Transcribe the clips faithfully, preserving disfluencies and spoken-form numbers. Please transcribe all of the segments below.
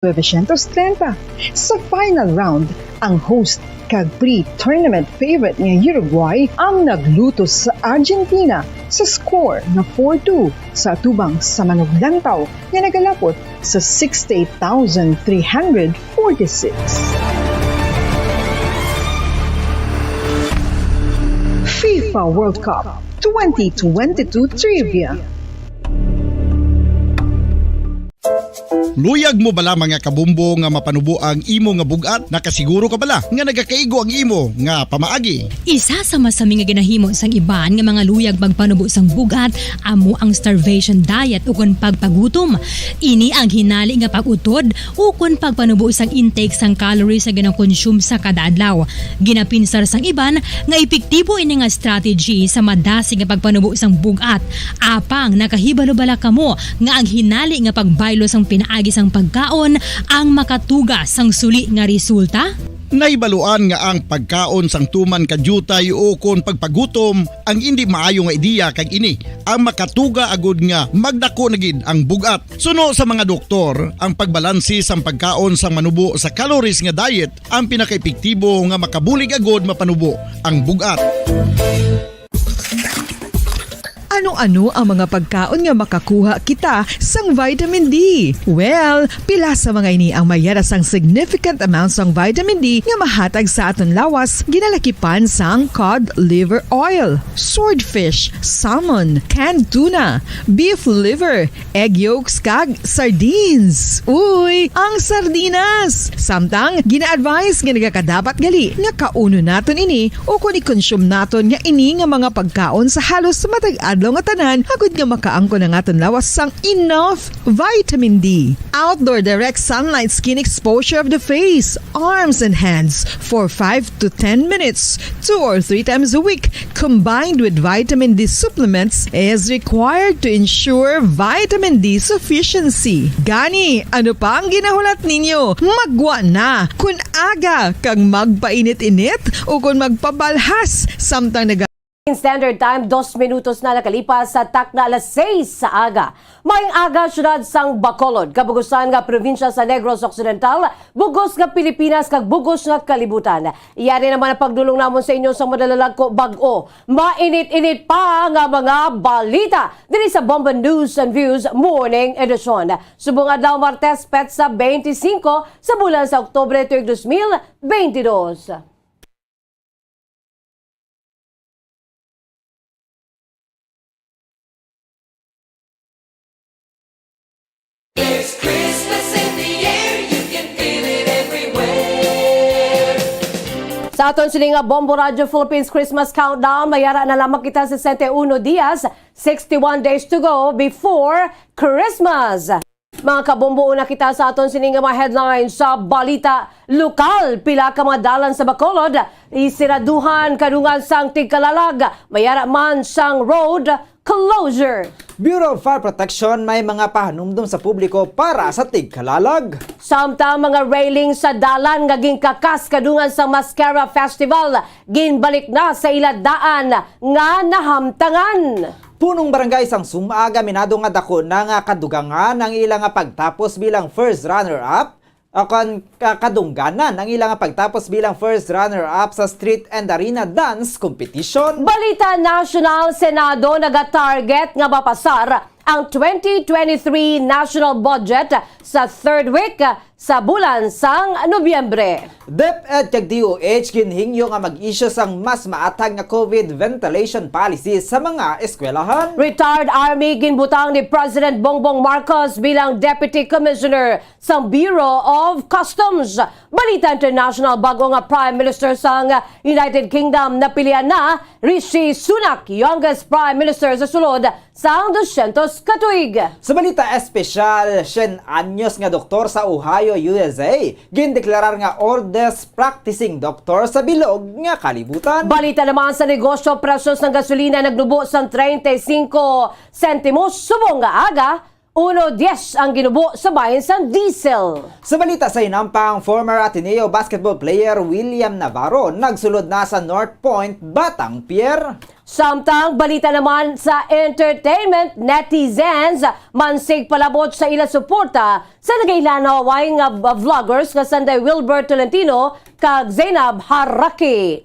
Novecientos treinta. Sa final round, ang host kag pre-tournament favorite nga Uruguay ang naglutos sa Argentina sa score nga four two sa atubang sa manuglantaw nga nagalapot sa sixty-eight thousand three hundred forty-six. FIFA World Cup twenty twenty-two Trivia. Luyag mo bala, mga kabombo, nga mapanubo ang imo nga bug-at? Nakasiguro ka bala nga nagakaigo ang imo nga pamaagi? Isa sa masami nga ginahimo sang iban nga mga luyag magpanubo sang bug-at amo ang starvation diet ukon pagpagutom. Ini ang hinali nga pag-utod ukon pagpanubo sang intake sang calories nga ginakonsume sa kada adlaw. Ginapinsar sang iban nga epektibo ini nga strategy sa madasig nga pagpanubo sang bug-at. Apang nakahibalo bala kamo nga ang hinali nga pagbaylo sang pinaagi sang pagkaon ang makatuga sang suli nga resulta? Nahibaluan nga ang pagkaon sang tuman ka diutay ukon pagpagutom ang indi maayo nga ideya, kag ini ang makatuga agud nga magdako na gid ang bug-at. Suno sa mga doktor, ang pagbalanse sang pagkaon sang manubo sa calories nga diet ang pinakaepektibo nga makabulig agud mapanubo ang bug-at. Ano-ano ang mga pagkaon nga makakuha kita sang vitamin D? Well, pila sa mga ini ang may yara sang significant amount sang vitamin D nga mahatag sa aton lawas, ginalakipan sang cod liver oil, swordfish, salmon, canned tuna, beef liver, egg yolks, kag sardines. Uy, ang sardinas! Samtang gina-advise nga nagakadapat gali nga kaunon naton ini ukon i-consume naton nga ini nga mga pagkaon sa halos matag adlaw nga tanan, agud nga makaangkon ang aton lawas sang enough vitamin D. Outdoor direct sunlight skin exposure of the face, arms, and hands for five to ten minutes, two or three times a week, combined with vitamin D supplements, is required to ensure vitamin D sufficiency. Gani, ano pa ang ginahulat ninyo? Maggwa na! Kun aga kag magpainit-init o kun magpabalhas samtang naga- Standard Time, dos minutos na nakalipas sa takna alas seis sa aga. Maayong aga, siyudad sang Bacolod, kabugusan nga probinsya sa Negros Occidental, bugos nga Pilipinas, kag bugos nga kalibutan. Yari naman ang pagdulong namon sa inyo sa madalalag ko bag-o. Mainit-init pa nga mga balita diri sa Bombo News and Views Morning Edition. Subong adlaw, Martes, petsa twenty-five sa bulan sa Oktubre tuig dos mil twenty-two. There's Christmas in the air, you can feel it everywhere. Sa aton sini nga Bombo Radio Philippines Christmas Countdown, mayara na lamang kita sa sesenta y uno dias, sixty-one days to go before Christmas. Mga kabombo, una kita sa aton sini nga mga headlines sa balita lokal. Pila ka mga dalan sa Bacolod isiraduhan kadungan sang tigkalalag, mayara man sang road closure. Bureau of Fire Protection may mga pahanumdom sa publiko para sa tigkalalag. Samtang mga railing sa dalan nga ginkakas kadungan sa Mascara Festival, ginbalik na sa ila daan nga nahamtangan. Punong barangay sang Sum-ag aminado nga dako na nga kadugangan ang ila nga pagtapos bilang first runner-up, o kon ka-, kadungganan ang ila nga pagtapos bilang first runner-up sa Street and Arena Dance Competition. Balita nasyonal, Senado nagatarget nga mapasar ang twenty twenty-three national budget sa third week sa bulan sang Nobyembre. DepEd kag DOH ginhingyo nga mag-issue sang mas maathag nga COVID ventilation policy sa mga eskwelahan. Retired Army ginbutang ni President Bongbong Marcos bilang Deputy Commissioner sang Bureau of Customs. Balita international, bag-o nga Prime Minister sang United Kingdom napilian na, Rishi Sunak, youngest Prime Minister sa sulod sang dusyentos ka tuig. Sa balita espesyal, syen anyos nga doktor sa Ohio, U S A, gindeklarar nga oldest practicing doctor sa bilog nga kalibutan. Balita naman sa negosyo, presyo sang gasolina nagnubo sang treinta y cinco sentimos, subong nga aga, uno dies ang ginubo sa bahin sang diesel. Sa balita sa hinampang, former Ateneo basketball player William Navarro nagsulod na sa North Point, Batang Pier. Samtang balita naman sa entertainment, netizens mansig palabot sa ila suporta sa nagahilanaway nga vloggers nga sanday Wilbert Tolentino kag Zainab Haraki.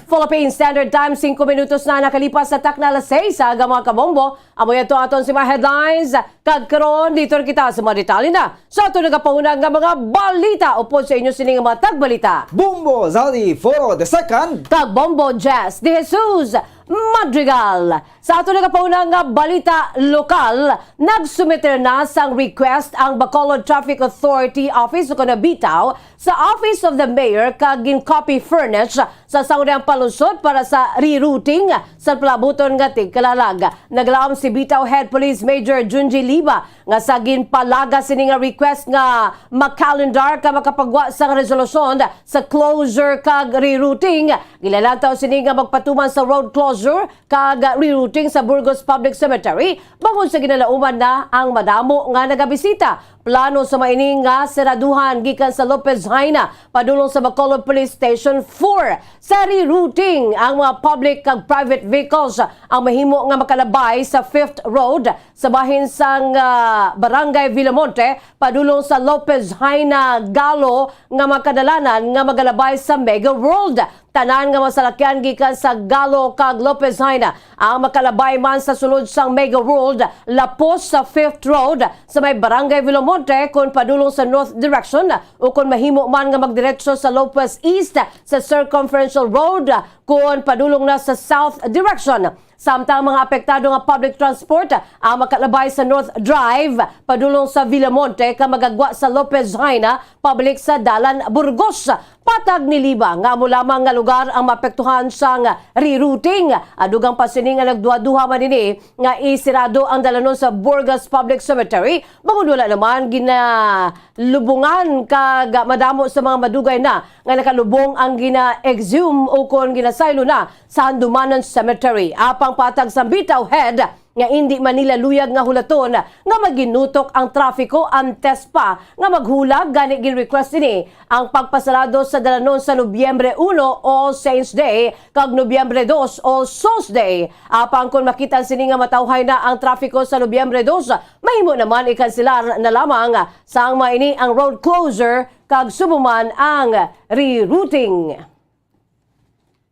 Philippine Standard Time, singko minutos na nakalipas sa takna alas seis sa aga, mga kabombo. Amo yato aton si mga headlines. Kag karon, dito na kita sa mga detalye na sa aton nagapahunag nga mga balita. Upod sa inyo sini nga mga tagbalita, Bombo Zaldi Foro the second kag Bombo Jess de Jesus Madrigal. Sa aton nagapahunag nga balita lokal, nagsumiter na sang request ang Bacolod Traffic Authority Office o kon BTAO sa Office of the Mayor kag gin-copy furnish sa sangguniang palusot para sa rerouting sa palabuton nga tigkalalag. Naglaom si BTAO Head Police Major Junji Liba nga sa ginpalaga sini nga request nga makalendar ka makapagwa sang resolusyon sa closure kag rerouting. Ginalantaw sini nga magpatuman sa road closure kag rerouting sa Burgos Public Cemetery bangod sa ginalauman na ang madamo nga nagabisita. Plano sa maini nga seraduhan gikan sa Lopez Jaena padulong sa Bacolod Police Station four. Sa rerouting, ang mga public kag private vehicles ang mahimo nga makalabay sa Fifth Road sa bahin sang, ah, Barangay Villamonte padulong sa Lopez Jaena Galo nga mga kadalanan nga magalabay sa Mega World. Tanan nga mga salakyan gikan sa Galo kag Lopez Jaena ang makalabay man sa sulod sang Mega World, lapos sa Fifth Road sa may Barangay Villamonte kon padulong sa north direction, o kon mahimo man nga magdiretso sa Lopez East sa Circumferential Road kon padulong na sa south direction. Samtang mga apektado nga public transport ang makalabay sa North Drive padulong sa Villamonte kag magagwa sa Lopez Jaena pabalik sa Dalan Burgos. Patag ni Liba nga amo lamang nga lugar ang maapektuhan sang rerouting. Dugang pa sini nga nagduha-duha man ini nga isirado ang dalanon sa Burgos Public Cemetery, bangod wala naman ginalubungan kag madamo sa mga madugay na nga nakalubong ang gina-exhume ukon ginasaylo na sa Handumanan Cemetery. Apang patag sang BTAO head nga indi man nila luyag nga hulaton nga maginutok ang trapiko antes pa nga maghulag, gani gin-request ini ang pagpasarado sa dalanon sa Nobyembre uno, All Saints Day, kag Nobyembre dos, All Souls Day. Apang kon makita sini nga matawhay na ang trapiko sa Nobyembre dos, mahimo naman ikanselar na lamang sang maini ang road closure kag subo man ang rerouting.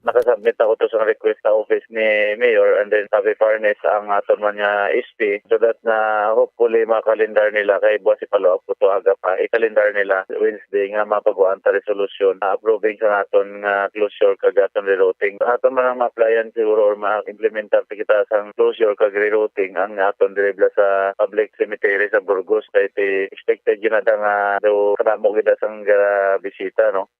Nakasubmit ako to sa request sa office ni Mayor, and then sa fairness ang aton man nga S P, so that na hopefully makalendar nila kay buwas i-follow up ko to aga pa, ikalendar nila Wednesday nga mapagwaan ta resolusyon, ah, approving sa aton nga closure kag aton rerouting. Aton man ang ma-applyan siguro or ma-implementar kita sang closure kag rerouting ang aton diri bala sa public cemetery sa Burgos kay ti-, expected gyud na ta nga daw kadamo gid sang, ah, bisita, no?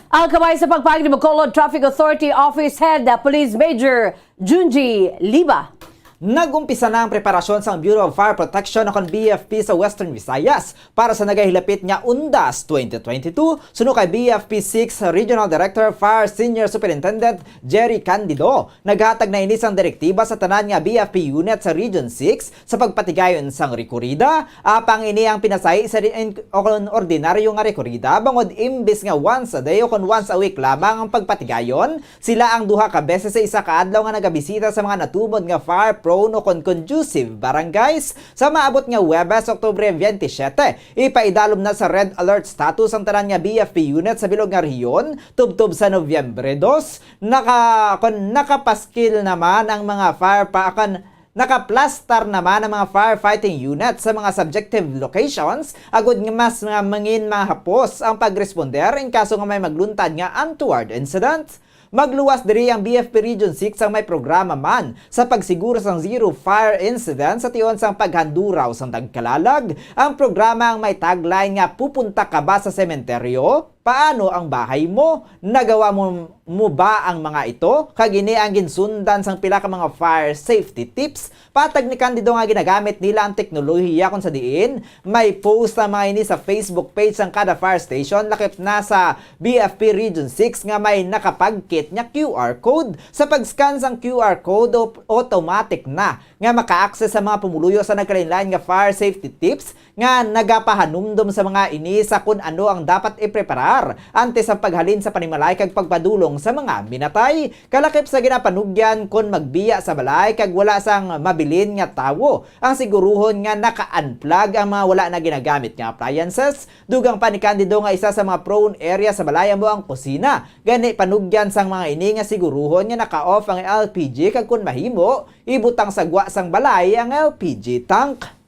Ang kabay sa pagpahayag ni Bacolod Traffic Authority Office Head, uh, Police Major Junji Liba. Nag-umpisa na ang preparasyon sang Bureau of Fire Protection o kon B F P sa Western Visayas para sa nagahilapit nga Undas twenty twenty-two, suno kay B F P six Regional Director Fire Senior Superintendent Jerry Candido. Naghatag na ini sang direktiba sa tanan nga B F P unit sa Region six sa pagpatigayon sang rekorida. Apang ini ang pinasahi sa di-, in-, o kon ordinaryo nga rekorida, bangod imbis nga once a day o kon once a week lamang ang pagpatigayon, sila ang duha ka beses sa isa ka adlaw nga nagabisita sa mga natumod nga fire-prone o kon conducive barangays. Sa maabot nga Huwebes, Oktubre twenty-seven, ipaidalom na sa red alert status ang tanan nga B F P unit sa bilog nga rehiyon, tubtob sa Nobyembre dos. Naka-, kon nakapaskil naman ang mga fire pa-, kon nakaplastar naman ang mga firefighting unit sa mga subjective locations, agud nga mas nga mangin mahapos ang pagresponde in kaso nga may magluntad nga untoward incident. Magluwas diri ang B F P Region six ang may programa man sa pagsiguro sang zero fire incident sa tion sang paghanduraw sang tagkalalag. Ang programa ang may tagline nga "Pupunta ka ba sa sementeryo? Paano ang bahay mo? Nagawa mo, mo ba ang mga ito?" Kag ini ang ginsundan sang pila ka mga fire safety tips. Patag ni Candido nga ginagamit nila ang teknolohiya kung sa diin may post ang mga ini sa Facebook page sang kada fire station, lakip na sa B F P Region six nga may nakapagkit nga Q R code. Sa pag-scan sang Q R code, op-, automatic na nga maka-access sa mga pumuluyo sa nagkalain-lain nga fire safety tips nga nagapahanumdom sa mga ini sa kun ano ang dapat iprepara antes ang paghalin sa panimalay kag pagpadulong sa mga minatay. Kalakip sa ginapanugyan, kon magbiya sa balay kag wala sang mabilin nga tawo, ang siguruhon nga naka-unplug ang mga wala na ginagamit nga appliances. Dugang pa ni Candido nga isa sa mga prone area sa balay amo ang kusina. Gani, panugyan sang mga ini nga siguruhon nga naka-off ang L P G kag, kon mahimo, ibutang sa gwa sang balay ang L P G tank.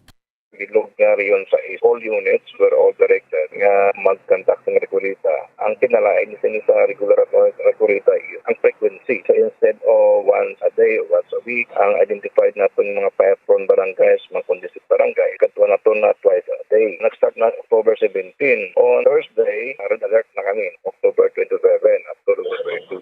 Bilog nga Region sais, all units were all directed nga mag-conduct ng rekoleta. Ang kinalain sini sa regular at non-regular rekoleta is ang frequency. So, instead of once a day or once a week, ang identified naton mga fire-prone barangays, mga congested barangay, kadtuan naton na twice a day. Nag-start na October seventeen. On Thursday, red alert na kami, October twenty-seven up to November two.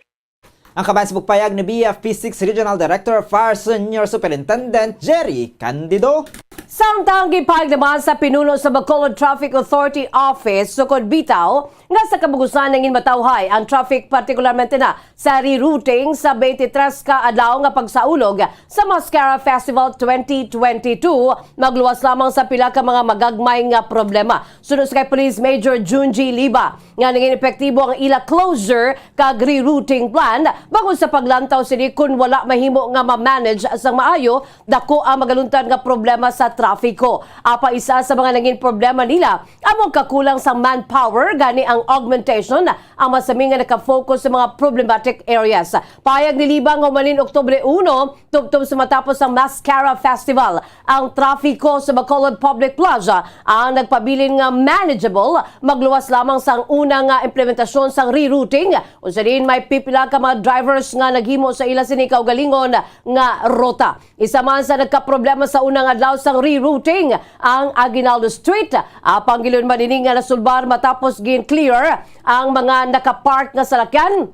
Ang kabahin sa pagpayag ni B F P six Regional Director of Fire Senior Superintendent Jerry Candido. Samtang gipahayag naman sa pinuno sa Bacolod Traffic Authority Office, sukod bitaw nga sa kabugusan nangin matawhay ang traffic, partikularmente na sa rerouting sa twenty-three ka adlaw nga pagsaulog sa Mascara Festival twenty twenty-two, magluwas lamang sa pila ka mga magagmay nga problema. Suno sa kay Police Major Junji Liba, nga nangin epektibo ang ila closure kag rerouting plan bangod sa paglantaw sini kon wala mahimo nga ma-manage sang maayo, dako ang magaluntad nga problema sa trapiko. Apa, isa sa mga nangin problema nila amo ang kakulang sa manpower, gani ang augmentation ang masami nga naka-focus sa mga problematic areas. Payag ni Liba nga humalin Oktubre uno, tubtob sa matapos ang Mascara Festival, ang trapiko sa Bacolod Public Plaza ang nagpabilin nga manageable, magluwas lamang sang una nga implementasyon sang rerouting, unsa diin may pipila ka mga drivers nga naghimo sa ila sini kaugalingon nga ruta. Isa man sa nagkaproblema sa unang adlaw sang rerouting ang Aguinaldo Street. Apang giluyon man ini nga nasulbar matapos gin-clear ang mga nakapark nga salakyan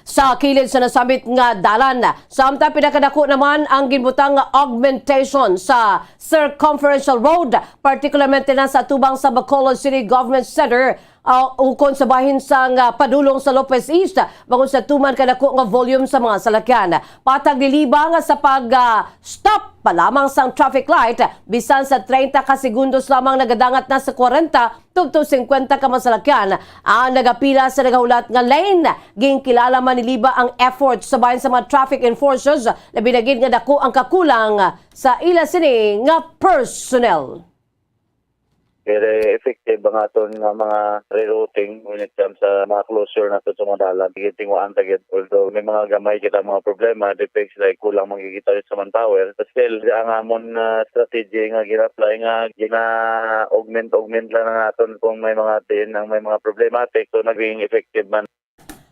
sa kilid sa nasambit nga dalan. Samtang pinakadako naman ang ginbutang nga augmentation sa Circumferential Road, partikularmente na sa atubang sa Bacolod City Government Center, ah, ukon sa bahin sang, ah, padulong sa Lopez East, bangod sa tuman kadako nga volume sa mga salakyan. Patag ni Liba nga sa pag, ah, stop pa lamang sang traffic light, bisan sa treinta ka segundos lamang nagadangat na sa kwarenta tubtob singkwenta ka mga salakyan ang nagapila sa nagahulat nga lane. Ginkilala man ni Liba ang effort sa bahin sa mga traffic enforcers, labi na gid nga dako ang kakulang sa ila sini nga personnel. Very effective ang aton nga mga rerouting when it comes sa mga closure nato sa mga dalan. Gitingwaan ta gid. Although may mga gamay kita mga problema, defects like kulang man gid kita sa manpower, but still ang amon, ah, strategy nga gina-apply nga gina-augment-augment lang naton kung may mga diin ang may mga problematic, so naging effective man.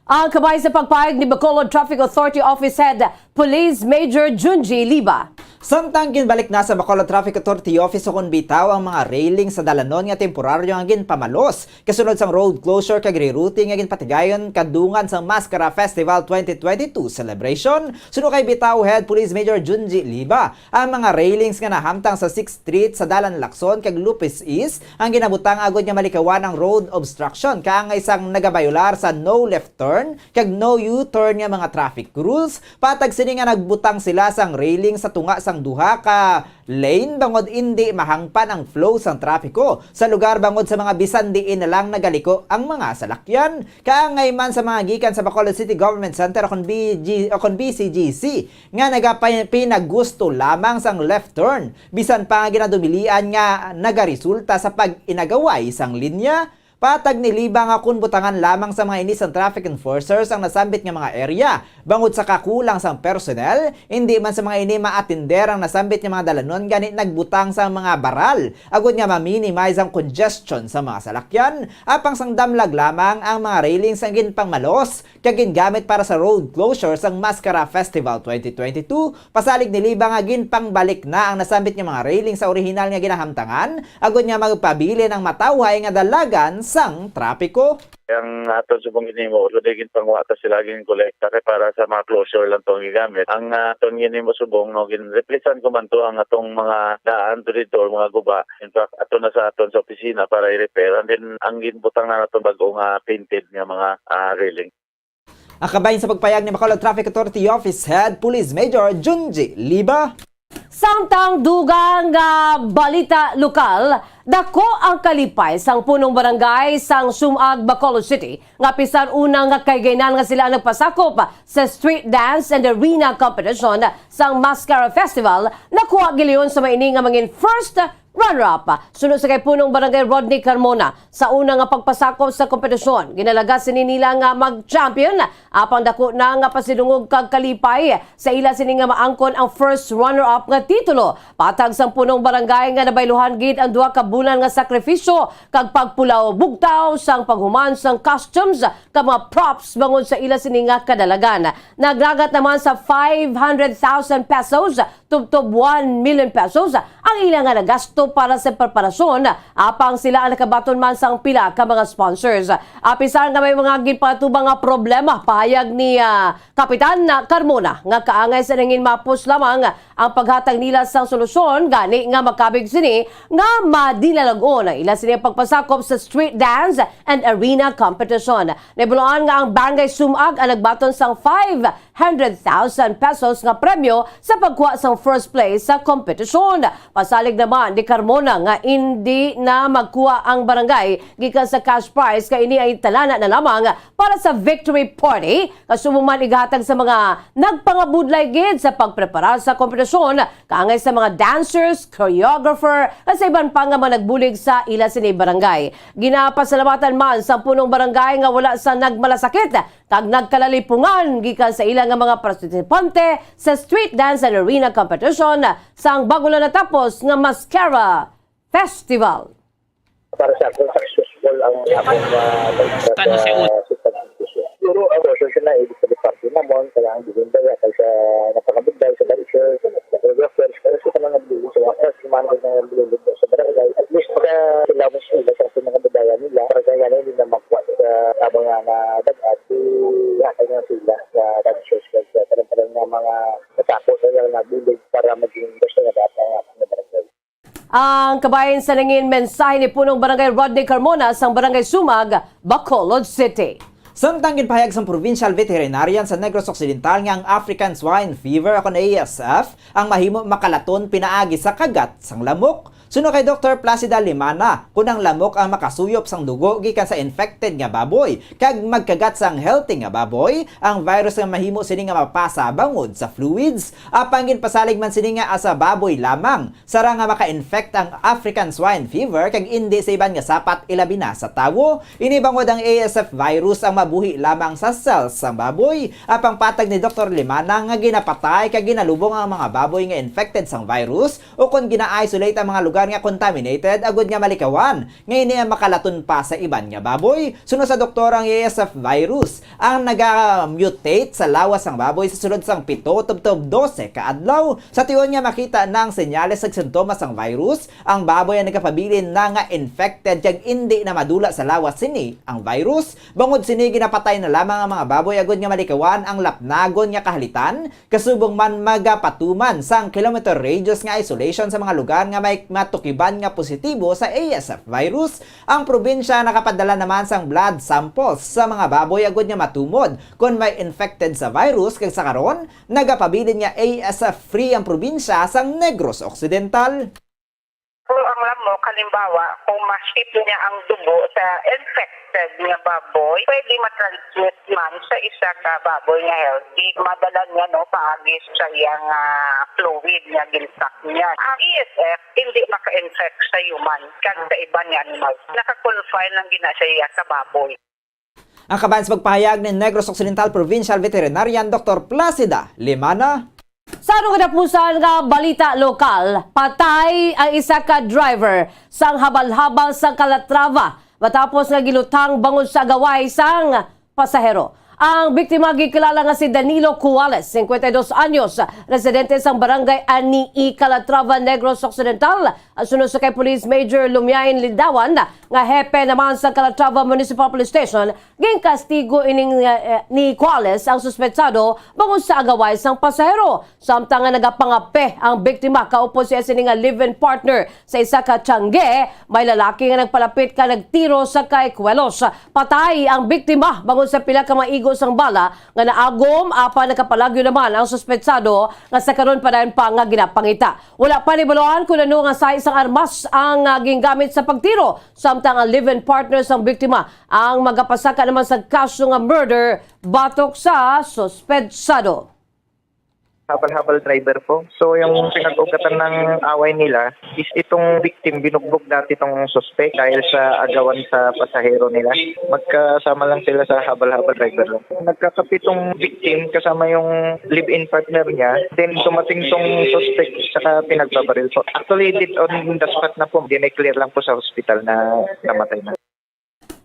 Ang kabahin sa pagpayag ni Bacolod Traffic Authority Office Head Police Major Junji Liba. Samtang ginbalik na sa Bacolod Traffic Authority Office ukon bitaw ang mga railing sa dalanon nga temporaryo nga ginpamalos kasunod sang road closure kag rerouting nga ginpatigayon kadungan sang Mascara Festival twenty twenty-two celebration, suno kay bitaw Head Police Major Junji Liba, ang mga railings nga nahamtang sa Sixth Street sa Dalan Lacson kag Lopez East ang ginabutang agod nga malikawan ang road obstruction kaangay sang nagabayolar sa no left turn kag no U-turn nga mga traffic rules. Patag sini nga nagbutang sila sang railing sa tunga sang duha ka lane bangod indi mahangpan ang flow sang trapiko sa lugar bangod sa mga bisan diin na lang nagaliko ang mga salakyan. Kaangay man sa mga gikan sa Bacolod City Government Center o kon B G, o kon B C G C nga nagapay-, pinagusto lamang sang left turn, bisan pa nga ginadumilian nga nagaresulta sa pag-inagaway sang linya. Patag ni Liba nga kon butangan lamang sa mga ini sang traffic enforcers ang nasambit nga mga area bangod sa kakulang sang personnel, indi man sa mga ini maatender ang nasambit nga mga dalanon, gani nagbutang sa mga baral agod nga ma-minimize ang congestion sa mga salakyan. Apang sang damlag lamang ang mga railings ang ginpangmalos kag gingamit para sa road closure sang Mascara Festival twenty twenty-two, pasalig ni Liba nga ginpangbalik na ang nasambit nga mga railing sa orihinal nga ginahamtangan, agod nga magpabilin ang matawhay nga dalagan sang trapiko. Ang aton subong ginhimo, so, di ginpangwa ta sila, ginkolekta kay para sa mga closure lang to ang gigamit. Ang, ah, aton ginhimo subong, no, ginreplacean ko man to ang atong mga daan to dito, mga guba. In fact, ato na sa aton sa opisina para i-repair. And then, ang ginbutang na naton bag-o nga painted nga mga, ah, railing. Ang kabahin sa pagpayag ni Bacolod Traffic Authority Office Head Police Major Junji Liba. Samtang dugang nga balita lokal, dako ang kalipay sang punong barangay sang Sumag, Bacolod City, nga bisan una nga kahigayonan nga sila ang nagpasakop sa street dance and arena competition sang Mascara Festival, nakuha gilayon sa maini nga mangin first runner-up. Suno sa kay punong barangay Rodney Carmona, sa una nga pagpasakop sa kompetisyon, ginalagas sini nila nga mag-champion, apang dako na nga pasidungog kag kalipay sa ila sini nga maangkon ang first runner-up nga titulo. Patag sang punong barangay nga nabayluhan gid ang duha ka bulan nga sakrifisyo kag pagpulaw bugtaw sang paghuman sang costumes kag mga props bangod sa ila sini nga kadalagan. Naglagat naman sa five hundred thousand pesos tubtob one million pesos ang ila nga nagasto para sa preparasyon, apang sila ang nakabaton man sang pila ka mga sponsors. Apisar nga may mga ginpatubang nga problema, pahayag ni, ah, Kapitan Carmona nga kaangay sa nangin mapos lamang ang paghatag nila sang solusyon, gani nga makabig sini nga madinalag-on ang ila sini pagpasakop sa street dance and arena competition. Nahibaluan nga ang Barangay Sumag ang nagbaton sang five hundred thousand pesos nga premyo sa pagkuha sang first place sa kompetisyon. Pasalig naman ni Carmona nga indi na magkuha ang barangay gikan sa cash prize, kay ini ay talana na lamang para sa victory party, kasubong man igahatag sa mga nagpangabudlay gid sa pagprepara sa kompetisyon, kaangay sa mga dancers, choreographer, kag sa iban pa nga mga nagbulig sa ila sini barangay. Ginapasalamatan man sa punong barangay nga wala sa nagmalasakit kag nagkalalipungan gikan sa ila nga mga partisipante sa street dance and arena competition sang bago lang natapos nga Mascara Festival. Para sa ako, successful ang akong, ah, Kano si Ut? Pero ang social na, ibig sabihin, party namon, kailangan giving back, kay sa napakabugay, sa culture, sa photographers, kaya sa mga nagdulog sa mga arts, mga nagdulog sa barangay, at least, pagka sila mo sila sa mga budaya nila, para kaya na hindi na makuha sa abang nga na dagat, ihatag na sila sa cultures, kaya sa parang-parang nga mga natapos na lang na bulig para maging gusto na dapat ang ating barangay. Ang kabahin sa nangin mensahe ni Punong Barangay Rodney Carmona sang Barangay Sumag, Bacolod City. Samtang ginpahayag sang Provincial Veterinarian sa Negros Occidental nga ang African Swine Fever, akon A S F, ang mahimo makalaton pinaagi sa kagat sang lamok. Suno kay Doktor Placida Limana, kun ang lamok ang makasuyop sang dugo gikan sa infected nga baboy kag magkagat sang healthy nga baboy, ang virus nga mahimo sini nga mapasa bangod sa fluids. Apang ginpasalig man sini nga sa baboy lamang, sarang nga maka-infect ang African Swine Fever kag indi sa iban nga sapat, ilabi na sa tawo. Ini bangod ang A S F virus ang mabuhi lamang sa cells sang baboy. Apang patag ni Doktor Limana nga ginapatay kag ginalubong ang mga baboy nga infected sang virus, o kon gina-isolate ang mga lugar nga contaminated agud nga malikawan nga ini ang makalaton pa sa iban nga baboy. Suno sa doktor, ang A S F virus ang naga-mutate sa lawas sang baboy sa sulod sang pito tubtob dose ka adlaw. Sa tion nga makita na ang senyales kag sintomas sang virus, ang baboy ang nagapabilin na nga infected kag indi na madula sa lawas sini ang virus. Bangod sini, ginapatay na lamang ang mga baboy agud nga malikawan ang lapnagon nga kahalitan, kasubong man magapatuman sang kilometer radius nga isolation sa mga lugar nga may matukiban nga positibo sa A S F virus. Ang probinsya nakapadala naman sang blood samples sa mga baboy agud nga matumod kon may infected sa virus, kag sa karon nagapabilin nga A S F free ang probinsya sang Negros Occidental. Pero ang lamok, halimbawa, kung ma-ship niya ang dugo sa infected nga baboy, pwede ma-transmit man sa isa ka baboy nga healthy. Madala niya, no, paagi sa iyang, ah, fluid nga ginsuck niya. Ang A S F hindi maka-infect sa human kag sa iban nga animals. Naka-confine lang gina siya sa baboy. Ang kabahin sa pagpahayag ni Negros Occidental Provincial Veterinarian Doktor Placida Limana. Sa ano katapusan nga balita lokal, patay ang isa ka driver sang habal-habal sa Calatrava matapos nga gilutang bangod sa agaway sang pasahero. Ang biktima gikilala nga si Danilo Cuales, singkwenta y dos anyos, residente sang barangay Anii, Calatrava, Negros Occidental. Suno sa kay Police Major Lumiain Lindawan, nga hepe naman sa Calatrava Municipal Police Station, ginkastigo ining, eh, ni Cuales ang suspetsado bangod sa agaway sang pasahero. Samtang nga nagapangape ang biktima kaupod sa iya sini nga live-in partner sa isa ka tiangge, may lalaki nga nagpalapit ka nagtiro sa kay Cuelos. Patay ang biktima bangod sa pila ka mga igo sang bala nga naagom, apan nakapalagyo naman ang suspetsado nga sa karon padayon pa nga ginapangita. Wala pa nahibaluan kung ano nga sahi sang armas ang, ah, gingamit sa pagtiro, samtang ang live-in partner sang biktima ang magapasaka naman sa kaso nga murder batok sa suspetsado. Habal-habal driver po. So, yung pinag-ugatan ng away nila is itong victim, binugbog dati itong suspect dahil sa agawan sa pasahero nila. Magkasama lang sila sa habal-habal driver lang. Nagkakapit itong victim kasama yung live-in partner niya. Then, dumating itong suspect saka pinagbabaril po. Actually, dead on the spot na po. Dineclare lang po sa hospital na namatay na.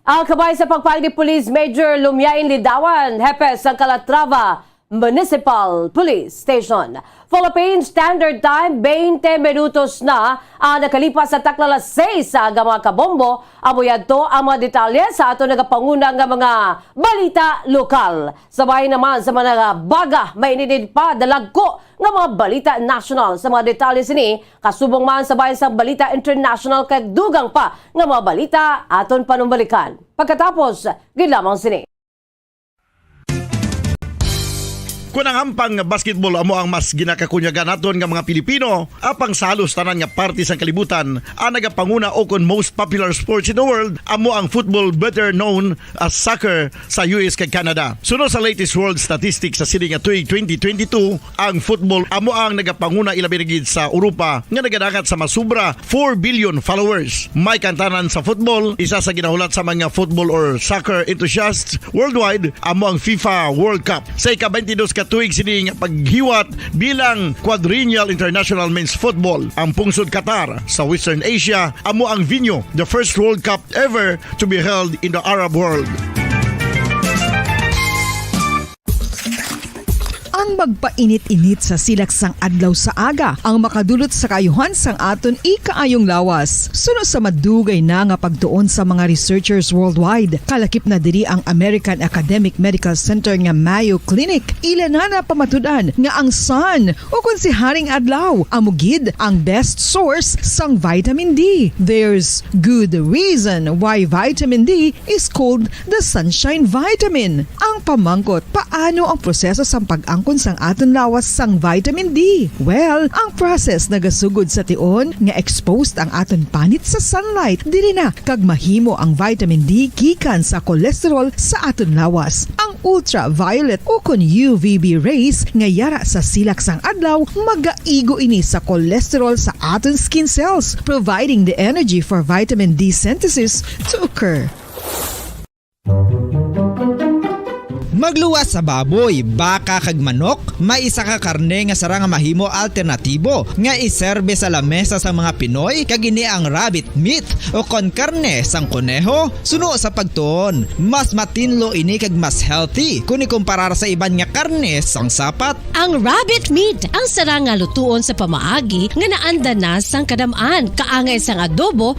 Ang kabay sa pagpahayag ni Police Major Lumiain Lidawan, hepe sa Calatrava Municipal Police Station. Philippine Standard Time, twenty minutos na ang nakalipas sa takna alas sais sa aga, mga kabombo. Amo yadto ang mga detalye sa aton nagapanguna nga mga balita lokal. Sa bahin naman sa mga baga, mainit pa, dalagko nga mga balita national. Sa mga detalye sini, kasubong man sa bahin sang balita international kag dugang pa nga mga balita aton panumbalikan pagkatapos gid lamang sini. Kon ang ampang nga basketball amo ang mas ginakakunyagan naton nga mga Pilipino, apang sa halos tanan nga parte sang kalibutan, ang nagapanguna o kon most popular sports in the world amo ang football, better known as soccer, sa U S kag Canada. Suno sa latest world statistics sa sini nga tuig twenty twenty-two, ang football amo ang nagapanguna, ilabi na gid sa Europa nga nagadangat sa masubra four billion followers. May kantanan sa football, isa sa ginahulat sa mga football or soccer enthusiasts worldwide amo ang FIFA World Cup. Sa ika-twenty-dos ka tuig sini nga paghiwat bilang Quadrennial International Men's Football, ang pungsod Qatar sa Western Asia amo ang venue, the first World Cup ever to be held in the Arab world. Ang magpainit-init sa silak sang adlaw sa aga ang makadulot sa kaayuhan sang aton ikaayong lawas. Suno sa madugay na nga pagtuon sa mga researchers worldwide, kalakip na diri ang American Academic Medical Center nga Mayo Clinic. Ila na napamatud-an nga ang sun, o kon si Haring Adlaw, amo gid ang best source sang vitamin D. There's good reason why vitamin D is called the sunshine vitamin. Ang pamangkot, paano ang proseso sang pag-angkon sang aton lawas sang vitamin D? Well, ang process nagasugod sa tion nga exposed ang aton panit sa sunlight diri na, kag mahimo ang vitamin D gikan sa cholesterol sa aton lawas. Ang ultraviolet o kon U V B rays nga yara sa silak sang adlaw magaigo ini sa cholesterol sa aton skin cells, providing the energy for vitamin D synthesis to occur. Magluwas sa baboy, baka kag manok, may isa ka karne nga sarang nga mahimo alternatibo nga iserbe sa lamesa sa mga Pinoy, kag ini ang rabbit meat o kon karne sang koneho. Suno sa pagtuon, mas matinlo ini kag mas healthy kon ikumparar sa iban nga karne sang sapat. Ang rabbit meat ang sarang nga lutuon sa pamaagi nga naanda na sang kadam-an, kaangay sang adobo.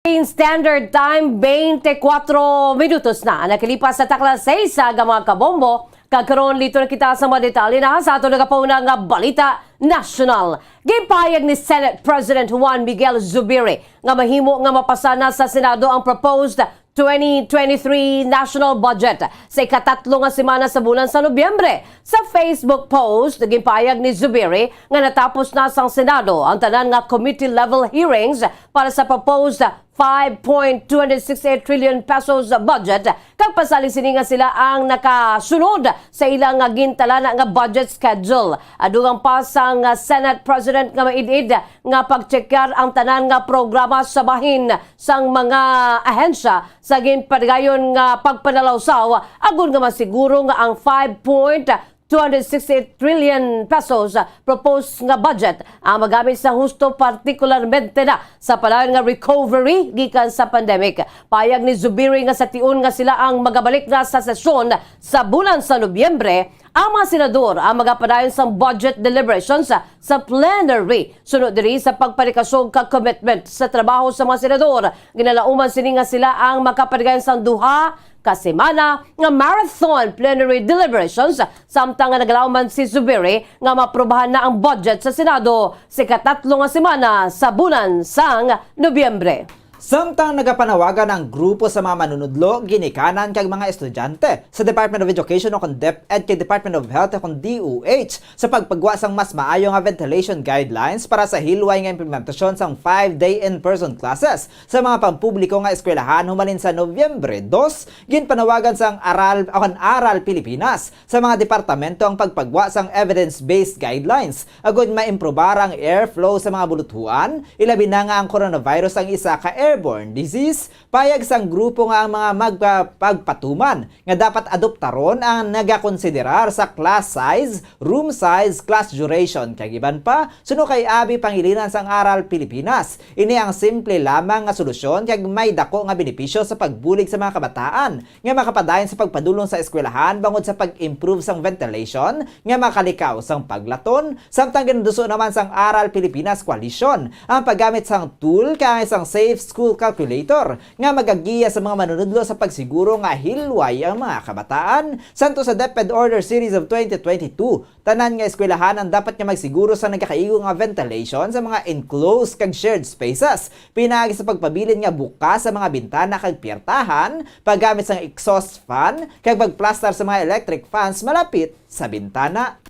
In standard time, twenty-four minutos na nakalipas sa takna alas sais sa aga, mga kabombo. Kag karon, liton na kita sa mga detalye na sa aton nagapauna nga balita nasyonal. Ginpahayag ni Senate President Juan Miguel Zubiri nga mahimo nga mapasa na sa Senado ang proposed twenty twenty-three national budget sa ikatatlo nga semana sa bulan sa Nobyembre. Sa Facebook post, ginpahayag ni Zubiri nga natapos na sang Senado ang tanan nga committee-level hearings para sa proposed five point two six eight trillion pesos budget, kag pasalig sini nga sila ang nakasunod sa ila nga gintalana nga budget schedule. Adugang pa sang Senate President nga maid-id nga pagtsekyar ang tanan nga programa sa bahin sang mga ahensya sa ginpadayon nga pagpanalawsaw, agod nga masiguro nga ang five point two hundred sixty-eight trillion pesos proposed nga budget ang magamit sa husto, partikularmente na sa padayon nga recovery gikan sa pandemic. Pahayag ni Zubiri nga sa tion nga sila ang magabalik na sa sesyon sa bulan sa Nobyembre, ang mga senador ang magapadayon sang budget deliberations sa plenary. Suno diri sa pagpanikasog kag commitment sa trabaho sa mga senador, ginalauman sini nga sila ang makapadayon sang duha ka semana nga marathon plenary deliberations, samtang nga nagalaom man si Zubiri nga maaprubahan na ang budget sa Senado sa ikatatlo nga semana sa bulan sang Nobyembre. Samtang nagapanawagan ang grupo sa mga manunudlo, ginikanan kag mga estudyante sa Department of Education o kon DepEd kag Department of Health o kon D O H sa pagpagwa sang mas maayo nga ventilation guidelines para sa hilway nga implementasyon sang five-day in-person classes sa mga pampubliko nga eskwelahan humalin sa Nobyembre dos, ginpanawagan sang Aral, o kon Aral Pilipinas sa mga departamento ang pagpagwa sang evidence-based guidelines agud maimprobar ang airflow sa mga buluthuan, ilabi na nga ang coronavirus ang isa ka airborne disease. Payag sang grupo nga ang mga magpa-, pagpatuman nga dapat adoptaron ang nagakonsiderar sa class size, room size, class duration, kag iban pa, suno kay Abby Pangilinan sang Aral Pilipinas. Ini ang simple lamang nga solusyon kag may dako nga benepisyo sa pagbulig sa mga kabataan nga makapadayon sa pagpadulong sa eskwelahan bangod sa pag-improve sang ventilation nga makalikaw sang paglaton, samtang ginaduso naman sang Aral Pilipinas Coalition ang paggamit sang tool kay sang Safe School Calculator nga magagiya sa mga manunudlo sa pagsiguro nga hilway ang mga kabataan. Santo sa DepEd Order Series of twenty twenty-two, tanan nga eskwelahan ang dapat nga magsiguro sa nagakaigo nga ventilation sa mga enclosed kag shared spaces, pinaagi sa pagpabilin nga bukas sa mga bintana kag puwertahan, paggamit sang exhaust fan, kag pagplastar sa mga electric fans malapit sa bintana.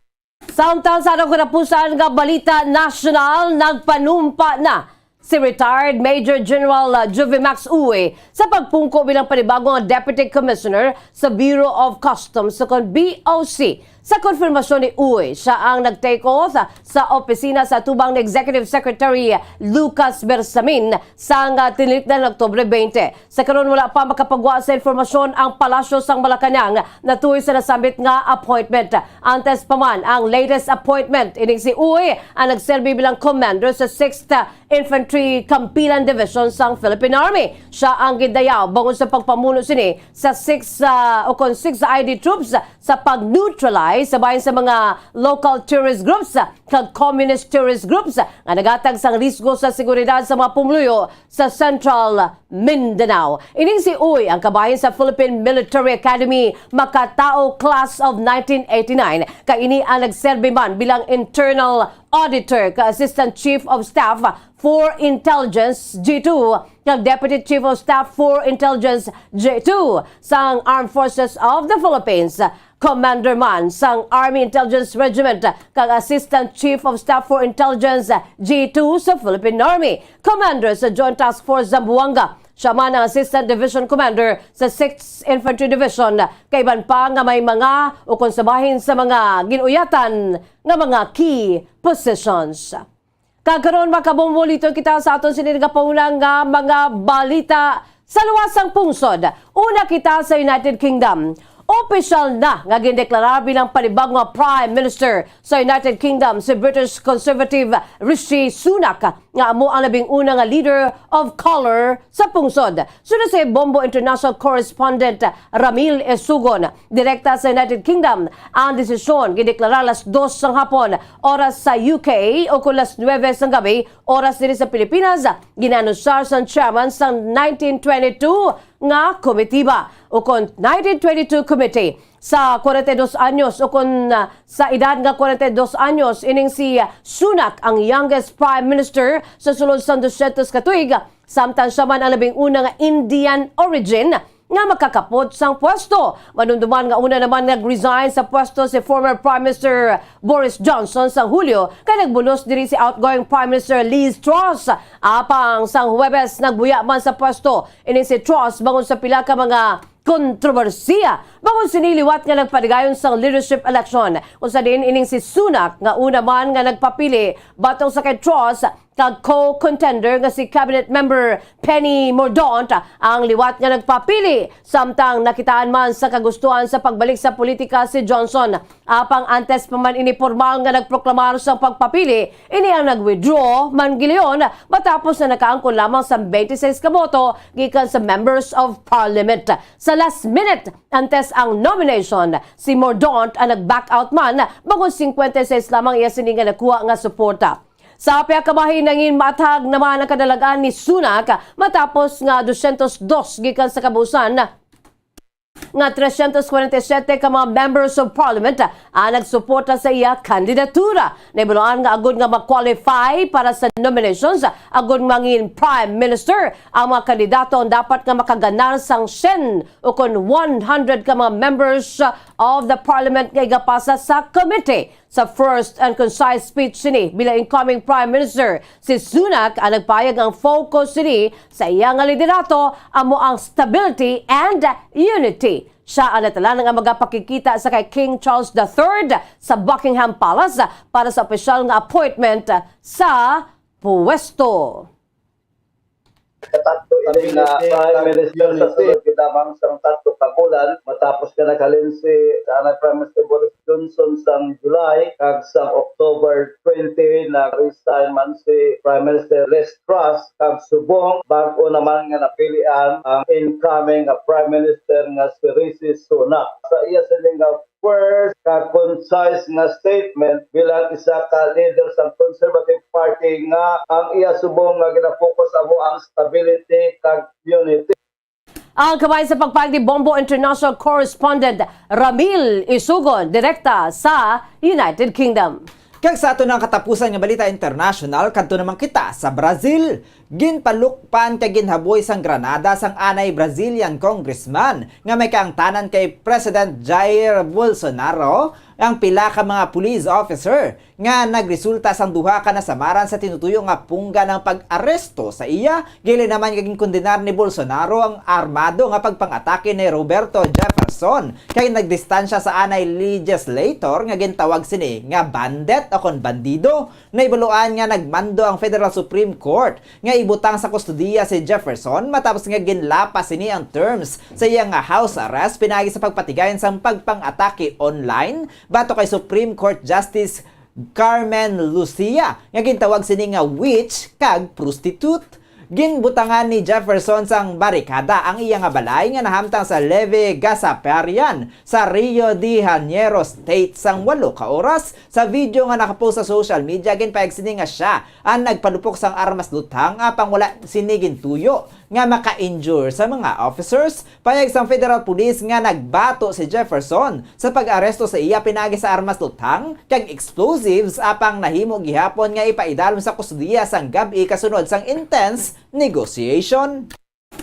Samtang sa atong katapusan nga balita nasyonal, nagpanumpa na si retired Major General, uh, Juvimax Uy sa pagpungko bilang panibago nga Deputy Commissioner sa Bureau of Customs o kon B O C. Sa konfirmasyon ni Uy, siya ang nag-take oath sa opisina sa atubang ni Executive Secretary Lucas Bersamin sang, uh, tinilikdan nga Oktubre twenty. Sa karon, wala pa makapagwa sa informasyon ang Palasyo sang Malacañang natuhoy sa nasambit nga appointment. Antes pa man ang latest appointment, ining si Uy ang nagserbi bilang commander sa Sixth Infantry Campilan Division sang Philippine Army. Siya ang gidayaw bangod sa pagpamuno sini sa six, ah, o kon six I D troops sa pag-neutralize sa bahin sa mga local terrorist groups kag communist terrorist groups nga nagatag sang risgo sa seguridad sa mga pumuluyo sa Central Mindanao. Ining si Uy ang kabahin sa Philippine Military Academy Makatao Class of nineteen eighty-nine, kag ini ang nagserbi man bilang Internal Auditor kag Assistant Chief of Staff for Intelligence G two kag Deputy Chief of Staff for Intelligence G two sang Armed Forces of the Philippines. Commander man sang Army Intelligence Regiment kag Assistant Chief of Staff for Intelligence G two sa Philippine Army, Commander sa Joint Task Force Zamboanga. Siya man ang Assistant Division Commander sa Sixth Infantry Division, kay iban pa nga may mga o kon sa bahin sa mga gin-uyatan nga mga key positions. Kag karon, makabombo liton kita sa aton sini nagapahuna nga mga balita sa luwas sang pungsod. Una kita sa United Kingdom. Opisyal na nga gindeklarar bilang panibag nga Prime Minister sa United Kingdom si British Conservative Rishi Sunak, nga amo ang labing una nga leader of color sa pungsod. Suno si Bombo International Correspondent Ramil Esugon, direkta sa United Kingdom, ang desisyon gideklara las dos sang hapon, oras sa U K, o kon las nuebe sang gabi, oras diri sa Pilipinas, ginanunsar sang chairman sang nineteen twenty-two nga komitiba, o kon nineteen twenty-two Committee. Sa kwarenta y dos anyos, o kon, ah, sa edad nga kwarenta y dos anyos, ining si Sunak ang youngest prime minister sa sulod sang dusyentos ka tuig, samtang siya man ang labing una nga Indian origin nga makakapot sang pwesto. Manumduman nga una naman nag-resign sa pwesto si former Prime Minister Boris Johnson sang Hulyo, kay nagbulos diri si outgoing Prime Minister Liz Truss. Apang sang Huwebes, nagbuya man sa pwesto ini si Truss bangod sa pila ka mga kontrobersiya bangod sini liwat nga nagpadayon sang leadership election, kung sa diin ining si Sunak nga una man nga nagpapili batok sa kay Truss kag co-contender nga si Cabinet Member Penny Mordaunt ang liwat nga nagpapili, samtang nakitaan man sa kagustuhan sa pagbalik sa politika si Johnson. Apang antes pa man ini pormal nga nagproklamar sang pagpapili, ini ang nag-withdraw man gilayon matapos na nakaangkon lamang sa twenty-six ka boto gikan sa Members of Parliament. Sa last minute, antes ang nomination, si Mordaunt ang nag-back out man, bangod cincuenta y seis lamang iya sini nga nakuha nga suporta. Sa pihak ka bahin, nangin maathag naman ang kadalagan ni Sunak matapos nga dosyentos dos gikan sa kabuusan nga trescientos kwarenta y siete ka mga members of parliament ang nagsuporta sa iya kandidatura. Nahibaluan nga agod nga ma-qualify para sa nominations, agod mangin prime minister, ang mga kandidato ang dapat nga makaganar sang syen o kon one hundred ka mga members of the parliament nga igapasa sa committee. Sa first and concise speech sini bilang incoming Prime Minister, si Sunak ang nagpahayag nga ang focus sini sa iya nga liderato amo ang stability and unity. Siya ang natalaan nga magapakigkita sa kay King Charles the Third sa Buckingham Palace para sa opisyal nga appointment sa pwesto. Katatlo ini nga Prime Minister sa sulod gid lamang sang tatlo ka bulan matapos nga naghalin si anay Prime Minister Boris Johnson sang July kag sang October twenty nag-resign man si Prime Minister Liz Truss kag subong bag-o naman nga napilian ang incoming nga Prime Minister nga si Rishi Sunak. Sa iya sini nga first ka concise nga statement bilang isa ka leader sa Conservative Party nga ang iya subong nga gina-focus amo ang stability kag unity. Ang kamay sa pagpahayag ni Bombo International Correspondent Ramil Isugon, direkta sa United Kingdom. Kag sa ato nga katapusan nga balita international, kadto naman kita sa Brazil. Ginpalukpan kag ginhaboy sang granada sang anay Brazilian congressman nga may kaangtanan kay President Jair Bolsonaro ang pila ka mga police officer nga nagresulta sang duha ka nasamaran sa tinutuyo nga pungga ng pag-aresto sa iya. Gili naman nga ginkondenar ni Bolsonaro ang armado nga pagpangatake ni Roberto Jefferson kay nagdistansya sa anay legislator nga gintawag sini nga bandit o kon bandido. Nahibaluan nga nagmando ang Federal Supreme Court nga ibutang sa kustodiya si Jefferson matapos nga ginlapas sini ang terms sa iya nga house arrest pinaagi sa pagpatigayon sang pagpang-atake online, batok kay Supreme Court Justice Carmen Lucia nga gintawag sini nga witch kag prostitute. Ginbutangan ni Jefferson sang barikada ang iya nga balay nga nahamtang sa Leve Gasaparian sa Rio de Janeiro State sang walo ka oras. Sa video nga nakapost sa social media, ginpahayag sini nga sia ang nagpalupok sang armas luthang, apang wala sini gintuyo nga maka-injure sa mga officers. Pahayag sang federal police nga nagbato si Jefferson sa pag-aresto sa iya pinaagi sa armas luthang kag explosives, apang nahimo gihapon nga ipaidalom sa kustodiya sang gab-i kasunod sang intense negotiation.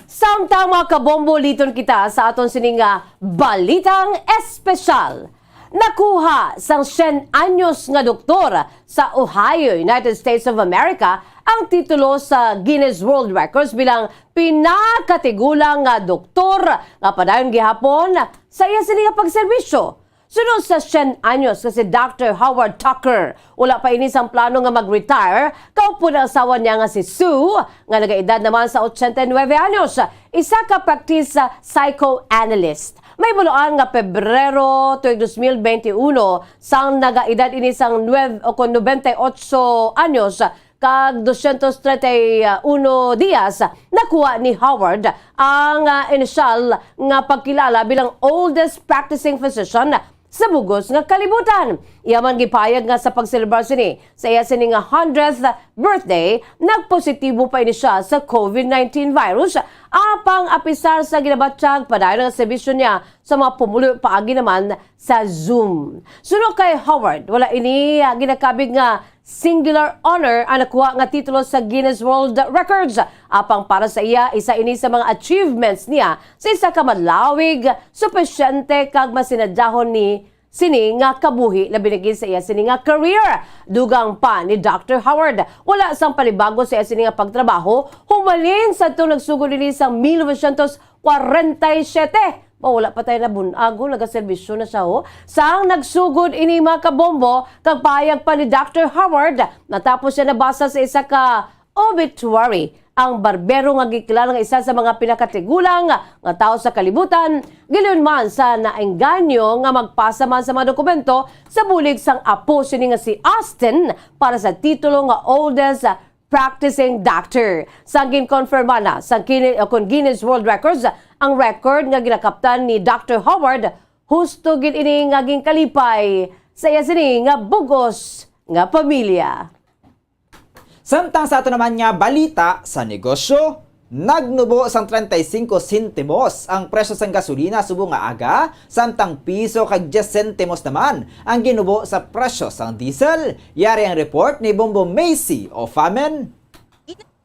Samtang, mga kabombo, liton kita sa aton sini nga balitang espesyal. Nakuha sang syen anyos nga doktor sa Ohio, United States of America, ang titulo sa Guinness World Records bilang pinakatigulang nga doktor nga padayon gihapon sa iya sini nga pagserbisyo. Suno sa syen anyos nga si Doctor Howard Tucker, wala pa ini sang plano nga mag-retire, kaupod ang asawa niya nga si Sue, nga nagaedad naman sa ochenta y nuebe anyos, isa ka practice psychoanalyst. Mahibaluan nga Pebrero tuig dos mil bente uno, sang nagaedad ini sang nuebe o kon nobenta y ocho anyos, kag dosyentos treinta y uno dias, nakuha ni Howard ang, ah, inisyal nga pagkilala bilang oldest practicing physician sa bug-os nga kalibutan. Iya man gipahayag nga sa pagselebrar sini sa iya sini nga hundredth birthday, nagpositibo pa ini siya sa covid nineteen virus, apang apisar sa ginabatyag, padayon ang serbisyo niya sa mga pumuluyo paagi naman sa Zoom. Suno kay Howard, wala ini, ah, ginakabig nga singular honor ang nakuha nga titulo sa Guinness World Records. Apang para sa iya, isa ini sa mga achievements niya sa isa ka malawig, supisyente kag masinadyahon ni sini nga kabuhi, labi na gid sa iya sini nga career. Dugang pa ni Doctor Howard, wala sang panibago sa iya sini nga pagtrabaho humalin sa tuong nagsugod ini sa mil novecientos kwarenta y siyete. Mao, wala pa tayo nabun-ag, oh, nagaserbisyo na siya, oh. Sang nagsugod ini, mga kabombo, kag pahayag pa ni Doctor Howard, natapos siya nabasa sa isa ka obituary, ang barbero nga gikilala nga isa sa mga pinakatigulang nga tawo sa kalibutan, gilingon man sa naengganyo nga magpasa man sa mga dokumento sa bulig sang apo sini nga si Austin para sa titulo nga oldest practicing doctor. Sang ginkonfirma na sa Guinness, o kon Guinness World Records ang record nga ginakaptan ni Doctor Howard, husto gid ini nga ginkalipay sa iya sini nga bug-os nga pamilya. Samtang sa ato naman nga balita sa negosyo, Nagnubo sang treinta y cinco sentimos ang presyo sang gasolina subong nga aga, samtang piso kag diyes sentimos naman ang ginubo sa presyo sang diesel. Yari ang report ni Bombo Macy Ofamen.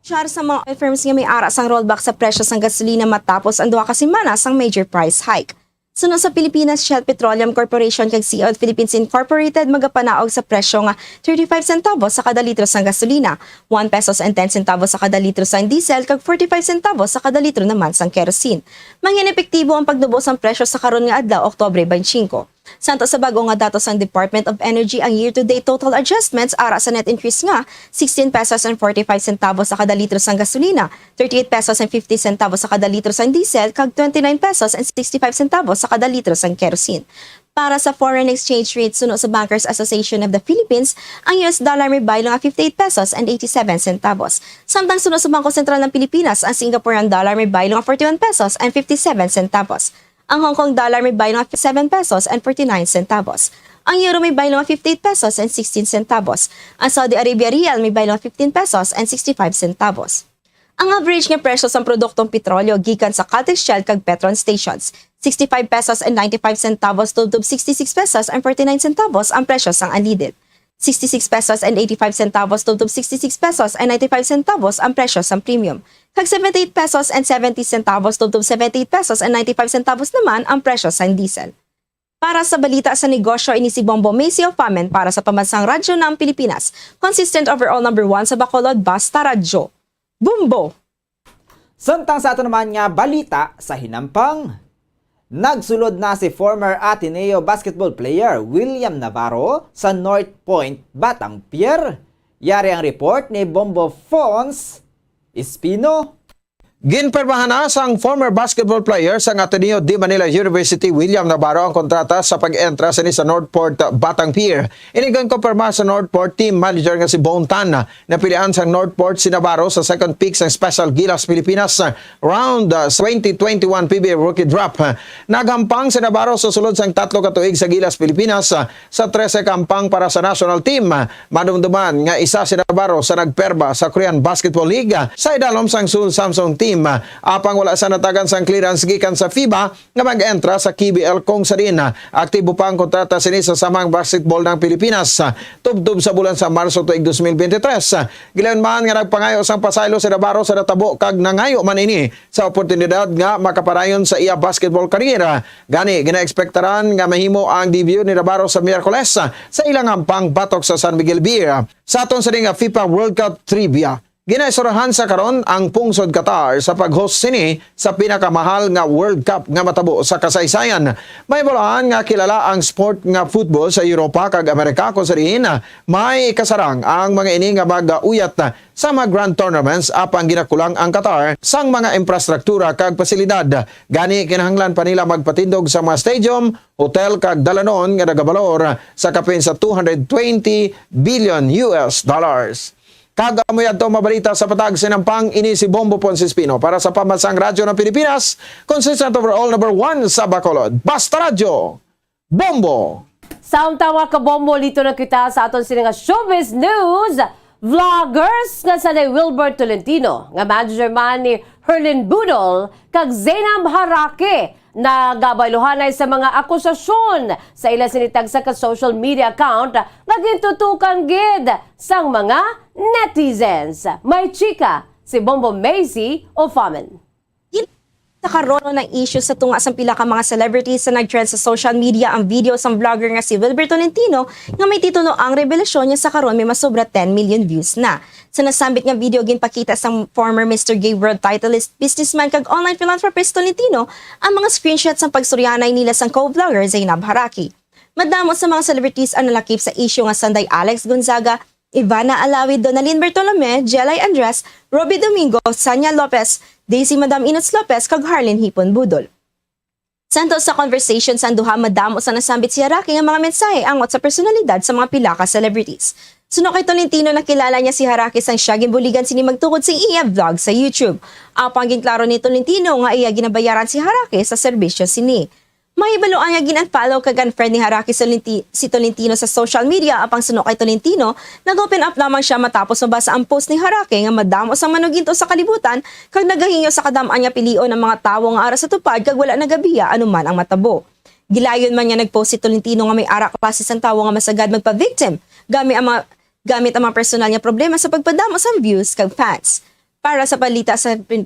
Share sa mga oil firms nga may ara sang rollback sa presyo sang gasolina matapos ang duha ka semana sang major price hike. Suno sa Pilipinas, Shell Petroleum Corporation kag Sea Oil Philippines Incorporated magapanaog sa presyo nga thirty-five centavos sa kada litro sang gasolina, one pesos and ten centavos sa kada litro sang diesel, kag forty-five centavos sa kada litro naman sang kerosene. Mangin-epektibo ang pagnubo sang presyo sa karon nga adlaw, Oktubre twenty-five. Santo sa bag-o nga datos sang Department of Energy, ang year-to-date total adjustments ara sa net increase nga sixteen pesos and forty-five centavos sa kada litro sang gasolina, thirty-eight pesos and fifty centavos sa kada litro sang diesel, kag twenty-nine pesos and sixty-five centavos sa kada litro sang kerosene. Para sa foreign exchange rate, suno sa Bankers Association of the Philippines, ang U S dollar may baylo nga fifty-eight pesos and eighty-seven centavos. Samtang suno sa Bangko Sentral ng Pilipinas, ang Singaporean dollar may baylo nga forty-one pesos and fifty-seven centavos. Ang Hong Kong dollar may baylo nga seven pesos and forty-nine centavos. Ang euro may baylo nga fifty-eight pesos and sixteen centavos. Ang Saudi Arabia rial may baylo nga fifteen pesos and sixty-five centavos. Ang average nga presyo sang produktong petrolyo gikan sa Caltex Shell kag Petron stations, sixty-five pesos and ninety-five centavos tubtob sixty-six pesos and forty-nine centavos ang presyo sang unleaded. Sixty-six pesos and eighty-five centavos tubtob sixty-six pesos and ninety-five centavos ang presyo sang premium, kag seventy-eight pesos and seventy centavos tubtob seventy-eight pesos and ninety-five centavos naman ang presyo sang diesel. Para sa balita sa negosyo, ini si Bombo Macy Ofamen para sa Pambansang Radyo ng Pilipinas, consistent overall number one sa Bacolod, Basta Radyo. Bombo! Samtang sa ato naman nga balita sa hinampang, nagsulod na si former Ateneo basketball player William Navarro sa North Point, Batang Pier. Yari ang report ni Bombo Fons Espino. Ginpirmahan na sang former basketball player sang Ateneo de Manila University, William Navarro, ang kontrata sa pag-entra sini sa Northport, Batang Pier. Ini ginkumpirma sa Northport team manager nga si Bone Tan. Napilian sang Northport si Navarro sa second pick sang Special Gilas Pilipinas Round, uh, twenty twenty-one P B A Rookie Drop. Naghampang si Navarro sa sulod sang tatlo ka tuig sa Gilas Pilipinas, uh, sa trese ka hampang para sa national team. Madumduman nga isa si Navarro sa nagperma sa Korean Basketball League, uh, sa idalom sang Seoul Samsung team. Uh, apang wala sa natagan sang clearance gikan sa FIBA nga mag-entra sa K B L, kung sa diin, uh, aktibo pa ang kontrata sini sa Samang Basketball ng Pilipinas, uh, tubtob sa bulan sa Marso tuig dos mil bente tres. Uh, gilayon man nga nagpangayo sang pasaylo si Navarro sa natabo kag nangayo man ini sa oportunidad nga makapadayon sa iya basketball career. Gani, ginaekspektaran nga mahimo ang debut ni Navarro sa Miyerkules sa ilang hampang batok sa San Miguel Beer. Sa aton sini nga FIFA World Cup trivia, ginaistoryahan sa karon ang pungsod Qatar sa pag-host sini sa pinakamahal nga World Cup nga matabo sa kasaysayan. May bulahan nga kilala ang sport nga football sa Europa kag Amerika, kung sa diin may kasarang ang mga ini nga mag-uyat sa mga grand tournaments, apang ginakulang ang Qatar sang mga infrastruktura kag pasilidad. Gani, kinahanglan pa nila magpatindog sa mga stadium, hotel kag dalanon nga nagabalor sa kapin sa two hundred twenty billion U S dollars. Kag amo yadto mabalita sa patag sinampang, ini si Bombo Ponce Espino para sa Pambansang Radyo ng Pilipinas, consistent overall number one sa Bacolod. Basta Radyo! Bombo! Samtang, mga kabombo, lito na kita sa aton sini nga showbiz news. Vloggers nga sanay Wilbert Tolentino, nga manager man ni Herlin Budol kag Zainab Harake, nagabayluhanay sa mga akusasyon sa ila sini tagsa ka social media account nga gintutukan gid sang mga netizens. May chika si Bombo Macy Ofamen. Sa karon, ang issue sa tunga sang pila ka mga celebrities sa nag-trend sa social media ang video sang vlogger nga si Wilbert Tolentino nga may titulo Ang Revelasyon, nga sa karon may masobra ten million views na. Sa nasambit nga video, ginpakita sang former Mister Gay World titleist, businessman kag online philanthropist Tolentino ang mga screenshot sang pagsuryanay nila sang co-vlogger Zainab Haraki. Madamo sa mga celebrities ang nalakip sa issue nga sanday Alex Gonzaga, Ivana Alawi, Donalyn Bertolome, Jelay Andres, Robbie Domingo, Sanya Lopez, Daisy Madam Inots Lopez, kag Harlin Hipon Budol. Santo sa conversation sang duha, madamo sa nasambit si Haraki nga mga mensahe angot sa personalidad sa mga pila ka celebrities. Suno kay Tolentino, nakilala niya si Haraki sang siya ginbuligan sini magtukod sing iya vlog sa YouTube. Apang ginklaro ni Tolentino nga iya ginabayaran si Haraki sa serbisyo sini. Mahibaluan nga gin-unfollow kag unfriend ni Harake si Tolenti-, si Tolentino sa social media, apang suno kay Tolentino, nag-open up lamang sia matapos mabasa ang post ni Harake nga madamo sang manuginto sa kalibutan kag nagahingyo sa kadam-an nga pilion ang mga tawo nga ara sa tupad kag wala nagabiya ano man ang matabo. Gilayon man nga nag-post si Tolentino nga may ara klase sang tawo nga masagad magpa-victim gamit ang mga, gamit ang mga personal nga problema sa pagpadamo sang views kag fans. Para sa balita sa pin-,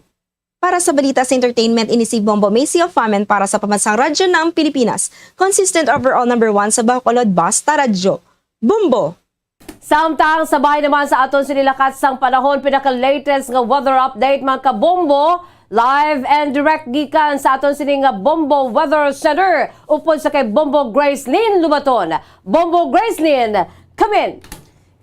Para sa balita sa entertainment, ini si Bombo Macy of Famen para sa Pambansang Radyo ng Pilipinas. Consistent overall number one sa Bacolod, Basta Radyo. Bombo! Samtang sabay naman sa aton sinilakat sang panahon, pinaka-latest nga weather update, mga kabombo, live and direct gikan sa aton sini nga Bombo Weather Center, upod sa kay Bombo Gracelyn Lumaton. Bombo Gracelyn, come in!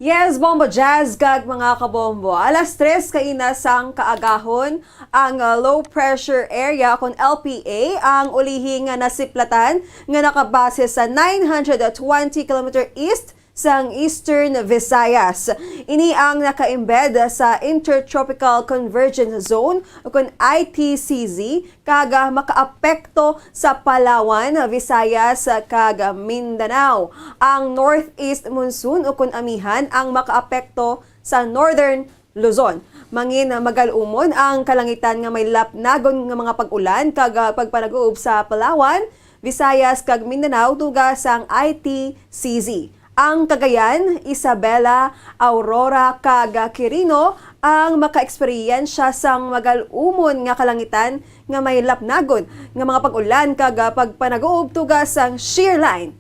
Yes, Bombo Jazz kag mga kabombo. Alas tres kaina sang kaagahon, ang, uh, low pressure area, kon L P A, ang ulihi nga nasiplatan nga nakabase sa nine hundred twenty kilometer east sang Eastern Visayas. Ini ang naka-embed sa Intertropical Convergence Zone, o kon I T C Z, kag, ah, makaapekto sa Palawan, Visayas, kag Mindanao. Ang northeast monsoon, o kon amihan, ang makaapekto sa northern Luzon. Mangin magal-umon ang kalangitan nga may lapnagon nga mga pag-ulan kag, ah, pagpanaguob sa Palawan, Visayas, kag Mindanao tuga sang I T C Z. Ang Cagayan, Isabela, Aurora, kag Quirino ang makaeksperyensya sang magal-umon nga kalangitan nga may lapnagon nga mga pag-ulan kag pagpanaguob tuga sang shear line.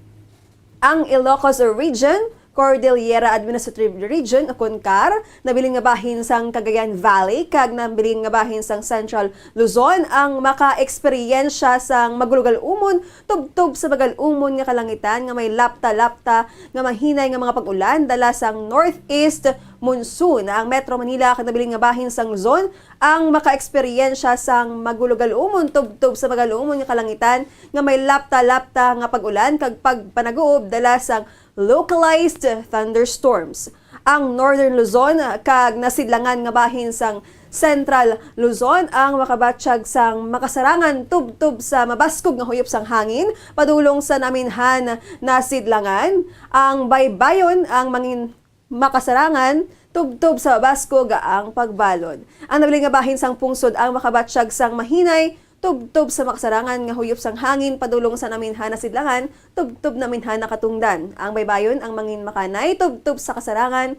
Ang Ilocos Region, Cordillera Administrative Region, o kon CAR, nabilin nga bahin sang Cagayan Valley, kag nabilin nga bahin sang Central Luzon ang makaeksperyensya sang magulogal-umon tubtob sa magal-umon nga kalangitan nga may lapta-lapta nga mahinay nga mga pag-ulan dala sang northeast monsoon. Ang Metro Manila kag nabilin nga bahin sang Luzon ang makaeksperyensya sang magulogal-umon tubtob sa magal-umon nga kalangitan nga may lapta-lapta nga pag-ulan kag pagpanaguob dala sang localized thunderstorms. Ang Northern Luzon kag nasidlangan nga bahin sang Central Luzon ang makabatyag sang makasarangan tubtob sa mabaskog nga huyop sang hangin padulong sa naminhan nasidlangan. Ang baybayon ang mangin makasarangan tubtob sa mabaskog ang pagbalod. Ang nabilin nga bahin sang pungsod ang makabatyag sang mahinay tubtob sa makasarangan nga huyop sang hangin padulong sa naminhan nasidlangan tubtob naminhan nakatungdan. Ang baybayon ang mangin makanay tubtob sa kasarangan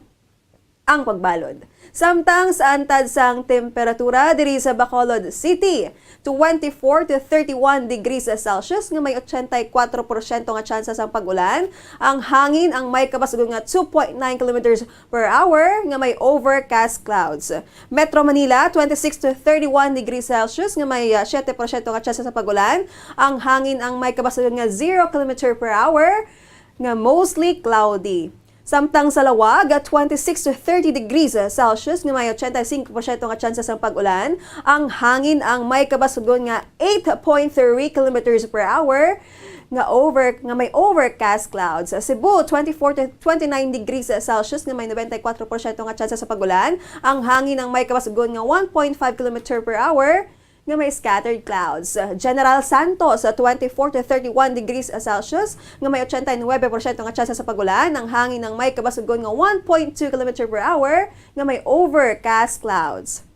ang pagbalod. Samtang sa antad sang temperatura diri sa Bacolod City, twenty-four to thirty-one degrees Celsius nga may ochenta y kuatro porsyento nga tsansa sang pag-ulan. Ang hangin ang may kabas-ugon nga two point nine kilometers per hour nga may overcast clouds. Metro Manila, twenty-six to thirty-one degrees Celsius nga may, ah, siyete porsyento nga tsansa sa pag-ulan. Ang hangin ang may kabas-ugon nga zero kilometer per hour nga mostly cloudy. Samtang sa Laoag, twenty-six to thirty degrees Celsius nga may ochenta y cinco porsyento nga tsansa sang pag-ulan. Ang hangin ang may kabas-ugon nga eight point three kilometers per hour nga over, nga may overcast clouds. Sa Cebu, twenty-four to twenty-nine degrees Celsius nga may nobenta y kuatro porsyento nga tsansa sa pag-ulan. Ang hangin ang may kabas-ugon nga one point five kilometer per hour nga may scattered clouds. General Santos, twenty-four to thirty-one degrees Celsius nga may ochenta y nuebe porsyento nga tsansa sa pag-ulan. Ang hangin ang may kabas-ugon nga one point two kilometer per hour nga may overcast clouds.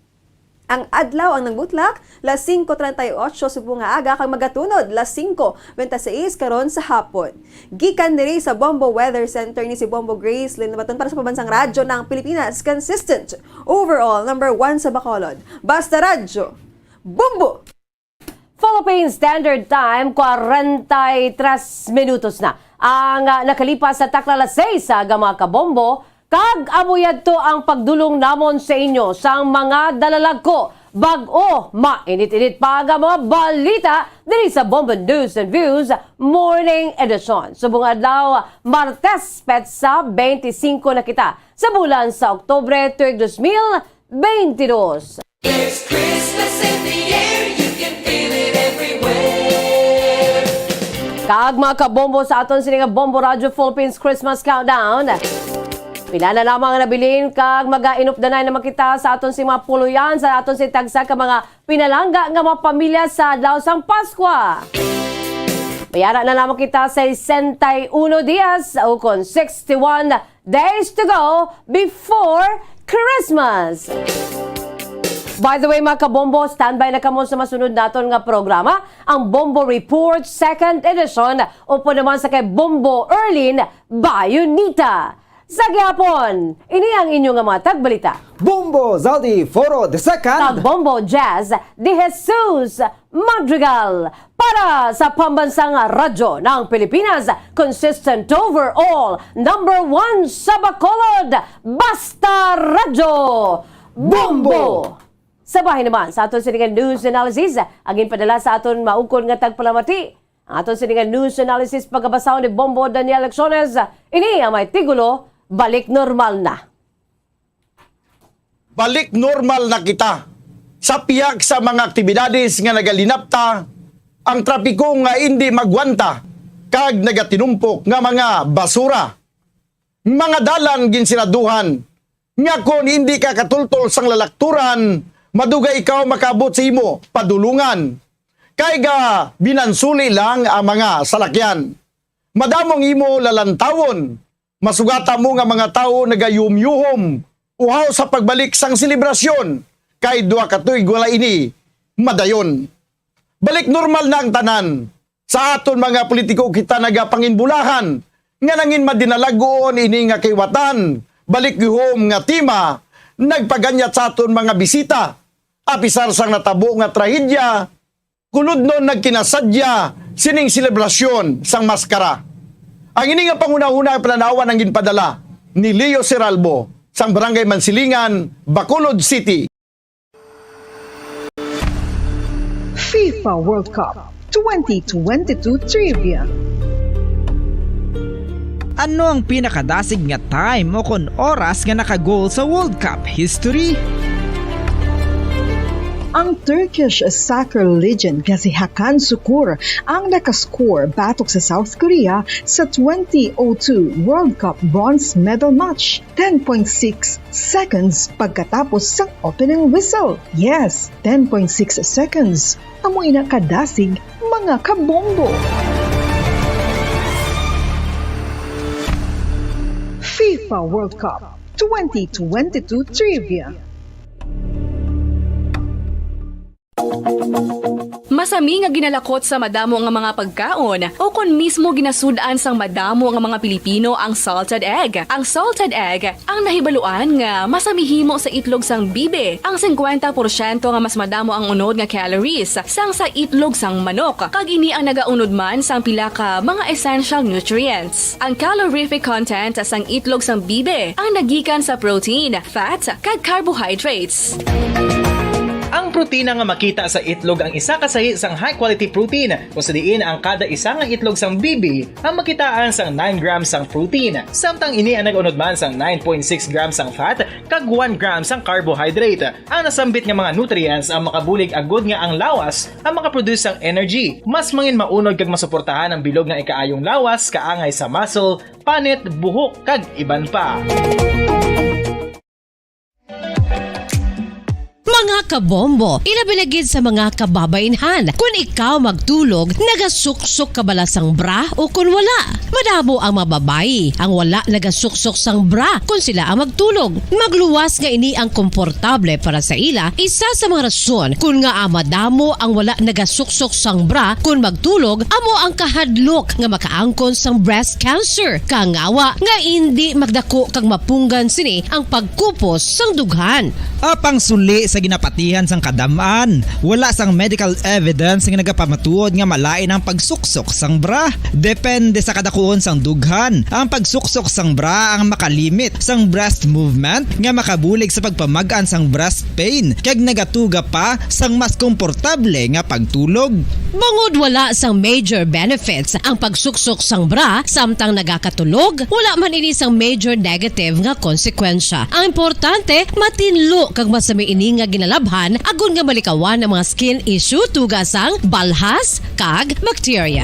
Ang adlaw ang nagbutlak, las singko treinta y ocho subong nga aga, kag magatunod, las singko bente seis karon sa hapon. Gikan diri sa Bombo Weather Center, ni si Bombo Gracelyn Lumaton para sa Pambansang Radyo ng Pilipinas, consistent, overall, number one sa Bacolod. Basta Radyo, Bombo! Philippine Standard Time, kwarenta y tres minutos na ang, ah, nakalipas sa takna alas seis sa aga, mga kabombo. Kag amo yadto ang pagdulong namon sa inyo sang mga dalalagko. Bag-o, mainit-init pa nga mga balita diri sa Bombo News and Views Morning Edition. Subong adlaw, Martes, petsa twenty-five na kita sa bulan sa Oktubre, tuig dos mil twenty-two. There's Christmas in the air, you can feel it everywhere. Kag mga kabombo, sa aton sini nga Bombo Radyo Philippines Christmas Countdown, pila na lamang ang nabilin kag magainupdanay naman kita sa aton sini mga puloy-an sa aton sini tagsa ka mga pinalangga nga mga pamilya sa adlaw sang Paskwa. Yara na lamang kita sa sesenta y uno dias, ukon sixty-one days to go before Christmas. By the way, mga kabombo, standby na kamo sa masunod naton nga programa, ang Bombo Report Second Edition, upod naman sa kay Bombo Erlin Bayonita. Sa gihapon, ini ang inyo nga mga tagbalita. Bombo Zaldi Foro the Second. Kag Bombo Jazz de Jesus Madrigal. Para sa Pambansang Radyo ng Pilipinas, consistent overall, number one sa Bacolod, Basta Radyo, Bombo! Bombo! Sa bahin naman sa aton sini nga news analysis, ang ginpadala sa aton maukon nga tagpalamati. Ang aton sini nga news analysis pagabasahon ni Bombo Daniel Lecciones. Ini ang may titulo, Balik Normal Na. Balik normal na kita. Sa pihak sa mga aktibidades nga nagalinapta, ang trapiko nga indi magwanta kag nagatinumpok nga mga basura. Mga dalan ginsiraduhan, nga kon indi ka katultol sang lalakturan, madugay ikaw makaabot sa imo padulongan. Kay ga binansuli lang ang mga salakyan. Madamo ang imo lalantawon. Masugata mo nga mga tawo nagayuhom-yuhom uhaw sa pagbalik sang selebrasyon, kay duha ka tuig wala ini madayon. Balik normal na ang tanan. Sa aton mga politiko kita nagapanginbulahan nga nangin madinalag-on ini nga kaiwatan. Balik gihom nga tema nagpaganyat sa aton mga bisita. Apisar sang natabo nga trahedya, kulodnon nagkinasadya sining selebrasyon sang maskara. Ang ini nga panghunahuna nga panan-awan ang ginpadala ni Leo Seralbo sang Barangay Mansilingan, Bacolod City. FIFA World Cup twenty twenty-two Trivia. Ano ang pinakadasig nga time o kon oras nga naka-goal sa World Cup history? Ang Turkish soccer legend nga si Hakan Sukur ang nakascore batok sa South Korea sa twenty oh two World Cup bronze medal match, ten point six seconds pagkatapos sang opening whistle. Yes, ten point six seconds. Amo ina kadasig, mga kabombo. FIFA World Cup twenty twenty-two Trivia. Masami nga ginalakot sa madamo nga mga pagkaon, o kon mismo ginasud-an sang madamo nga mga Pilipino ang salted egg. Ang salted egg ang nahibaluan nga masami himo sa itlog sang bibi. Ang singkwenta porsyento nga mas madamo ang unod nga calories sang sa itlog sang manok, kag ini ang nagaunod man sang pila ka mga essential nutrients. Ang calorific content sang itlog sang bibi ang nagikan sa protein, fat, kag carbohydrates. Ang protina nga makita sa itlog ang isa ka sahi sang high-quality protein, kung sa diin ang kada isa nga itlog sang bibi ang makitaan sang nine grams sang protein, samtang ini ang nag-unod man sang nine point six grams sang fat kag one gram sang carbohydrate. Ang nasambit nga mga nutrients ang makabulig agud nga ang lawas ang makaproduce sang energy, mas mangin maunod kag masuportahan ang bilog nga ikaayong lawas, kaangay sa muscle, panit, buhok, kag iban pa. Mga kabombo, ilabi na gid sa mga kababaynhan, kun ikaw magtulog, nagasuksok ka bala sang bra o kun wala? Madamo ang mga babayi ang wala nagasuksok sang bra kun sila ang magtulog. Magluwas nga ini ang komportable para sa ila, isa sa mga rason kun ngaa madamo ang wala nagasuksok sang bra kun magtulog amo ang kahadlok nga makaangkon sang breast cancer, kangawa nga indi magdako kag mapunggan sini ang pagkupos sang dughan. Apang suli sa ginapatihan sang kadam-an, wala sang medical evidence nga nagapamatuod nga malain ang pagsuksok sang bra. Depende sa kadakuon sang dughan, ang pagsuksok sang bra ang makalimit sang breast movement nga makabulig sa pagpamag-an sang breast pain kag nagatuga pa sang mas komportable nga pagtulog. Bangod wala sang major benefits ang pagsuksok sang bra samtang nagakatulog, wala man ini sang major negative nga konsekwensya. Ang importante, matinlo kag masami ini nga ginalabhan agod nga malikawan ang mga skin issue tuga sang balhas kag bakterya.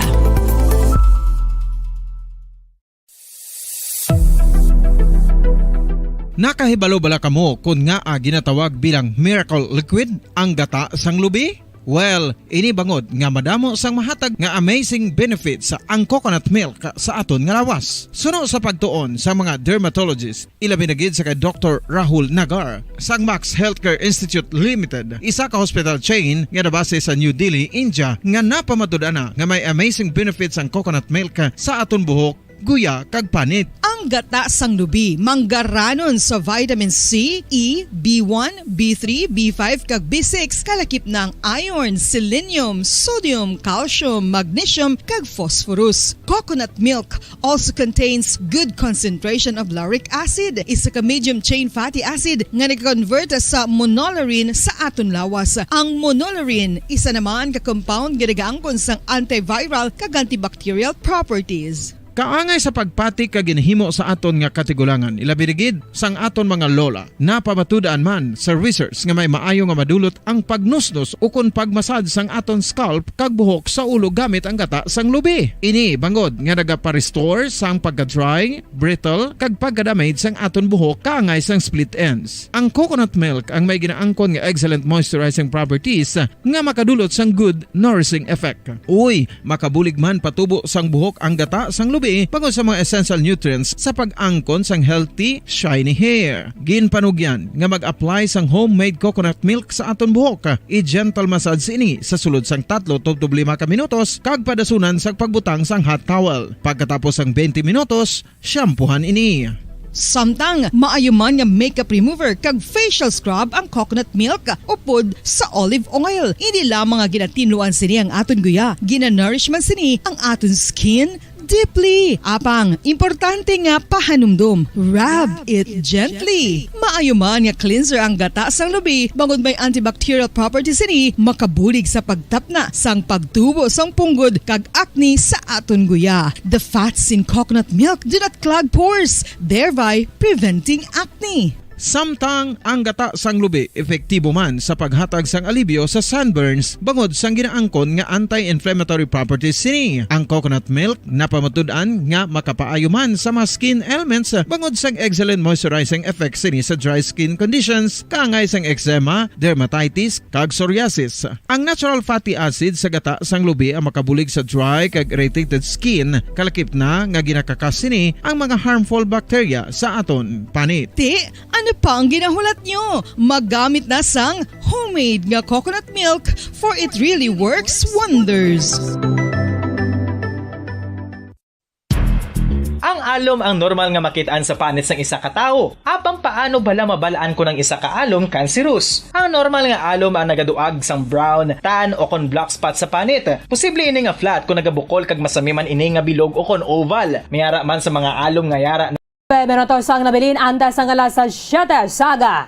Nakahibalo bala kamo kon ngaa ginatawag bilang miracle liquid ang gata sang lubi? Well, ini bangod nga madamo sang mahatag nga amazing benefits ang coconut milk sa aton nga lawas. Suno sa pagtuon sa mga dermatologist, ilabi na gid sa kay Doktor Rahul Nagar sang Max Healthcare Institute Limited, isa ka hospital chain nga nabase sa New Delhi, India, nga napamatud-an na nga may amazing benefits ang coconut milk sa aton buhok, guya, kag panit. Ang gata sang lubi manggaranon sa vitamin C, E, B one, B three, B five, kag B six, kalakip na ang iron, selenium, sodium, calcium, magnesium, kag phosphorus. Coconut milk also contains good concentration of lauric acid, isa ka medium chain fatty acid nga nag-convert sa monolaurin sa aton lawas. Ang monolaurin, isa naman ka compound nga nagaangkon sang antiviral kag antibacterial properties. Kaangay sa pagpati kag ginhimo sa aton nga katigulangan, ilabi na gid sang aton mga lola. Napamatud-an man sa research nga may maayo nga madulot ang pagnusnos ukon pag-massage sang aton scalp kag buhok sa ulo gamit ang gata sang lubi. Ini bangod nga nagapa-restore sang pagka-dry, brittle, kag pagka-damage sang aton buhok kaangay sang split ends. Ang coconut milk ang may ginaangkon nga excellent moisturizing properties nga makadulot sang good nourishing effect. Uy, makabulig man patubo sang buhok ang gata sang lubi bangod sa mga essential nutrients sa pag-angkon sang healthy, shiny hair. Ginpanugyan nga mag-apply sang homemade coconut milk sa aton buhok. I-gentle massage ini sa sulod sang tatlo tubtob lima ka minutos kag padasunan sang pagbutang sang hot towel. Pagkatapos sang twenty minutos, shampoohan ini. Samtang maayo man nga makeup remover kag facial scrub ang coconut milk upod sa olive oil. Hindi lamang nga ginatinluan sini ang aton guya, ginanourish man sini ang aton skin deeply. Apang, importante nga pahanumdom, rub it gently. Maayo man nga cleanser ang gata sang lubi, bangod may antibacterial properties sini, makabulig sa pagtapna sang pagtubo sang punggod kag acne sa aton guya. The fats in coconut milk do not clog pores, thereby preventing acne. Samtang ang gata sang lubi epektibo man sa paghatag sang alibyo sa sunburns bangod sang ginaangkon nga anti-inflammatory properties sini. Ang coconut milk napamatud-an nga makapaayo man sa mga skin ailments bangod sang excellent moisturizing effect sini sa dry skin conditions, kaangay sang eczema, dermatitis, kag psoriasis. Ang natural fatty acid sa gata sang lubi ang makabulig sa dry kag irritated skin, kalakip na nga ginakakas sini ang mga harmful bacteria sa aton panit. Ti, ano pa ang ginahulat nyo? Magamit na sang homemade nga coconut milk, for it really works wonders. Ang alom ang normal nga makit-an sa panit sang isa ka tawo. Apang paano bala mabal-an kon ang isa ka alom kanserus? Ang normal nga alom ang nagaduag sang brown, tan, o kon black spot sa panit. Posible ini nga flat kon nagabukol kag masami man ini nga bilog o kon oval. May ara man sa mga alom nga yara. Nuebe minutos ang nabilin antes sang alas siyete sa aga.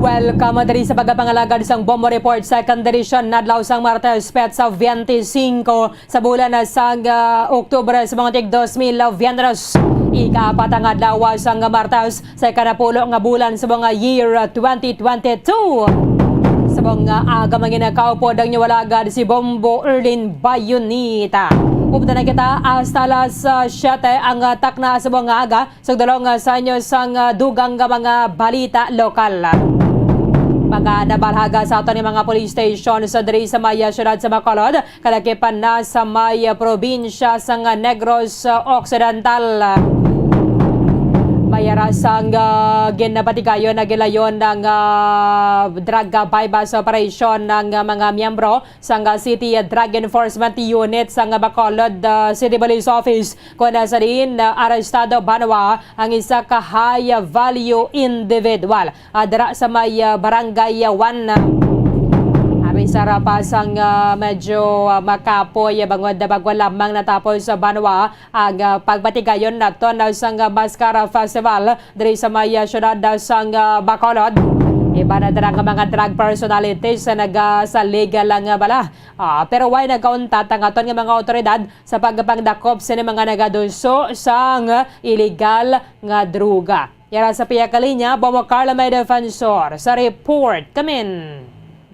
Welcome diri sa pagpangalagad sang Bombo Report, second edition, adlaw sang Martes, petsa twenty-five sa bulan sang, ah, Oktubre sa mga tig dos mil, Biyernes, ikaapat nga adlaw sang Martes sa ikanapulo nga bulan sa mga year twenty twenty-two. Sa mga aga, mga ginakaupod ang inyong alagad, si Bombo Erlin Bayonita. Upda na kita hasta alas, ah, siyete ang, ah, takna sa mga aga. Sa dalong, ah, sa inyo sang, ah, dugang nga mga balita lokal. Mga nabalhaga sa aton nga mga police station sa diri sa may, ah, siyudad sa Bacolod, kalakipan na sa may, ah, probinsya sang, ah, Negros, ah, Occidental. May ara sang, ah, ginapatigayon na gilayon ng, ah, drug, ah, buy-bust operation ng, ah, mga miyembro sang, ah, City Drug Enforcement Unit sang Bacolod, ah, City Police Office, kon sa diin, ah, arestado banwa ang isa ka high value individual, ah, dira sa may, ah, Barangay, ah, one. Abi, sa rapas ang, ah, medyo, ah, makapoy, ah, bangod na bagwa lamang natapos sa banwa ang, ah, pagpatigayon naton, ah, sang, ah, Mascara Festival diri sa may, ah, siyudad, ah, sang, ah, Bacolod. Iban na dira nga mga drug personalities sa nagasalig lang, ah, bala. Ah, pero way nagauntat ang aton nga mga awtoridad sa pagpangdakop sini mga nagaduso sang iligal nga droga. Yara sa piya ka linya, Bombo Carla May Defensor sa report. Kamin.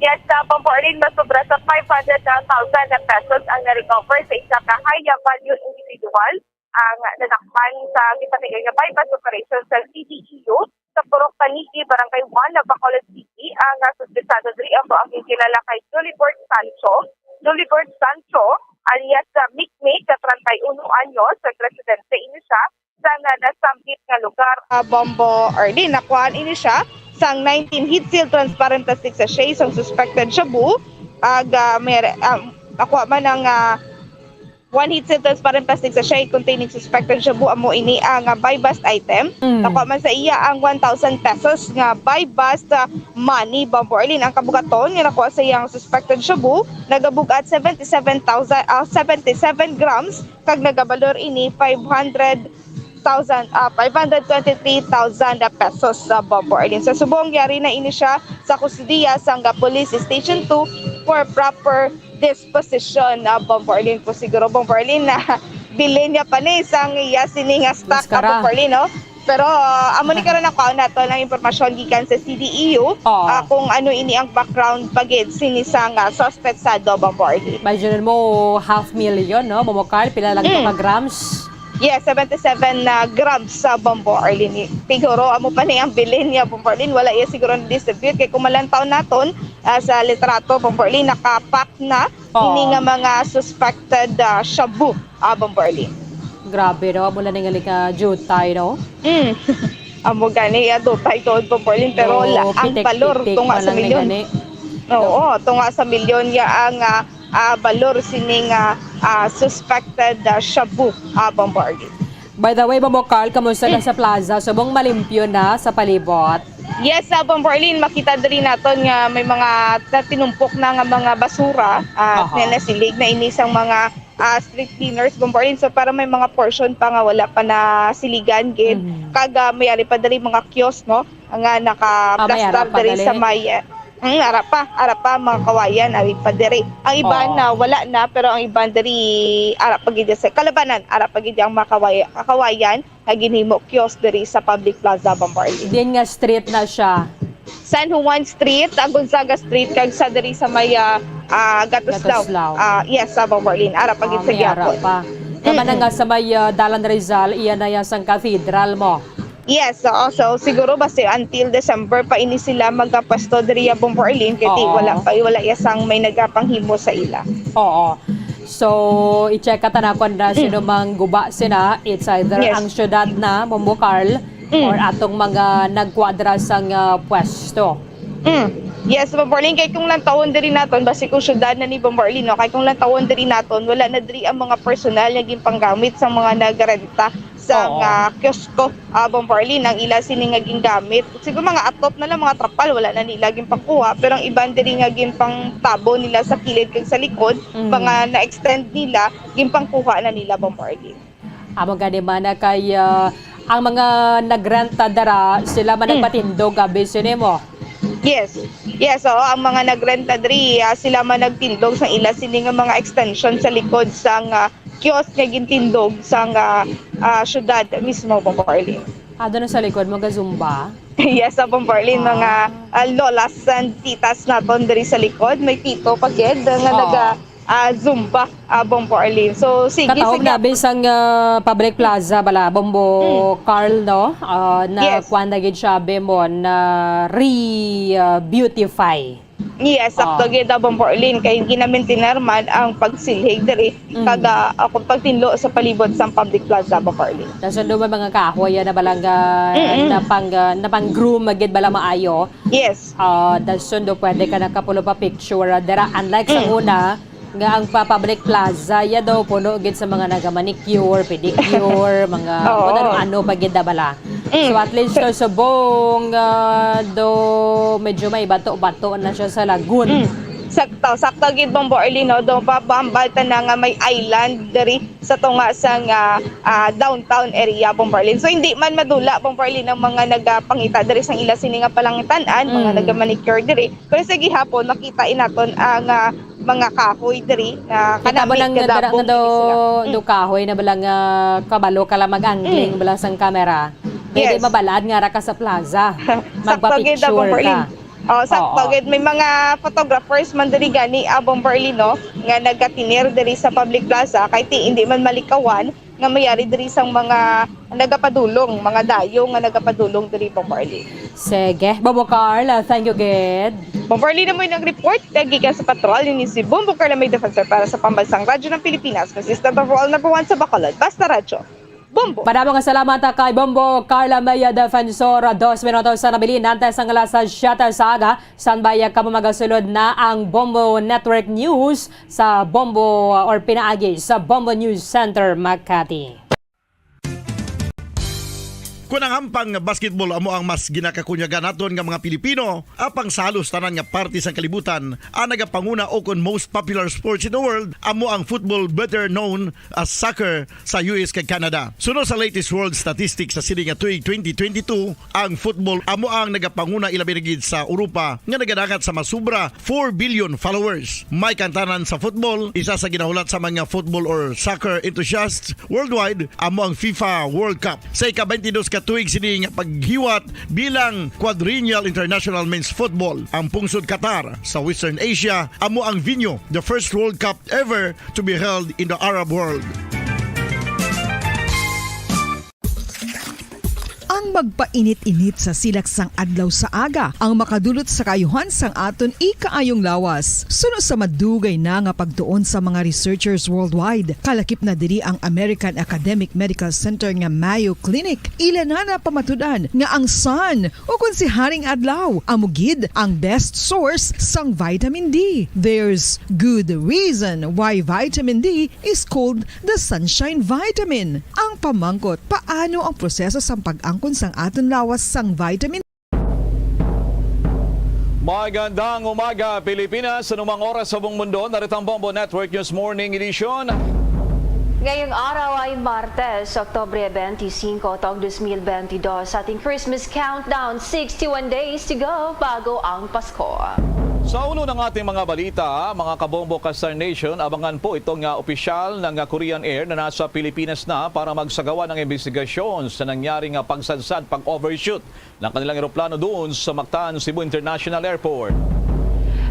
Yes, sa Bombo Arlene, mas sobra sa five hundred thousand na pesos ang na-recover sa isa ka high value individual ang nadakpan sa gipatigayon nga buy-bust operation sa C D E U sa Purok Paniki, Barangay one, Bacolod City. Ang, ah, suspetsado diri amo ang ginkilala kay Julibert Sancho. Julibert Sancho, alias, ah, Mikmik, ka treinta y uno anyos, nagresidente ini siya sa na-, nasambit nga lugar. Ah, Bombo Arlene, nakuhaan ini siya sang nineteen heat-sealed transparent plastic sachet sang suspected shabu. Ag, ah, may, ah, nakuha man ang, ah, one heat-sealed transparent plastic sachet containing suspected shabu. Amo ini ang, ah, buy-bust item. Mm. Nakuha man sa iya ang one thousand pesos nga buy-bust, ah, money, Bombo Arlene. Ang kabugaton nga nakuha sa iya ang suspected shabu nagabug-at seventy-seven thousand, ah, seventy-seven grams, kag nagabalor ini five hundred thousand, ah, five hundred twenty-three thousand pesos sa, Bombo Arlene. Sa subong, yari na ini siya sa kustodiya sang Police Station two for proper disposition, ah, Bombo Arlene. Kung siguro, Bombo Arlene, na bilin niya pa ni sang iya sini nga stock, ah, Bombo Arlene, no? Pero, ah, amo ni karon ang kaon nato ang impormasyon gikan sa C D E U, ah, kung ano ini ang background pa gid sini sang, ah, suspetsado, Bombo Arlene. Imagine mo, half million, no? Bombo Carl, pila lang to ka grams? Yes, seventy-seven na grams sa, Bombo Arlene. Siguro, amo pa ni ang bilin niya, Bombo Arlene. Wala iya siguro na-distribute. Kay kung malantaw naton, ah, sa litrato, Bombo Arlene, nakapak na ini nga mga suspected, ah, shabu, ah, Bombo Arlene. Grabe, no? Mula na nga ka jutay, no? Mm. Amo gani, ah, jutay to, Bombo Arlene, pero ang balor tunga sa milyon. Oo, tunga sa milyon ya ang, ah, ah, balor sining, ah, ah, suspected, ah, shabu, ah, Bombo Arlene. By the way, Bombo Carl, kamusta na sa plaza? Subong malimpyo na sa palibot? Yes, ah, Bombo Arlene, makita diri naton nga may mga natinumpok na nga mga basura, ah, nga nasilig na ini sang mga, ah, street cleaners, Bombo Arlene. So, para may mga portion pa nga wala pa nasiligan gid. Kag, ah, may ari pa diri mga kiosk, no? Nga nakaplastar diri sa may, ah, Mm, ara pa, ara pa, mga kawayan, ari pa diri. Ang iban na wala na, pero ang iban diri, ara pa gid sa kalabanan, ara pa gid ang mga kaway-, kawayan nga ginhimo kiosk diri sa public plaza, Bombo Arlene. Din nga street na siya? San Juan Street, ah, Gonzaga Street, kag sa diri sa may, ah, ah, Gatuslao. Gatuslao. Ah, yes, sa Bombo Arlene, ara pa gid sa gihapon. Ah, may ara pa. Tama na nga sa may, ah, Dalan Rizal, iya na ya sang cathedral mo. Yes, oo. So, siguro basi until December pa ini sila magapwesto diri, Bombo Arlene, kay ti-, wala pa, wala ya sang may nagapanghimo sa ila. Oo. So, i-check ka ta na kung na sino mang guba sina. It's either ang syudad na, Bombo Carl, or atong mga nagkwadra sang, ah, pwesto. Mm. Yes, Bombo Arlene, kay kung lantawon diri naton, basi kung syudad na ni, Bombo Arlene, no? Kay kung lantawon diri naton, wala na diri ang mga personal nga ginpanggamit sang mga nagrenta sang, ah, kiosko, ah, Bombo Arlene, ang ila sini nga gingamit. Siguro mga atop na lang, mga trapal, wala na nila ginpangkuha. Pero ang iban diri nga ginpangtabo nila sa kilid kag sa likod, mga na-extend nila, ginpangkuha na nila, Bombo Arlene. Amo gani man na kay, ah, ang mga nagrenta dara, sila man nagpatindog, abi, sini mo? Yes. Yes, oo, ang mga nagrenta diri, ah, sila man nagtindog sa ila sini nga mga extension sa likod sang, ah, kiosk nga gintindog sang, ah, ah, syudad mismo, Bombo Arlene. Ado na sa likod, mga zumba? Yes, sa Bombo Arlene, mga, ah, lolas and titas naton diri sa likod. May tito pa gid nga naga, ah, zumba, ah, Bombo Arlene. So, sige, katahom sige. Na, bisang, ah, public plaza bala, Bombo Carl, no? Ah, na kuwan na gid siya, be mo, na re-, ah, beautify. Yes, sakto gid, ah, Bombo Arlene, kay ginamaintain man ang pagsilhig diri, kag, ah, akong pagtinlo sa palibot sang public plaza, Bombo Arlene. Dason do may mga kahoy, ah, na balang, ah, napang, ah, napang-groom gid bala maayo. Yes. Ah, dason do pwede ka nakapulo pa picture, ah, dira, unlike sa una, nga ang pa-, public plaza, ya daw puno gid sa mga naga-manicure, pedicure, mga kung ano-ano pa gid na bala. So, at least, sa subong, ah, do medyo may bato-bato na siya sa lagun. Mm. Sakto, sakto gid, Bombo Arlene, no? Do pa, pahambal ta na nga may island diri sa tunga sang, ah, ah, downtown area, Bombo Arlene. So, hindi man madula, Bombo Arlene, ang mga nagapangita diri sang ila sini nga palangitan-an, mga naga-manicure diri. Pero sa gihapon, makita inaton ang, ah, mga kahoy diri nga kanami nga dara nga do, do kahoy na bala nga kabalo ka lang mag-angling bala sang camera. Pwede mabalad nga ara ka sa plaza. Magpa-picture ka. Oh, sakto gid. May mga photographers man diri gani, ah, Bombo Arlene, no, nga nagatinir diri sa public plaza, kay ti, hindi man malikawan nga mayari diri sang mga nagapadulong, mga dayo nga nagapadulong diri, Bombo Arlene. Sige, Bombo Carla, thank you gid. Bombo Arlene mo ang report, kag gikan sa patrol ni si Bombo Carla May Defensor para sa Pambansang Radyo ng Pilipinas, consistent overall number one sa Bacolod. Basta Radyo. Bombo! Madamo nga salamat kay Bombo Carla May Defensor. Dos minutos sa nabilin, nantes ang alas siyete sa aga. Standby kamo, magasulod na ang Bombo Network News sa Bombo or pinaagi sa Bombo News Center Makati. Kon ang hampang nga basketball amo ang mas ginakakunyagan naton nga mga Pilipino, apang sa halos tanan nga parte sang kalibutan, ang nagapanguna o kon most popular sports in the world amo ang football, better known as soccer, sa U S kag Canada. Suno sa latest world statistics sa sini nga tuig twenty twenty-two, ang football amo ang nagapanguna, ilabi na gid sa Europa nga nagadangat sa masubra four billion followers. May kantanan sa football, isa sa ginahulat sa mga football or soccer enthusiasts worldwide amo ang FIFA World Cup. Sa ika-twenty-dos ka tuig sini nga paghiwat bilang Quadrennial International Men's Football, ang pungsod Qatar sa Western Asia amo ang venue, the first World Cup ever to be held in the Arab world. Ang magpainit-init sa silak sang adlaw sa aga ang makadulot sa kaayuhan sang aton ikaayong lawas. Suno sa madugay na nga pagtuon sa mga researchers worldwide, kalakip na diri ang American Academic Medical Center nga Mayo Clinic. Ila na napamatud-an nga ang sun, o kon si Haring Adlaw, amo gid ang best source sang vitamin D. There's good reason why vitamin D is called the sunshine vitamin. Ang pamangkot, paano ang proseso sang pag-angkon sang aton lawas sang vitamin? Magandang umaga, Pilipinas. Anumang oras sa buong mundo, narito ang Bombo Network News Morning Edition. Ngayong araw ay Martes, Oktubre twenty-five, taong dos mil bentidós. Sa ating Christmas countdown, sixty-one days to go bago ang Pasko. Sa ulo ng ating mga balita, mga kabombo ka Star Nation, abangan po itong nga opisyal ng Korean Air na nasa Pilipinas na para magsagawa ng imbestigasyon sa nangyaring pagsadsad, pag-overshoot ng kanilang eroplano doon sa Mactan Cebu International Airport.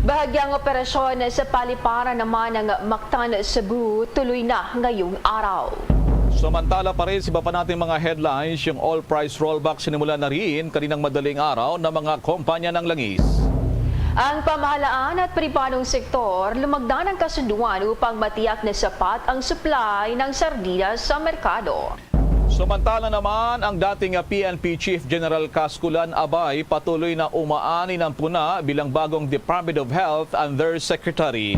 Bahagyang operasyon sa paliparan naman ng Mactan Cebu tuloy na ngayong araw. Samantala pa rin sa iba pa nating mga headlines, yung oil price rollback sinimulan na rin kaninang madaling araw ng mga kumpanya ng langis. Ang pamahalaan at pribanong sektor lumagda ng kasunduan upang matiyak na sapat ang supply ng sardinas sa merkado. Samantala naman, ang dating P N P Chief General Kaskulan Abay patuloy na umaani ng puna bilang bagong Department of Health Undersecretary.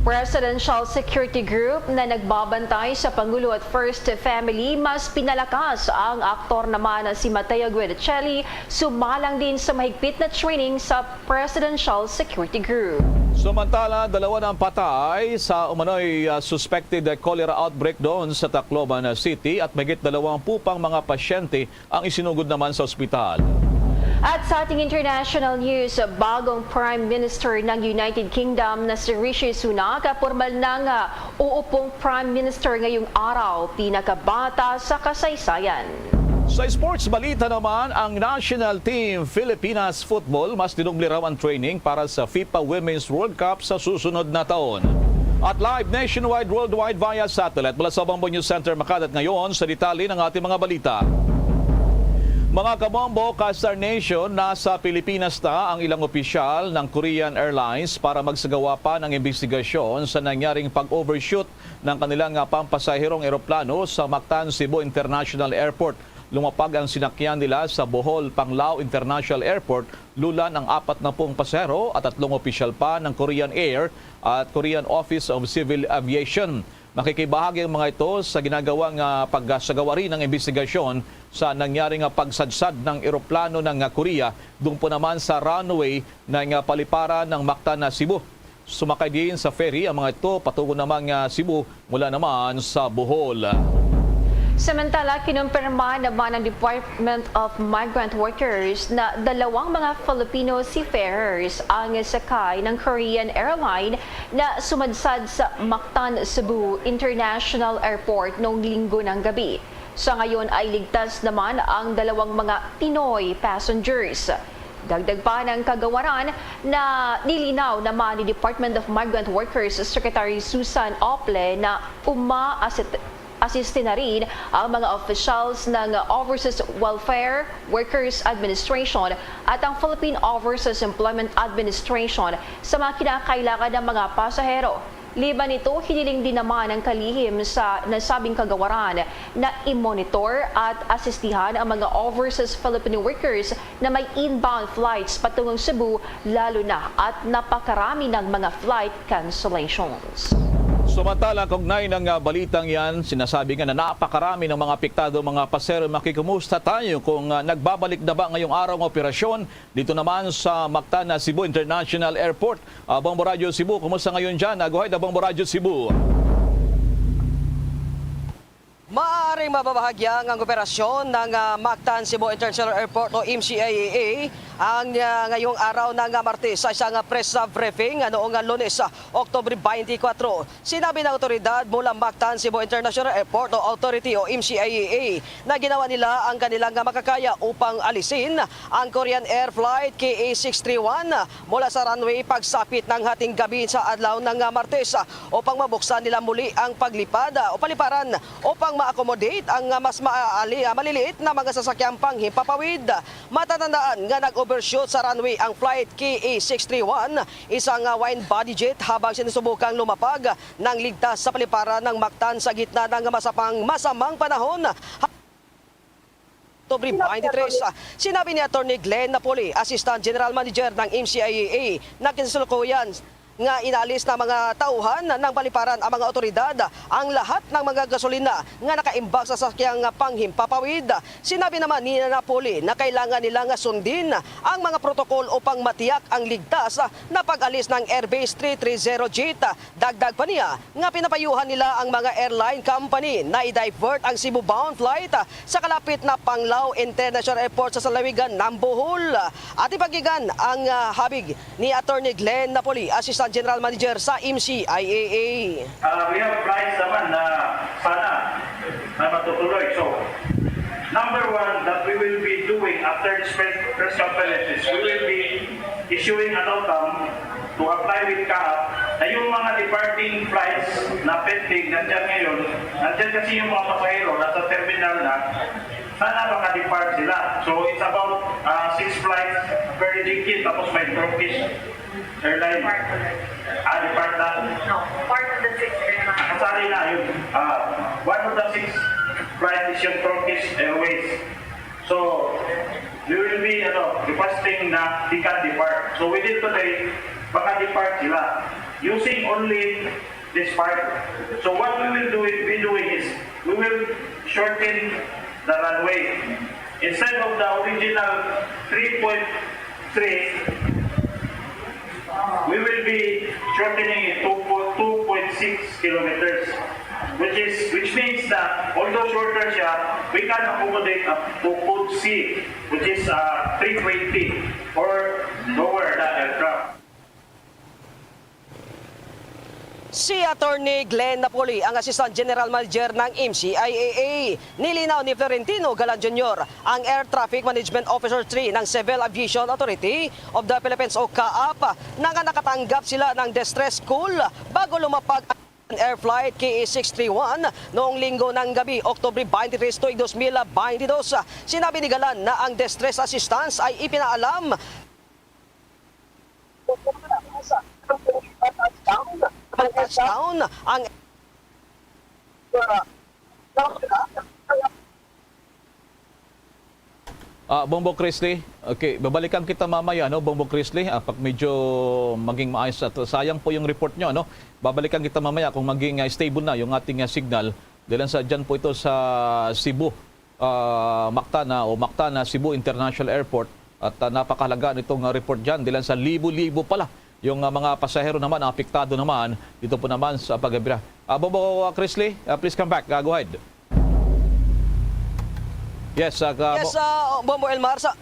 Presidential Security Group na nagbabantay sa Pangulo at First Family, mas pinalakas ang aktor naman na si Mateo Guidicelli, sumalang din sa mahigpit na training sa Presidential Security Group. Samantala, dalawa na ang patay sa umano'y, ah, suspected cholera outbreak doon sa Tacloban City at mahigit dalawang pupang mga pasyente ang isinugod naman sa ospital. At sa ating international news, bagong Prime Minister ng United Kingdom na si Rishi Sunak, pormal nang, ah, uupong Prime Minister ngayong araw, pinakabata sa kasaysayan. Sa sports balita naman, ang national team Filipinas Football mas dinubli raw ang training para sa FIFA Women's World Cup sa susunod na taon. At live nationwide, worldwide via satellite mula sa Bombo News Center Makati. At ngayon, sa detalye ng ating mga balita. Mga kabombo, ka Star Nation, nasa Pilipinas na ang ilang opisyal ng Korean Airlines para magsagawa pa ng imbestigasyon sa nangyaring pag-overshoot ng kanilang, ah, pampasaherong eroplano sa Mactan Cebu International Airport. Lumapag ang sinakyan nila sa Bohol Panglao International Airport, lulan ang apat na pung pasahero at tatlong opisyal pa ng Korean Air at Korean Office of Civil Aviation. Makikibahagi ang mga ito sa ginagawang, ah, pagsagawa rin ng imbestigasyon sa nangyaring, ah, pagsadsad ng eroplano ng, ah, Korea, doon po naman sa runway ng, ah, paliparan ng Mactan na Cebu. Sumakay din sa ferry ang mga ito patungo naman nga Cebu mula naman sa Bohol. Samantala, kinumpirma naman ng Department of Migrant Workers na dalawang mga Filipino seafarers ang sakay ng Korean Airline na sumadsad sa Mactan Cebu International Airport noong Linggo ng gabi. Sa ngayon ay ligtas naman ang dalawang mga Pinoy passengers. Dagdag pa ng kagawaran na nilinaw naman ni Department of Migrant Workers Secretary Susan Ople na umaasit Asiste na rin ang mga officials ng Overseas Welfare Workers Administration at ang Philippine Overseas Employment Administration sa mga kinakailangan ng mga pasahero. Liban nito, hiniling din naman ng kalihim sa nasabing kagawaran na i-monitor at asistihan ang mga overseas Filipino workers na may inbound flights patungong Cebu, lalo na at napakarami ng mga flight cancellations. Samantala, kaugnay ng, ah, balitang yan, sinasabi nga na napakarami ng mga apektado, mga pasero. Makikumusta tayo kung, ah, nagbabalik na ba ngayong araw ang operasyon dito naman sa Mactan, ah, Cebu International Airport? Ah, Bombo Radyo Cebu, kumusta ngayon dyan? Ah, go ahead, ah, Bombo Radyo Cebu. Maaaring mababahagya ang operasyon ng, ah, Mactan Cebu International Airport o M C I A A ang, ah, ngayong araw ng, ah, Martes sa isang, ah, press, ah, briefing, ah, noong, ah, Lunes, ah, Oktubre twenty-four. Sinabi ng awtoridad mula Mactan Cebu International Airport o Authority o M C I A A na ginawa nila ang kanilang, ah, makakaya upang alisin ang Korean Air Flight K A six three one mula sa runway pagsapit ng hating gabi sa adlaw ng, ah, Martes, ah, upang mabuksan nila muli ang paglipad, ah, o paliparan upang ma-accommodate ang, ah, mas maali-, ah, maliliit na mga sasakyang panghimpapawid. Matatandaan nga nag-overshoot sa runway ang Flight K A six three one, isang, ah, wide body jet, habang sinusubukang lumapag ng ligtas sa paliparan ng Mactan sa gitna ng masapang, masamang panahon. Oktubre twenty-three, sinabi ni Attorney Glenn Napoli, Assistant General Manager ng M C I A A, na kinasulukuyan nga inalis ng mga tauhan ng paliparan ang mga awtoridad ang lahat ng mga gasolina nga nakaimbak sa sakyang panghimpapawid. Sinabi naman ni Napoli na kailangan nila nga sundin ang mga protokol upang matiyak ang ligtas na pag-alis ng Airbase three three zero jet. Dagdag pa niya nga pinapayuhan nila ang mga airline company na i-divert ang Cebu-bound flight sa kalapit na Panglao International Airport sa lalawigan ng Bohol. Ating pakinggan ang, ah, habig ni Attorney Glenn Napoli, Assistant General Manager sa M C I A A. Uh, we have flights naman na sana na matutuloy. So, number one that we will be doing after this press, press conference is we will be issuing an OTAM to apply with CAAP na yung mga departing flights na pending, nandyan ngayon, nandyan kasi yung mga pasahero, nasa terminal na, sana maka-depart sila. So, it's about uh, six flights per J K, tapos may Turkish Airline. Ah, depart na? No, part of the six airlines. Nakasali na yun. Ah, one of the six flight is yung Turkish Airways. So, we will be ano, requesting na they can depart. So, within today, maka-depart sila. Using only this part. So, what we will do, be doing is, we will shorten the runway. Instead of the original three point three, we will be shortening it to two point six kilometers, which is, which means that although shorter siya, we can accommodate up to code C, which is uh, three twenty or lower na aircraft. Si Attorney Glenn Napoli, ang Assistant General Manager ng M C I A A. Nilinaw ni Florentino Galan Junior, ang Air Traffic Management Officer three ng Civil Aviation Authority of the Philippines o CAAP, na nga nakatanggap sila ng distress call bago lumapag ang Air Flight K A six three one noong Linggo ng gabi, Oktubre twenty-three tuig dos mil baynte dos. Sinabi ni Galan na ang distress assistance ay ipinaalam ang touchdown ang Ah, Bombo Chrisley. Okay, babalikan kita mamaya, no, Bombo Chrisley. Ah, pag medyo maging maayos at sayang po yung report nyo, no? Babalikan kita mamaya kung maging, ah, stable na yung ating, ah, signal. Dahil sa dyan po ito sa Cebu, ah, Mactan, ah, o Mactan, ah, Cebu International Airport. At, ah, napakahalaga nitong, ah, report dyan. Dahil sa libo-libo pala yung, ah, mga pasahero naman, apektado naman dito po naman sa pagabira. Ah, Bombo, ah, Chrisley, ah, please come back. Ah, go ahead. Yes, ah, ka- Yes, uh, Bombo Elmar, sa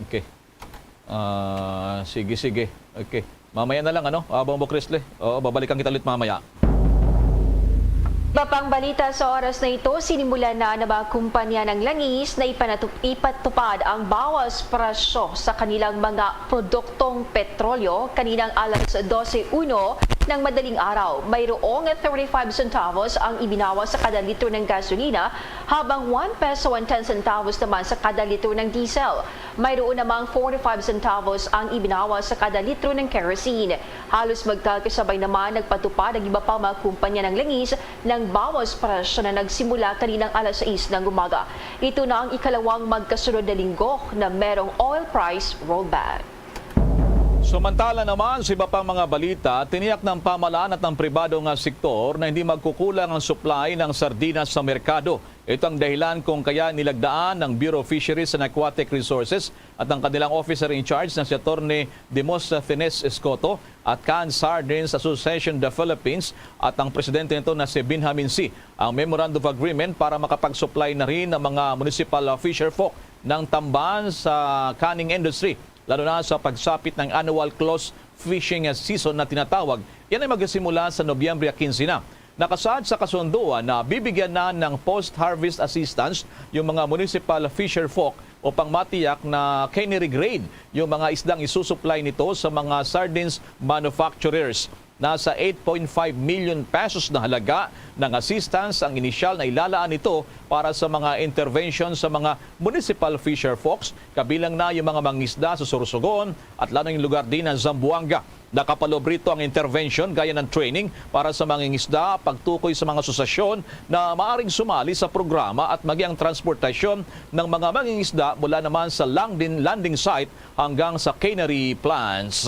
Okay. Ah, sige, sige. Okay. Mamaya na lang, ano? Ah, Bombo Chrisley. Oo, babalikan kita ulit mamaya. Iba pang balita sa oras na ito, sinimulan na ng mga kumpanya ng langis na ipanatu- ipatupad ang bawas presyo sa kanilang mga produktong petrolyo kaninang alas dose uno ng madaling araw. Mayroong thirty-five centavos ang ibinawas sa kada litro ng gasolina, habang one peso and ten centavos naman sa kada litro ng diesel. Mayroon namang forty-five centavos ang ibinawas sa kada litro ng kerosene. Halos magkakasabay naman nagpatupad ang iba pang mga kumpanya ng langis ng bawas presyo na nagsimula kaninang alas sais ng umaga. Ito na ang ikalawang magkasunod na linggo na merong oil price rollback. Samantala naman, sa iba pang mga balita, tiniyak ng pamahalaan at ng pribado nga sektor na hindi magkukulang ang supply ng sardinas sa merkado. Ito ang dahilan kung kaya nilagdaan ng Bureau of Fisheries and Aquatic Resources at ang kanilang officer in charge na si Attorney Demosthenes Escoto at Canned Sardines Association of the Philippines at ang presidente nito na si Benjamin Sy ang Memorandum of Agreement para makapag-supply na rin ang mga municipal fisher folk ng tamban sa canning industry, lalo na sa pagsapit ng annual close fishing season na tinatawag. Yan ay magsisimula sa Nobyembre quince na. Nakasaad sa kasunduan na bibigyan na ng post-harvest assistance yung mga municipal fisher folk upang matiyak na cannery grade yung mga isdang isusupply nito sa mga sardines manufacturers. Nasa eight point five million pesos na halaga ng assistance ang inisyal na ilalaan nito para sa mga intervention sa mga municipal fisher folks, kabilang na yung mga mangisda sa Sorsogon at lalo yung lugar din ng Zamboanga. Nakapalob rito ang intervention gaya ng training para sa mangingisda, pagtukoy sa mga asosasyon na maaring sumali sa programa at maging ang transportasyon ng mga mangingisda mula naman sa landing, landing site hanggang sa cannery plants.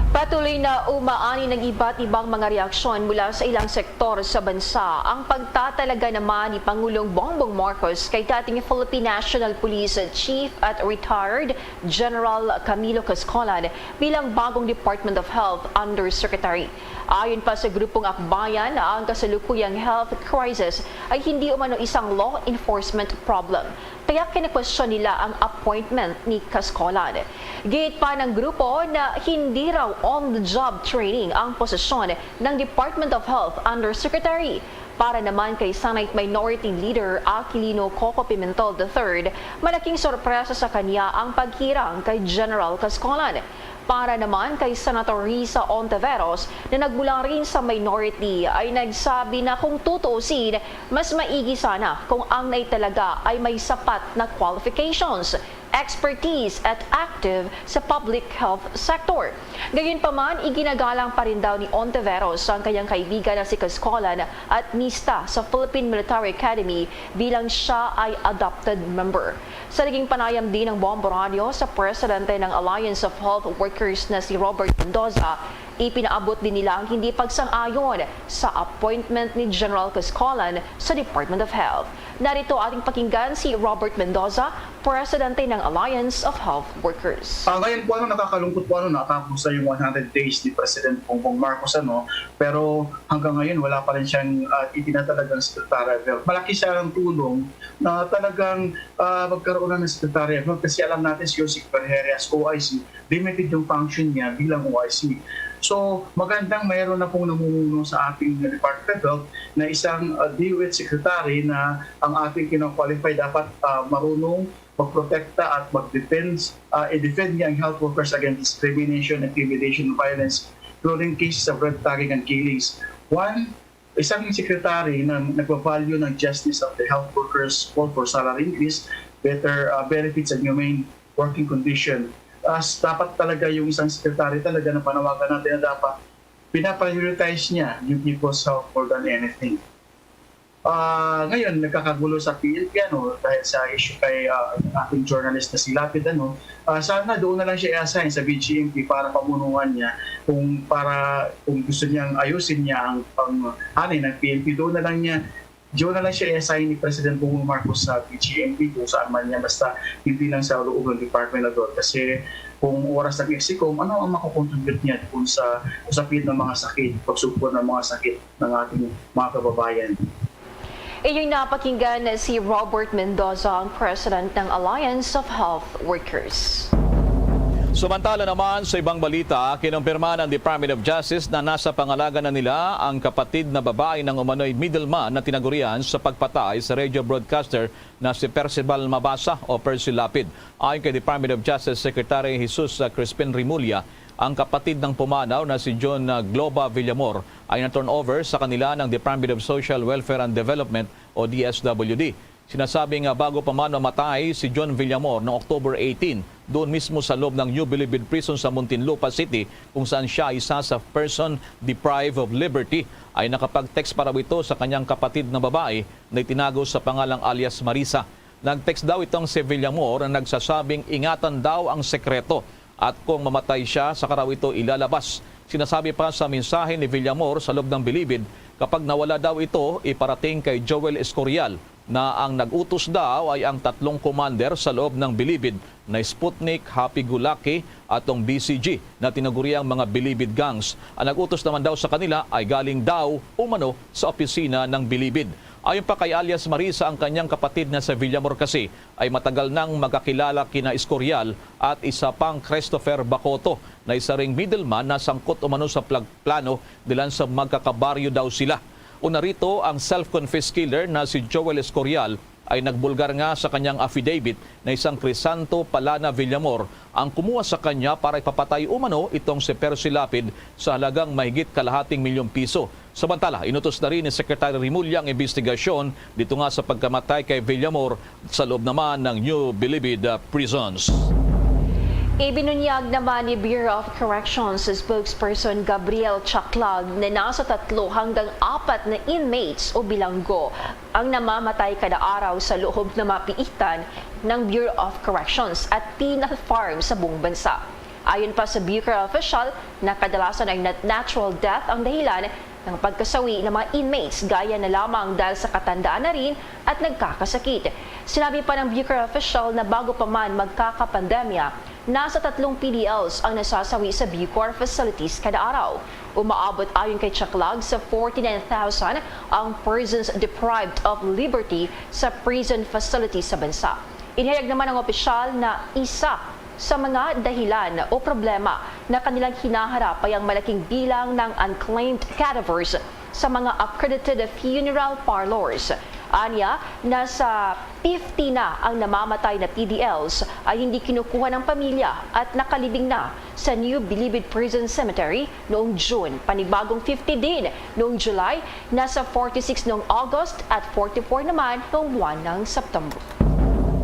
Patuloy na umaani ng iba't ibang mga reaksyon mula sa ilang sektor sa bansa. Ang pagtatalaga naman ni Pangulong Bongbong Marcos kay dating Philippine National Police Chief at retired General Camilo Cascolan bilang bagong Department of Health Undersecretary. Ayon pa sa Grupong Akbayan, ang kasalukuyang health crisis ay hindi umano isang law enforcement problem. Kaya kinakwestiyon nila ang appointment ni Cascolan. Giit pa ng grupo na hindi raw on-the-job training ang posisyon ng Department of Health Undersecretary. Para naman kay Senate Minority Leader Aquilino Coco Pimentel the third, malaking sorpresa sa kanya ang paghirang kay General Cascolan. Para naman kay Senator Risa Ontiveros na nagmula rin sa minority ay nagsabi na kung tutuusin, mas maigi sana kung ang nai talaga ay may sapat na qualifications, expertise at active sa public health sector. Gayunpaman, iginagalang pa rin daw ni Ontiveros ang kanyang kaibigan na si Cascolan at mista sa Philippine Military Academy bilang siya ay adopted member. Sa naging panayam din ng Bombo Radio sa presidente ng Alliance of Health Workers na si Robert Mendoza, ipinaabot din nila ang hindi pagsang-ayon sa appointment ni General Cascolan sa Department of Health. Narito ating pakinggan si Robert Mendoza, presidente ng Alliance of Health Workers. Ah, ngayon po, ano, nakakalungkot po, ano, natapos na yung one hundred days ni President Bongbong Marcos, ano, pero hanggang ngayon wala pa rin siyang, ah, itinatalagang Secretary of Health. Malaki siya ang tulong na talagang, ah, magkaroon na ng Secretary of Health kasi alam natin si Jose Vergeria as O I C, limited yung function niya bilang O I C. So, magandang mayroon na pong namumuno sa ating Department of Health na isang, ah, D O H secretary na ang ating kina-qualify dapat, ah, marunong magprotekta at mag-defense, ah, i-defend niya ang health workers against discrimination, intimidation, violence, including cases of red tagging and killings. One, isang secretary na nagbabalyo ng justice of the health workers, call for salary increase, better, ah, benefits and humane working condition. As dapat talaga yung isang secretary talaga na panawagan natin na dapat pinaprioritize niya yung people's health more than anything. Ah, ngayon, nagkakagulo sa P N P, ano, dahil sa issue kay, ah, ating journalist na si Lapid, ano. Ah, sana doon na lang siya i-assign sa B G M P para pamunuan niya kung para, kung gusto niyang ayusin niya ang pang-, hanay ng P N P, doon na lang niya, doon na lang siya i-assign ni President Bongbong Marcos sa B G M P kung saan man niya, basta hindi lang sa loob ng Department of Health. Kasi kung oras ng execom, ano ang makukontribute niya kung sa usapin ng mga sakit, pagsugpon ng mga sakit ng ating mga kababayan? Inyong napakinggan si Robert Mendoza, ang president ng Alliance of Health Workers. Samantala naman, sa ibang balita, kinumpirma ng Department of Justice na nasa pangalaga na nila ang kapatid na babae ng umano'y middleman na tinagurian sa pagpatay sa radio broadcaster na si Percival Mabasa o Percy Lapid. Ayon kay Department of Justice Secretary Jesus, uh, Crispin Remulla, ang kapatid ng pumanaw na si John, uh, Globa Villamor ay na-turn over sa kanila ng Department of Social Welfare and Development o D S W D. Sinasabing, uh, bago pa man mamatay si John Villamor noong October eighteen, doon mismo sa loob ng New Bilibid Prison sa Muntinlupa City, kung saan siya isa sa person deprived of liberty, ay nakapag-text pa raw ito sa kanyang kapatid na babae na itinago sa pangalang alias Marisa. Nag-text daw itong si Villamor na nagsasabing ingatan daw ang sekreto at kung mamatay siya, saka raw ito ilalabas. Sinasabi pa sa mensahe ni Villamor sa loob ng Bilibid, kapag nawala daw ito, iparating kay Joel Escorial na ang nag-utos daw ay ang tatlong commander sa loob ng Bilibid na Sputnik, Happy Go Lucky, at ang B C G na tinaguriang mga Bilibid gangs. Ang nag-utos naman daw sa kanila ay galing daw umano sa opisina ng Bilibid. Ayon pa kay alias Marisa, ang kanyang kapatid na sa Villamor kasi ay matagal nang magkakilala kina Escorial at isa pang Christopher Bacoto na isa ring middleman na sangkot umano sa plag-, plano dilan sa magkakabaryo daw sila. Una rito, ang self-confessed killer na si Joel Escorial ay nagbulgar nga sa kanyang affidavit na isang Crisanto Palana Villamor ang kumuha sa kanya para ipapatay umano itong si Percy Lapid sa halagang mahigit kalahating milyong piso. Samantala, inutos na rin ni Secretary Remulla ang imbestigasyon dito nga sa pagkamatay kay Villamor sa loob naman ng New Bilibid, uh, Prisons. Ibinunyag naman ni Bureau of Corrections spokesperson Gabriel Chaclag na nasa tatlo hanggang apat na inmates o bilanggo ang namamatay kada araw sa loob na mapiitan ng Bureau of Corrections at penal farm sa buong bansa. Ayon pa sa Bucor official, na kadalasan ay nat-, natural death ang dahilan ng pagkasawi ng mga inmates, gaya na lamang dahil sa katandaan na rin at nagkakasakit. Sinabi pa ng Bucor official na bago pa man magkakapandemya, nasa tatlong P D Ls ang nasasawi sa Bucor facilities kada araw. Umaabot, ayon kay Chaclag, sa forty-nine thousand ang persons deprived of liberty sa prison facilities sa bansa. Inihayag naman ng opisyal na isa sa mga dahilan o problema na kanilang hinaharap ay ang malaking bilang ng unclaimed cadavers sa mga accredited funeral parlors. Anya, nasa fifty na ang namamatay na P D Ls ay hindi kinukuha ng pamilya at nakalibing na sa New Bilibid Prison Cemetery noong June, panibagong fifty din noong July, nasa forty-six noong August at forty-four naman noong buwan ng September.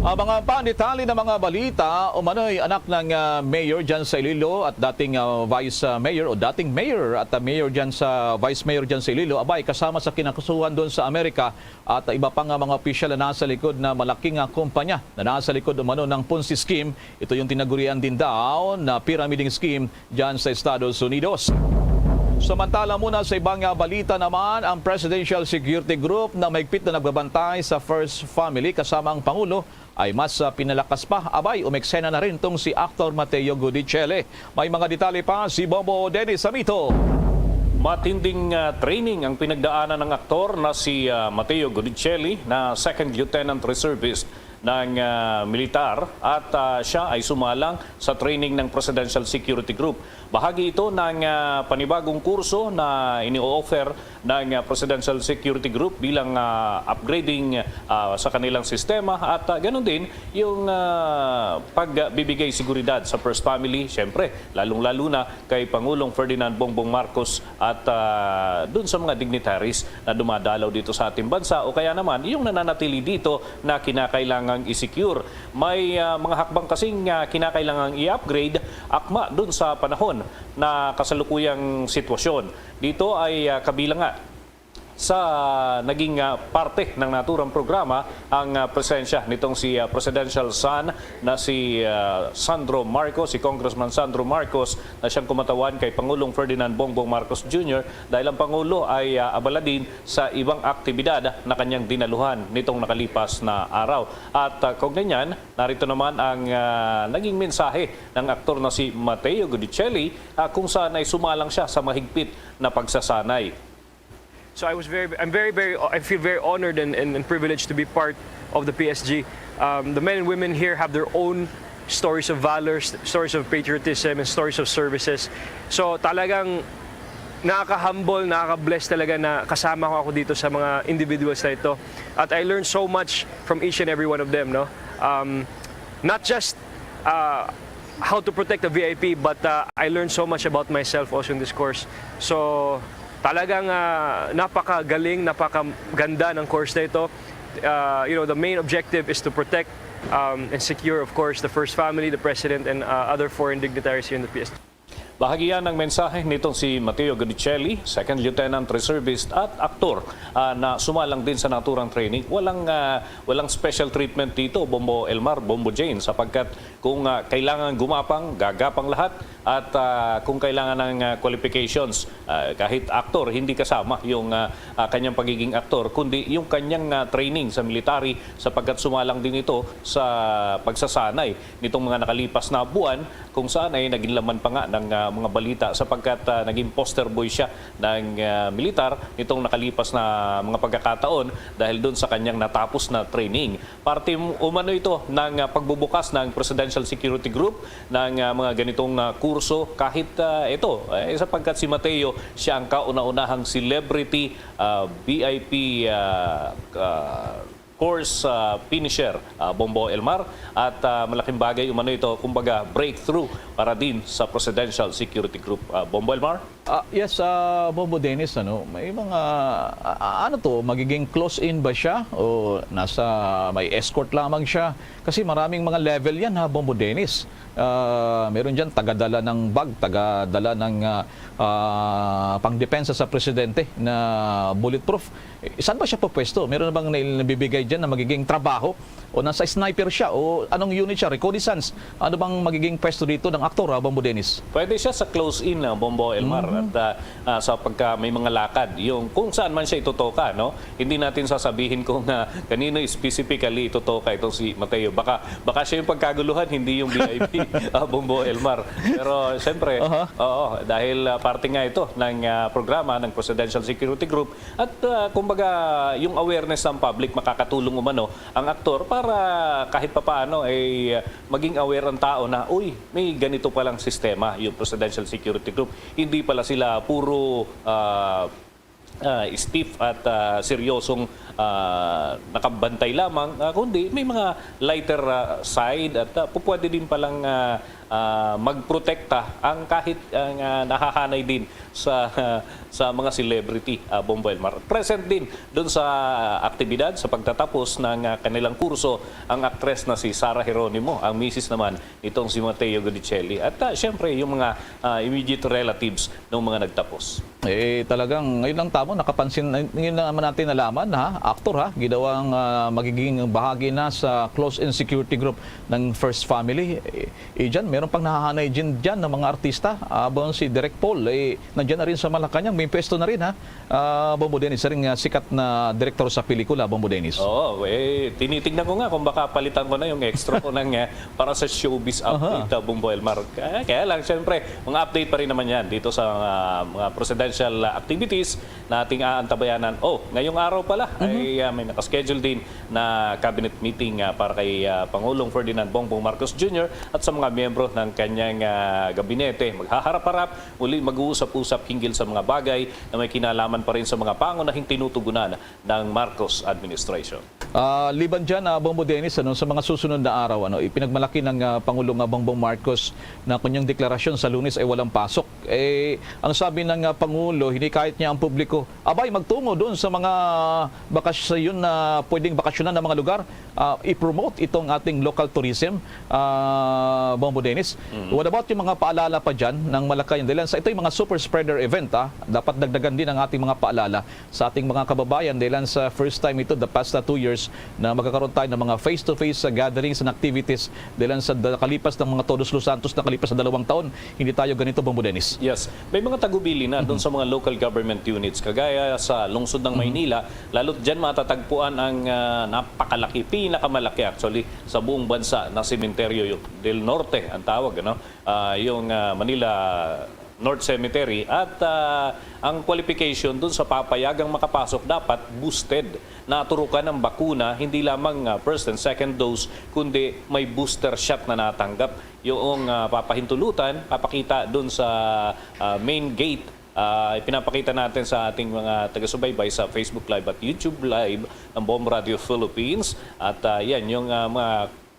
Ang mga pandetalye ng mga balita, umano'y anak ng, ah, mayor dyan sa Iloilo at dating, ah, vice, ah, mayor o dating mayor at, ah, mayor dyan sa vice mayor dyan sa Iloilo, abay, kasama sa kinakasuhan doon sa Amerika at iba pa nga mga opisyal na nasa likod na malaking, ah, kumpanya na nasa likod umano ng Ponzi scheme. Ito yung tinagurian din daw na pyramiding scheme dyan sa Estados Unidos. Samantala muna sa ibang, ah, balita naman, ang Presidential Security Group na mahigpit na nagbabantay sa First Family kasama ang Pangulo ay mas, ah, pinalakas pa. Abay, umeksena na rin tong si Aktor Mateo Gudicelli. May mga detalye pa si Bobo Dennis Samito. Matinding, ah, training ang pinagdaanan ng aktor na si, ah, Mateo Gudicelli na Second Lieutenant Reservist ng, ah, militar at, ah, siya ay sumalang sa training ng Presidential Security Group. Bahagi ito ng, ah, panibagong kurso na ini-offer ng, ah, Presidential Security Group bilang, ah, upgrading, ah, sa kanilang sistema at, ah, ganun din yung, ah, pagbibigay seguridad sa First Family, syempre, lalong-lalo na kay Pangulong Ferdinand Bongbong Marcos at, ah, dun sa mga dignitaries na dumadalaw dito sa ating bansa o kaya naman yung nananatili dito na kinakailangang i-secure. May, ah, mga hakbang kasing, ah, kinakailangang i-upgrade akma dun sa panahon na kasalukuyang sitwasyon. Dito ay, ah, kabilang nga sa naging, ah, parte ng naturang programa ang, ah, presensya nitong si, ah, presidential son na si, ah, Sandro Marcos, si Congressman Sandro Marcos, na siyang kumatawan kay Pangulong Ferdinand Bongbong Marcos Junior dahil ang Pangulo ay, ah, abala din sa ibang aktibidad na kanyang dinaluhan nitong nakalipas na araw. At, ah, kaugnay niyan, narito naman ang, ah, naging mensahe ng aktor na si Mateo Gudicelli, ah, kung saan ay sumalang siya sa mahigpit na pagsasanay. So I was very, I'm very, very, I feel very honored and, and, and privileged to be part of the P S G. Um, the men and women here have their own stories of valor, st-, stories of patriotism, and stories of services. So talagang nakaka-humble, nakaka-bless talaga na kasama ko ako dito sa mga individuals na ito. At I learned so much from each and every one of them, no? Um, not just uh, how to protect the V I P, but uh, I learned so much about myself also in this course. So talagang uh, napakagaling, napakaganda ng course na ito. Uh, you know, the main objective is to protect um, and secure, of course, the first family, the president, and uh, other foreign dignitaries here in the P S. Bahagi yan ng mensahe nitong si Mateo Guidicelli, Second Lieutenant Reservist at aktor, ah, na sumalang din sa naturang training. Walang, ah, walang special treatment dito, Bombo Elmar, Bombo Jane, sapagkat kung, ah, kailangan gumapang, gagapang lahat, at, ah, kung kailangan ng, ah, qualifications, ah, kahit aktor, hindi kasama yung, ah, ah, kanyang pagiging aktor, kundi yung kanyang, ah, training sa military, sapagkat sumalang din ito sa pagsasanay nitong mga nakalipas na buwan, kung saan ay naging laman pa nga ng, ah, mga balita sapagkat, ah, naging poster boy siya ng, ah, militar nitong nakalipas na mga pagkakataon dahil dun sa kanyang natapos na training. Parte um-, umano ito ng, ah, pagbubukas ng Presidential Security Group ng, ah, mga ganitong, ah, kurso kahit, ah, ito, eh, sapagkat si Mateo, siya ang kauna-unahang celebrity, ah, V I P, ah, ah, course, ah, finisher, ah, Bombo Elmar, at, ah, malaking bagay umano ito, kumbaga, breakthrough para din sa Presidential Security Group, ah, Bombo Elmar. Ah, yes, ah, Bombo Dennis, ano, may mga, ah, ah, ano to, magiging close-in ba siya o nasa may escort lamang siya? Kasi maraming mga level yan, ha, Bombo Dennis. Ah, meron diyan tagadala ng bag, tagadala ng, ah, ah, pangdepensa sa presidente na bulletproof. Eh, saan ba siya pupwesto? Meron na bang nail-, nabibigay diyan na magiging trabaho? O nasa sniper siya? O anong unit siya? Reconnaissance? Ano bang magiging pwesto dito ng aktor, ah, Bombo Dennis? Pwede siya sa close-in, ah, Bombo Elmar. Mhm. At, ah, ah, sa pagka may mga lakad, yung kung saan man siya itutoka, no? Hindi natin sasabihin kung, ah, kanino specifically itutoka itong si Mateo. Baka, baka siya yung pagkaguluhan, hindi yung V I P, ah, Bombo Elmar. Pero siyempre, Aha. oo, dahil, ah, parte nga ito ng, ah, programa ng Presidential Security Group at, ah, kumbaga, yung awareness ng public, makakatulong umano ang aktor para kahit papaano ay, ah, maging aware ang tao na, "Uy, may ganito palang sistema yung Presidential Security Group. Hindi pala sila puro, ah, ah, stiff at, ah, seryosong, ah, nakabantay lamang, ah, kundi may mga lighter, ah, side at, ah, pupwede din palang, ah, ah, magprotekta ang kahit ang, ah, nahahanay din sa, sa mga celebrity, ah, Bombo Elmar." Present din doon sa aktibidad sa pagtatapos ng, ah, kanilang kurso ang aktres na si Sarah Geronimo, ang misis naman nitong si Mateo Guidicelli. At, ah, siyempre, yung mga, ah, immediate relatives ng mga nagtapos. Eh, talagang ngayon lang tamo nakapansin, ngayon lang naman natin nalaman, ha, aktor, ha, ginawa ang, ah, magiging bahagi na sa close-in security group ng First Family. Eh, eh, dyan, meron pang nahahanay dyan, dyan ng mga artista. Abang si Direk Paul, eh, nandyan na rin sa Malacañang, may pwesto na rin, ha. Ah, Bombo Dennis, rin, ah, sikat na direktor sa pelikula, Bombo Dennis. Oo, eh, tinitingnan ko nga kung baka palitan ko na yung extra ko ng, eh, para sa showbiz Aha. update, ah, Bombo Elmar. Kaya, kaya lang, syempre, mga update pa rin naman yan dito sa, ah, mga presidential, ah, activities na ating aantabayanan. Oh, ngayong araw pala Mhm. ay, ah, may nakaschedule din na cabinet meeting, ah, para kay, ah, Pangulong Ferdinand Bongbong Marcos Junior at sa mga miyembro ng kanyang, ah, gabinete. Maghaharap-harap, uli mag-uusap-usap hinggil sa mga bagay na may kinalaman pa rin sa mga pangunahing tinutugunan ng Marcos administration. Ah, liban dyan, ah, Bombo Dennis, ano, sa mga susunod na araw, ano, ipinagmalaki ng, ah, Pangulong, ah, Bongbong Marcos na kanyang deklarasyon sa Lunes ay walang pasok. Eh, ang sabi ng, ah, Pangulo, hinikayat niya ang publiko, abay, magtungo doon sa mga bakasyon na pwedeng bakasyonan ng mga lugar, ah, i-promote itong ating local tourism, ah, Bombo Dennis. Mhm. What about yung mga paalala pa dyan ng Malacañang? Dahil sa ito'y mga super spreader event, ah, dapat dagdagan din ang ating mga paalala sa ating mga kababayan dahil sa first time ito, the past, uh, two years, na magkakaroon tayo ng mga face-to-face, uh, gatherings and activities dahil sa da-, kalipas ng mga Todos Los Santos, na kalipas sa dalawang taon, hindi tayo ganito, Bombo Dennis. Yes. May mga tagubilin na doon Mhm. sa mga local government units, kagaya sa lungsod ng Mhm. Maynila, lalo't dyan matatagpuan ang, ah, napakalaki, pinakamalaki actually, sa buong bansa na sementeryo, yung Del Norte ang tawag, ano? Ah, yung, ah, Manila North Cemetery at, ah, ang qualification dun sa papayagang makapasok dapat boosted. Naturukan ang bakuna, hindi lamang, ah, first and second dose, kundi may booster shot na natanggap. Yung, ah, papahintulutan, papakita dun sa, ah, main gate. Ah, ipinapakita natin sa ating mga taga-subaybay sa Facebook Live at YouTube Live ng Bombo Radio Philippines. At, ah, yan, yung, ah, mga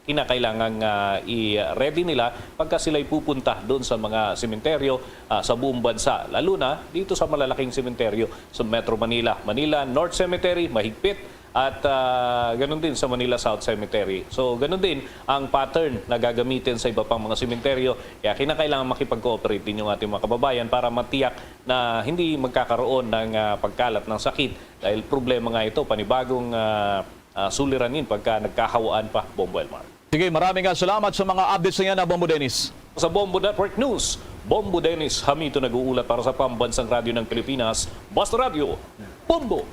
kinakailangang, ah, i-ready nila pagka sila'y pupunta doon sa mga sementeryo, ah, sa buong bansa, lalo na dito sa malalaking sementeryo sa Metro Manila. Manila North Cemetery, mahigpit, at, ah, ganun din sa Manila South Cemetery. So, ganun din ang pattern na gagamitin sa iba pang mga sementeryo. Kaya kinakailangan makipag-cooperate din yung ating mga kababayan para matiyak na hindi magkakaroon ng, ah, pagkalat ng sakit. Dahil problema nga ito, panibagong, ah, ah, suliranin pagka nagkahawaan pa, Bombo Elmar. Sige, marami nga salamat sa mga updates na yan, ah, Bombo Dennis. Sa Bombo Network News, Bombo Dennis Hamito nag-uulat para sa Pambansang Radyo ng Pilipinas, Basta Radyo, Bombo!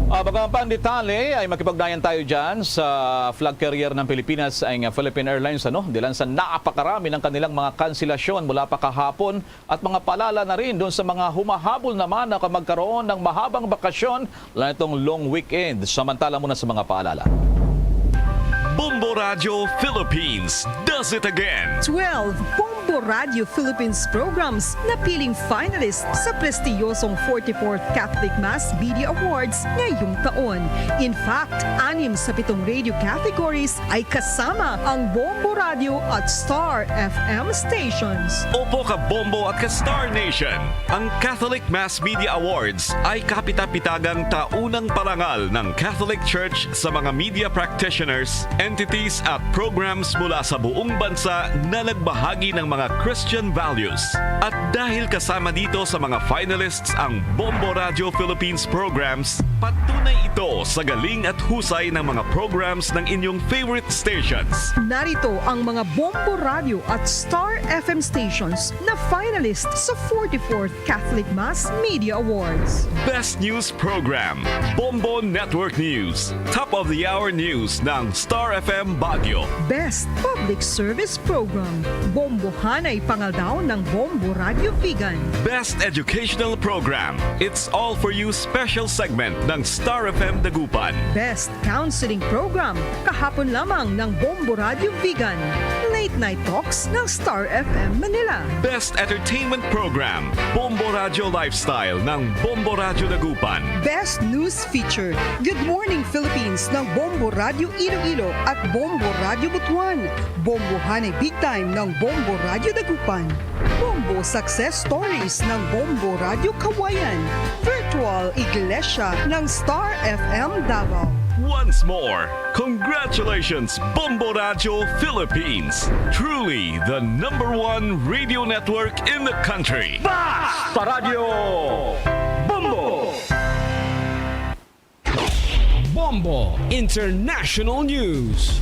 Ah, baka pang detalye ay makipagdayan tayo dyan sa flag carrier ng Pilipinas, ay nga Philippine Airlines, ano? Dilan sa napakarami ng kanilang mga kanselasyon mula pa kahapon at mga paalala na rin doon sa mga humahabol naman na magkaroon ng mahabang bakasyon la itong long weekend. Samantala muna sa mga paalala. Bombo Radio Philippines does it again. Twelve Bombo Radio Philippines programs napiling finalist sa prestiyosong forty-fourth Catholic Mass Media Awards ngayong taon. In fact, anim sa pitong radio categories ay kasama ang Bombo Radio at Star F M stations. Opo, ka Bombo at ka Star Nation. Ang Catholic Mass Media Awards ay kapita-pitagang taunang parangal ng Catholic Church sa mga media practitioners, entities at programs mula sa buong bansa na nagbahagi ng mga Christian values. At dahil kasama dito sa mga finalists ang Bombo Radio Philippines programs, patunay ito sa galing at husay ng mga programs ng inyong favorite stations. Narito ang mga Bombo Radio at Star F M stations na finalist sa forty-fourth Catholic Mass Media Awards. Best News Program, Bombo Network News. Top of the Hour News ng Star F M Baguio. Best Public Service Program, Bombohanay Pangaldaw ng Bombo Radio Vigan. Best Educational Program, It's All For You Special Segment ng Star F M Dagupan. Best Counseling Program, kahapon lamang ng Bombo Radio Vigan. Late Night Talks ng Star F M Manila. Best Entertainment Program, Bombo Radio Lifestyle ng Bombo Radio Dagupan. Best News Feature, Good Morning Philippines ng Bombo Radio Iloilo at Bombo Radio Butuan. Bombohanay Big Time ng Bombo Radio Dagupan. Bombo Success Stories ng Bombo Radio Kawayan. Virtual Iglesia ng Star F M Davao. Once more, congratulations, Bombo Radio Philippines. Truly the number one radio network in the country. Basta Radio Bombo! Bombo International News.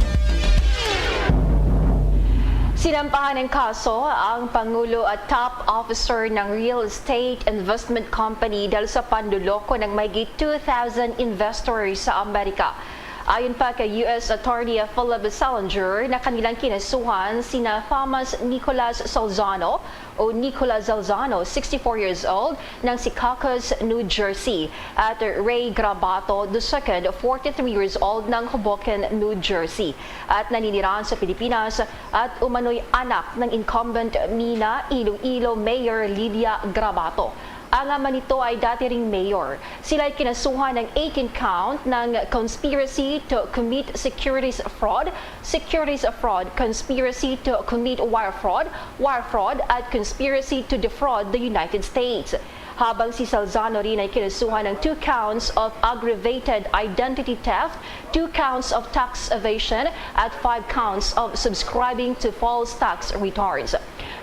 Sinampahan ng kaso ang Pangulo at top officer ng real estate investment company dahil sa panloloko ng mahigit two thousand investors sa Amerika. Ayon pa kay U S Attorney Philip Salinger, na kanilang kinasuhan sina Thomas Nicolas Salzano o Nicolas Salzano, sixty-four years old, ng Secaucus, New Jersey, at Ray Grabato the second, forty-three years old, ng Hoboken, New Jersey, at naninirahan sa Pilipinas at umano'y anak ng incumbent Mina, Iloilo Mayor Lydia Grabato. Ang ama nito ay dati ring mayor. Sila ay kinasuhan ng eighteen count ng conspiracy to commit securities fraud, securities fraud, conspiracy to commit wire fraud, wire fraud, at conspiracy to defraud the United States. Habang si Salzano rin ay kinasuhan ng two counts of aggravated identity theft, two counts of tax evasion, at five counts of subscribing to false tax returns.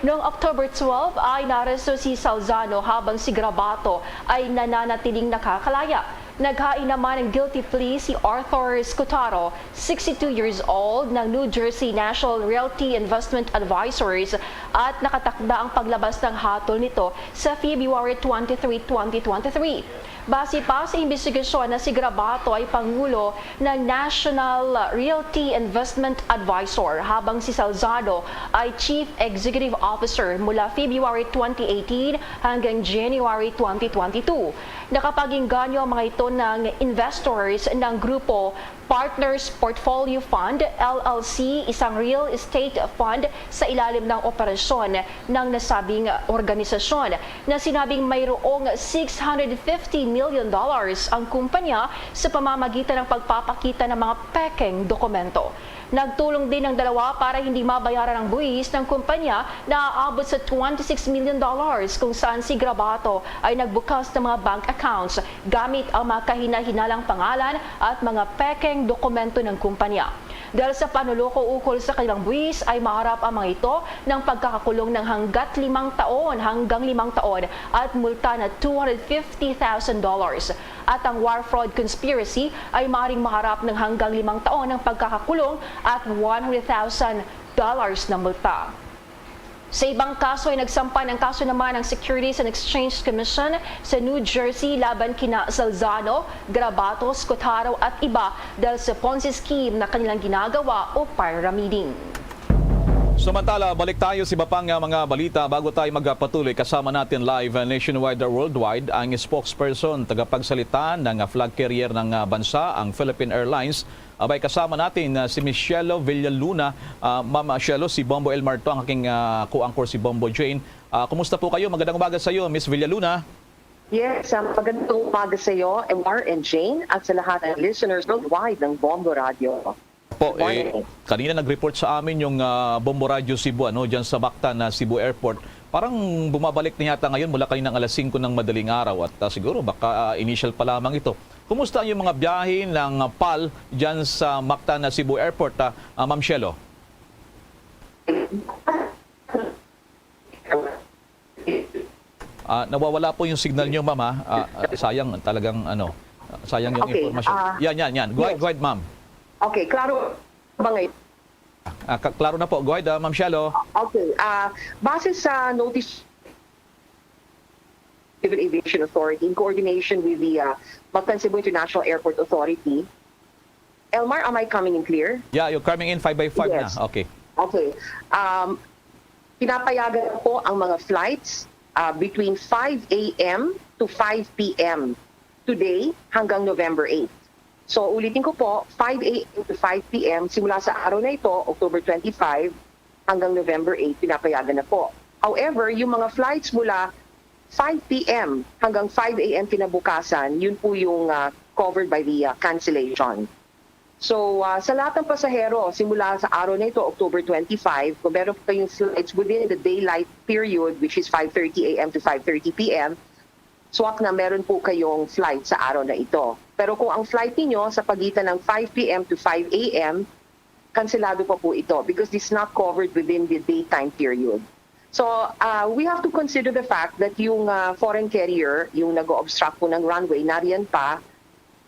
Noong October twelve ay naaresto si Salzano habang si Grabato ay nananatiling nakakalaya. Naghain naman ng guilty plea si Arthur Scutaro, sixty-two years old, ng New Jersey National Realty Investment Advisors, at nakatakda ang paglabas ng hatol nito sa February twenty-three, twenty twenty-three. Base pa sa imbestigasyon na si Grabato ay pangulo ng National Realty Investment Advisor, habang si Salzano ay Chief Executive Officer mula February twenty eighteen hanggang January twenty twenty-two. Nakapag-engganyo ang mga ito ng investors ng grupo Partners Portfolio Fund, L L C, isang real estate fund sa ilalim ng operasyon ng nasabing organisasyon, na sinabing mayroong six hundred fifty million dollars ang kumpanya sa pamamagitan ng pagpapakita ng mga pekeng dokumento. Nagtulong din ang dalawa para hindi mabayaran ang buwis ng kumpanya na aabot sa twenty-six million dollars, kung saan si Grabato ay nagbukas ng mga bank accounts gamit ang mga kahinahinalang pangalan at mga pekeng dokumento ng kumpanya. Dahil sa panuloko ukol sa kanilang buwis, ay maharap ang mga ito ng pagkakakulong ng hanggat limang taon hanggang limang taon at multa na two hundred fifty thousand dollars. At ang wire fraud conspiracy ay maaaring maharap ng hanggang limang taon ng pagkakakulong at one hundred thousand dollars na multa. Sa ibang kaso ay nagsampa ng kaso naman ang Securities and Exchange Commission sa New Jersey laban kina Salzano, Grabatos, Cotaro at iba dahil sa Ponzi scheme na kanilang ginagawa o pyramiding. Samantala, balik tayo sa iba pang, ah, mga balita bago tayo magpatuloy. Kasama natin live, ah, nationwide, ah, worldwide, ang spokesperson, tagapagsalita ng, ah, flag carrier ng, ah, bansa, ang Philippine Airlines. Abay, kasama natin, ah, si Miss Shelo Villaluna. Ah, Ma'am Shelo, si Bombo Elmar to, ang aking, ah, co-anchor si Bombo Jane. Ah, kumusta po kayo? Magandang umaga sa iyo, Miss Villaluna. Yes, ah, magandang umaga sa iyo, Elmar and Jane, at sa lahat ng listeners worldwide ng Bombo Radio. Po, eh, kanina nag-report sa amin yung, ah, Bombo Radyo Cebu, ano, dyan sa Mactan na Cebu Airport. Parang bumabalik na yata ngayon mula kaninang alas singko ng madaling araw at, ah, siguro baka, ah, initial pa lamang ito. Kumusta yung mga biyahe ng, ah, pal dyan sa Mactan na Cebu Airport, ah, ah, Ma'am Shelo? Ah, nawawala po yung signal niyo, ma'am, ha? Ah, ah, sayang talagang, ano, ah, sayang yung Okay, impormasyon. ah, Yan, yan, yan. Go ahead, yes. Go ahead, ma'am. Okay, klaro ba ngayon? Ah, ka- klaro na po. Go ahead, ah, Ma'am Shelo. Okay, ah, base sa notice, Civil Aviation Authority, in coordination with the, ah, Mactan Cebu International Airport Authority. Elmar, am I coming in clear? Yeah, you're coming in five by five na. Yes. Okay. Okay. Um, pinapayagan po ang mga flights, ah, between five a m to five p m today hanggang November eight. So, ulitin ko po, five a m to five p m, simula sa araw na ito, October twenty-five, hanggang November eight, pinapayagan na po. However, yung mga flights mula five p m hanggang five a m kinabukasan, yun po yung, ah, covered by the, ah, cancellation. So, ah, sa lahat ng pasahero, simula sa araw na ito, October twenty-five, kung meron po kayong flights within the daylight period, which is five thirty a m to five thirty p m, swak na meron po kayong flight sa araw na ito. Pero kung ang flight ninyo sa pagitan ng five p m to five a m, kanselado pa po ito because this is not covered within the daytime period. So, ah, we have to consider the fact that yung, ah, foreign carrier, yung nag-o-obstruct po ng runway, nariyan pa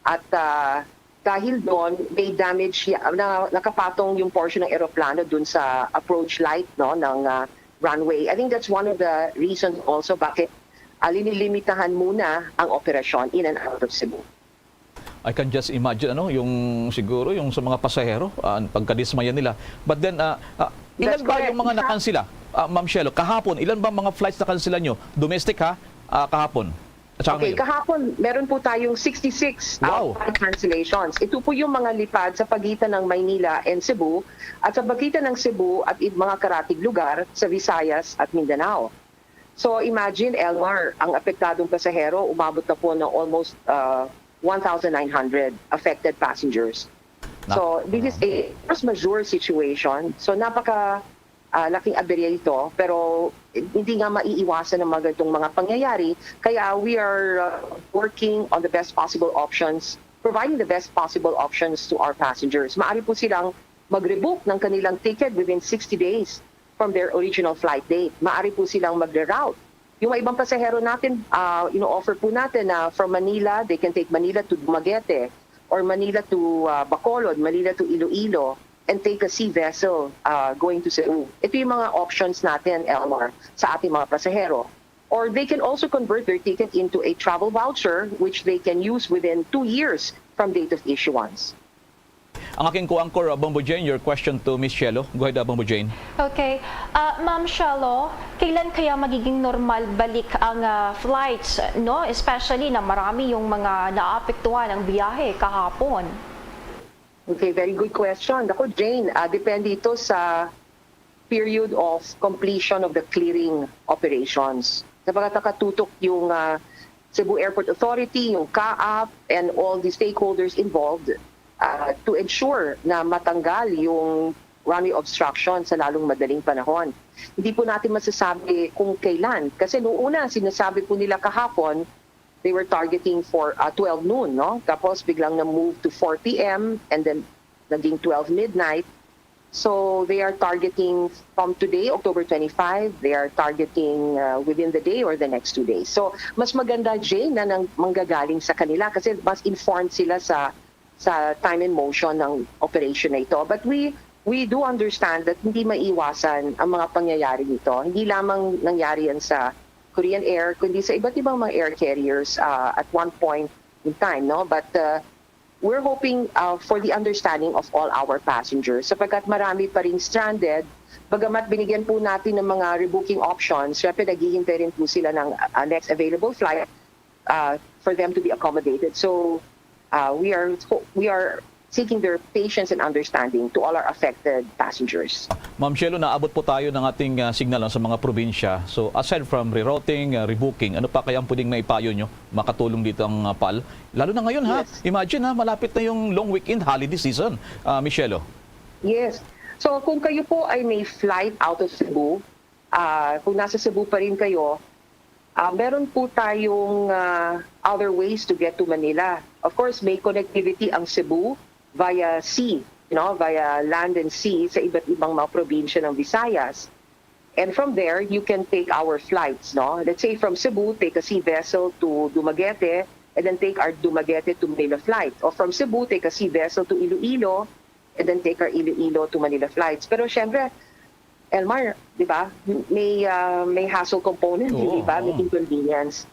at, ah, dahil doon, may damage, ya- na, nakapatong yung portion ng eroplano dun sa approach light, no, ng, ah, runway. I think that's one of the reasons also bakit, ah, linilimitahan muna ang operasyon in and out of Cebu. I can just imagine, ano, yung siguro yung sa mga pasahero, ah, pagkadismaya nila. But then, ah, ah, ilan That's ba correct. yung mga nakansila, ah, Ma'am Shelo? Kahapon, ilan ba mga flights na kansila nyo? Domestic, ha? Ah, kahapon. At saka Okay, ngayon? Kahapon, meron po tayong sixty-six Wow. uh, cancellations. Ito po yung mga lipad sa pagitan ng Maynila and Cebu at sa pagitan ng Cebu at ib- mga karatig lugar sa Visayas at Mindanao. So imagine, Elmar, ang apektadong pasahero umabot na po ng almost uh, one thousand nine hundred affected passengers. So this is a force majeure situation. So napaka ah, laking aberya ito, pero hindi nga maiiwasan ng mga ganitong mga pangyayari. Kaya we are uh, working on the best possible options, providing the best possible options to our passengers. Maaari po silang mag-rebook ng kanilang ticket within sixty days from their original flight date. Maaari po silang mag-reroute. Yung mga ibang pasahero natin, ah, ino-offer po natin na from Manila, they can take Manila to Dumaguete or Manila to ah, Bacolod, Manila to Iloilo. and take a sea vessel uh, going to Cebu. Ito yung mga options natin, Elmar, sa ating mga pasahero. Or they can also convert their ticket into a travel voucher which they can use within two years from date of issuance. Ang aking co-anchor, uh, Bombo Jane, your question to Miss Shelo. Go ahead, uh, Bombo Jane. Okay. Uh, Ma'am Shelo, kailan kaya magiging normal balik ang uh, flights, no? Especially na marami yung mga naapektuhan ng biyahe kahapon. Okay, very good question. Ako, Jane, uh, depende ito sa period of completion of the clearing operations. Kapag nakatutok yung uh, Cebu Airport Authority, yung CAAP, and all the stakeholders involved uh, to ensure na matanggal yung runway obstruction sa lalong madaling panahon. Hindi po natin masasabi kung kailan. Kasi noong una, sinasabi po nila kahapon, they were targeting for uh, twelve noon, no? Tapos biglang na-move to four p.m. and then naging twelve midnight. So they are targeting from today, October twenty-five, they are targeting uh, within the day or the next two days. So mas maganda, Jay, na nang manggagaling sa kanila kasi mas informed sila sa sa time and motion ng operation na ito. But we we do understand that hindi maiwasan ang mga pangyayari nito. Hindi lamang nangyari yan sa Korean Air, kundi sa iba't ibang mga air carriers uh, at one point in time, no? But uh, we're hoping uh, for the understanding of all our passengers sapagkat marami pa rin stranded. Bagamat binigyan po natin ng mga rebooking options, syempre naghihintay rin po sila ng uh, next available flight uh, for them to be accommodated. So uh, we are we are seeking their patience and understanding to all our affected passengers. Ma'am Shelo, naabot po tayo ng ating uh, signal no, sa mga probinsya. So aside from rerouting, uh, rebooking, ano pa kaya ang pwedeng maipayo nyo? Makatulong dito ang uh, PAL? Lalo na ngayon ha, yes. Imagine ha, malapit na yung long weekend holiday season, uh, Miss Shelo. Yes. So kung kayo po ay may flight out of Cebu, uh, kung nasa Cebu pa rin kayo, uh, meron po tayong uh, other ways to get to Manila. Of course, may connectivity ang Cebu via sea, you know, via land and sea sa iba't ibang mga probinsya ng Visayas. And from there, you can take our flights, no? Let's say from Cebu, take a sea vessel to Dumaguete, and then take our Dumaguete to Manila flight. Or from Cebu, take a sea vessel to Iloilo, and then take our Iloilo to Manila flights. Pero syempre, Elmar, di ba? May uh, may hassle component, di ba? May inconvenience.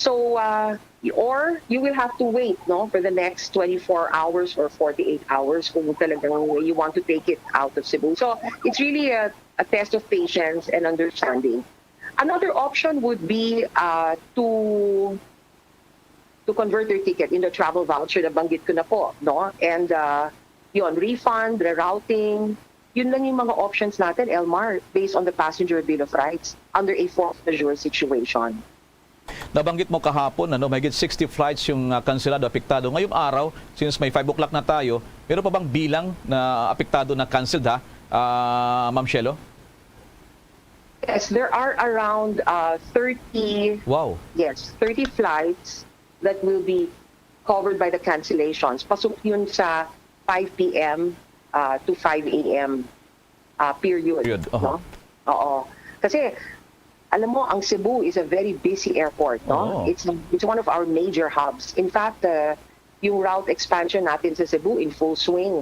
So, uh, or you will have to wait, no, for the next twenty-four hours or forty-eight hours kung talagang you want to take it out of Cebu. So, it's really a, a test of patience and understanding. Another option would be uh, to to convert your ticket into travel voucher na banggit ko na po, no? And uh, yon, refund, rerouting, yun lang yung mga options natin, Elmar, based on the passenger bill of rights under a force majeure situation. Nabanggit mo kahapon, ano, mahigit sixty flights yung uh, kanselado, apektado. Ngayong araw, since may five o'clock na tayo, meron pa bang bilang na apektado na canceled ha, uh, Ma'am Shelo? Yes, there are around uh, thirty, wow. Yes, thirty flights that will be covered by the cancellations. Pasok yun sa five p.m. Uh, to five a.m. Uh, period. Period. Uh-huh. No? Oo. Kasi, alam mo, ang Cebu is a very busy airport. No? Oh. It's, it's one of our major hubs. In fact, uh, yung route expansion natin sa Cebu in full swing.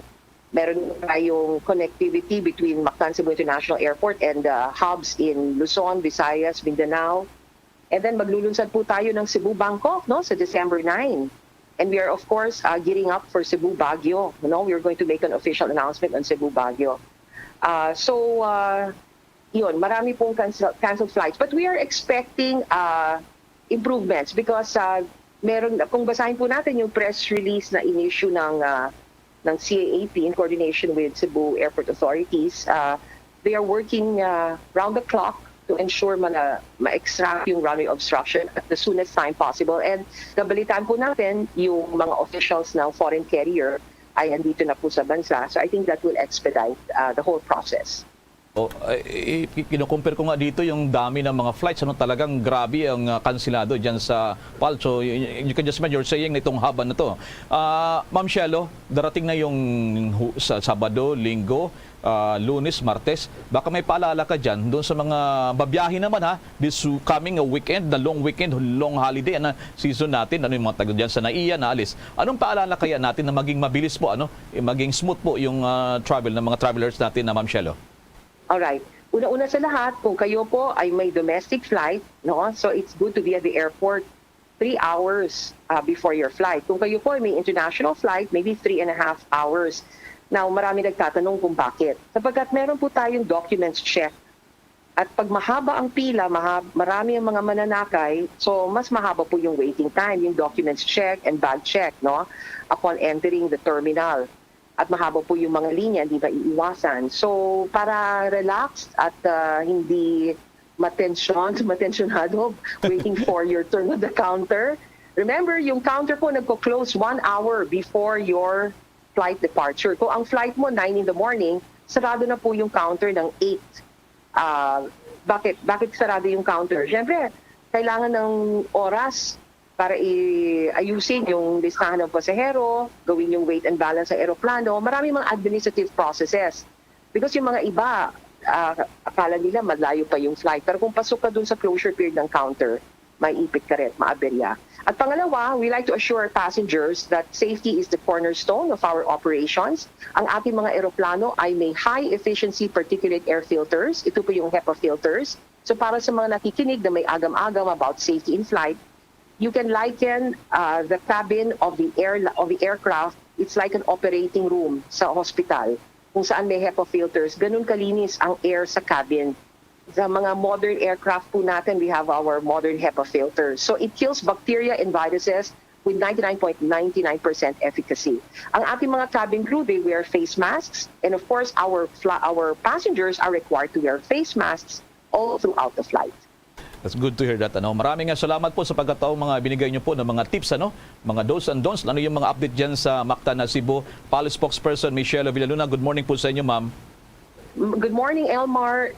Meron tayong connectivity between Mactan Cebu International Airport and uh, hubs in Luzon, Visayas, Mindanao. And then maglulunsad po tayo ng Cebu Bangkok, no, sa December nine. And we are, of course, uh, gearing up for Cebu Baguio. No? We are going to make an official announcement on Cebu Baguio. Uh, so, uh, yun, marami pong cancel, cancelled flights. But we are expecting uh, improvements because uh, meron, kung basahin po natin yung press release na in-issue ng uh, ng C A A P in coordination with Cebu Airport Authorities, uh, they are working uh, round the clock to ensure na ma-extract yung runway obstruction at the soonest time possible. And nabalitaan po natin yung mga officials ng foreign carrier ay andito na po sa bansa. So I think that will expedite uh, the whole process. Oh, eh, kinukumpare ko nga dito yung dami ng mga flights, ano, talagang grabe ang uh, kansilado diyan sa PAL. So you, you can just imagine, you're saying na itong haba na to. Uh, Ma'am Shelo, darating na yung sa Sabado, Linggo, ah, Lunes, Martes. Baka may paalala ka dyan doon sa mga babiyahe naman, ha, this coming weekend, the long weekend, long holiday, ano, season natin, ano, yung mga taga dyan sa NAIA, naalis. Anong paalala kaya natin na maging mabilis po, ano, eh, maging smooth po yung, ah, travel ng mga travelers natin na, Ma'am Shelo? Alright. Una-una sa lahat, kung kayo po ay may domestic flight, no? So it's good to be at the airport three hours, ah, before your flight. Kung kayo po ay may international flight, maybe three and a half hours. Now, marami nagtatanong kung bakit. Sapagkat meron po tayong documents check. At pag mahaba ang pila, maha-, marami ang mga mananakay, so mas mahaba po yung waiting time, yung documents check and bag check, no? Upon entering the terminal. At mahaba po yung mga linya, hindi maiiwasan. So, para relaxed at, ah, hindi matensyon, matensyonado, waiting for your turn on the counter. Remember, yung counter po nagko-close one hour before your flight departure. Kung ang flight mo nine in the morning, sarado na po yung counter ng eight. Ah, bakit? Bakit sarado yung counter? Siyempre, kailangan ng oras para i-, ayusin yung listahan ng pasahero, gawin yung weight and balance sa eroplano. Marami mga administrative processes. Because yung mga iba, ah, akala nila malayo pa yung flight. Pero kung pasok ka dun sa closure period ng counter, maipit ka rin, maaberya. At pangalawa, we like to assure our passengers that safety is the cornerstone of our operations. Ang ating mga eroplano ay may high-efficiency particulate air filters. Ito po yung HEPA filters. So para sa mga nakikinig na may agam-agam about safety in flight, you can liken, uh, the cabin of the air-, of the aircraft. It's like an operating room sa hospital kung saan may HEPA filters. Ganun kalinis ang air sa cabin. Sa mga modern aircraft po natin, we have our modern HEPA filters. So it kills bacteria and viruses with ninety-nine point nine nine percent efficacy. Ang ating mga cabin crew, they wear face masks. And of course, our fla-, our passengers are required to wear face masks all throughout the flight. That's good to hear that, ano. Maraming nga salamat po sa pagkataong mga binigay niyo po ng mga tips, ano, mga do's and don'ts, ano yung mga update diyan sa Mactan na Cebu. Pal spokesperson Michelle Villaluna, good morning po sa inyo, ma'am. M-, good morning, Elmar.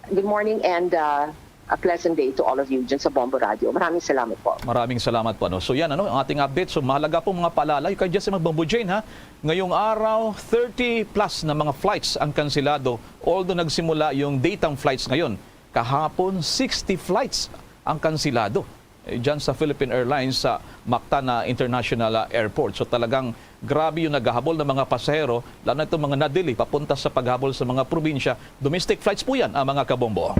Good morning and, uh, a pleasant day to all of you dyan sa Bombo Radio. Maraming salamat po. Maraming salamat po, ano. So yan, ano, ang ating update. So mahalaga po mga paalala. Kaya dyan sa mga Bombo Jane, ha, ngayong araw, thirty plus na mga flights ang kansilado. Although nagsimula yung daytime flights ngayon, kahapon, sixty flights ang kansilado, eh, dyan sa Philippine Airlines sa Mactan International, ah, Airport. So talagang grabe yung naghahabol ng mga pasahero, lalo na itong mga nadili papunta sa paghabol sa mga probinsya. Domestic flights po yan, ang mga kabombo.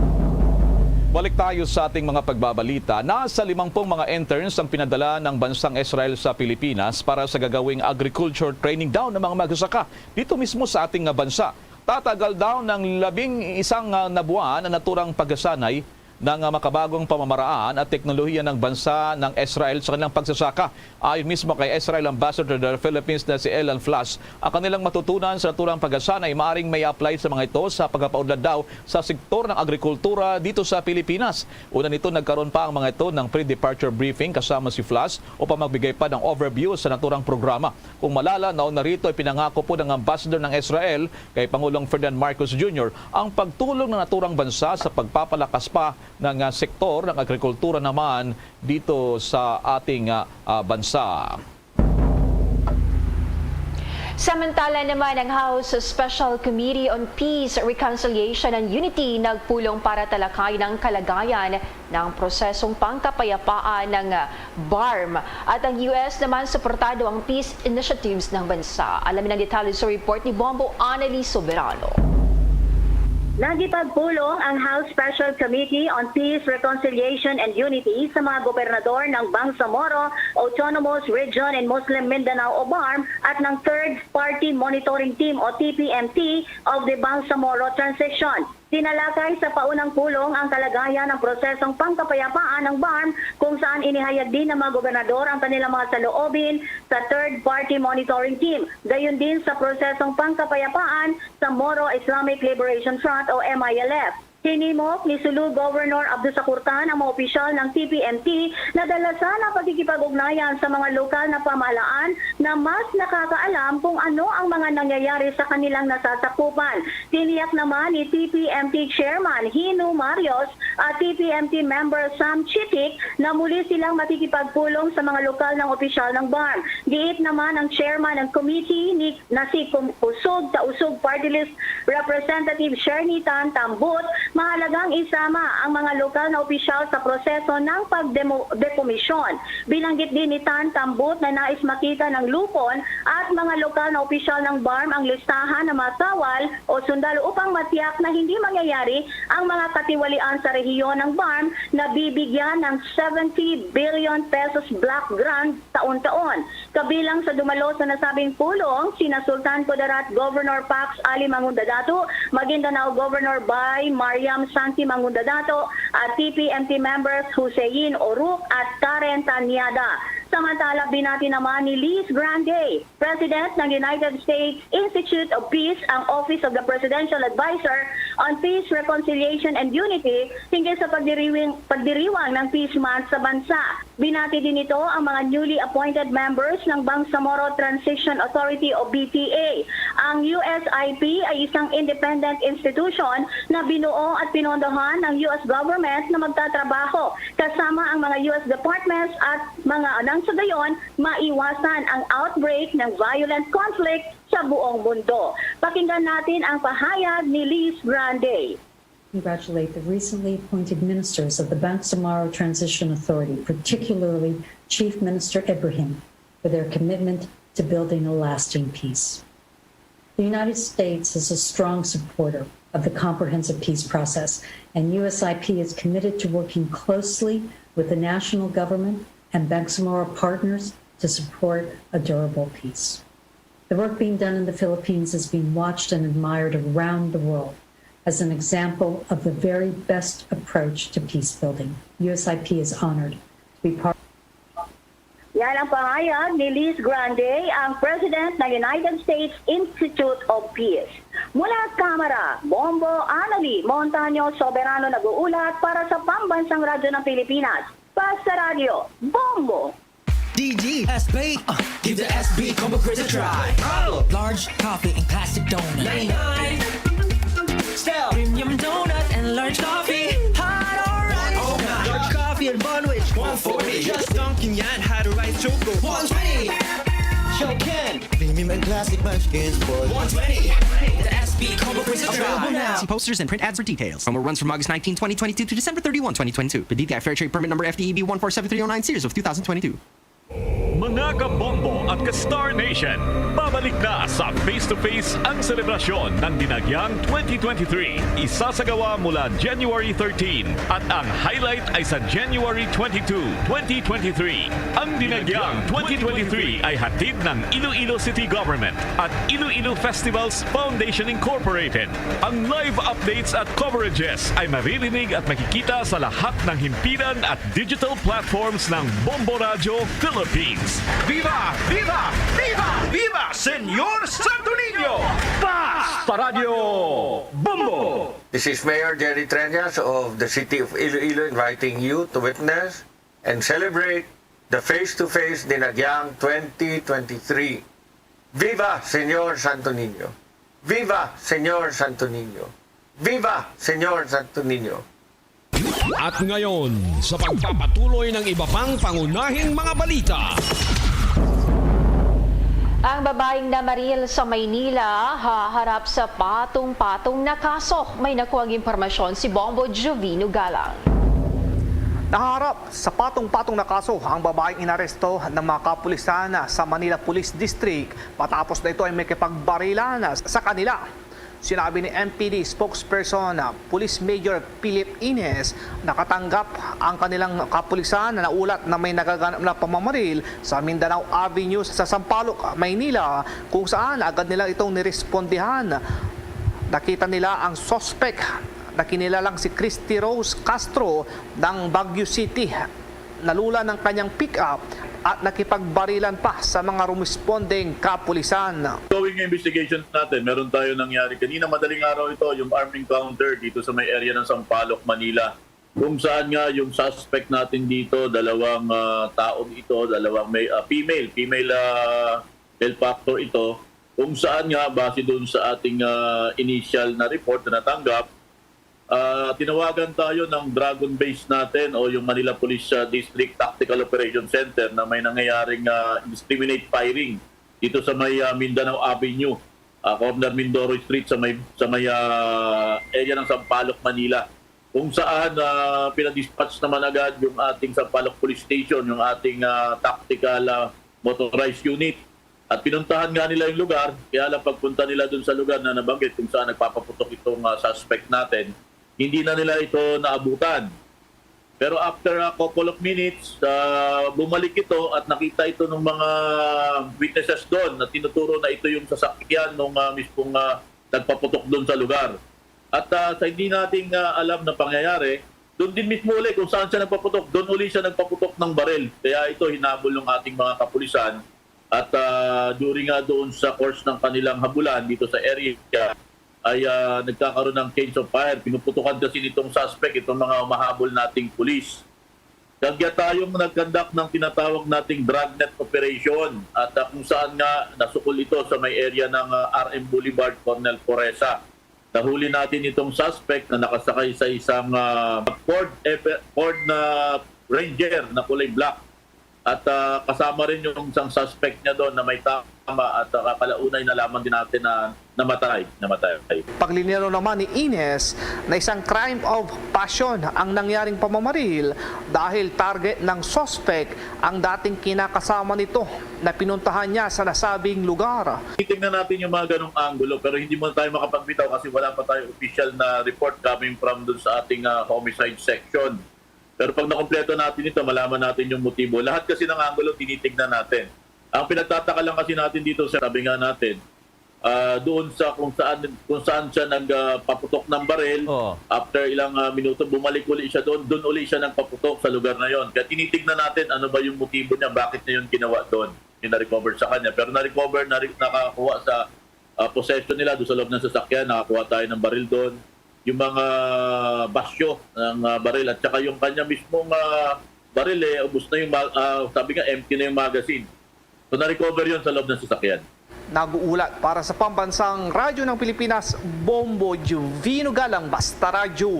Balik tayo sa ating mga pagbabalita. Nasa limangpung mga interns ang pinadala ng bansang Israel sa Pilipinas para sa gagawing agriculture training daw ng mga magsasaka dito mismo sa ating, ah, bansa. Tatagal daw ng labing isang, ah, na buwan ang naturang pagsasanay ng, ah, makabagong pamamaraan at teknolohiya ng bansa ng Israel sa kanilang pagsasaka. Ayon mismo kay Israel Ambassador to the Philippines na si Elan Flas, ang kanilang matutunan sa naturang pagsasanay maaring may apply sa mga ito sa pagpapaunlad daw sa sektor ng agrikultura dito sa Pilipinas. Una nito, nagkaroon pa ang mga ito ng pre-departure briefing kasama si Flas upang magbigay pa ng overview sa naturang programa. Kung malala, nauna rito ay pinangako po ng Ambassador ng Israel kay Pangulong Ferdinand Marcos Junior ang pagtulong ng naturang bansa sa pagpapalakas pa ng, ah, sektor ng agrikultura naman dito sa ating, ah, ah, bansa. Samantala naman, ang House Special Committee on Peace, Reconciliation and Unity nagpulong para talakayin ang kalagayan ng prosesong pangkapayapaan ng, ah, BARMM. At ang U S naman, suportado ang peace initiatives ng bansa. Alamin ang detalye sa report ni Bombo Annalise Soberano. Nagipagpulong ang House Special Committee on Peace, Reconciliation, and Unity sa mga gobernador ng Bangsamoro Autonomous Region and Muslim Mindanao o BARMM at ng Third Party Monitoring Team o T P M T of the Bangsamoro Transition. Tinalakay sa paunang pulong ang kalagayan ng prosesong pangkapayapaan ng BARMM, kung saan inihayag din ng mga gobernador ang kanilang mga saloobin sa Third Party Monitoring Team, gayon din sa prosesong pangkapayapaan sa Moro Islamic Liberation Front o M I L F. Hinimok ni Sulu Governor Abdul Sakurtan ang mga opisyal ng T P M T na dalasan ang pagkikipag-ugnayan sa mga lokal na pamahalaan na mas nakakaalam kung ano ang mga nangyayari sa kanilang nasasakupan. Tiniyak naman ni T P M T Chairman Hino Marios at T P M T member Sam Chitik na muli silang makikipagpulong sa mga lokal ng opisyal ng BARMM. Giit naman ang chairman ng committee ni na si Kum-, Kusog Tausug Party List Representative Shernie Tan Tambut, mahalagang isama ang mga lokal na opisyal sa proseso ng pagdemo-, dekomisyon. Binanggit din ni Tan Tambut na nais makita ng Lupon at mga lokal na opisyal ng BARMM ang listahan ng mga kawal o sundalo upang matiyak na hindi mangyayari ang mga katiwalian sa rehiyon ng BARMM na bibigyan ng seventy billion pesos block grant taon-taon. Kabilang sa dumalo sa nasabing pulong, sina Sultan Kudarat Governor Pax Ali Mangundadato, Maguindanao Governor Bay Mariam Santi Mangundadato, at T P M T members Hussein Oruk at Karen Tanyada. Samantala, binati naman ni Liz Grande, President ng United States Institute of Peace, ang Office of the Presidential Advisor on Peace, Reconciliation, and Unity, hinggil sa pagdiriwing-, pagdiriwang ng Peace Month sa bansa. Binati din nito ang mga newly appointed members ng Bangsamoro Transition Authority o B T A. Ang U S I P ay isang independent institution na binuo at pinondohan ng U S government na magtatrabaho kasama ang mga U S departments at mga nang sa gayon maiwasan ang outbreak ng violent conflict sa buong mundo. Pakinggan natin ang pahayag ni Liz Grande. Congratulate the recently appointed ministers of the Bangsamoro Transition Authority, particularly Chief Minister Ibrahim, for their commitment to building a lasting peace. The United States is a strong supporter of the comprehensive peace process, and U S I P is committed to working closely with the national government and Bangsamoro partners to support a durable peace. The work being done in the Philippines is being watched and admired around the world as an example of the very best approach to peace building. U S I P is honored to be part Yan ang pahayag ni Liz Grande, ang President ng United States Institute of Peace. Mula Kamara, Bombo Anali Montaño Soberano nag-uulat para sa Pambansang Radyo ng Pilipinas. Basta Radyo, Bombo! D G, S B, uh, give the S B Combo Craze a try. Large coffee and classic donut. Style. Premium donut and large coffee. Hot or right. Large coffee and bun with one forty. Just dunking yan. Hot or right choco. One twenty. Show Ken. Premium and classic munchkins for one twenty. The S B Combo Craze a try. Available now. See posters and print ads for details. Promo runs from August nineteen, twenty twenty-two to December thirty-one, twenty twenty-two. P D T I Fair Trade Permit Number F T E B one four seven three oh nine, series of two thousand twenty-two. Mga kabombo at ka-Star Nation, babalik na sa Face to Face ang selebrasyon ng Dinagyang twenty twenty-three. Isasagawa mula January thirteen at ang highlight ay sa January twenty-two, twenty twenty-three. Ang Dinagyang twenty twenty-three ay hatid ng Iloilo City Government at Iloilo Festivals Foundation Incorporated. Ang live updates at coverages ay maririnig at makikita sa lahat ng himpilan at digital platforms ng Bombo Radyo Philippines. Viva! Viva! Viva! Viva Señor Santo Niño! Basta Radyo Bombo! This is Mayor Jerry Treñas of the City of Iloilo inviting you to witness and celebrate the Face-to-Face Dinagyang twenty twenty-three. Viva Señor Santo Niño! Viva Señor Santo Niño! Viva Señor Santo Niño! At ngayon, sa pagpapatuloy ng iba pang pangunahing mga balita. Ang babaeng namaril sa Maynila haharap sa patong-patong na kaso. May nakuhang impormasyon si Bombo Jovino Galang. Naharap sa patong-patong na kaso ang babaeng inaresto ng mga kapulisan sa Manila Police District matapos na ito ay may kipagbarilan sa kanila. Sinabi ni M P D spokesperson, ah, Police Major Philip Ines, nakatanggap ang kanilang kapulisan na naulat na may nagaganap na pamamaril sa Mindanao Avenue sa Sampaloc, Maynila, kung saan agad nila itong nirespondihan. Nakita nila ang suspek na kinilalang si Christy Rose Castro ng Baguio City. nalula ng kanyang pick-up at nakipagbarilan pa sa mga rumesponding kapulisan. Going investigation natin, meron tayo nangyari kanina madaling araw ito, yung armed encounter dito sa may area ng Sampaloc, Manila. Kung saan nga yung suspect natin dito, dalawang ah, taon ito, dalawang may ah, female, female ah, malefactor ito. Kung saan nga, base doon sa ating ah, initial na report na natanggap, ah, tinawagan tayo ng Dragon Base natin o yung Manila Police ah, District Tactical Operation Center na may nangyayaring ah, indiscriminate firing dito sa may ah, Mindanao Avenue, ah, corner Mindoro Street sa may sa may ah, area ng Sampaloc, Manila. Kung saan ah, pinadispatch naman agad yung ating Sampaloc Police Station, yung ating ah, tactical ah, motorized unit. At pinuntahan nga nila yung lugar, kaya lang pagpunta nila dun sa lugar na nabanggit kung saan nagpapaputok itong ah, suspect natin, hindi na nila ito naabutan. Pero after a couple of minutes, ah, bumalik ito at nakita ito ng mga witnesses doon na tinuturo na ito yung sasakyan nung ah, mismong ah, nagpaputok doon sa lugar. At ah, sa hindi nating ah, alam na pangyayari, doon din mismo uli kung saan siya nagpaputok, doon uli siya nagpaputok ng baril. Kaya ito hinabol ng ating mga kapulisan. At ah, during nga doon sa course ng kanilang habulan dito sa area, ay ah, nagkakaroon ng change of fire. Pinuputukan kasi nitong suspect itong mga humahabol nating pulis. Kagaya tayong nag-conduct ng tinatawag nating dragnet operation at ah, kung saan nga nasukol ito sa may area ng ah, R M Boulevard, Colonel Poresa. Nahuli natin itong suspect na nakasakay sa isang ah, Ford, F- Ford na Ranger na kulay black. At ah, kasama rin yung isang suspect niya doon na may tama at ah, kakalaunay na lamang din natin na namatay. Namatay. Paglinero naman ni Ines na isang crime of passion ang nangyaring pamamaril dahil target ng suspect ang dating kinakasama nito na pinuntahan niya sa nasabing lugar. Titingnan natin yung mga ganong anggulo pero hindi muna tayo makapagbitaw kasi wala pa tayo official na report coming from dun sa ating ah, homicide section. Pero pag nakompleto natin ito, malaman natin yung motibo. Lahat kasi ng anggulo tinitignan natin. Ang pinagtataka lang kasi natin dito, sir, sabi nga natin, ah, doon sa kung saan kung saan siya nagpaputok ng baril, Oo. after ilang ah, minuto bumalik uli siya doon, doon uli siya nagpaputok sa lugar na yon. Kaya tinitignan natin ano ba yung motibo niya, bakit niya yun ginawa doon. Yung na-recover sa kanya. Pero na-recover, na nakakuha sa ah, possession nila doon sa loob ng sasakyan, nakakuha tayo ng baril doon. Yung mga basyo ng ah, baril at saka yung kanya mismong ah, baril eh, ubos na yung ma- ah, sabi nga empty na yung magazine. So na-recover yun sa loob ng sasakyan. Nag-uulat para sa Pambansang Radyo ng Pilipinas, Bombo Juvino Galang, Basta Radyo,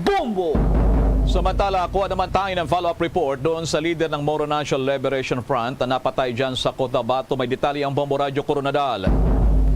Bombo! Samantala, kuha naman tayo ng follow-up report doon sa leader ng Moro National Liberation Front na napatay dyan sa Cotabato. May detalye ang Bombo Radyo Coronadal.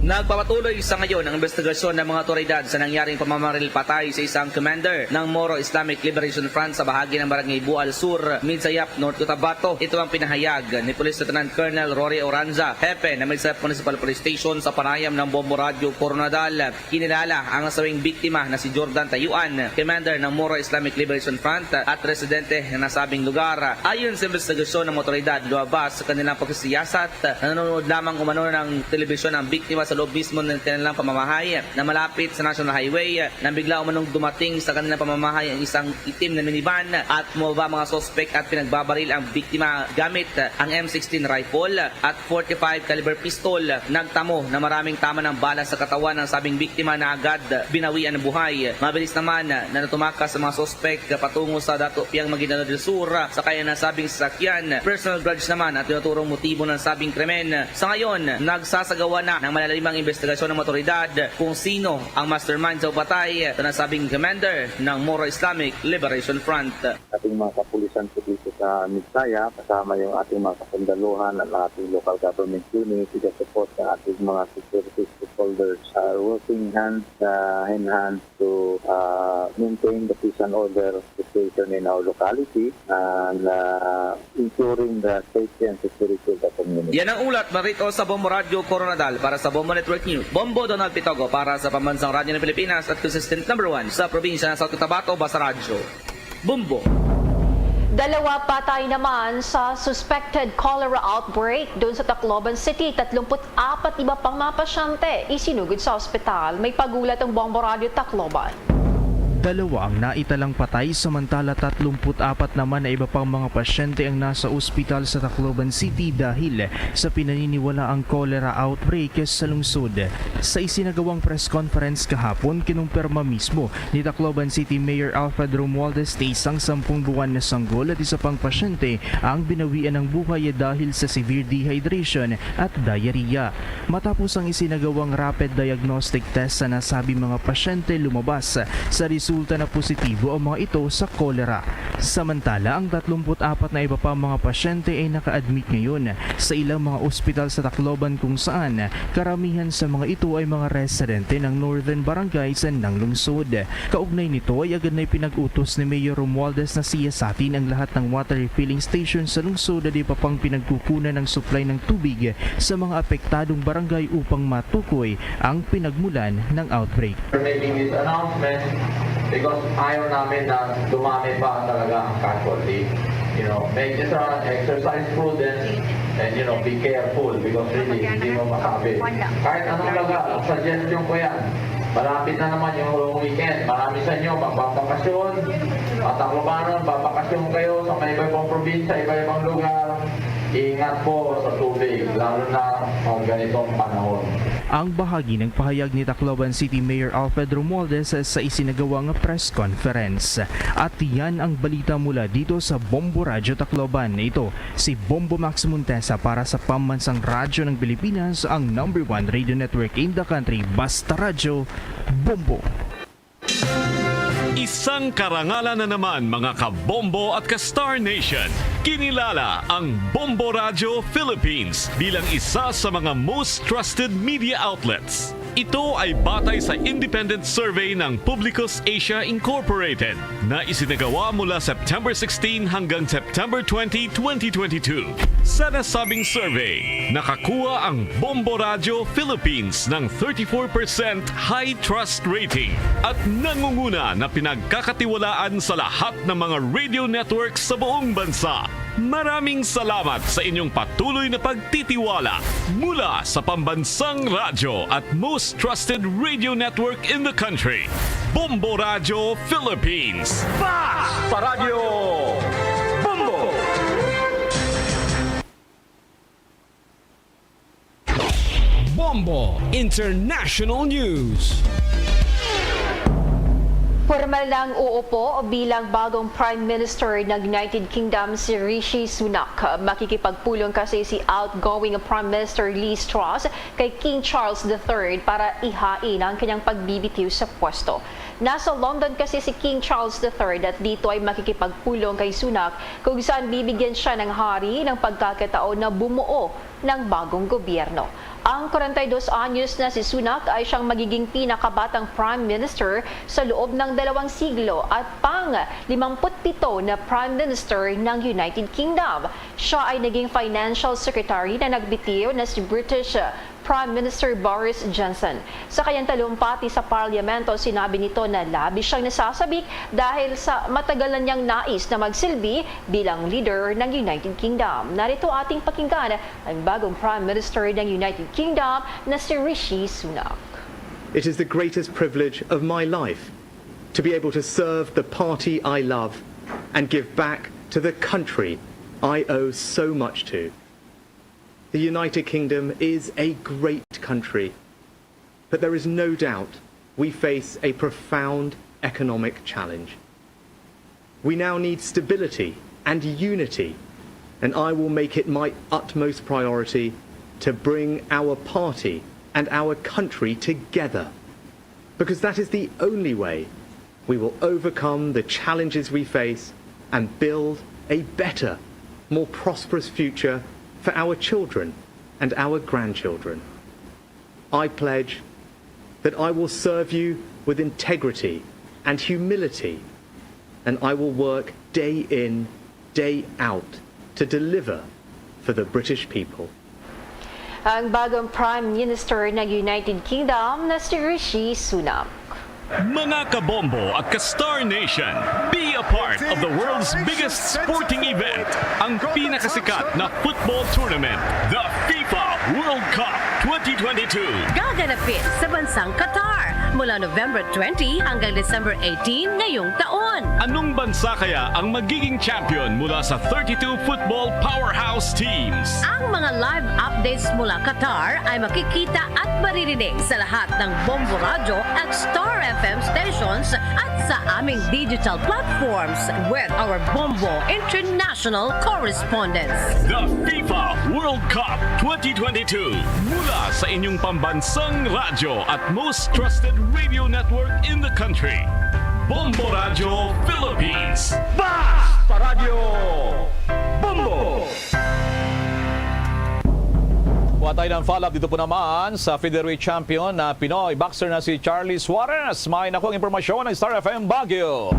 Nagpapatuloy sa ngayon ang investigasyon ng mga otoridad sa nangyaring pamamaril patay sa isang commander ng Moro Islamic Liberation Front sa bahagi ng Barangay Bual Sur, Midsayap, North Cotabato. Ito ang pinahayag ni Police Lieutenant Colonel Rory Oranza, hepe ng Midsayap Municipal Police Station, sa panayam ng Bombo Radyo Coronadal. Kinilala ang nasabing biktima na si Jordan Tayuan, commander ng Moro Islamic Liberation Front at residente ng nasabing lugar. Ayon sa investigasyon ng otoridad, lumabas sa kanilang pagsisiyasat, nanonood lamang umano ng telebisyon ang biktima sa loob mismo ng kanilang pamamahay na malapit sa National Highway nang bigla umanong dumating sa kanilang pamamahay ang isang itim na minivan at bumaba mga suspek at pinagbabaril ang biktima gamit ang M sixteen rifle at forty-five caliber pistol. Nagtamo na maraming tama ng bala sa katawan ng sabing biktima na agad binawian ang buhay. Mabilis naman na natumakas ang mga suspek patungo sa Dato Piang, Maguindanao del Sur, sa kaya nasabing sasakyan. Personal grudge naman ang tinuturong motibo ng sabing krimen. Sa ngayon, nagsasagawa na ng malalimang investigasyon ng otoridad kung sino ang mastermind sa patay sa nasabing commander ng Moro Islamic Liberation Front. Ating mga kapulisan po dito sa Midsayap, kasama yung ating mga kasundaluhan at ang ating local government unit, with the support ng ating mga security stakeholders, are working hand uh, in hand to uh, maintain the peace and order situation in our locality and uh, ensuring the safety and security of the community. Yan ang ulat, Marito, sa Bombo Radyo Coronadal. Para sa Bombo Network News, Bombo Donald Pitogo para sa Pambansang Radyo ng Pilipinas at consistent number one sa probinsya ng South Cotabato, Basta Radyo. Bombo. Dalawa patay naman sa suspected cholera outbreak doon sa Tacloban City. Tatlumpu't apat iba pang mga pasyente isinugod sa ospital. May pagulat ang Bombo Radyo Tacloban. Dalawa ang naitalang patay, samantala tatlumpu't apat naman na iba pang mga pasyente ang nasa ospital sa Tacloban City dahil sa pinaniniwalaang cholera outbreak sa lungsod. Sa isinagawang press conference kahapon, kinumpirma mismo ni Tacloban City Mayor Alfred Romualdez na isang sampung buwan na sanggol at isa pang pasyente ang binawian ng buhay dahil sa severe dehydration at diarrhea. Matapos ang isinagawang rapid diagnostic test sa nasabi mga pasyente, lumabas sa resulta na positibo ang mga ito sa cholera. Samantala, ang tatlumpu't apat na iba pa mga pasyente ay naka-admit ngayon sa ilang mga ospital sa Tacloban, kung saan karamihan sa mga ito ay mga residente ng northern barangays ng lungsod. Kaugnay nito ay agad na ipinag-utos ni Mayor Romualdez na siyasatin ang lahat ng water refilling station sa lungsod at iba pang pinagkukunan ng supply ng tubig sa mga apektadong barangay upang matukoy ang pinagmulan ng outbreak. We're making this announcement because ayaw namin na dumami pa talaga ang casualty. You know, make this run, exercise prudence, and, you know, be careful because really, hindi mo masabi. Kahit anong lugar, ang suggestion ko yan. Malapit na naman yung long weekend. Marami sa inyo magbabakasyon. Mga Taclobanon, babakasyon kayo sa may iba-ibang probinsya, iba-ibang lugar. Ingat po sa tubig, lalo na sa ganitong panahon. Ang bahagi ng pahayag ni Tacloban City Mayor Alfred Romualdez sa isinagawang press conference. At yan ang balita mula dito sa Bombo Radyo Tacloban. Ito si Bombo Max Montesa para sa Pambansang Radyo ng Pilipinas, ang number one radio network in the country. Basta Radyo, Bombo. Isang karangalan na naman, mga ka-Bombo at ka-Star Nation. Kinilala ang Bombo Radyo Philippines bilang isa sa mga most trusted media outlets. Ito ay batay sa independent survey ng Publicus Asia Incorporated na isinagawa mula September sixteen hanggang September twenty, twenty twenty-two. Sa nasabing survey, nakakuha ang Bombo Radyo Philippines ng thirty-four percent high trust rating at nangunguna na pinagkakatiwalaan sa lahat ng mga radio networks sa buong bansa. Maraming salamat sa inyong patuloy na pagtitiwala mula sa pambansang radyo at most trusted radio network in the country, Bombo Radyo Philippines. Basta Radyo Bombo! Bombo International News. Pormal nang uupo bilang bagong Prime Minister ng United Kingdom si Rishi Sunak. Makikipagpulong kasi si outgoing Prime Minister Liz Truss kay King Charles the Third para ihain ang kanyang pagbibitiw sa pwesto. Nasa London kasi si King Charles the Third at dito ay makikipagpulong kay Sunak, kung saan bibigyan siya ng hari ng pagkakataon na bumuo ng bagong gobyerno. Ang kwarenta y dos anyos na si Sunak ay siyang magiging pinakabatang Prime Minister sa loob ng dalawang siglo at pang limampu't pito na Prime Minister ng United Kingdom. Siya ay naging Financial Secretary na nagbitiw na si British Prime Minister Boris Johnson. Sa kanyang talumpati sa Parlamento, sinabi nito na labis siyang nasasabik dahil sa matagal na niyang nais na magsilbi bilang leader ng United Kingdom. Narito ating pakinggan ang bagong Prime Minister ng United Kingdom na si Rishi Sunak. It is the greatest privilege of my life to be able to serve the party I love and give back to the country I owe so much to. The United Kingdom is a great country, but there is no doubt we face a profound economic challenge. We now need stability and unity, and I will make it my utmost priority to bring our party and our country together, because that is the only way we will overcome the challenges we face and build a better, more prosperous future for our children and our grandchildren. I pledge that I will serve you with integrity and humility, and I will work day in, day out to deliver for the British people. Ang bagong Prime Minister ng United Kingdom na si Rishi Sunak. Mga kabombo at ka-Star Nation, be a part of the world's biggest sporting event, ang pinakasikat na football tournament, the FIFA World Cup twenty twenty-two. Gaganapin sa bansang Qatar mula November twenty hanggang December eighteen ngayong taon. Anong bansa kaya ang magiging champion mula sa thirty-two football powerhouse teams? Ang mga live updates mula Qatar ay makikita at maririnig sa lahat ng Bombo Radyo at Star F M stations at sa aming digital platforms with our Bombo International correspondents. The FIFA World Cup twenty twenty-two, mula sa inyong pambansang radyo at most trusted radio network in the country, Bombo Radyo Philippines. Basta Radyo Bombo! Kuha tayo ng follow-up dito po naman sa featherweight champion na Pinoy boxer na si Charlie Suarez. May nakuha ang impormasyon ng Star F M Baguio.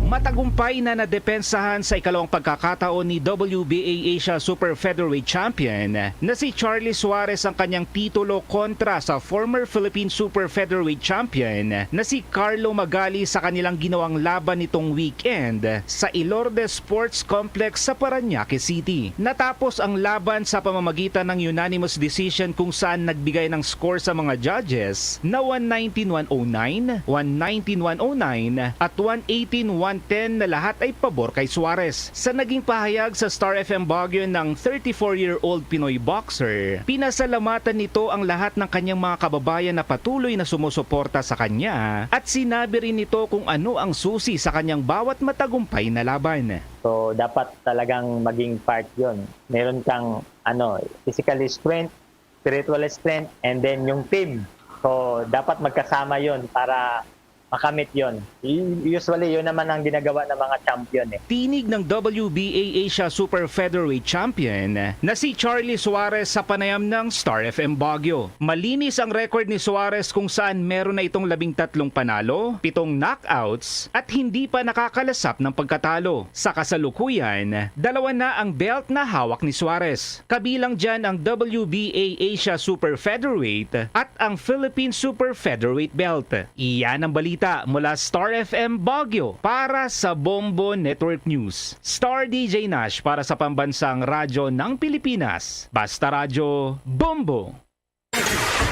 Matagumpay na nadepensahan sa ikalawang pagkakataon ni W B A Asia Super Featherweight Champion na si Charlie Suarez ang kanyang titulo kontra sa former Philippine Super Featherweight Champion na si Carlo Magali sa kanilang ginawang laban nitong weekend sa Ilorde Sports Complex sa Parañaque City. Natapos ang laban sa pamamagitan ng unanimous decision kung saan nagbigay ng score sa mga judges na one nineteen one oh nine, one nineteen one oh nine, at one eighteen one ten na lahat ay pabor kay Suarez. Sa naging pahayag sa Star F M Baguio ng thirty-four-year-old Pinoy boxer, pinasalamatan nito ang lahat ng kanyang mga kababayan na patuloy na sumusuporta sa kanya at sinabi rin nito kung ano ang susi sa kanyang bawat matagumpay na laban. So, dapat talagang maging part yon. Meron kang ano, physical strength, spiritual strength, and then yung team. So, dapat magkasama yon para makamit yon. U- Usually, yun naman ang ginagawa ng mga champion eh. Tinig ng W B A Asia Super Featherweight Champion na si Charlie Suarez sa panayam ng Star F M Baguio. Malinis ang record ni Suarez kung saan meron na itong labing tatlong panalo, pitong knockouts, at hindi pa nakakalasap ng pagkatalo. Sa kasalukuyan, dalawa na ang belt na hawak ni Suarez. Kabilang dyan ang W B A Asia Super Featherweight at ang Philippine Super Featherweight belt. Iyan ang balita mula Star F M Baguio para sa Bombo Network News. Star D J Nash para sa Pambansang Radyo ng Pilipinas. Basta Radyo, Bombo!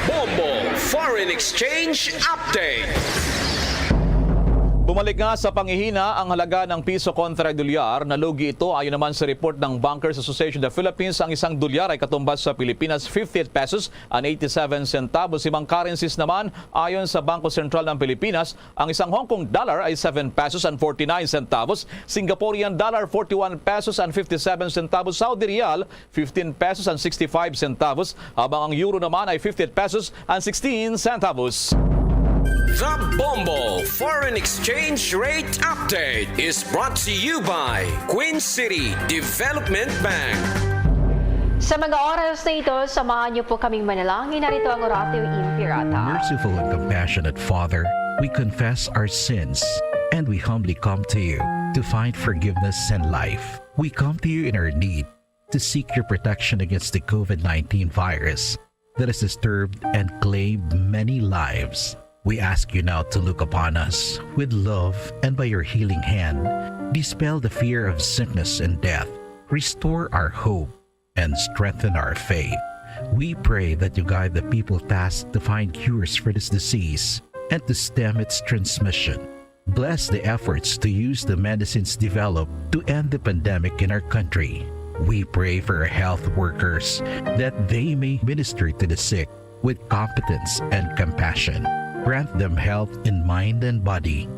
Bombo Foreign Exchange Update. Bumalik nga sa panghihina ang halaga ng piso kontra dolyar. Nalugi ito. Ayon naman sa report ng Bankers Association of the Philippines, ang isang dolyar ay katumbas sa Pilipinas fifty-eight pesos and eighty-seven centavos. Ibang currencies naman, ayon sa Bangko Sentral ng Pilipinas, ang isang Hong Kong dollar ay seven pesos and forty-nine centavos, Singaporean dollar, forty-one pesos and fifty-seven centavos, Saudi riyal, fifteen pesos and sixty-five centavos, habang ang euro naman ay fifty-eight pesos and sixteen centavos. The Bombo Foreign Exchange Rate Update is brought to you by Queen City Development Bank. Sa mga oras na ito, samahan niyo po kaming manalangin. Narito ang Oratio Imperata. Merciful and compassionate Father, we confess our sins and we humbly come to you to find forgiveness and life. We come to you in our need to seek your protection against the COVID nineteen virus that has disturbed and claimed many lives. We ask you now to look upon us with love and by your healing hand, dispel the fear of sickness and death, restore our hope, and strengthen our faith. We pray that you guide the people tasked to find cures for this disease and to stem its transmission. Bless the efforts to use the medicines developed to end the pandemic in our country. We pray for our health workers that they may minister to the sick with competence and compassion. Grant them health in mind and body,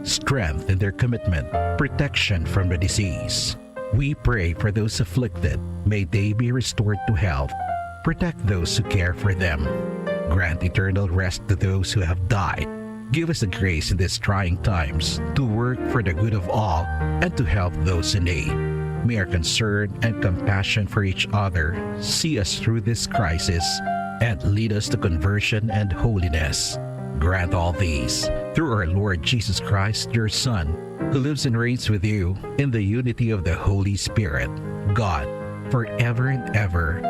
strength in their commitment, protection from the disease. We pray for those afflicted. May they be restored to health. Protect those who care for them. Grant eternal rest to those who have died. Give us the grace in these trying times to work for the good of all and to help those in need. May our concern and compassion for each other see us through this crisis and lead us to conversion and holiness. Grant all these through our Lord Jesus Christ, your Son, who lives and reigns with you in the unity of the Holy Spirit, God, forever and ever.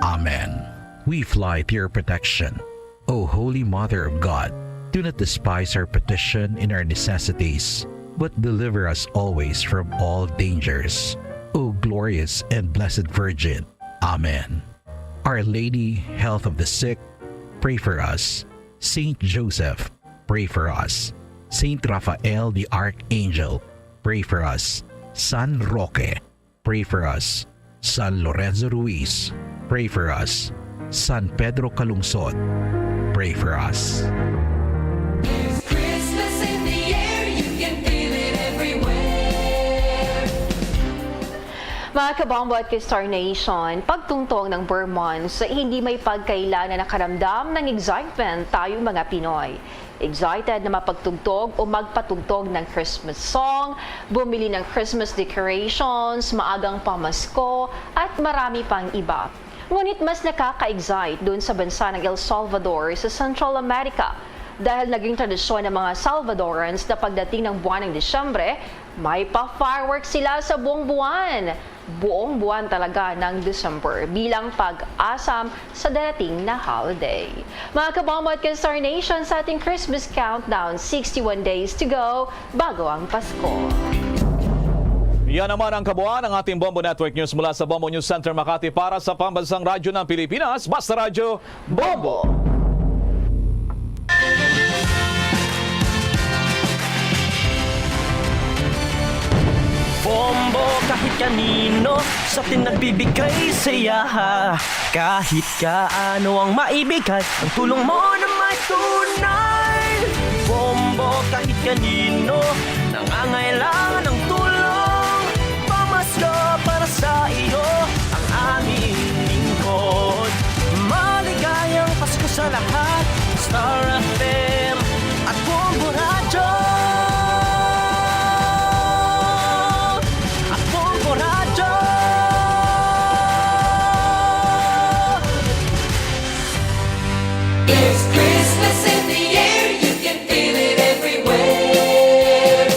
Amen. We fly to your protection. O Holy Mother of God, do not despise our petition in our necessities, but deliver us always from all dangers. O glorious and blessed Virgin. Amen. Our Lady, Health of the Sick, pray for us. Saint Joseph, pray for us. Saint Raphael the Archangel, pray for us. San Roque, pray for us. San Lorenzo Ruiz, pray for us. San Pedro Calungsod, pray for us. There's Christmas in the air, you can feel it everywhere. Mga kabombo at K-Star Nation, pagtungtong ng Burr Months, hindi may pagkaila na nakaramdam ng excitement tayong mga Pinoy. Excited na mapagtugtog o magpatugtog ng Christmas song, bumili ng Christmas decorations, maagang pamasko, at marami pang iba. Ngunit mas nakaka-excite doon sa bansa ng El Salvador sa Central America, dahil naging tradisyon ng mga Salvadorans na pagdating ng buwan ng Disyembre, may pa-fireworks sila sa buong buwan. Buong buwan talaga ng December bilang pag-asam sa darating na holiday. Mga kabombo at K-Star Nation, sa ating Christmas countdown, sixty-one days to go bago ang Pasko. Yan naman ang kabuuan ng ating Bombo Network News mula sa Bombo News Center Makati para sa Pambansang Radyo ng Pilipinas, Basta Radyo, Bombo! Bombo kahit kanino sa atin nagbibigay saya. Kahit kaano ang maibigay, ang tulong mo na may tunay. Bombo kahit kanino nangangailangan ng tulong. Pamasko para sa iyo ang aming lingkod. Maligayang Pasko sa lahat. Star F M at Bombo Radyo. At Bombo Radyo. There's Christmas in the air, you can feel it everywhere.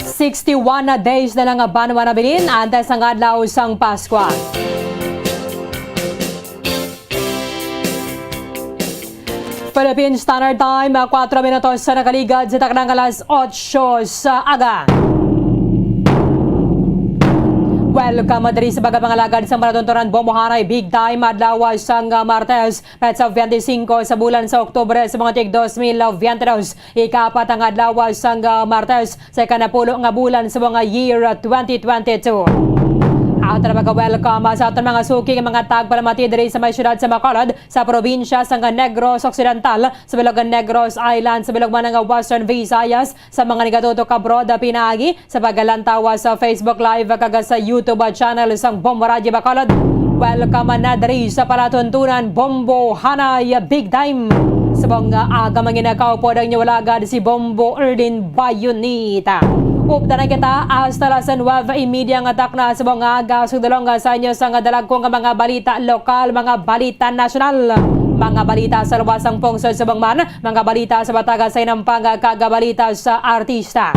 Sixty-one na days na lang, banwa nabilin antes ang adlaw sang Paskwa. Philippine Standard Time, kwatro minutos sa nakaligad sa taknang alas otso sa aga. Welcome diri sa pagpangalagad sa maratuntunan Bombohanay Big Time, adlaw sang Martes, petsa twenty-cinco sa bulan sa Oktubre sa mga tig dos mil twenty-dos. Ikaapat ang adlaw sang, ah, Martes sa ikanapulo nga bulan sa mga year twenty twenty-two. Ato na pagka-welcome sa aton mga suki nga mga tagpalamati diri sa may siyudad sa Bacolod, sa probinsya sang Negros Occidental, sa bilog Negros Island, sa bilog man nga Western Visayas, sa mga nagatutok abroad, pinaagi sa paglantaw sa Facebook Live kag sa YouTube channel sang Bombo Radyo Bacolod. Welcome na diri sa palatuntunan Bombo Hanay Big Time. Subong nga aga, manginakaw pod ang inyo alagad si Bombo Erlin Bayonita. Upda na kita hasta las nuwebe y media nga takna subong nga aga, sugdulong sa inyo sang dalagko nga mga balita lokal, mga balita nasyonal, mga balita sa luwas sang pungsod subong man, mga balita sa bataga sa inampang kag balita sa artista.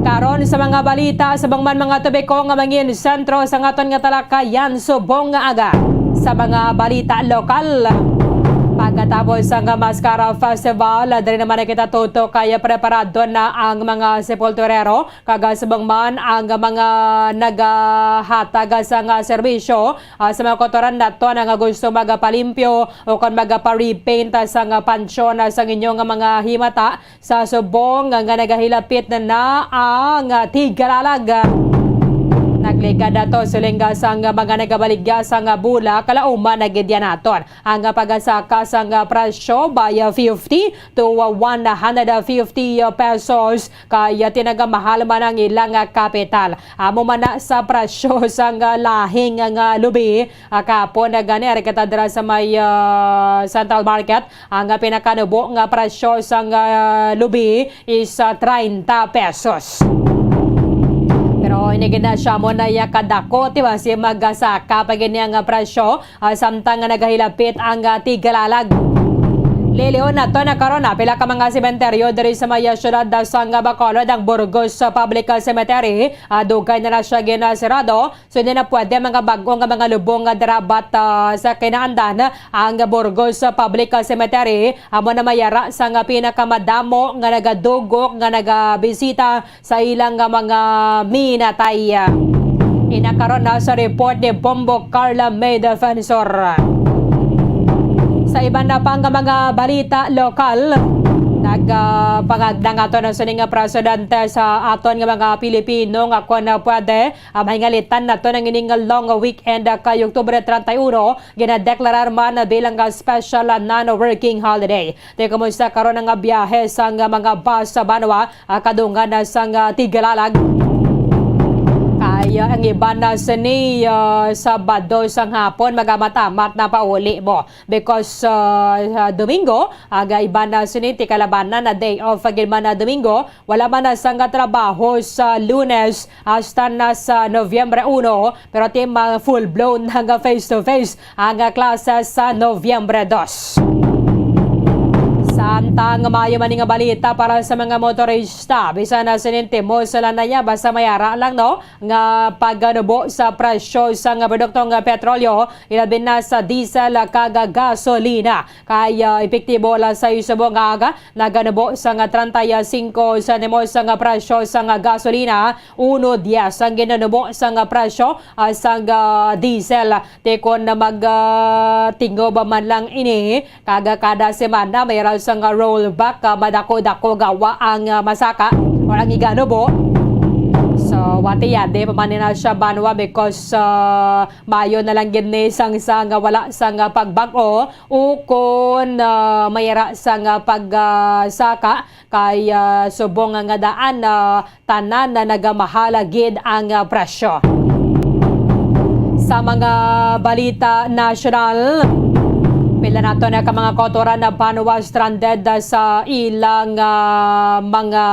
Karon sa mga balita, subong man mga topiko nga mangin sentro sa aton nga talakayan subong nga aga. Sa mga balita lokal, pagkatapos sang Mascara Festival, diri naman na kita tutok kay preparado na ang mga sepulturero, kag subong man ang mga nagahatag sang serbisyo, ah, sa mga kautoran naton nga gusto magapalimpyo o kon magapa-repaint sang pansyon sang inyo nga mga himata sa subong nga nagahilapit na, na ang tigalalag. Nagligad ato siling sang mga nagabaligya sang bulak, kalauma na gid yan naton ang pagasaka sang presyo by fifty to one hundred fifty pesos, kay tinagamahal man ang ilang kapital. Amo man na sa presyo sang lahing nga lubi, ah, kapon na gani, ari kita dira sa may, ah, Central Market, ang pinakanubo nga presyo sang, ah, lubi is, ah, treinta pesos. Pero ini gid na siya mo na ya kadako, di ba? Si magasaka pa gid niya nga presyo, ah, samtang nga nagahilapit ang, ah, tigalalag. Lilion nato na karon, ah, pila ka mga sementeryo diri sa may, ah, siyudad, ah, sang, ah, Bacolod, ang Burgos, ah, Public, ah, Cemetery, ah, dugay na na siya ginasirado. So, hindi na pwede mga bag-o nga mga lubong nga darabat, ah, sa kinaandan. Ang Burgos Public Cemetery amo na may ara sang pinakamadapo nga nagadugok nga nagabisita sa ilang nga mga minatay. Inakaron na sa report ni Bombo Carla May Defensor. Sa iban na pang mga balita lokal, nagpangagda nga aton ang sining nga presidente sa aton nga mga Pilipino nga kung pwede, ah, mahingalitan nato ang ining long weekend, ah, kay Oktubre treinta y uno, ginadeklarar man bilang, ah, special, ah, non-working holiday. Te, kumusta karon ang biyahe sang mga bus sa banwa, ah, kadungan na sang, ah, tigalalag? Kay, ah, ang iban na sini, ah, Sabado sang hapon, magamamat na pauli mo. Because, ah, sa Domingo, aga iban na sini, tikalabanan na day off, agin man na Domingo, wala man na sang trabaho sa Lunes hasta na sa Nobyembre uno, pero ti ma-, full blown na nga face to face ang, ah, klase sa Nobyembre dos. Samtang maayo man nga balita para sa mga motorista, bisan na sininti mo sila na niya, basta may ara lang, no, nga pagkanubo sa presyo sa nga produktong petrolyo, ilabi na sa diesel kag gasolina. Kay, ah, epektibo alas sais subong nga aga, naganubo sa nga treinta y cinco sentimos sa nga presyo sa nga gasolina, uno diez ang ginanubo sa nga presyo, ah, sa nga diesel. Ti kon na mag, ah, tingob man lang ini, kag kada semana may ra sa nga rollback, ah, madako-dako gawa ang, ah, masaka or ang iganubo. So, wati yade pa man na siya banwa because, ah, mayo na lang gid ni sang, sang wala sang pagbag-o. Ukon, ah, may ra sang, ah, pag, ah, saka kay, ah, subong nga daan, ah, tanan na nagamahala gid ang, ah, presyo. Sa mga balita nasyonal, pila nato na ka mga kautoran na banwa stranded, ah, sa ilang, ah, mga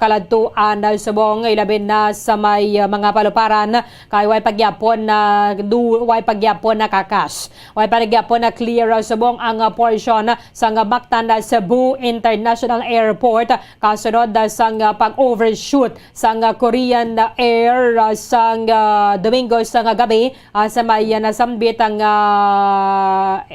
kaladtuan, ah, subong ilabi na sa may, ah, mga paluparan. Kay way pagyapon na du-, way pagyapon na kakas. Way pagyapon na clear, ah, subong ang, ah, portion sa nga Mactan Cebu International Airport, kasunod, ah, sa nga pag-overshoot sa nga Korean Air, ah, sa nga Domingo sa nga gabi, ah, sa may, ah, nasambit ang, ah,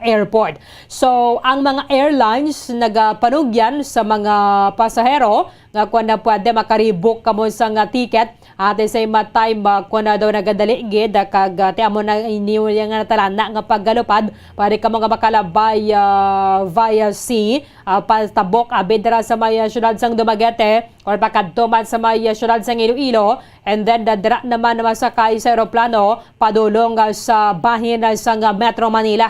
airport. So, ang mga airlines nagapanugyan sa mga pasahero nga kung na pwede makaribok kamo sa nga ticket. At the same time, ah, kung na daw nagadali gid, ah, kag, ah, ti amo na inyo nga natalana nga paggalupad, pwede kamo nga makalabay, ah, via sea, ah, patabok, ah, abid dira sa may, ah, siyudad sang Dumaguete or pakadto man sa may, ah, siyudad sang Iloilo, and then, ah, dira naman masakay sa eroplano padulong, ah, sa bahin, ah, sang, ah, Metro Manila.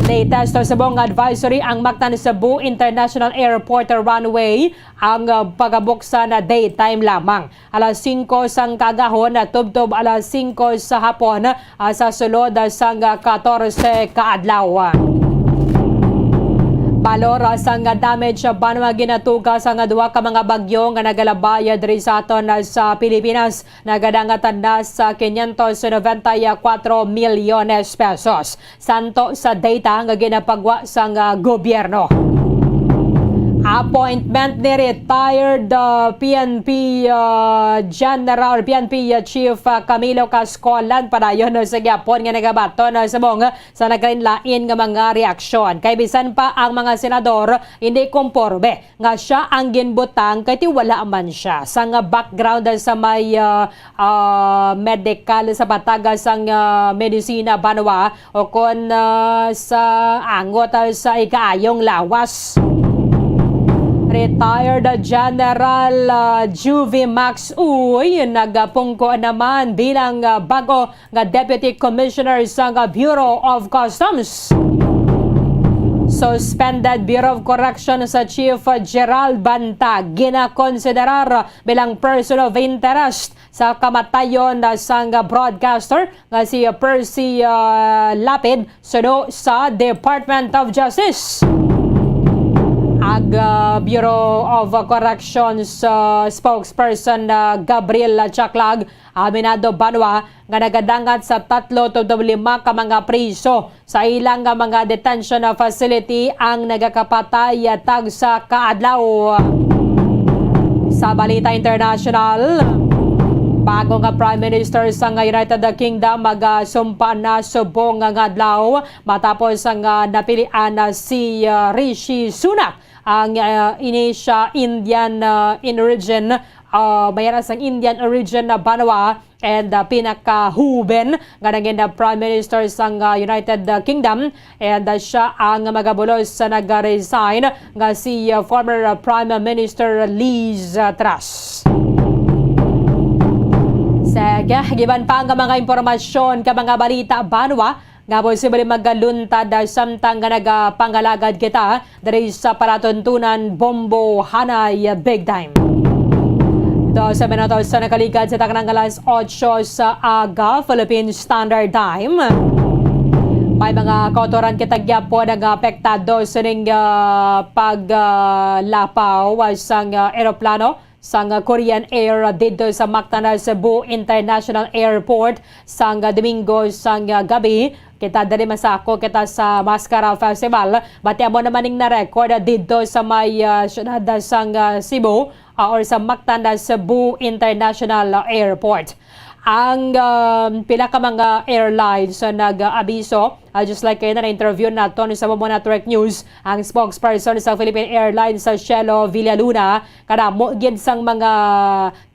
Latest, ah, subong advisory ang Mactan Cebu International Airport runway, ang, ah, pagabuksan na daytime lamang, alas singko sang kaagahon na tubtob alas singko sa hapon, ah, sa sulod, ah, sang, ah, katorse ka adlaw. Balor, ah, sang, ah, damage, ah, banwa ginatuga sang, ah, duha ka mga bagyo nga nagalabay, ah, diri sa aton, ah, sa Pilipinas, nagadangatan na sa quinientos noventa y cuatro milyones pesos. Santo sa data nga ginapagwa sang, ah, gobyerno. Appointment ni retired, ah, P N P, ah, General, P N P, ah, Chief, ah, Camilo Cascolan padayon sa gyapon nga nagabaton, ah, subong sa naglain-lain nga mga reaksyon. Kay bisan pa ang mga senador hindi komporme nga sia ang ginbutang kay ti wala man sia sa nga background sa may, ah, ah, medikal sa pataga sang, ah, medisina banwa o kon, ah, sa angot, ah, sa ikaayong lawas. Retired General, ah, Juvie Max Uy nagapungko naman bilang, ah, bag-o nga Deputy Commissioner sang Bureau of Customs. Suspended Bureau of Corrections Chief Gerald Banta ginakonsiderar bilang person of interest sa kamatayon sang broadcaster nga si Percy, ah, Lapid suno sa Department of Justice. Ang, ah, Bureau of Corrections, ah, spokesperson, ah, Gabriel Chaclag, aminado banwa nga nagadangat sa tatlo tubtob lima ka mga priso sa ilang nga mga detention facility ang nagakapatay tagsa ka adlaw. Sa balita international, bago nga Prime Minister sa nga United Kingdom magasumpa na subong nga adlaw matapos nga napilian na si, ah, Rishi Sunak. Ang, ah, ini siya Indian, ah, in origin, ah, mayara sang Indian origin na banwa and, ah, pinakahuben nga nangin, ah, Prime Minister sang, ah, United, ah, Kingdom, and, ah, siya ang magabulos sa nag-resign nga si, ah, former, ah, Prime Minister Liz, ah, Truss. Sige, giban pa ang mga impormasyon ka mga balita banwa nga posible magaluntad, ah, samtang nga nagapangalagad kita diri sa palatuntunan, Bombo Hanay Big Time. Dose minutos sa nakaligad sa taknang alas otso sa aga, Philippine Standard Time. May mga kautoran kita gyapon ang apektado sining, ah, paglapaw sang, ah, eroplano sang, ah, Korean Air didto sa Mactan Cebu International Airport sang, ah, Domingo sang, ah, gabi. Kita diri masako kita sa Mascara Festival. Bati amo naman ning na-record didto sa may, ah, syudad sang, ah, Cebu, ah, or sa Mactan Cebu International Airport. Ang, um, pila ka mga airlines sa nag-abiso, ah, just like kayo na na-interview naton sa Momo Network News, ang spokesperson sa Philippine Airlines sa Cielo Villaluna, kadamo gid sang mga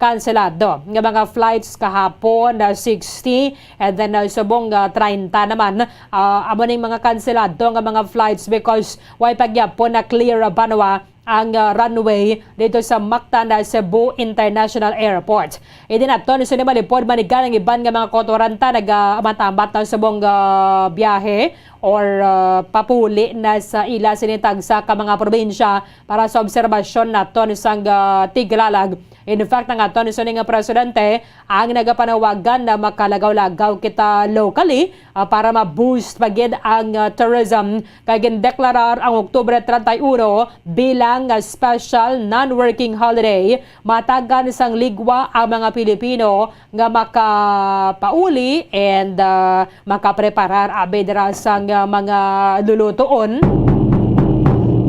kanselado nga mga flights kahapon na sixty, and then, uh, subong, uh, treinta naman, uh, amo ning mga kanselado nga mga flights because way pa gyapon na clear banwa ang, uh, runway dito sa Mactan, uh, Cebu International Airport. Hindi naton sini malipod manigan ang iban nga mga kotoranta nag-amat-amat na subong, uh, biyahe or, uh, papuli na sa ila sini tagsa ka mga probinsya para sa obserbasyon naton sang, uh, tiglalag. In fact, ang aton sini nga presidente ang nagapanawagan na makalagaw-lagaw kita locally, ah, para ma-boost pa gid ang, ah, tourism. Kay gindeklarar ang Oktubre treinta y uno bilang, ah, special non-working holiday, matagan sang ligwa ang mga Pilipino nga makapauli and, ah, makapreparar abi dira sang, ah, mga lulutuon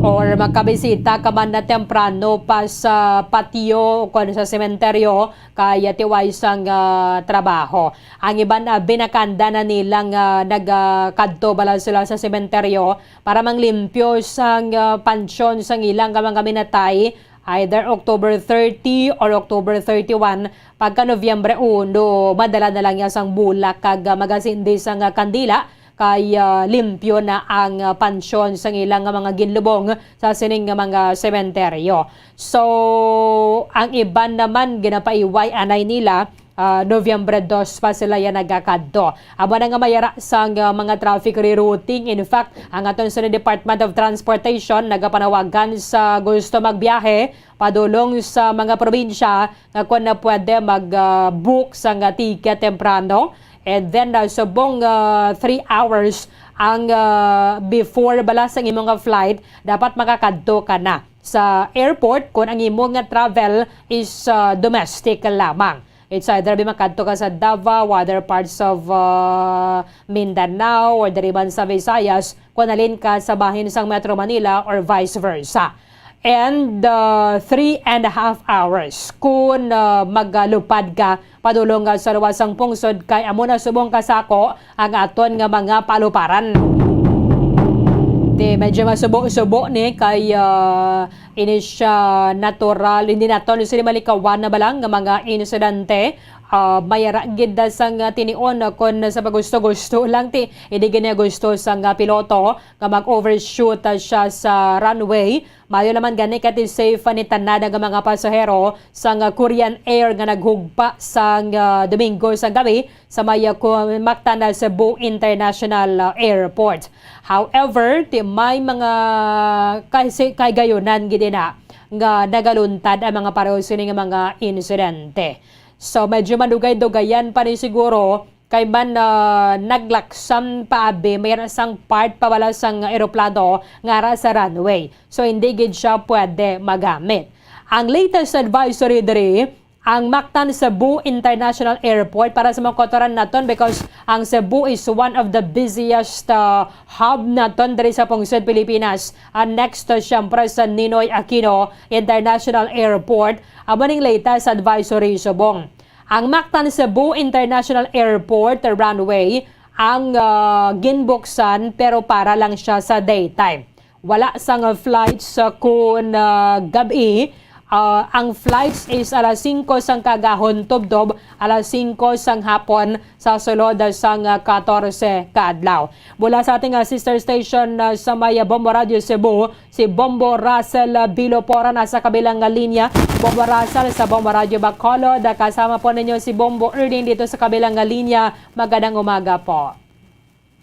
or makabisita ka man na temprano pa sa patio o kon sa sementeryo kay tiway sang, ah, trabaho. Ang iban, ah, binakanda na nila nga nagakadto bala sila sa sementeryo para manglimpyo sang, ah, pansyon sang ilang mga minatay, either October thirty or October thirty-one, pagka Nobyembre uno, madala na lang niya sang bulak kag, ah, magasindi sang, ah, kandila kay, ah, limpyo na ang, ah, pansyon sang ilang nga mga ginlubong sa sining nga mga sementeryo. So, ang iban naman ginapaiway anay nila, ah, Nobyembre dos pa sila yan nagakadto. Amo na nga mayara sang, ah, mga traffic rerouting. In fact, ang aton sa Department of Transportation nagapanawagan sa gusto magbiyahe padulong sa mga probinsya nga kung na pwede mag, ah, book sang, ah, ticket temprano. And then, ah, subong, ah, three hours ang, ah, before bala sang imo nga flight, dapat makakadto ka na sa airport kung ang imo nga travel is, ah, domestic lamang. It's either bi makadto ka sa Davao, other parts of, ah, Mindanao, or diri man sa Visayas, kung halin ka sa bahin sang Metro Manila or vice versa. And, uh, three and a half hours kung, uh, magalupad ka padulong, uh, sa luwas sang pungsod, kay amo na subong kasako ang aton nga mga paluparan. Di medyo masubo-subo ni kay, uh, ini siya natural, hindi naton sila malikawan na balang nga mga insidente. Uh, mayara gid da sang, uh, tinion, uh, kon sa pagusto-gusto lang ti, hindi gid niya gusto sang, uh, piloto nga mag-overshoot, uh, siya sa runway. Maayo naman gani kay ti safe, uh, ni tanan nga mga pasahero sang, uh, Korean Air nga naghugpa sang, uh, Domingo sang gabi sa may, uh, Mactan Cebu International, uh, Airport. However, ti may mga kasi-, kahigayonan gid na nga nagaluntad ang mga pareho sini nga mga insidente. So, medyo madugay-dugayan pa ni siguro kay man, ah, naglaksam pa abi, mayroon sang part pa bala sang eroplano nga ara sa runway. So, hindi gid siya pwede magamit. Ang latest advisory diri, ang Mactan Cebu International Airport para sa mga kautoran naton, because ang Cebu is one of the busiest, ah, hub naton diri sa pungsod Pilipinas. Ah, next, ah, siyempre sa Ninoy Aquino International Airport. Amo ning latest advisory subong. Ang Mactan Cebu International Airport runway ang, ah, ginbuksan pero para lang siya sa daytime. Wala sang flights sa kun, ah, gab-i, Ah, ang flights is alas singko sang kaagahon tubtob alas singko sang hapon sa sulod sang, ah, katorse ka adlaw. Mula sa ating, ah, sister station, ah, sa may, ah, Bombo Radio Cebu, si Bombo Russell, ah, Bilopora na sa kabilang, ah, linya. Bombo Russell sa Bombo Radio Bacolod, ah, kasama po ninyo si Bombo Erling dito sa kabilang, ah, linya. Magandang umaga po.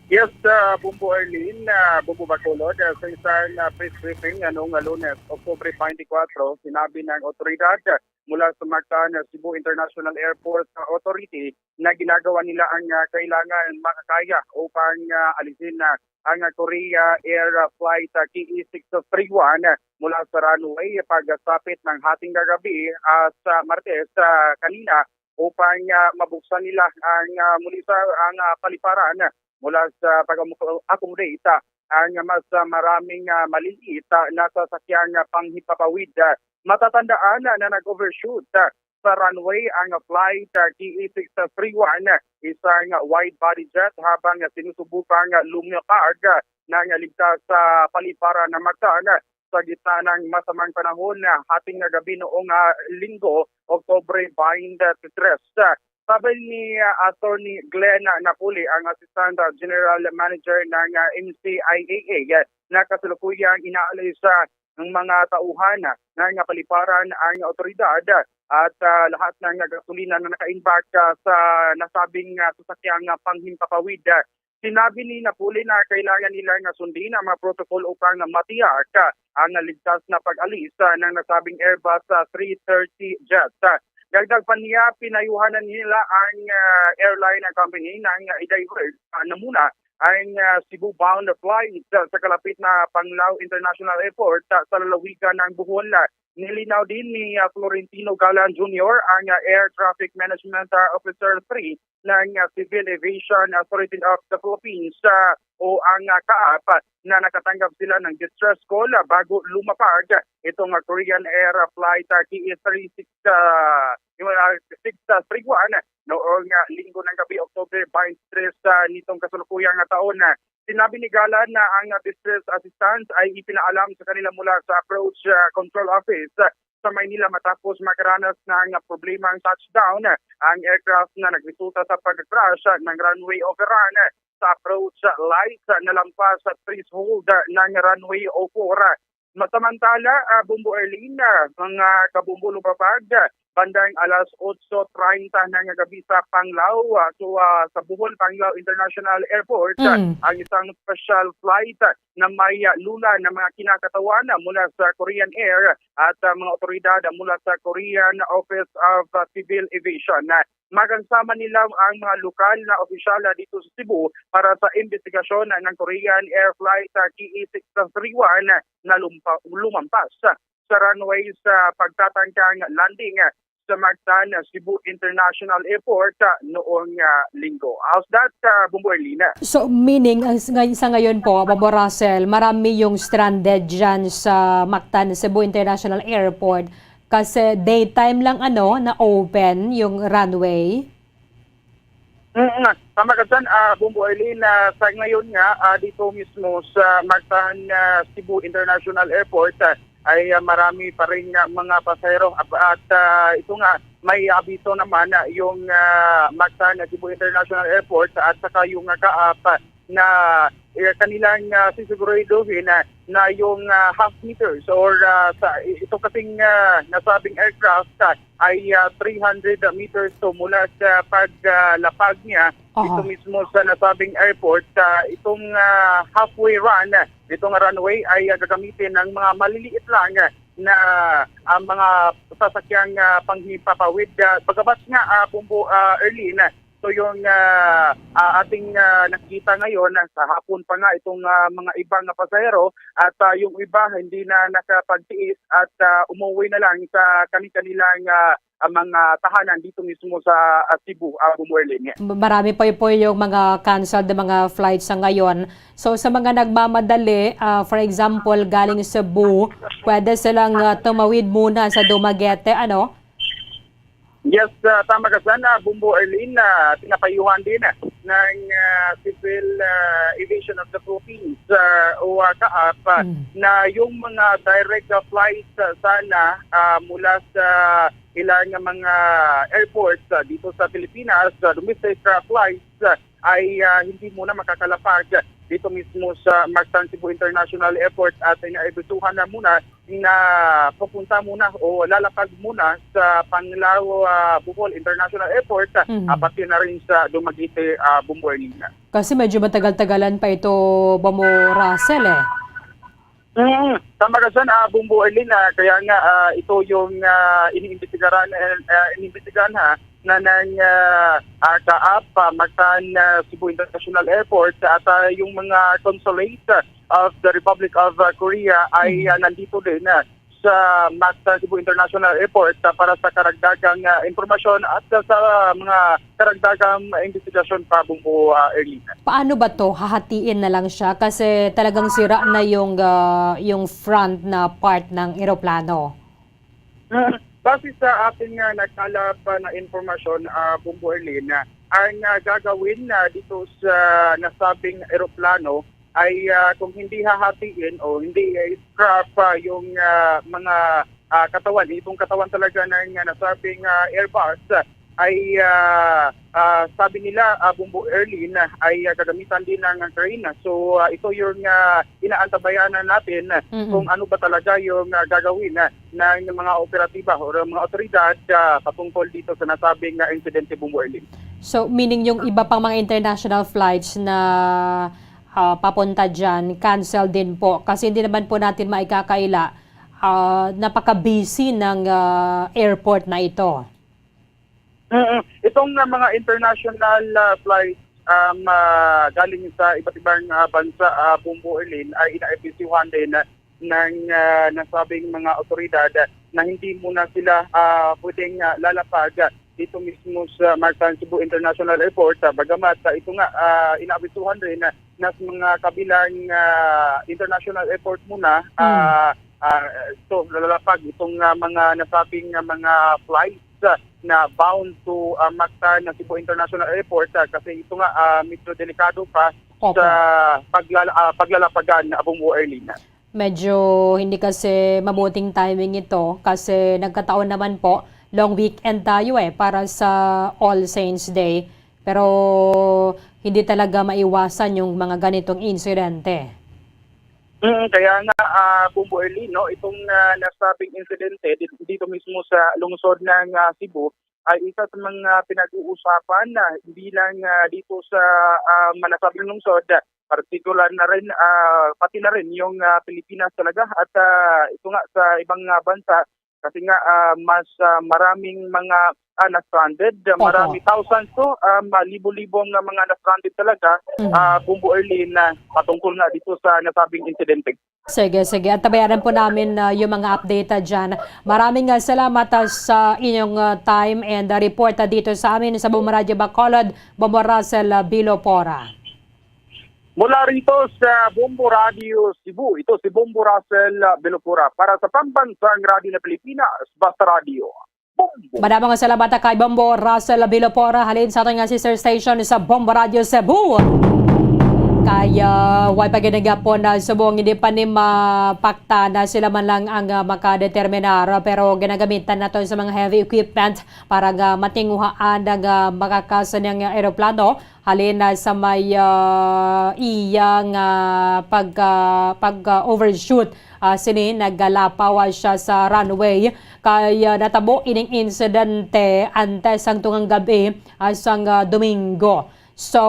Yes, ah, Bombo Arlene, ah, Bombo Bacolod, ah, sa isang, ah, press briefing, ano, nga Lunes, Oktubre twenty-four, sinabi ng otoridad, ah, mula sa Mactan, ah, Cebu International Airport, ah, Authority na ginagawa nila ang, ah, kailangan makakaya upang, ah, alisin na ang, ah, Korea Air, ah, Flight, ah, K E six three one, ah, mula sa runway pagsapit ng hating kagabi, ah, sa Martes, ah, kanina, upang, ah, mabuksan nila ang, ah, muli sa, ang, ah, paliparan mula sa pag-accommodate, ah, ang mas, ah, maraming, ah, maliliit, ah, na sasakyang, ah, panghimpapawid. Ah, matatandaan, ah, na nag-overshoot, ah, sa runway ang flight, ah, K E six three one, ah, isang, ah, wide-body jet habang, ah, sinusubukang, ah, lumipad, ah, ng, ah, ligtas sa paliparan ng Mactan, ah, sa gitna ng masamang panahon, ah, hating nga gabi noong, ah, Linggo, Oktubre twenty-three. Ah, sabi ni, ah, Attorney Glenn Napoli, ang Assistant, ah, General Manager ng, ah, M C I A A, ah, na kasalukuyang inaalis, ah, ang mga tauhan, ah, na nga paliparan ang otoridad, ah, at, ah, lahat ng gasolina na naka-embark, ah, sa nasabing, ah, sasakyang, ah, panghimpapawid, ah, sinabi ni Napoli na kailangan nila nga sundin ang mga protocol upang matiyak, ah, ang ligtas na pag-alis, ah, ng nasabing Airbus, ah, three thirty jet. Ah, dagdag pa niya, pinayuhanan nila ang, ah, airline company nang i-divert, ah, na muna ang, ah, Cebu-bound flight, ah, sa kalapit na Panglao International Airport, ah, sa lalawigan ng Bohol. Nilinaw din ni, ah, Florentino Galan Junior, ang, ah, Air Traffic Management, ah, Officer three ng, ah, Civil Aviation Authority of the Philippines, ah, o ang, ah, CAAP, na nakatanggap sila ng distress call, ah, bago lumapag itong, ah, Korean Air Flight, ah, K E three six, ah, yung, ah, six three one noong, ah, Linggo ng gabi, October twenty-three, ah, nitong kasalukuyang, ah, taon. Ah, sinabi ni Galan na ang, ah, distress assistance ay ipinaalam sa kanila mula sa Approach, ah, Control Office, ah, sa Maynila matapos makaranas ng problema ang touchdown, ah, ang aircraft na nagresulta sa pag-crash, ah, ng runway overrun, ah, sa approach, ah, lights, ah, nalampas sa threshold, ah, ng runway oh four. Ah, masamantala, ah, Bombo Erlin, ah, mga kabombo lumapag, ah, bandang alas otso treinta na nga gabi sa Panglao, ah, so, ah, sa Bohol Panglao International Airport, ah, Mm. ang isang special flight, ah, na may, ah, lula na mga kinakatawan, ah, mula sa Korean Air at, ah, mga otoridad, ah, mula sa Korean Office of, ah, Civil Aviation. Ah, magansama nila ang mga lokal na opisyal, ah, dito sa Cebu para sa investigasyon, ah, ng Korean Air Flight, ah, K E six three one na lumpa-, lumampas, ah, sa runway sa pagtatangkang landing, ah, sa Mactan, ah, Cebu International Airport, ah, noong, ah, Linggo. How's that, ah, Bombo Erlina? So, meaning, ang s-, ngay-, sa ngayon po, Bombo Russell, marami yung stranded dyan sa Mactan, Cebu International Airport. Kasi daytime lang, ano, na open yung runway? Mm, tama ka dyan, ah, Bombo Arlene, na sa ngayon nga, ah, dito mismo sa Mactan, ah, Cebu International Airport, ah, ay, ah, marami pa rin nga mga pasahero. Ab-, at, ah, ito nga, may abiso naman, ah, yung, ah, Mactan, ah, Cebu International Airport at saka yung, ah, CAAP na, eh, kanilang, ah, sisiguraduhin na, na yung, ah, half meters or, ah, sa, i-, ito kasing, ah, nasabing aircraft, ah, ay, ah, three hundred meters to mula sa pag, ah, lapag niya Aha. dito mismo sa nasabing airport. Ah, itong, ah, halfway run, ah, itong runway ay, ah, gagamitin ng mga maliliit lang, ah, na, ah, mga sasakyang, ah, panghimpapawid. Ah, bagamat nga, ah, Bombo, ah, Erlene, so yung, ah, ah, ating, ah, nakita ngayon, ah, sa hapon pa nga itong, ah, mga ibang, ah, pasahero at, ah, yung iba hindi na nakapagtiis at, ah, umuwi na lang sa kani-kanilang, ah, ah, mga tahanan dito mismo sa, ah, Cebu, ah, Bombo Arlene. Marami pa po yung mga canceled na mga flights sa ngayon. So, sa mga nagmamadali, ah, for example, galing Cebu, pwede silang, ah, tumawid muna sa Dumaguete, ano? Yes, ah, tama ka sana, Bumbo Arlene, na pinapayuhan din, ah, ng, ah, Civil, ah, Aviation of the Philippines, ah, o, ah, kaap, ah, Mm. na yung mga direct, ah, flights, ah, sana, ah, mula sa ilang mga airports, ah, dito sa Pilipinas, ah, domestic, ah, flights, ah, ay, ah, hindi muna makakalapag dito mismo sa Mactan Cebu International Airport at inaabisuhan na muna na pupunta muna o lalapag muna sa Panglao, ah, Bohol International Airport, Mhm. ah, pati na rin sa Dumaguete, ah, Bumbo Arlene. Kasi medyo matagal-tagalan pa ito, Bumbo Russell, eh. Mm, tama ka dyan, ah, Bumbo Arlene, ah, kaya nga, ah, ito yung, ah, iniimbestigaran, eh, ah, iniimbestigahan, ha, na ng, ah, ah, kaap, ah, Mactan, ah, Cebu International Airport at, ah, yung mga consulate, ah, of the Republic of, ah, Korea ay, Mhm. ah, nandito din, ah, sa Mactan Cebu International Airport, ah, para sa karagdagang, ah, impormasyon at, ah, sa mga karagdagang, ah, investigasyon pa, Bumbo, ah, Arlene. Paano ba 'to? Hahatiin na lang siya kasi talagang sira na yung, ah, yung front na part ng eroplano. Mm, base sa ating, ah, nagkalap, ah, na impormasyon, ah, Bumbo Arlene, ah, ang, ah, gagawin, ah, dito sa nasabing eroplano ay, ah, kung hindi hahatiin o hindi i-scrap, ah, yung, ah, mga, ah, katawan, itong katawan talaga ng, ah, nasabing, ah, Airbus, ah, ay, ah, ah, sabi nila, ah, Bumbo Arlene, ah, ay, ah, gagamitan din ng crane. So, ah, ito yung, ah, inaantabayanan natin, ah, Mm. kung ano ba talaga yung, ah, gagawin, ah, ng mga operatiba o ng mga otoridad, ah, patungkol dito sa nasabing, ah, insidente, Bumbo Arlene. So, meaning yung iba pang mga international flights na, ah, papunta dyan, cancel din po. Kasi hindi naman po natin maikakaila, ah, napaka-busy ng, ah, airport na ito. Mm. Itong, ah, mga international, ah, flights, um, ah, galing sa iba't ibang, ah, bansa, ah, Bumbo Arlene, ay inaabisuhan din, ah, ng, ah, nasabing mga otoridad, ah, na hindi muna sila, ah, pwedeng, ah, lalapag, ah, dito mismo sa Mactan Cebu International Airport, ah, bagamat, ah, ito nga, ah, inaabisuhan rin, ah, na sa mga kabilang, ah, international airport muna, Mm. ah, ah, so, lalapag itong, ah, mga nasabing, ah, mga flights, ah, na bound to, ah, Mactan Cebu International Airport, ah, kasi ito nga, ah, medyo delikado pa Opo. sa paglala-, ah, paglalapagan, ah, Bumbo Arlene. Medyo hindi kasi mabuting timing ito kasi nagkataon naman po, long weekend tayo, eh, para sa All Saints Day. Pero hindi talaga maiwasan yung mga ganitong insidente. Mm, kaya nga, ah, Bumbo Arlene, no, itong, ah, nasabing insidente di-, dito mismo sa lungsod ng, ah, Cebu ay isa sa mga pinag-uusapan na hindi lang, ah, dito sa, ah, nasabing lungsod, partikular na rin, ah, pati na rin yung, ah, Pilipinas talaga at, ah, ito nga sa ibang, ah, bansa kasi nga, ah, mas, ah, maraming mga, ah, na-stranded, Opo. marami, thousands to, ah, ma-, libo-libo nga mga na-stranded talaga, Mhm. ah, Bumbo Arlene, na patungkol nga dito sa nasabing insidente. Sige, sige. At tabayanan po namin, ah, yung mga update, ah, dyan. Maraming, ah, salamat, ah, sa inyong, ah, time and, ah, report, ah, dito sa amin sa Bombo Radyo Bacolod, Bombo Russell, ah, Bilopora. Mula rito sa Bombo Radyo Cebu, ito si Bombo Russell, ah, Bilopora para sa Pambansang Radyo ng Pilipinas, Basta Radyo. Bombo. Madamo nga salamat kay Bombo Russell Bilopora, halin sa aton nga sister station sa Bombo Radyo Cebu. Kaya, way pa gid gihapon na subong hindi pa ni mapakta na sila man lang ang, ah, makadeterminar, pero ginagamitan nato sa mga heavy equipment para nga matinguhaan ang, ah, makakasa niyang eroplano. Halin na sa may, ah, iyang, ah, pag, ah, pag, ah, overshoot, ah, sini, naggalapaw, ah, siya sa runway. Kay, ah, natabo ining insidente antes sang tungang gab-i, ah, sang, ah, Domingo. So,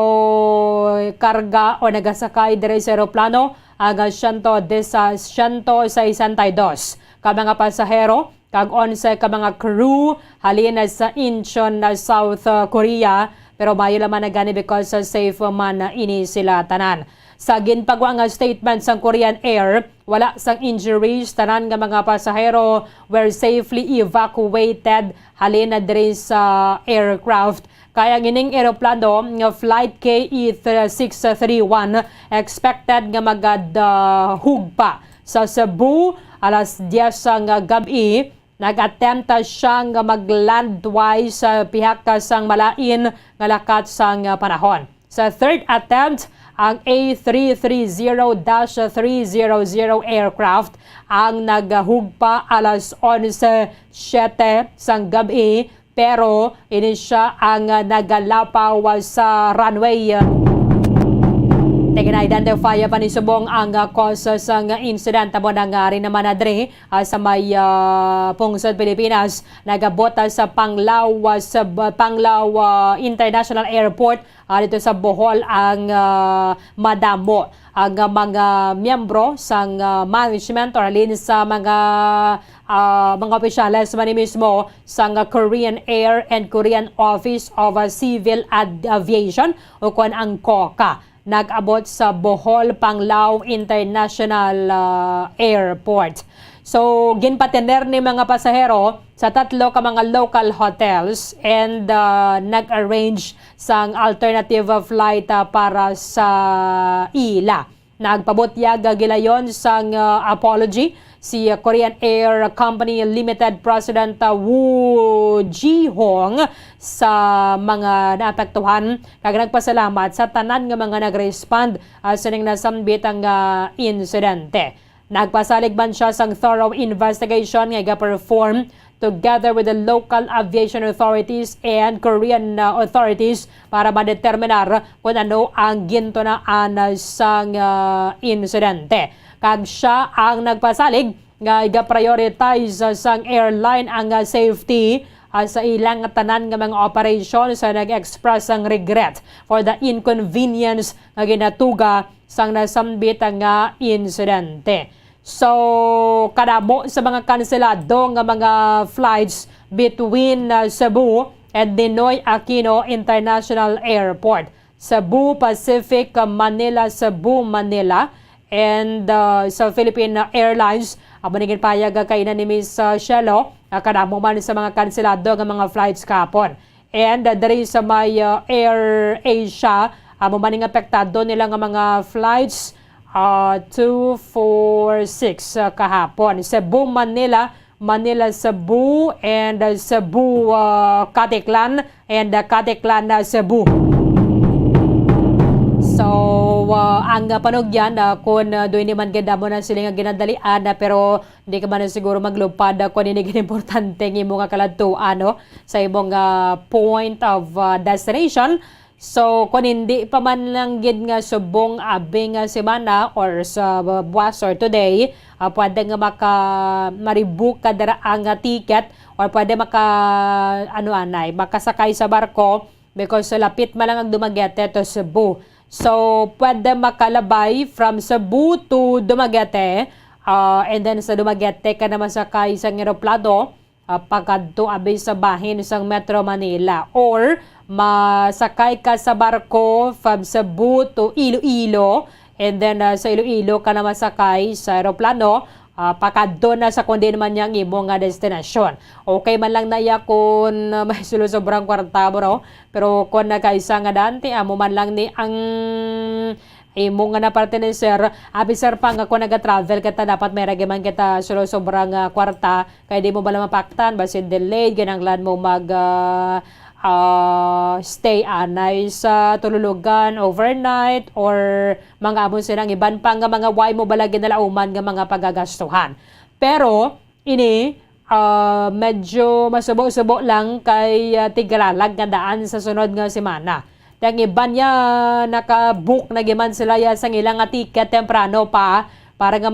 karga o nagasakay diri sa eroplano ang, ah, siyento des-, ah, siyento sesenta y dos ka mga pasahero kag onse ka mga crew halin sa Incheon, South Korea, pero maayo lamang na gani because safe man ini sila tanan. Sa ginpagwa nga statement sang Korean Air, wala sang injuries, tanan nga mga pasahero were safely evacuated halin na diri sa aircraft. Kay ang ining eroplano nga Flight K E six three one expected nga magadahog pa sa Cebu alas diyes nga gab-i, Nag-attempt siya nga mag-land twice sa pihak sang malain nga lakat sang panahon. Sa third attempt, ang A three three zero dash three zero zero aircraft ang naghugpa alas onse siyete sang gab-i, pero ini siya ang, ah, nagalapaw sa runway. Tigna-identify pa ni subong ang, ah, cause sang incident. Amo na nga rin naman na diri, ah, sa may, ah, pungsod Pilipinas. Nagabot, ah, sa Panglao, ah, sa B-, Panglao, ah, International Airport, ah, dito sa Bohol ang, ah, madamo ang, ah, mga miyembro sang, ah, management or halin sa mga, ah, mga opisyales man mismo sang, ah, Korean Air and Korean Office of, ah, Civil Ad-, Aviation o kon ang koka nag-abot sa Bohol Panglao International, ah, Airport. So, ginpatener ni mga pasahero sa tatlo ka mga local hotels and, ah, nag-arrange sang alternative flight, ah, para sa ila. Nagpabutyag, ah, gilayon sang, ah, apology si, ah, Korean Air Company Limited President, ah, Woo Ji-hong sa mga naapektuhan kag nagpasalamat sa tanan nga mga nag-respond, ah, sining nasambit ang, ah, insidente. Nagpasalig man siya sang thorough investigation nga iga-perform together with the local aviation authorities and Korean, uh, authorities para madeterminar kung ano ang gintunaan sang, uh, insidente. Kag siya ang nagpasalig nga iga-prioritize sang airline ang, uh, safety, uh, sa ilang tanan nga mga operasyon sa nag-express sang regret for the inconvenience nga ginatuga sang nasambit nga insidente. So, kadamo sa mga kanselado nga mga flights between, uh, Cebu and Ninoy Aquino International Airport, Cebu Pacific, uh, Manila, Cebu, Manila, and, uh, sa Philippine Airlines, amo ni ginpahayag kaina ni Miss, uh, Shelo, nga kadamo man sa mga kanselado nga mga flights kahapon. And, uh, diri sa may, uh, Air Asia, amo man ang apektado nila nga mga flights, uh, two four six, uh, kahapon. Cebu, Manila, Manila, Cebu, and, uh, Cebu, uh, Caticlan, and, uh, Caticlan, uh, Cebu. So, uh, ang, uh, panugyan, uh, kung, uh, doon naman ganda mo na sila nga ginadalian, uh, pero hindi ka man siguro maglupad, uh, kung hindi gid importante ang imo nga kaladtuan, no? Sa imong, ah, point of, ah, destination. So, kung hindi pa man lang gid nga subong abi nga semana or sa buwas or today, ah, pwede nga maka-, ma-rebook ka dira ang, ah, ticket or pwede maka-, ano anay, makasakay sa barko because lapit man lang ang Dumaguete to Cebu. So, pwede makalabay from Cebu to Dumaguete, ah, and then sa Dumaguete ka na masakay sa eroplano, ah, pakadto abi sa bahin sang Metro Manila, or masakay ka sa barko from Cebu to Iloilo, and then, ah, sa Iloilo ka na masakay sa eroplano, ah, pakadto na sa kung diin man niya ang imo nga destinasyon. Okay man lang na iya kung, ah, may sulo sobrang kwarta mo, no? Pero kung nakaisa nga dante, amo man lang ni ang imo nga napartner, sir, abi, sir, pa nga kung naga-travel kita, dapat may ra gid man kita sulo sobra nga kwarta, kay di mo bala mapaktan, basin delayed, kinahanglan mo mag, ah, ah, stay anay sa tululugan overnight, or mga amo sila ang iban pa nga mga way mo bala ginalauman nga mga pagagastuhan. Pero, ini, ah, medyo masubo-subo lang kay, ah, tigalalag nga daan sa sunod nga semana. Ang iban niya, naka-book na giman sila ya sang ila nga ticket temprano pa para nga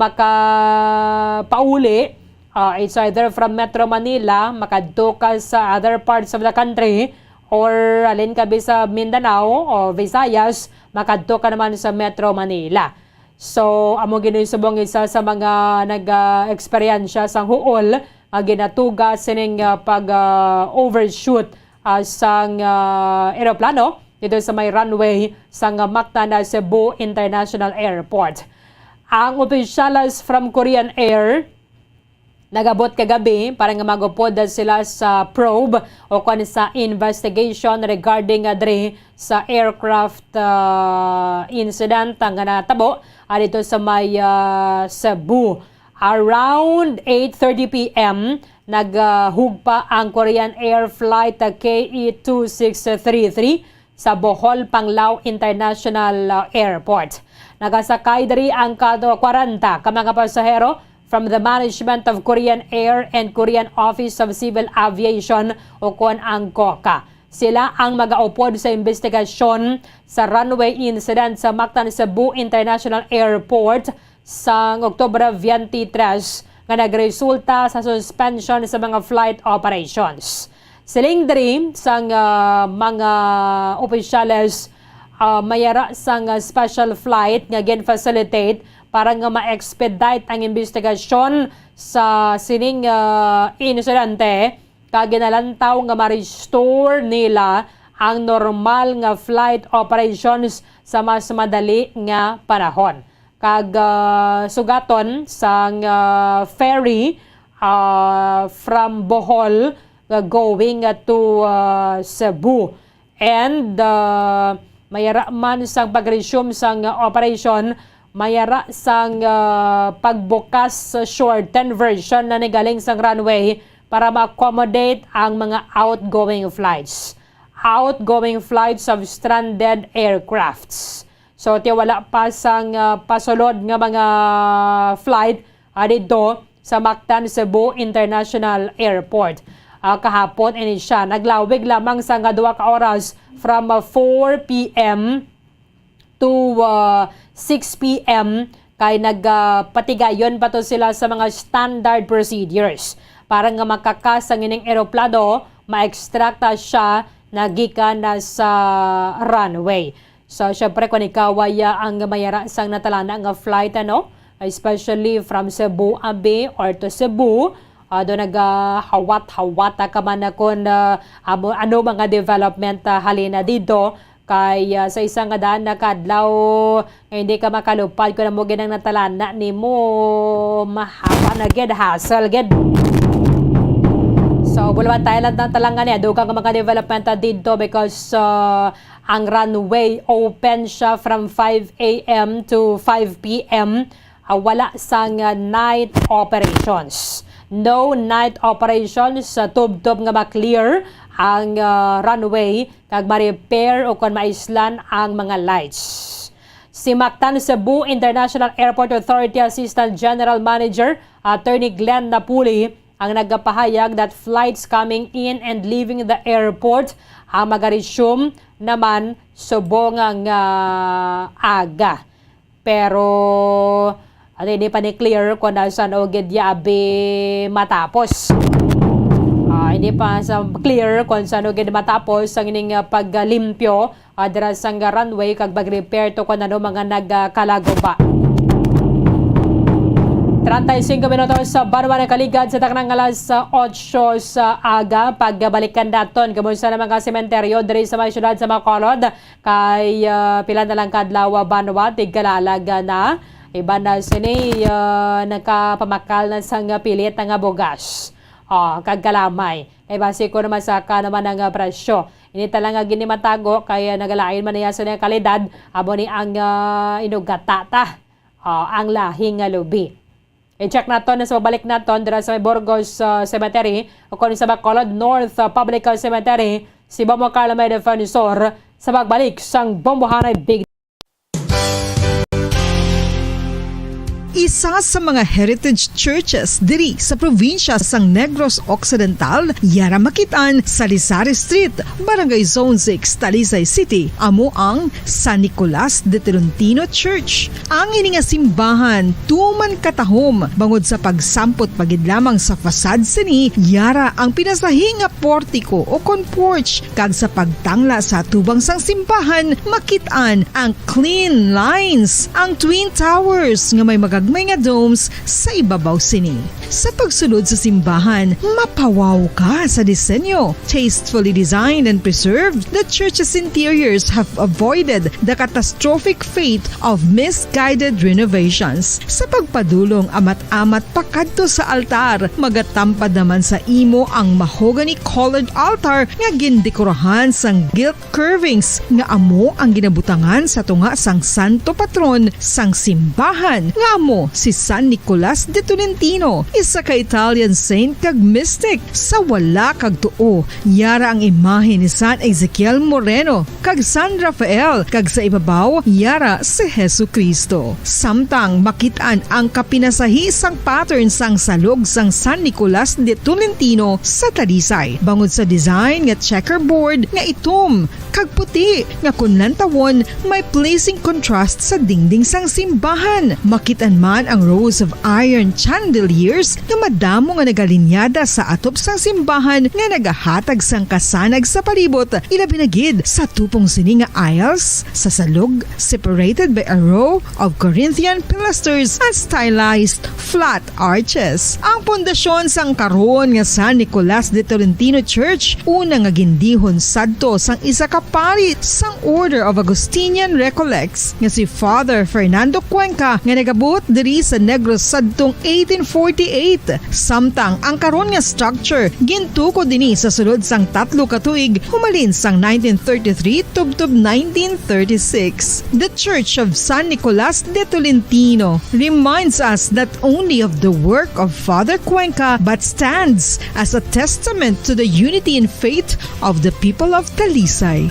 makapauli. Ah, it's either from Metro Manila, makadto ka sa other parts of the country, or alin ka bi sa Mindanao o Visayas, makadto ka naman sa Metro Manila. So, amo gid ni subong isa sa mga nag-, ah, eksperyensya sang huol nga ginatuga sining, ah, pag, ah, overshoot, ah, sang, ah, eroplano dito sa may runway sang, ah, Mactan, ah, Cebu International Airport. Ang opisyales from Korean Air nagabot kagabi para nga magupod sila sa probe o kon sa investigation regarding, ah, diri sa aircraft, ah, incident nga natabo, ah, dito sa may, ah, Cebu. Around eight thirty p m, naghugpa ang Korean Air Flight K E two six three three sa Bohol Panglao International, uh, Airport. Nagasakay diri ang kado kwarenta ka mga pasahero from the management of Korean Air and Korean Office of Civil Aviation, o kon ang koka. Sila ang magaupod sa imbestigasyon sa runway incident sa Mactan Cebu International Airport sang Oktubre twenty-three nga nagresulta sa suspension sa mga flight operations. Siling diri sang, ah, mga opisyales, ah, mayara sang, ah, special flight nga gin-facilitate para nga ma-expedite ang imbestigasyon sa sining, ah, insidente, kag ginalantaw nga ma-restore nila ang normal nga flight operations sa mas madali nga panahon. Kag, ah, sugaton sang, ah, ferry, ah, from Bohol nga going, ah, to, ah, Cebu. And, ah, mayara man sang pag-resume sang, ah, operation, mayara sang, ah, pagbukas sa shortened version na nigaling sang runway para ma-accommodate ang mga outgoing flights. Outgoing flights of stranded aircrafts. So, ti wala pa sang, ah, pasulod nga mga flight, ah, didto sa Mactan Cebu International Airport. Ah, kahapon ini siya, naglawig lamang sang duha ka oras from, ah, four p m to, ah, six p m, kay nagpatigayon pa to sila sa mga standard procedures para nga makakas ang ining eroplano, ma-extract, ah, siya na gikan na sa runway. So, syempre, kung ikaw ay, ah, ang mayara sang natalana nga flight, ano, especially from Cebu, abi, or to Cebu, ah, do nagahawat-hawat, ah, ka man, ah, kung, ah, amo, ano mga development, ah, halina dito, kay, ah, sa isa nga daan na kadlaw, nga hindi ka makalupad kung amo gid ang natalana nimo, mahaba na gid, hassle gid. So, bulawan tayo lang ng talangan niya. Dugang ang mga development, ah, dito because, ah, ang runway open siya from five a m to five p m. Ah, wala sang, ah, night operations. No night operations, sa tubtob nga ma-clear ang, ah, runway kag ma-repair o kon maislan ang mga lights. Si Mactan Cebu International Airport Authority Assistant General Manager Attorney Glenn Napuli ang nagapahayag that flights coming in and leaving the airport ang magaresume naman subong nga aga. Pero, ano, hindi pa ni clear kung saan o gid yabi matapos. Ah, hindi pa sa clear kung saan o gid matapos ang ining, ah, paglimpyo, ah, dira sang runway kag pag-repair to kung ano mga nagkalaguba. Treinta y cinco minutos sa banwa nakaligad sa taknang alas, ah, otso sa aga. Pagbalikan naton, kumusta na mga sementeryo diri sa may syudad sa Bacolod? Kay, ah, pila na lang kadlaw, ah, banwa, tigkalalag na. Iban na sini, ah, nakapamakal na sang pilit nga bugas. Oh, kag kalamay. Kay basi ko naman sa ka naman ang, ah, presyo. Ini talaga gini matago, kay, ah, nagalain man niya sa kalidad, amo ni ang, ah, inugata ta. Oh, ang lahing nga lubi. I-check naton sa pagbalik naton dira sa may Burgos, ah, Cemetery, o kon sa Bacolod North, ah, Public Cemetery, si Bombo Carlo May Defensor sa pagbalik sang Bombohanay Big. Isa sa mga heritage churches diri sa probinsya sang Negros Occidental, yara makit-an sa Lizares Street, Barangay Zone six, Talisay City, amo ang San Nicolas de Tolentino Church. Ang ini nga simbahan tuman katahom bangod sa pagsampot pa gid lamang sa facade sini, yara ang pinasahi nga portiko o kon porch, kag sa pagtangla sa atubang sang simbahan, makit-an ang clean lines, ang twin towers nga may magagmay nga domes sa ibabaw sini. Sa pagsulod sa simbahan, mapawaw ka sa disenyo. Tastefully designed and preserved, the church's interiors have avoided the catastrophic fate of misguided renovations. Sa pagpadulong amat-amat pakadto sa altar, magatampad naman sa imo ang mahogany-colored altar nga gindekorahan sang gilt curvings nga amo ang ginabutangan sa tunga sang santo patron sang simbahan, nga amo Si San Nicolas de Tolentino, isa ka Italian saint kag mystic. Sa wala kag tuo, yara ang imahe ni San Ezekiel Moreno kag San Rafael, kag sa ibabaw, yara si Jesu-Cristo. Samtang makit-an ang kapinasahi sang pattern sang salog sang San Nicolas de Tolentino sa Talisay, bangod sa design nga checkerboard nga itom kag puti nga kon lantawon may pleasing contrast sa dingding sang simbahan. Makit-an man ang rows of iron chandeliers nga madamo nga nagalinyada sa atop sang simbahan nga nagahatag sang kasanag sa palibot, ilabi na gid sa tupong sini nga aisles sa salog, separated by a row of Corinthian pilasters and stylized flat arches. Ang pundasyon sang karon nga San Nicolas de Tolentino Church, una nga gindihon sadto sang isa ka pari sang Order of Augustinian Recollects nga si Father Fernando Cuenca, nga nagabuot diri sa Negros sadtong eighteen forty-eight. Samtang ang karon nga structure gintukod dinhi sa sulod sang tatlo ka tuig, humalin sang nineteen thirty-three tubtob nineteen thirty-six. The Church of San Nicolas de Tolentino reminds us not only of the work of Father Cuenca, but stands as a testament to the unity in faith of the people of Talisay.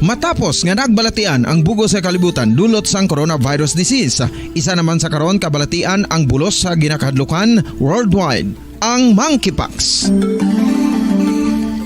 Matapos nga nagbalatian ang bug-os nga kalibutan dulot sang coronavirus disease, isa naman sa karon kabalatian ang bulos sa ginakahadlukan worldwide, ang monkeypox.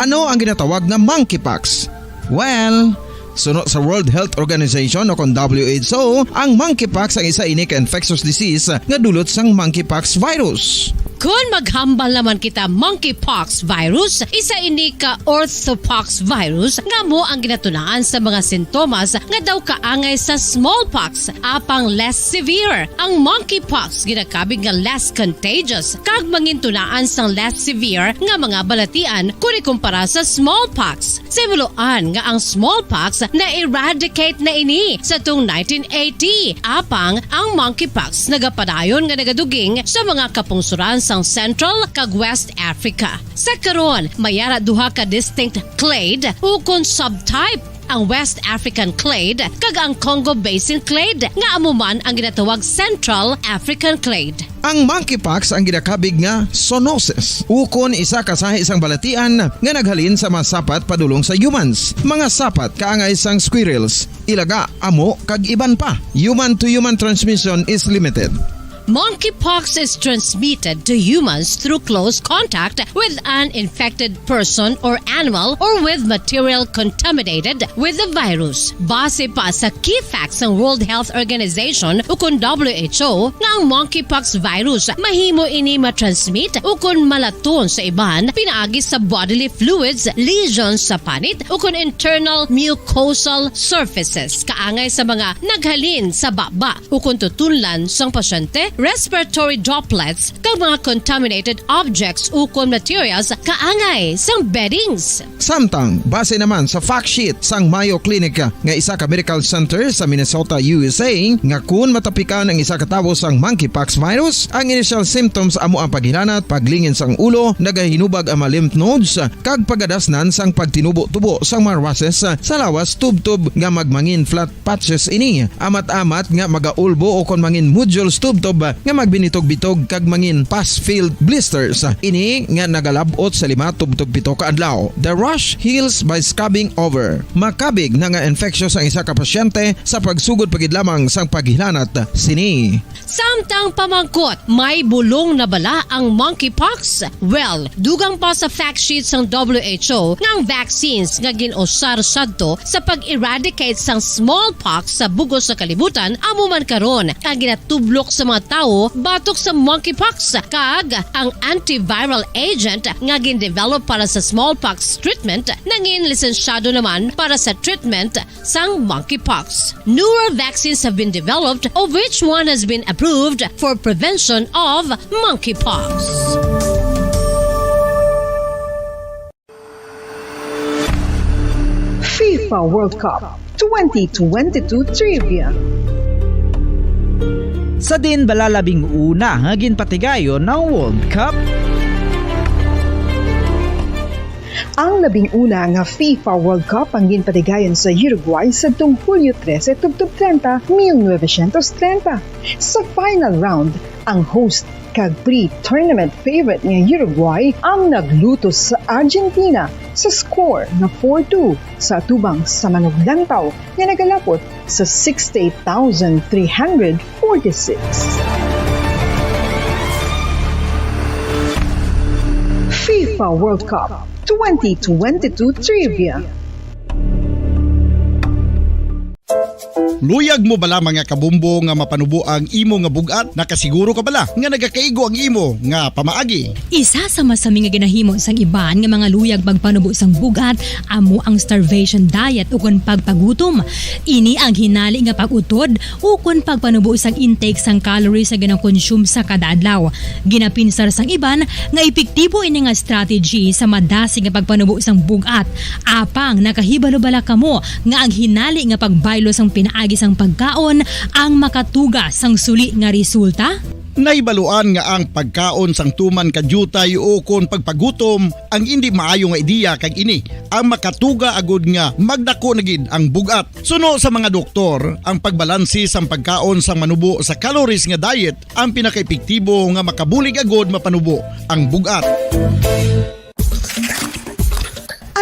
Ano ang ginatawag nga monkeypox? Well, suno sa World Health Organization o kon W H O, ang monkeypox ang isa ini ka infectious disease nga dulot sang monkeypox virus. Kon maghambal naman kita monkeypox virus, isa ini ka orthopox virus nga amo ang ginatunaan sa mga sintomas nga daw kaangay sa smallpox, apang less severe. Ang monkeypox ginakabig nga less contagious kag mangintunaan sang less severe nga mga balatian kon ikumpara sa smallpox. Sa himuloan nga ang smallpox na-eradicate na ini sa tung nineteen eighty, apang ang monkeypox nagapadayon nga nagaduging sa mga kapungsoran sang Central kag West Africa. Sa karon, may ara duha ka distinct clade ukon subtype, ang West African clade kag ang Congo Basin clade, nga amo man ang ginatawag Central African clade. Ang monkeypox ang ginakabig nga zoonosis, ukon isa ka sahi sang balatian nga naghalin sa mga sapat padulong sa humans. Mga sapat kaangay sang squirrels, ilaga, amo, kag iban pa. Human-to-human transmission is limited. Monkeypox is transmitted to humans through close contact with an infected person or animal or with material contaminated with the virus. Base pa sa key facts sang World Health Organization ukon W H O nga ang monkeypox virus mahimo ini matransmit ukon malaton sa iban pinaagi sa bodily fluids, lesions sa panit ukon internal mucosal surfaces kaangay sa mga naghalin sa baba ukon tutunlan sang pasyente, respiratory droplets, kag mga contaminated objects ukon materials kaangay sang beddings. Samtang, base naman sa fact sheet sang Mayo Clinic nga isa ka medical center sa Minnesota, U S A, nga kun matapikan ang isa ka tawo sang monkeypox virus, ang initial symptoms amo ang paghilanat, paglingin sang ulo, nagahinubag ang mga lymph nodes, kag pagadasnan sang pagtinubo-tubo sang mga rushes sa lawas tubtob nga magmangin flat patches ini, amat-amat nga magaulbo ukon mangin nodules tubtob nga magbinitog-bitog kag mangin pus-filled blisters. Ini nga nagalab-ot sa lima tubtob pito ka adlaw. The rash heals by scabbing over. Makabig na nga infectious ang isa ka pasyente sa pagsugod pa gid lamang sang paghilanat sini. Samtang pamangkot, may bulong na bala ang monkeypox? Well, dugang pa sa fact sheet sang W H O nga ang vaccines nga gin-usar sadto sa pag-eradicate sang smallpox sa bug-os nga kalibutan amo man karon ang ginatublok sa mga tawo batok sa monkeypox, kag ang antiviral agent nga gin-develop para sa smallpox treatment nangin lisensyado naman para sa treatment sang monkeypox. Newer vaccines have been developed, of which one has been approved for prevention of monkeypox. FIFA World Cup twenty twenty-two Trivia. Sa diin bala labing una nga ginpatigayon ang World Cup? Ang labing una nga FIFA World Cup ang ginpatigayon sa Uruguay sadtong Hulyo trese tubtob treinta, mil novecientos treinta. Sa final round, ang host kag pre-tournament favorite nga Uruguay ang naglutos sa Argentina sa score nga four two sa atubang sa manuglantaw nga nagalapot sa sixty-eight thousand three hundred forty-six. FIFA World Cup twenty twenty-two Trivia. Luyag mo bala, mga kabombo, nga mapanubo ang imo nga bug-at? Nakasiguro ka bala nga nagakaigo ang imo nga pamaagi? Isa sa masami nga ginahimo sang iban nga mga luyag pagpanubo sang bug-at amo ang starvation diet ukon pagpagutom. Ini ang hinali nga pag-utod ukon pagpanubo sang intake sang calories nga ginakonsume sa kada adlaw. Ginapinsar sang iban nga epektibo ini nga strategy sa madasig nga pagpanubo sang bug-at. Apang nakahibalo bala kamo nga ang hinali nga pagbaylo sang pinaagi sang pagkaon ang makatuga sang suli nga resulta? Nahibaluan nga ang pagkaon sang tuman ka diutay ukon pagpagutom ang indi maayo nga ideya, kag ini ang makatuga agud nga magdako na gid ang bug-at. Suno sa mga doktor, ang pagbalanse sang pagkaon sang manubo sa calories nga diet ang pinakaepektibo nga makabulig agud mapanubo ang bug-at.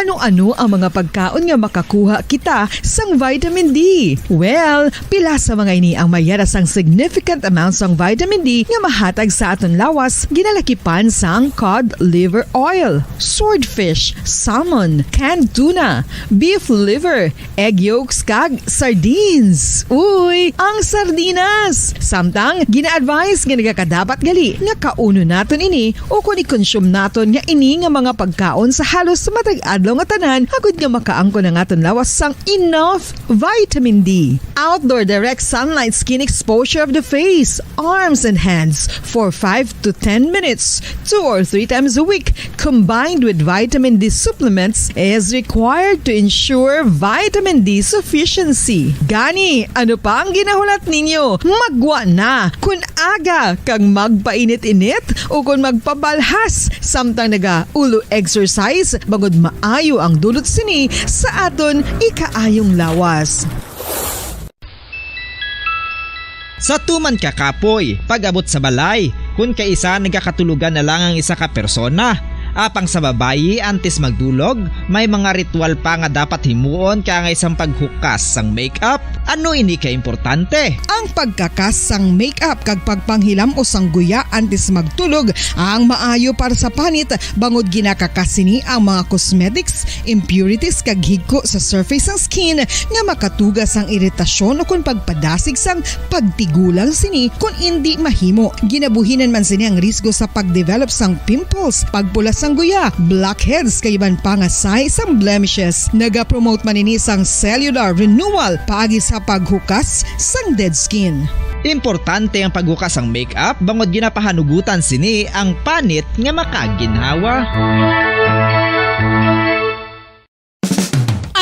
Ano-ano ang mga pagkaon nga makakuha kita sang vitamin D? Well, pila sa mga ini ang mayara sang significant amount sang vitamin D nga mahatag sa aton lawas, ginalakipan sang cod liver oil, swordfish, salmon, canned tuna, beef liver, egg yolks, kag sardines. Uy, ang sardinas! Samtang, gina-advise nga nagakadapat gali nga kaunon naton ini ukon i-consume naton nga ini nga mga pagkaon sa halos matag adlaw nga tanan, agud nga makaangkon ang aton lawas sang enough vitamin D. Outdoor direct sunlight skin exposure of the face, arms, and hands for five to ten minutes, two or three times a week, combined with vitamin D supplements, is required to ensure vitamin D sufficiency. Gani, ano pa ang ginahulat ninyo? Maggwa na! Kon aga kag magpainit-init ukon magpabalhas samtang naga-ulo exercise, bangod maayo ang dulot sini sa aton ikaayong lawas. Sa tuman ka kapoy, pag-abot sa balay, kun kaisa nagakatulogan na lang ang isa ka persona. Apang sa babayi, antes magdulog, may mga ritual pa nga dapat himuon kaangay sang paghukas sang makeup. Ano ini ka importante? Ang pagkakas sang makeup kag pagpanghilam-os sang guya antes magtulog ang maayo para sa panit, bangod ginakakas sini ang mga cosmetics, impurities kag higko sa surface sang skin nga makatuga sang iritasyon ukon pagpadasig sang pagtigulang sini kon indi mahimo. Ginabuhinan man sini ang risgo sa pagdevelop sang pimples, pagpula sang guya, blackheads, kag iban pa nga sign sang blemishes. Nagapromote man ini sang cellular renewal paagi sa paghukas sang dead skin. Importante ang paghukas sang makeup bangod ginapahanugutan sini ang panit nga makaginhawa.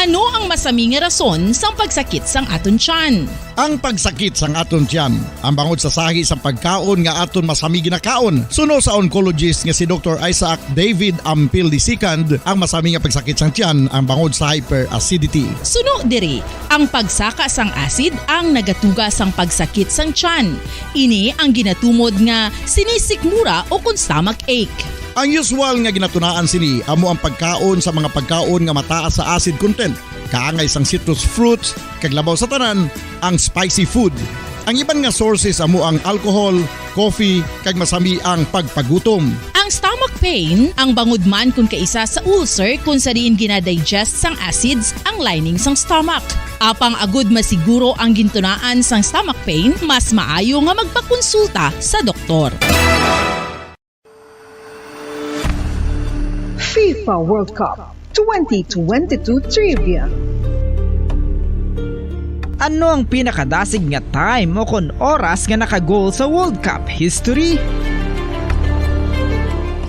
Ano ang masami nga rason sang pagsakit sang aton tiyan? Ang pagsakit sang aton tiyan, ang bangod sa sahi sang pagkaon nga aton masami ginakaon. Suno sa oncologist nga si Doktor Isaac David Ampil the second, ang masami nga pagsakit sang tiyan ang bangod sa hyperacidity. Suno diri, ang pagsaka sang acid ang nagatuga sang pagsakit sang tiyan. Ini ang ginatumod nga sinisikmura ukon stomach ache. Ang usual nga ginatunaan sini amo ang pagkaon sa mga pagkaon nga mataas sa acid content, kaangay sang citrus fruits, kag labaw sa tanan, ang spicy food. Ang iban nga sources amo ang alcohol, coffee, kag masami ang pagpagutom. Ang stomach pain, ang bangod man kon kaisa sa ulcer kon sa diin gina-digest sang acids ang lining sang stomach. Apang agud masiguro ang gintunaan sang stomach pain, mas maayo nga magpakonsulta sa doktor. FIFA World Cup twenty twenty-two Trivia. Ano ang pinakadasig nga time o kon oras nga naka-goal sa World Cup history?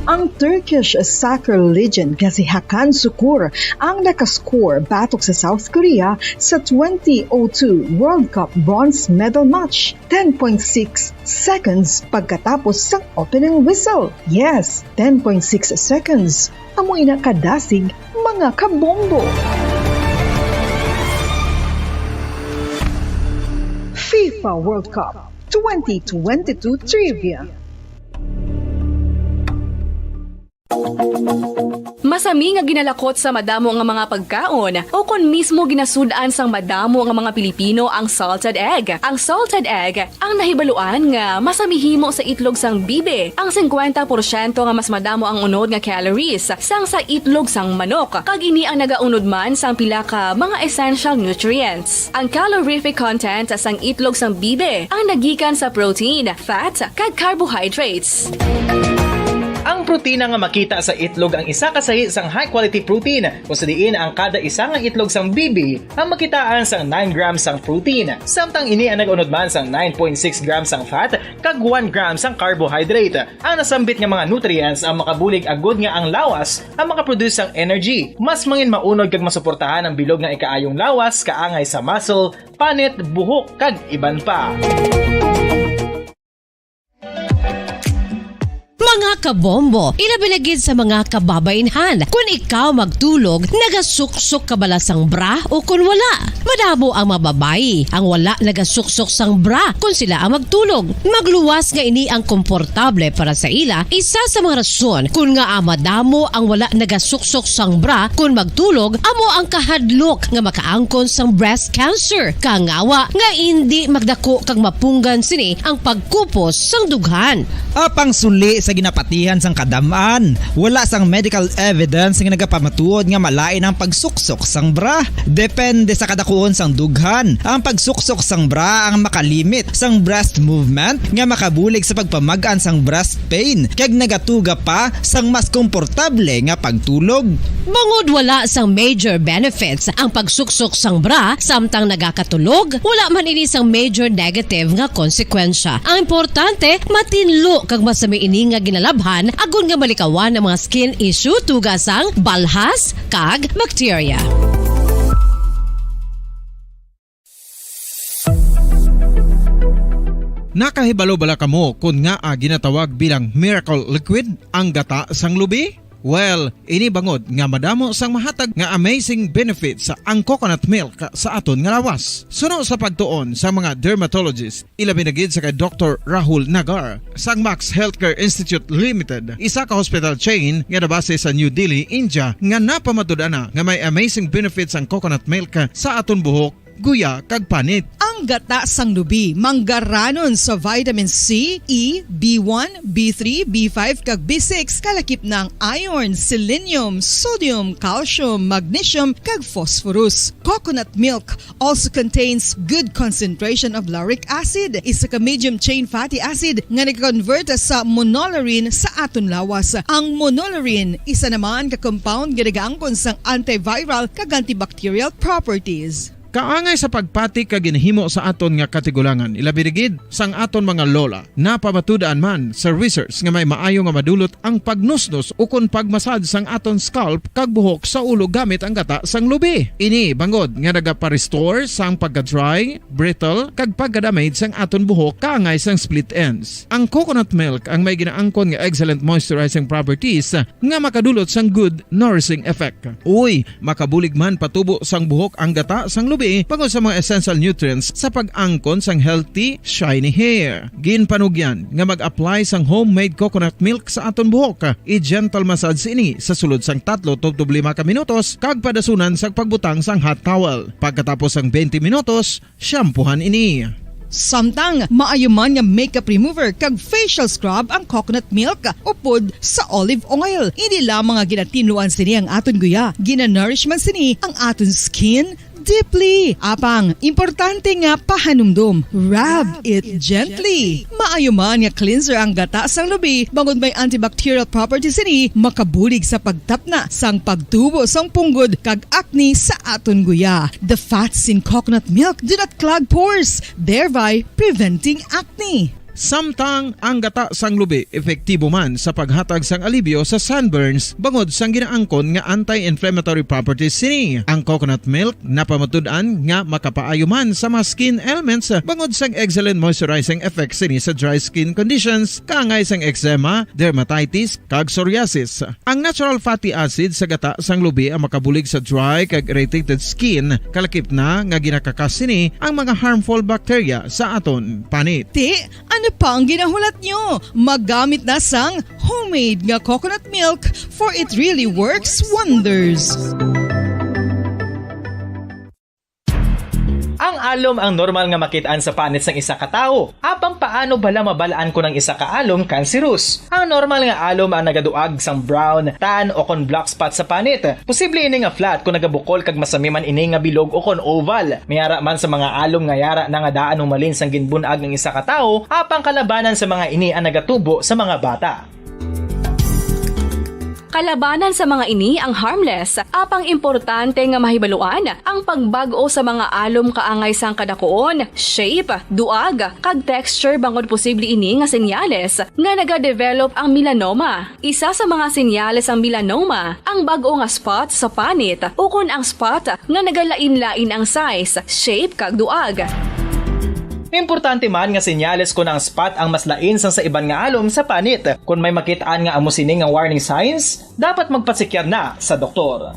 Ang Turkish soccer legend nga si Hakan Sukur ang nakascore batok sa South Korea sa twenty oh two World Cup bronze medal match, ten point six seconds pagkatapos sang opening whistle. Yes, ten point six seconds. Amo ina kadasig, mga kabombo. FIFA World Cup twenty twenty-two Trivia. Masami nga ginalakot sa madamo nga mga pagkaon, o kon mismo ginasud-an sang madamo nga mga Pilipino ang salted egg. Ang salted egg ang nahibaluan nga masami himo sa itlog sang bibi, ang singkwenta porsyento nga mas madamo ang unod nga calories sang sa itlog sang manok, kag ini ang nagaunod man sang pila ka mga essential nutrients. Ang calorific content sang itlog sang bibi ang nagikan sa protein, fat, kag carbohydrates. Ang protina nga makita sa itlog ang isa ka sahi sang high-quality protein, kung sa diin ang kada isa nga itlog sang bibi ang makitaan sang nine grams sang protein, samtang ini ang nag-unod man sang nine point six grams sang fat kag one gram sang carbohydrate. Ang nasambit nga mga nutrients ang makabulig agud nga ang lawas ang makaproduce sang energy. Mas mangin maunod kag masuportahan ang bilog nga ikaayong lawas, kaangay sa muscle, panit, buhok, kag iban pa. Mga kabombo, ilabi na gid sa mga kababainhan. Kun ikaw magtulog, nagasuksok ka bala sang bra o kun wala? Madamo ang mga babayi ang wala nagasuksok sang bra kun sila ang magtulog. Magluwas nga ini ang komportable para sa ila. Isa sa mga rason kun ngaa madamo ang wala nagasuksok sang bra kun magtulog amo ang kahadlok nga makaangkon sang breast cancer. Kangawa nga indi magdako kag mapunggan sini ang pagkupos sang dughan. Apang suli sa ginapatihan sang kadam-an, wala sang medical evidence nga nagapamatuod nga malain ang pagsuksok sang bra. Depende sa kadakuon sang dughan, ang pagsuksok sang bra ang makalimit sang breast movement nga makabulig sa pagpamag-an sang breast pain, kag nagatuga pa sang mas komportable nga pagtulog. Bangod wala sang major benefits ang pagsuksok sang bra samtang nagakatulog, wala man ini sang major negative nga konsekwensya. Ang importante, matinlo kag masami ini nga ginalabhan agod nga malikawan ang mga skin issue, tuga sang balhas kag bakterya. Nakahibalo bala kamo kon ngaa ginatawag bilang miracle liquid ang gata sang lubi? Well, ini bangod nga madamo sang mahatag nga amazing benefits ang coconut milk sa aton nga lawas. Suno sa pagtuon sa mga dermatologist, ilabi na gid sa kay Doktor Rahul Nagar sang Max Healthcare Institute Limited, isa ka hospital chain nga nabase sa New Delhi, India, nga napamatud-an na nga may amazing benefits ang coconut milk sa aton buhok, guya, kag panit. Ang gata sang lubi manggaranon sa vitamin C, E, B one, B three, B five, kag B six, kalakip na ang iron, selenium, sodium, calcium, magnesium, kag phosphorus. Coconut milk also contains good concentration of lauric acid, isa ka medium chain fatty acid nga nag-convert sa monolaurin sa aton lawas. Ang monolaurin, isa naman ka compound nga nagaangkon sang antiviral kag antibacterial properties. Kaangay sa pagpati kag ginhimo sa aton nga katigulangan, ilabi na gid sang aton mga lola. Napamatud-an man sa research nga may maayo nga madulot ang pagnusnos ukon pagmasad sang aton scalp kag buhok sa ulo gamit ang gata sang lubi. Ini bangod nga nagapa-restore sang pagka-dry, brittle, kag pagka-damage sang aton buhok kaangay sang split ends. Ang coconut milk ang may ginaangkon nga excellent moisturizing properties nga makadulot sang good nourishing effect. Uy, makabulig man patubo sang buhok ang gata sang lubi bangod sa mga essential nutrients sa pag-angkon sang healthy, shiny hair. Ginpanugyan nga mag-apply sang homemade coconut milk sa aton buhok. I-gentle massage ini sa sulod sang tatlo tubtob lima ka minutos kag padasunan sang pagbutang sang hot towel. Pagkatapos sang twenty minutos, shampoohan ini. Samtang maayo man nga makeup remover kag facial scrub ang coconut milk upod sa olive oil. Hindi lamang nga ginatinluan sini ang aton guya, ginanourish man sini ang aton skin deeply. Apang, importante nga pahanumdom, rub it gently. Maayo man nga cleanser ang gata sang lubi, bangod may antibacterial properties sini, makabulig sa pagtapna sang pagtubo sang punggod kag acne sa aton guya. The fats in coconut milk do not clog pores, thereby preventing acne. Samtang ang gata sang lubi epektibo man sa paghatag sang alibyo sa sunburns bangod sang ginaangkon nga anti-inflammatory properties sini. Ang coconut milk napamatud-an nga makapaayo man sa mga skin ailments bangod sang excellent moisturizing effect sini sa dry skin conditions kaangay sang eczema, dermatitis, kag psoriasis. Ang natural fatty acid sa gata sang lubi ang makabulig sa dry kag irritated skin, kalakip na nga ginakakas sini ang mga harmful bacteria sa aton panit. Ti, ano pa ang ginahulat nyo? Magamit na sang homemade nga coconut milk, for it really works wonders. Ang alom ang normal nga makit-an sa panit sang isa ka tawo. Apang paano bala mabal-an kon ang isa ka alom cancerous? Ang normal nga alom ang nagaduag sang brown, tan, o kon black spot sa panit. Posible ini nga flat kon nagabukol kag masami man ini nga bilog o kon oval. May ara man sa mga alom nga yara na nga daan humalin sang ginbun-ag ang isa ka tawo, apang kalabanan sa mga ini ang nagatubo sa mga bata. Kalabanan sa mga ini ang harmless, apang importante nga mahibaluan ang pagbag-o sa mga alom kaangay sang kadakuon, shape, duag, kag texture bangod posible ini nga senyales nga nagadevelop ang melanoma. Isa sa mga senyales sang melanoma ang bag-o nga spot sa panit ukon ang spot nga nagalain-lain ang size, shape, kag duag. Importante man nga senyales kon ang spot ang mas lain sang sa iban nga alom sa panit. Kon may makit-an nga amo sini nga warning signs, dapat magpasikyar na sa doktor.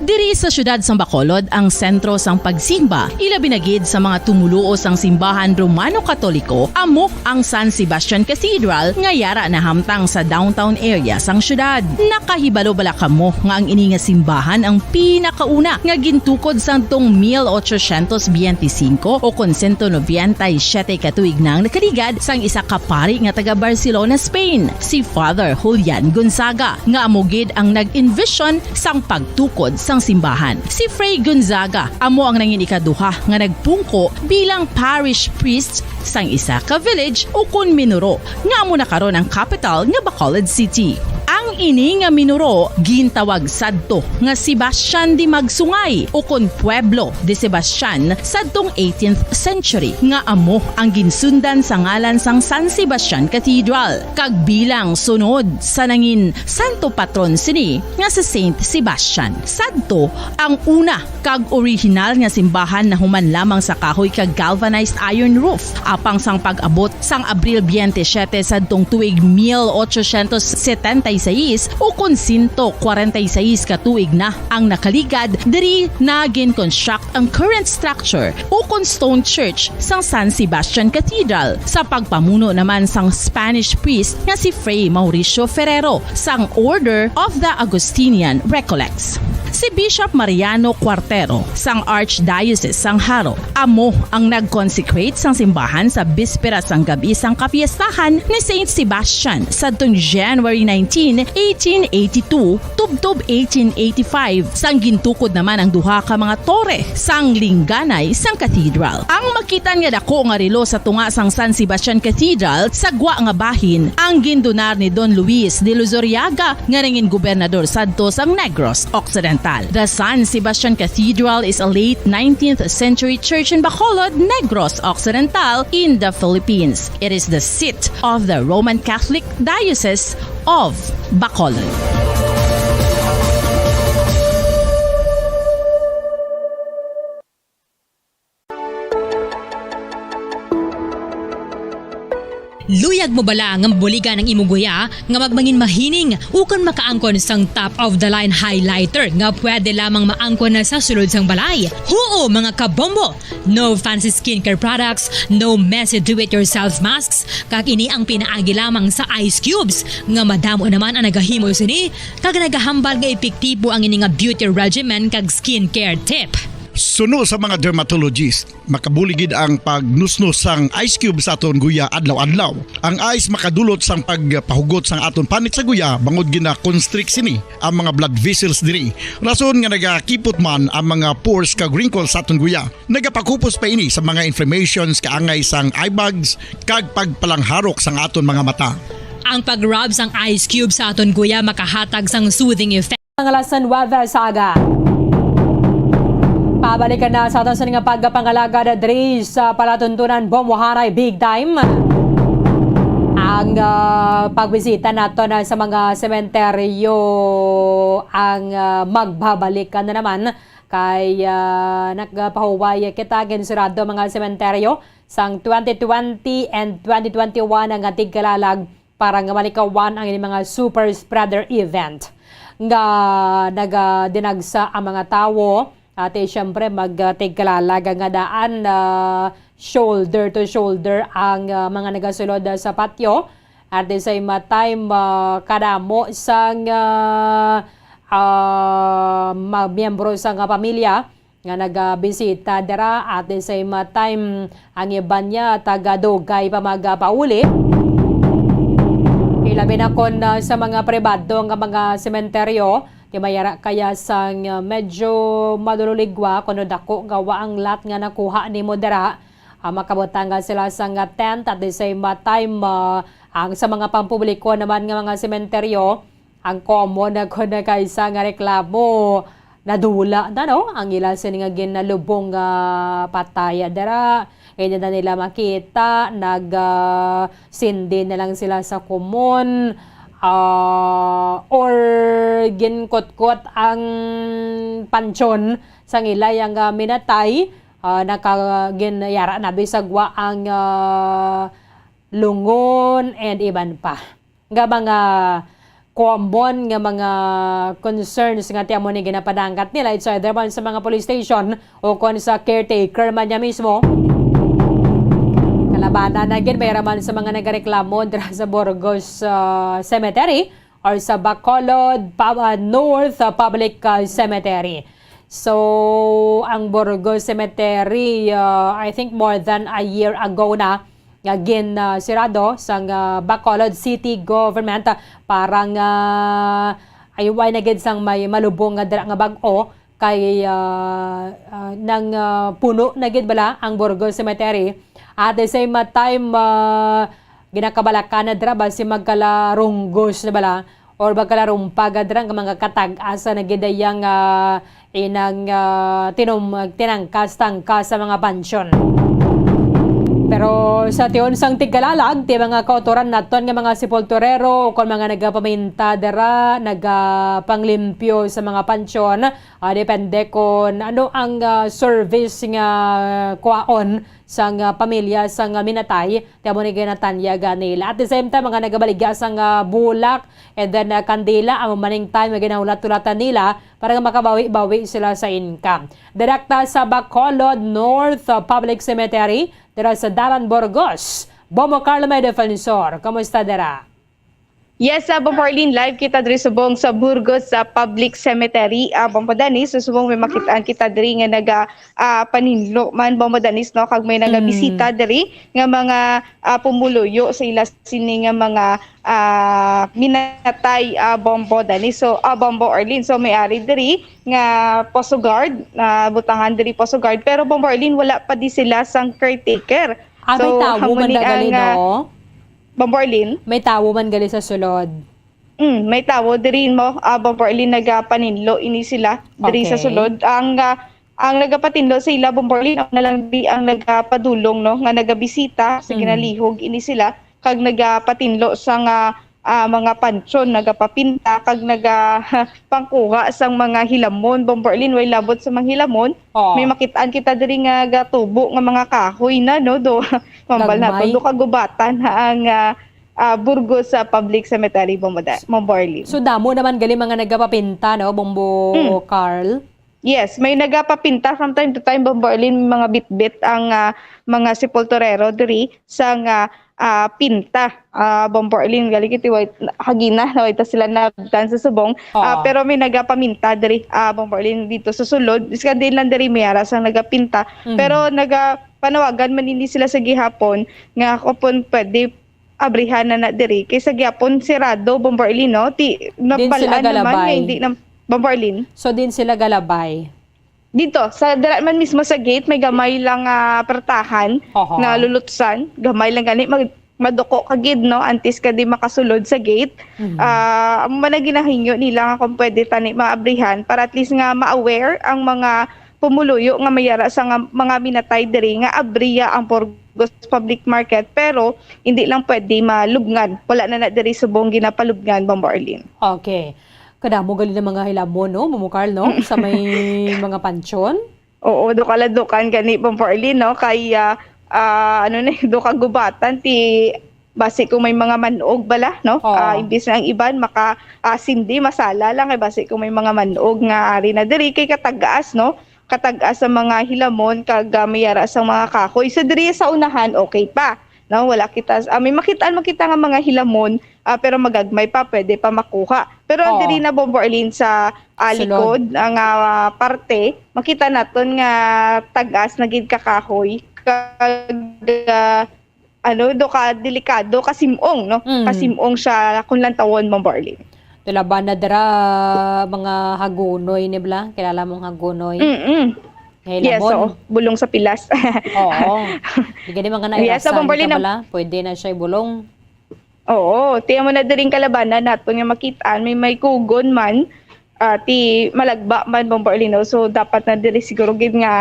Diri sa siyudad sang Bacolod ang sentro sang pagsimba, ilabi na gid sa mga tumoluo sang simbahan Romano-Katoliko, amo ang San Sebastian Cathedral nga yara nahamtang sa downtown area sang siyudad. Nakahibalo bala kamo nga ang ini nga simbahan ang pinakauna nga gintukod sadtong mil ochocientos biyente singko o kon sento nobenta y siyete ka tuig na ang nakaligad sang isa ka pari nga taga Barcelona, Spain, si Father Julian Gonzaga, nga amo gid ang nag-envision sang pagtukod sang simbahan. Si Fray Gonzaga amo ang nangin ikaduha nga nagpungko bilang parish priest sang isa ka village ukon minuro nga amo na karon ang kapital nga Bacolod City. Ang ini nga minuro gintawag sadto nga Sebastian de Magsungay ukon Pueblo de Sebastian sadtong eighteenth century, nga amo ang ginsundan sa ngalan sang San Sebastian Cathedral, kag bilang sunod sa nangin santo patron sini nga si Saint Sebastian. Sadto ang una kag orihinal nga simbahan nahuman lamang sa kahoy kag galvanized iron roof. Apang sang pag-abot sang Abril biyente siyete sadtong tuig mil ochocientos setenta y seis, ukon sento kwarenta y seis ka tuig na ang nakaligad, diri na gin-construct ang current structure ukon stone church sang San Sebastian Cathedral, sa pagpamuno naman sang Spanish priest nga si Fray Mauricio Ferrero sang Order of the Augustinian Recollects. Si Bishop Mariano Cuartero sang Archdiocese sang Jaro amo ang nag-consecrate sang simbahan sa bispera sang gab-i sang kapiestahan ni Saint Sebastian sadtong January nineteen, eighteen eighty-two, tubtob eighteen eighty-five, sang gintukod naman ang duha ka mga tore sang lingganay sang cathedral. Ang makit-an nga dako nga relo sa tunga sang San Sebastian Cathedral sa gwa nga bahin ang gindonar ni Don Luis de Luzuriaga nga nangin gobernador sadto sang Negros Occidental. The San Sebastian Cathedral is a late nineteenth century church in Bacolod, Negros Occidental, in the Philippines. It is the seat of the Roman Catholic Diocese of Bacolod. Luyag mo bala nga mabuligan ang imo guya nga magmangin mahining ukon makaangkon sang top of the line highlighter nga pwede lamang maangkon na sa sulod sang balay? Huo, mga kabombo! No fancy skincare products, no messy do-it-yourself masks, kag ini ang pinaagi lamang sa ice cubes, nga madamo naman ang nagahimo sini, kag nagahambal nga epektibo ang ini nga beauty regimen kag skincare tip. Suno sa mga dermatologist, makabulig gid ang pagnusnos sang ice cube sa aton guya adlaw-adlaw. Ang ice makadulot sang pagpahugot sang aton panit sa guya, bangod gina-constrict sini ang mga blood vessels diri. Rason nga nagakipot man ang mga pores kag wrinkles sa aton guya. Nagapakupos pa ini sa mga inflammations kaangay sang eye bags kag pagpalangharok sang aton mga mata. Ang pag-rub sang ice cube sa aton guya makahatag sang soothing effect. Ang alas nuwebe sa aga. Balikan na sa aton sa nga pagpangalagad diri sa palatuntunan, Bombo Haray Big Time. Ang, ah, pagbisita nato na sa mga sementeryo ang, ah, magbabalik na naman kay, ah, nagpahuway kita, ginsurado mga sementeryo sang twenty twenty and twenty twenty-one nga tigkalalag para nga malikawan ang ining mga super spreader event nga nagadinagsa ang mga tawo. At, eh, siyempre, mag, ah, tigkalalag nga daan, ah, shoulder to shoulder ang, ah, mga nagasulod, ah, sa patio. At the same, ah, time, ah, kadamo sang, ah, ah, mga miyembro sang, ah, pamilya nga nagabisita dira. At the same, ah, time, ang iban niya taga-dugay pa magapauli. Ilabi na kon, ah, sa mga pribado nga mga sementeryo, kay may ara kaya sang, ah, medyo maluloligwa kuno dako gawa ang lot nga nakuha nimo dira. Ah, makabutang nga sila sang, ah, tent. At the same, ah, time, ah, ang sa mga pampubliko naman nga mga sementeryo, ang common na kon na kaisa nga reklamo, nadula na, no? Ang ila sini nga ginalubong nga pataya dira. Hindi na nila makita, nag, ah, sindi na lang sila sa kumon, ah, or ginkutkot ang pansyon sang ila yang, ah, minatay, ah, naka-, gin-, yara na bisag wa ang, ah, lungon and iban pa nga mga common nga mga concerns nga ti amo ni ginapadangkat nila, it's either man sa mga police station o kon sa caretaker man niya mismo. Kalabanan na gid, may raman sa mga nagareklamo dira sa Burgos, ah, Cemetery or sa Bacolod pa-, ah, North, ah, Public, ah, Cemetery. So, ang Burgos Cemetery, ah, I think more than a year ago na, nga gin, ah, sirado sang, ah, Bacolod City Government, ah, para nga, ah, ay, way na gid sang may malubong nga dira nga bag-o kay, ah, ah, nang, ah, puno na gid bala ang Burgos Cemetery. At the same, ah, time, ah, ginakabalakan na dira ba si magkalarunggos na bala or magkalarumpag dira nga mga katag-asa na gid dayang, ah, inang, ah, tinum-, tinangkas-tangkas sa mga pansyon. Pero sa tion sang tigkalalag, ti mga kautoran naton nga mga sepulturero o kon mga nagapaminta dira, nagapanglimpyo sa mga pansyon, ah, depende kon ano ang, ah, service nga kwaon sang, ah, pamilya sang, ah, minatay, ti amo ni ginatanyag nila. At the same time, mga nagabaligya sang, ah, bulak, and then, ah, kandila, amo maning time nga ginahulat-hulatan nila para nga makabawi-bawi sila sa income. Direkta sa Bacolod North, ah, Public Cemetery, dira sa Dalan Burgos, Bombo Carlo may defensor. Kumusta dira? Yes, ah, Bombo Arlene, live kita diri subong sa Burgos, sa Public Cemetery. Ah, Bombo Danis, so subong may makitaan kita diri nga naga, ah, paninlo man, Bombo Danis, no? Kag may nagabisita Mm. diri nga mga, ah, pumuluyo sa ila sini nga mga, ah, minatay, ah, Bombo Danis. So, ah, Bombo Arlene, so may ari diri nga Poso Guard, ah, butangan diri Poso Guard, pero Bombo Arlene, wala pa di sila sang caretaker. Ah, may So, tawo amo man ni na gali, ang, ah, no? Bombo Arlene? May tawo man gali sa sulod. Mm, may tawo diri mo, ah, Bombo Arlene, nagapaninlo ini sila diri sa Okay. sulod. Ang, ah, ang nagapatinlo sa ila, Bombo Arlene, amo na lang di ang nagapadulong, no, nga nagabisita sa Mm. ginalihog ini sila, kag nagapatinlo sa nga, ah, mga pansyon, nagapapinta, kag naga-, pangkuha sang mga hilamon. Bombo Arlene, way labot sa mga hilamon. Oo. May makitaan kita diri nga gatubo nga mga kahoy na, no, do, mambal Gagmay. naton, do kagubatan ha ang, ah, ah, Burgos sa Public Cemetery, Bombo Da-, Bombo Arlene. So, damo naman gali mga nagapapinta, no, Bombo Mm. Carl? Yes, may nagapapinta from time to time, Bombo Arlene, may mga bitbit ang, ah, mga sepulturero diri sa nga, ah, pinta. Ah, Bombo Arlene, gali kiti way, hagina, way ta sila nabtan sa subong. Ah, Oo. pero may nagapaminta diri, ah, Bombo Arlene, dito sa sulod. Bisan din lang diri may ara sang nagapinta. Mhm. Pero naga-, panawagan man ini sila sa gihapon nga kung pwede abrihan na na diri. Kay sa gihapon, sirado, Bombo Arlene, no? Ti, Din nabal-an sila naman galabay. nga hindi na, Bombo Arlene. So, din sila galabay? Dito, sa dira man mismo sa gate, may gamay lang, ah, pertahan Oho. na lulutsan. Gamay lang gani, mag-, maduko ka gid, no? Antes ka di makasulod sa gate. Mhm. Ah, amo man ang ginahingyo nila nga kung pwede tani maabrihan para at least nga ma-aware ang mga pumuluyo nga may ara sa nga, mga minatay diri nga abriya ang Burgos Public Market, pero hindi lang pwede malubngan. Wala na na diri subong ginapalubngan, Bombo Arlene. Okay. Kadamo gali na mga hilamon, no, Momo Carl, no? Sa may mga pansyon. Oo, do kaladukan gani, Bombo Arlene, no? Kay, ah, ah, ano na, do kagubatan ti basi kung may mga manog bala, no? Oo. Ah, imbis na ang iban maka, ah, sindi, masala lang, kay basi kung may mga manog nga ari na diri, kay katag-as, no? Katag-as sa mga hilamon kag, ah, may ara sang mga kahoy. So, diri sa unahan, okay pa, no? Wala kita, ah, may makitaan mo kita nga mga hilamon, ah, pero magagmay pa, pwede pa makuha. Pero ang Oo. diri na, Bombo Arlene, sa, ah, Sulod. likod, ang, ah, parte, makita naton nga tag-as na gid ka kahoy, kag, ah, ano, do ka delikado, kasim-ong, no? Mm. Kasim-ong siya kung lantawon, Bombo Arlene. Ti labanan dira, mga hagunoy, ni bala? Kilala mong hagunoy? Mm-mm. Nga Yes, hilamon. oo. Bulong sa pilas. Oo. Di gani mga Yes, nairasan Bombo Arlene, ka na bala? Pwede na siya ibulong. Oo, ti amo na diri ang kalabanan naton nga makit-an, may, may kugon man, ah, ti malagba man, Bombo Arlene, no? So, dapat na diri siguro gid nga,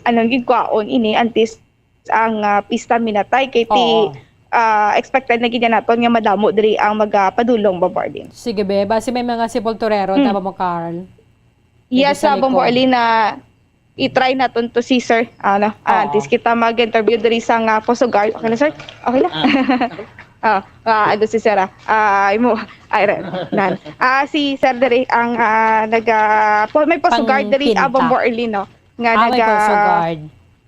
ano, gid kwaon ini, antes ang, ah, pista minatay kay ti, Oo. ah, expected na gid naton nga madamo diri ang magapadulong, Bombo Arlene. Sige, be. Basi may mga sepulturero ta, Hmm. Bombo Carl? Dito Yes, sa ah, Bombo likod. Arlene, na i-try naton to si sir. Ano, ah, Oo. antes kita mag-interview diri sa nga Poso Guard. Okay na, sir? Okay na? Ah. Ah, ah, ano si sir, ah? Ah, imo, ay, re-, nan. Ah, si sir diri ang, ah, naga-, po-, may Poso Guard diri, ah, Pangpinta. Bombo Arlene, no? Nga Ah, may naga-, Poso Guard.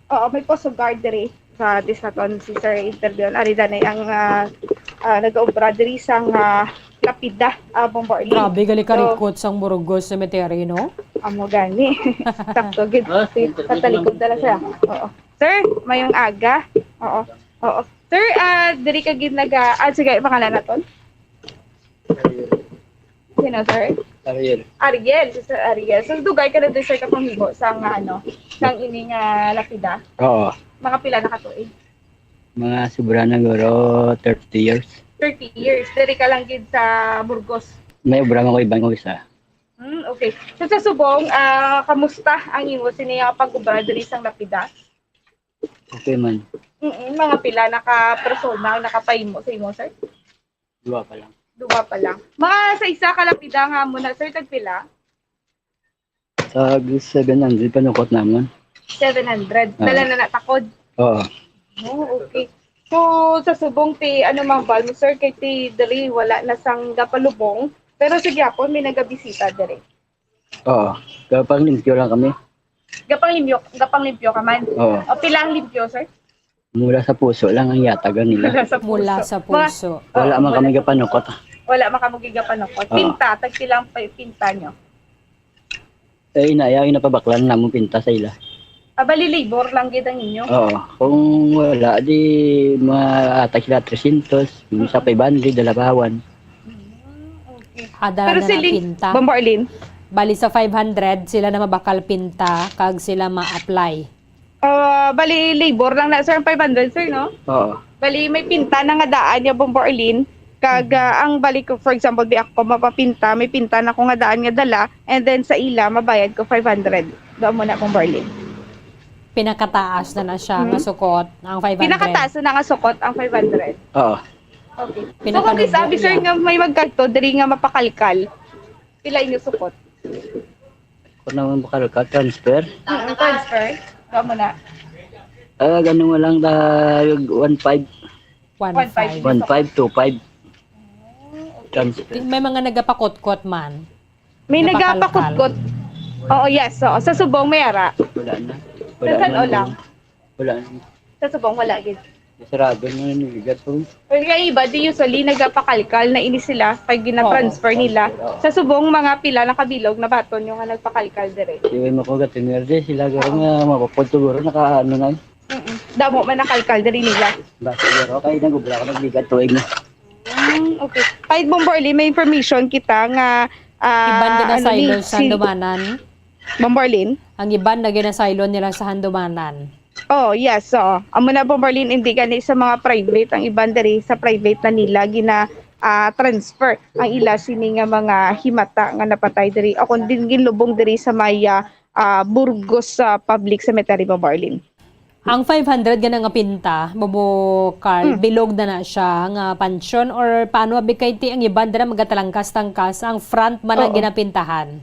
Oo, may Poso Guard diri sa this naton si sir interview. Ari danay ang, ah, ah, nagaobra diri sa nga lapida, ah, Bombo Arlene. Grabe, gali So, karikot sang Burgos Cemetery, no? Amo gani. Sakto gid. Ah, Si, interview sa talikod lang. Dala siya. Oo. Sir, mayong aga. Oo. Oo. Sir, ah, diri ka gid naga-, ah, sige, pangalan naton? Sino, sir? Ariel. Ariel, si Sir Ariel. So, dugay ka na din, sir, kapanghimo sang, ano, sang ini nga lapida? Oo. Mga pila na ka tuig? Mga sobra na guro thirty years. Thirty years. Diri ka lang gid sa Burgos? May obra man ko iban ko isa. Hmm, okay. So, sa subong, ah, kamusta ang imo sini nga pag-obra diri sang lapida? Okay man. Mm, mga pila na ka persona ang nakapahimo sa imo, sir? Duwa pa lang. Duwa pa lang. Mga sa isa ka lapida nga amo na, sir, tagpila? Tag seven hundred panukot namon. Seven hundred. Ah. Dala na natakod? Oo. Oh, okay. So, sa subong ti, ano, Mang Val mo, sir, kay ti diri wala na sang gapalubong, pero sa gyapon may nagabisita diri. Oo. Gapanglimpyo lang kami. Gapanglimpyo, gapanglimpyo ka man? Oo. O, pila ang limpyo, sir? Mula sa puso lang ang yatagan nila. Mula sa puso. Mula sa Mga puso. Wala Oo, man mula kami sa gapanukot. Wala man kamo gigapanukot. Oo. Pinta, tagpila ang pa-, pinta nyo? Eh, inaya, inapabaklan namon pinta sa ila. Ah, bali labor lang gid ang inyo? Oo. Kung wala, di maatag sila trescientos, minsan five hundred, dalabawan. Mm, okay. Ah, dala Pero na si lang Lin-, pinta. Bombo Arlene? Bali sa five hundred, sila na mabakal pinta, kag sila ma-apply. Ah, bali, labor lang na, sir, ang five hundred, sir, no? Oo. Bali, may pinta na nga daan niya, Bombo Arlene. Kag, Mhm. ah, ang bali ko, for example, di ako mapapinta, may pinta na ko nga daan nga dala, and then sa ila, mabayad ko five hundred. Doon muna, Bombo Arlene. Pinakataas na na siya nga Mhm. sukot, ang five hundred. Pinakataas na nga sukot, ang five hundred. Oo. Okay. So, kung Pinakanubo isabi, sir, niya. nga may magkadto, diri nga mapakalkal, pila inyo sukot? Kung naman bakal ka, transfer? Mm, transfer. Ikaw muna. Ah, ganun mo lang, dahil one five. One five. One five. One five, two five. Mm, okay. Transfer. May mga nagapakutkot man. May Napakalkal. nagapakutkot. Oo, yes. Oo. Sa subong, may ara. Wala na. Sa Wala San na. Olan? Wala na. Sa subong, wala gid. Sarado na yung ligat ko. Pero nga iba, di usually nagapakalkal na ini sila kay ginatransfer Oo. nila. Oo. Sa subong, mga pila na kabilog na baton yung nga nagpakalkal dire. Di ba mo ko gatingar di sila garo nga mapapod siguro naka ano na eh. Mm-mm. Damo man nakalkal diri nila. Ba siguro kay nagubra ko nagligat tuig na. Mm, okay. Kahit Bombo Arlene, may information kita nga, ah, Iban din na ano ni, silo sa si Handumanan. Bombo Arlene? Ang iban na ginasaylo nila sa Handumanan. Oh, yes, oo. Amo na, Bombo Arlene, hindi gani sa mga private, ang iban diri sa private na nila gina, ah, transfer ang ila sini nga mga himata nga napatay diri. O kung din ginlubong diri sa may, ah, ah, Burgos sa Public Cemetery, Bombo Arlene. Ang five hundred nga na nga pinta, Bobo Carl, Hmm. bilog na na siya nga pansyon, or paano abi kay ti ang iban dira magatalangkas-tangkas, ang front man ang Oo. ginapintahan?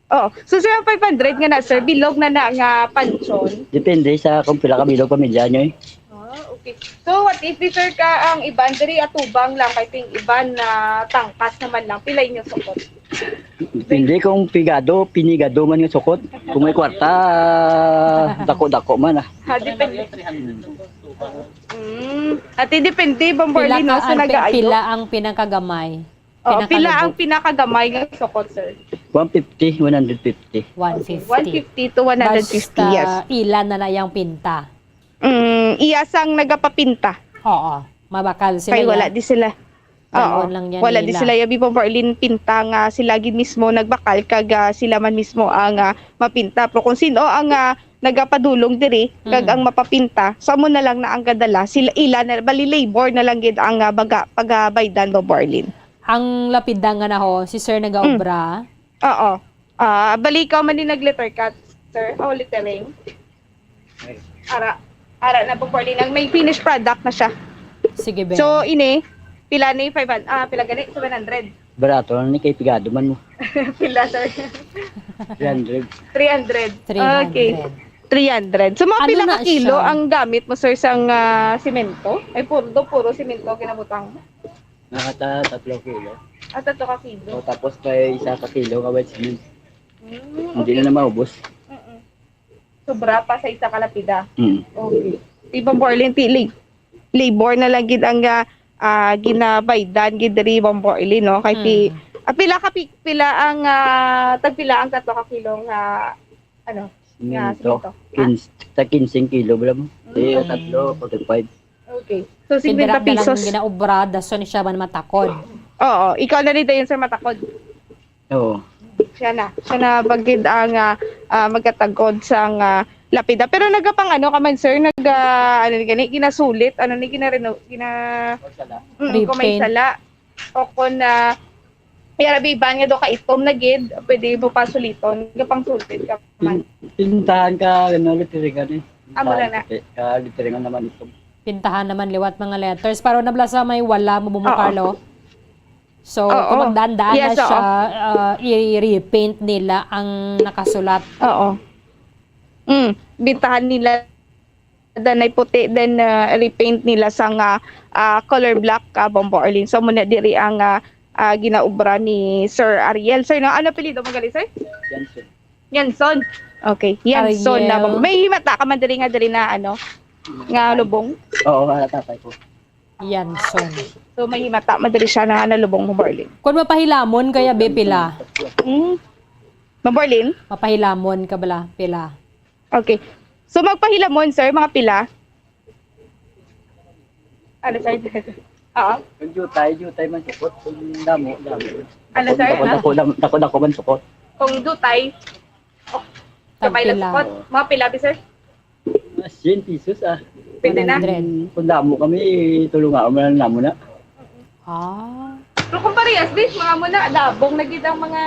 Oo. So, sir, ang five hundred nga na, sir, bilog na na nga pansyon? Depende sa kung pila ka bilog pamilya nyo, eh. Ah, okay. So, what if, sir, ka ang iban diri atubang lang, kay ting iban na tangkas naman lang, pila inyo sukot? Depende kung pigado, pinigado man nga sukot. Kung may kwarta, dako-dako man, ah. Ha, depende. Mm. Ate, depende, Bombo Pila Arlene, no, ka sa ang pi-, nagaayo. Pila ang pinakagamay? Oo, pila ang Pinakalubog? Pinakagamay nga sukot, sir? One fifty, one hundred fifty. One fifty. One fifty to one hundred fifty, yes. Basta ila na na yang pinta. Mm, iya sang nagapapinta. Oo, mabakal sila. Kay wala ya. Di sila. Dalon Oo, lang yan wala di nila. Sila ya, Bombo Arlene, pinta nga sila gid mismo nagbakal kag, ah, sila man mismo ang, ah, mapinta. Pero kung sino ang, ah, nagapadulong diri kag Mm. ang mapapinta, sa amo na lang na ang gadala, sila, ila na, bali labor na lang gid ang, ah, baga, pagabaydan, Bombo Arlene. Ang lapida nga na ho, si sir nagaobra? Mm. Oo. Ah, bali ikaw man din nag-letter cut, sir? O, lettering? Ara. Ara na, Bombo Arlene. Ang may finished product na siya. Sige, be. So, ini, pila ni? Five hundred, ah, pila gani? Seven hundred. Barato lang ni kay pigado man mo. Pila, sir? Three hundred. Three hundred. Three hundred. Okay. Three hundred. So, mga Ano pila na ka kilo siya? Ang gamit mo, sir, sang, ah, simento? Ay, puro, puro simento kinabutang mo? Nasa tatlo kilo. Ah, tatlo ka kilo. O, tapos may isa ka kilo nga white cement. Mm, Hindi okay. Na na maubos. Mm-mm. Sobra pa sa isa ka lapida. Mm. Okay. Di ba, Bombo Arlene, ti-, li-, labor na lang gid ang, ah, ah, ginabaydan gid diri, Bombo Arlene, no? Kay ti-, Mm. Ah, pila ka pi-, pila ang, ah, tagpila ang tatlo ka kilo nga, ano, nga Simento. Simento? Ha? Quince, sa quince kilo, bala mo? Mm. Di, tatlo, forty-five. Okay. So, Pindira fifty na lang pesos. Ginaobra, dason siya man matakod. Oo, ikaw na rin dayon, sir, matakod. Oo. Siya na. Siya na bagid ang, ah, ah, magkatagod sang, ah, lapida. Pero nagapang ano ka man, sir? Nag, ah, ano ni gani? Ginasulit? Ano ni ginareno-, gina-, mm, kung may Repaint. Sala. O kung, ah, may arabiban nga do ka itom na gid, pwede mo pa suliton. Nagapang sulit ka man. Pintahan ka, ano, litiringan eh. Amo lang na. Ka litiringan naman itom. Pintahan naman liwat mga letters. Pero nabla sa may wala mo, Bombo Oo. Carlo. So, Oo. Kung magdaan-daan Yes, na siya, oo. Ah, i-repaint nila ang nakasulat. Oo. Mm, bintahan nila danay puti, then, ah, repaint nila sa nga, ah, color black, ah, Bombo Arlene. So, muna diri ang, ah, ah, ginaobra ni Sir Ariel. Sir, no? Ano apelyido mo gali, sir? Jansen. Yanson. Okay, Yanson na Ariel. Bombo. May himata ka man diri nga diri na, ano, nga lubong? Oo, nga tatay ko. Yanson. So, may himata man diri siya na, na lubong mo, Marlene. Kung mapahilamon kaya, be, pila? Hmm? Ma'am Marlene? Mapahilamon ka bala, pila? Okay. So, magpahilamon, sir, mga pila? Ano, sir? Oo. Kung jutay, jutay man sukot. Kung damo, damo. Ano, sir? Dako, dako, dako, dako man sukot. Kung jutay, oh, kamay lang Tagpila. Sukot. Mga pila, be, sir? Mga cien pesos, ah. Pwede na? One hundred. Kung damo kami, tulungan mo lang namo na. Ah. Pero kung parehas, be, mga mo na, dabong na gid ang mga,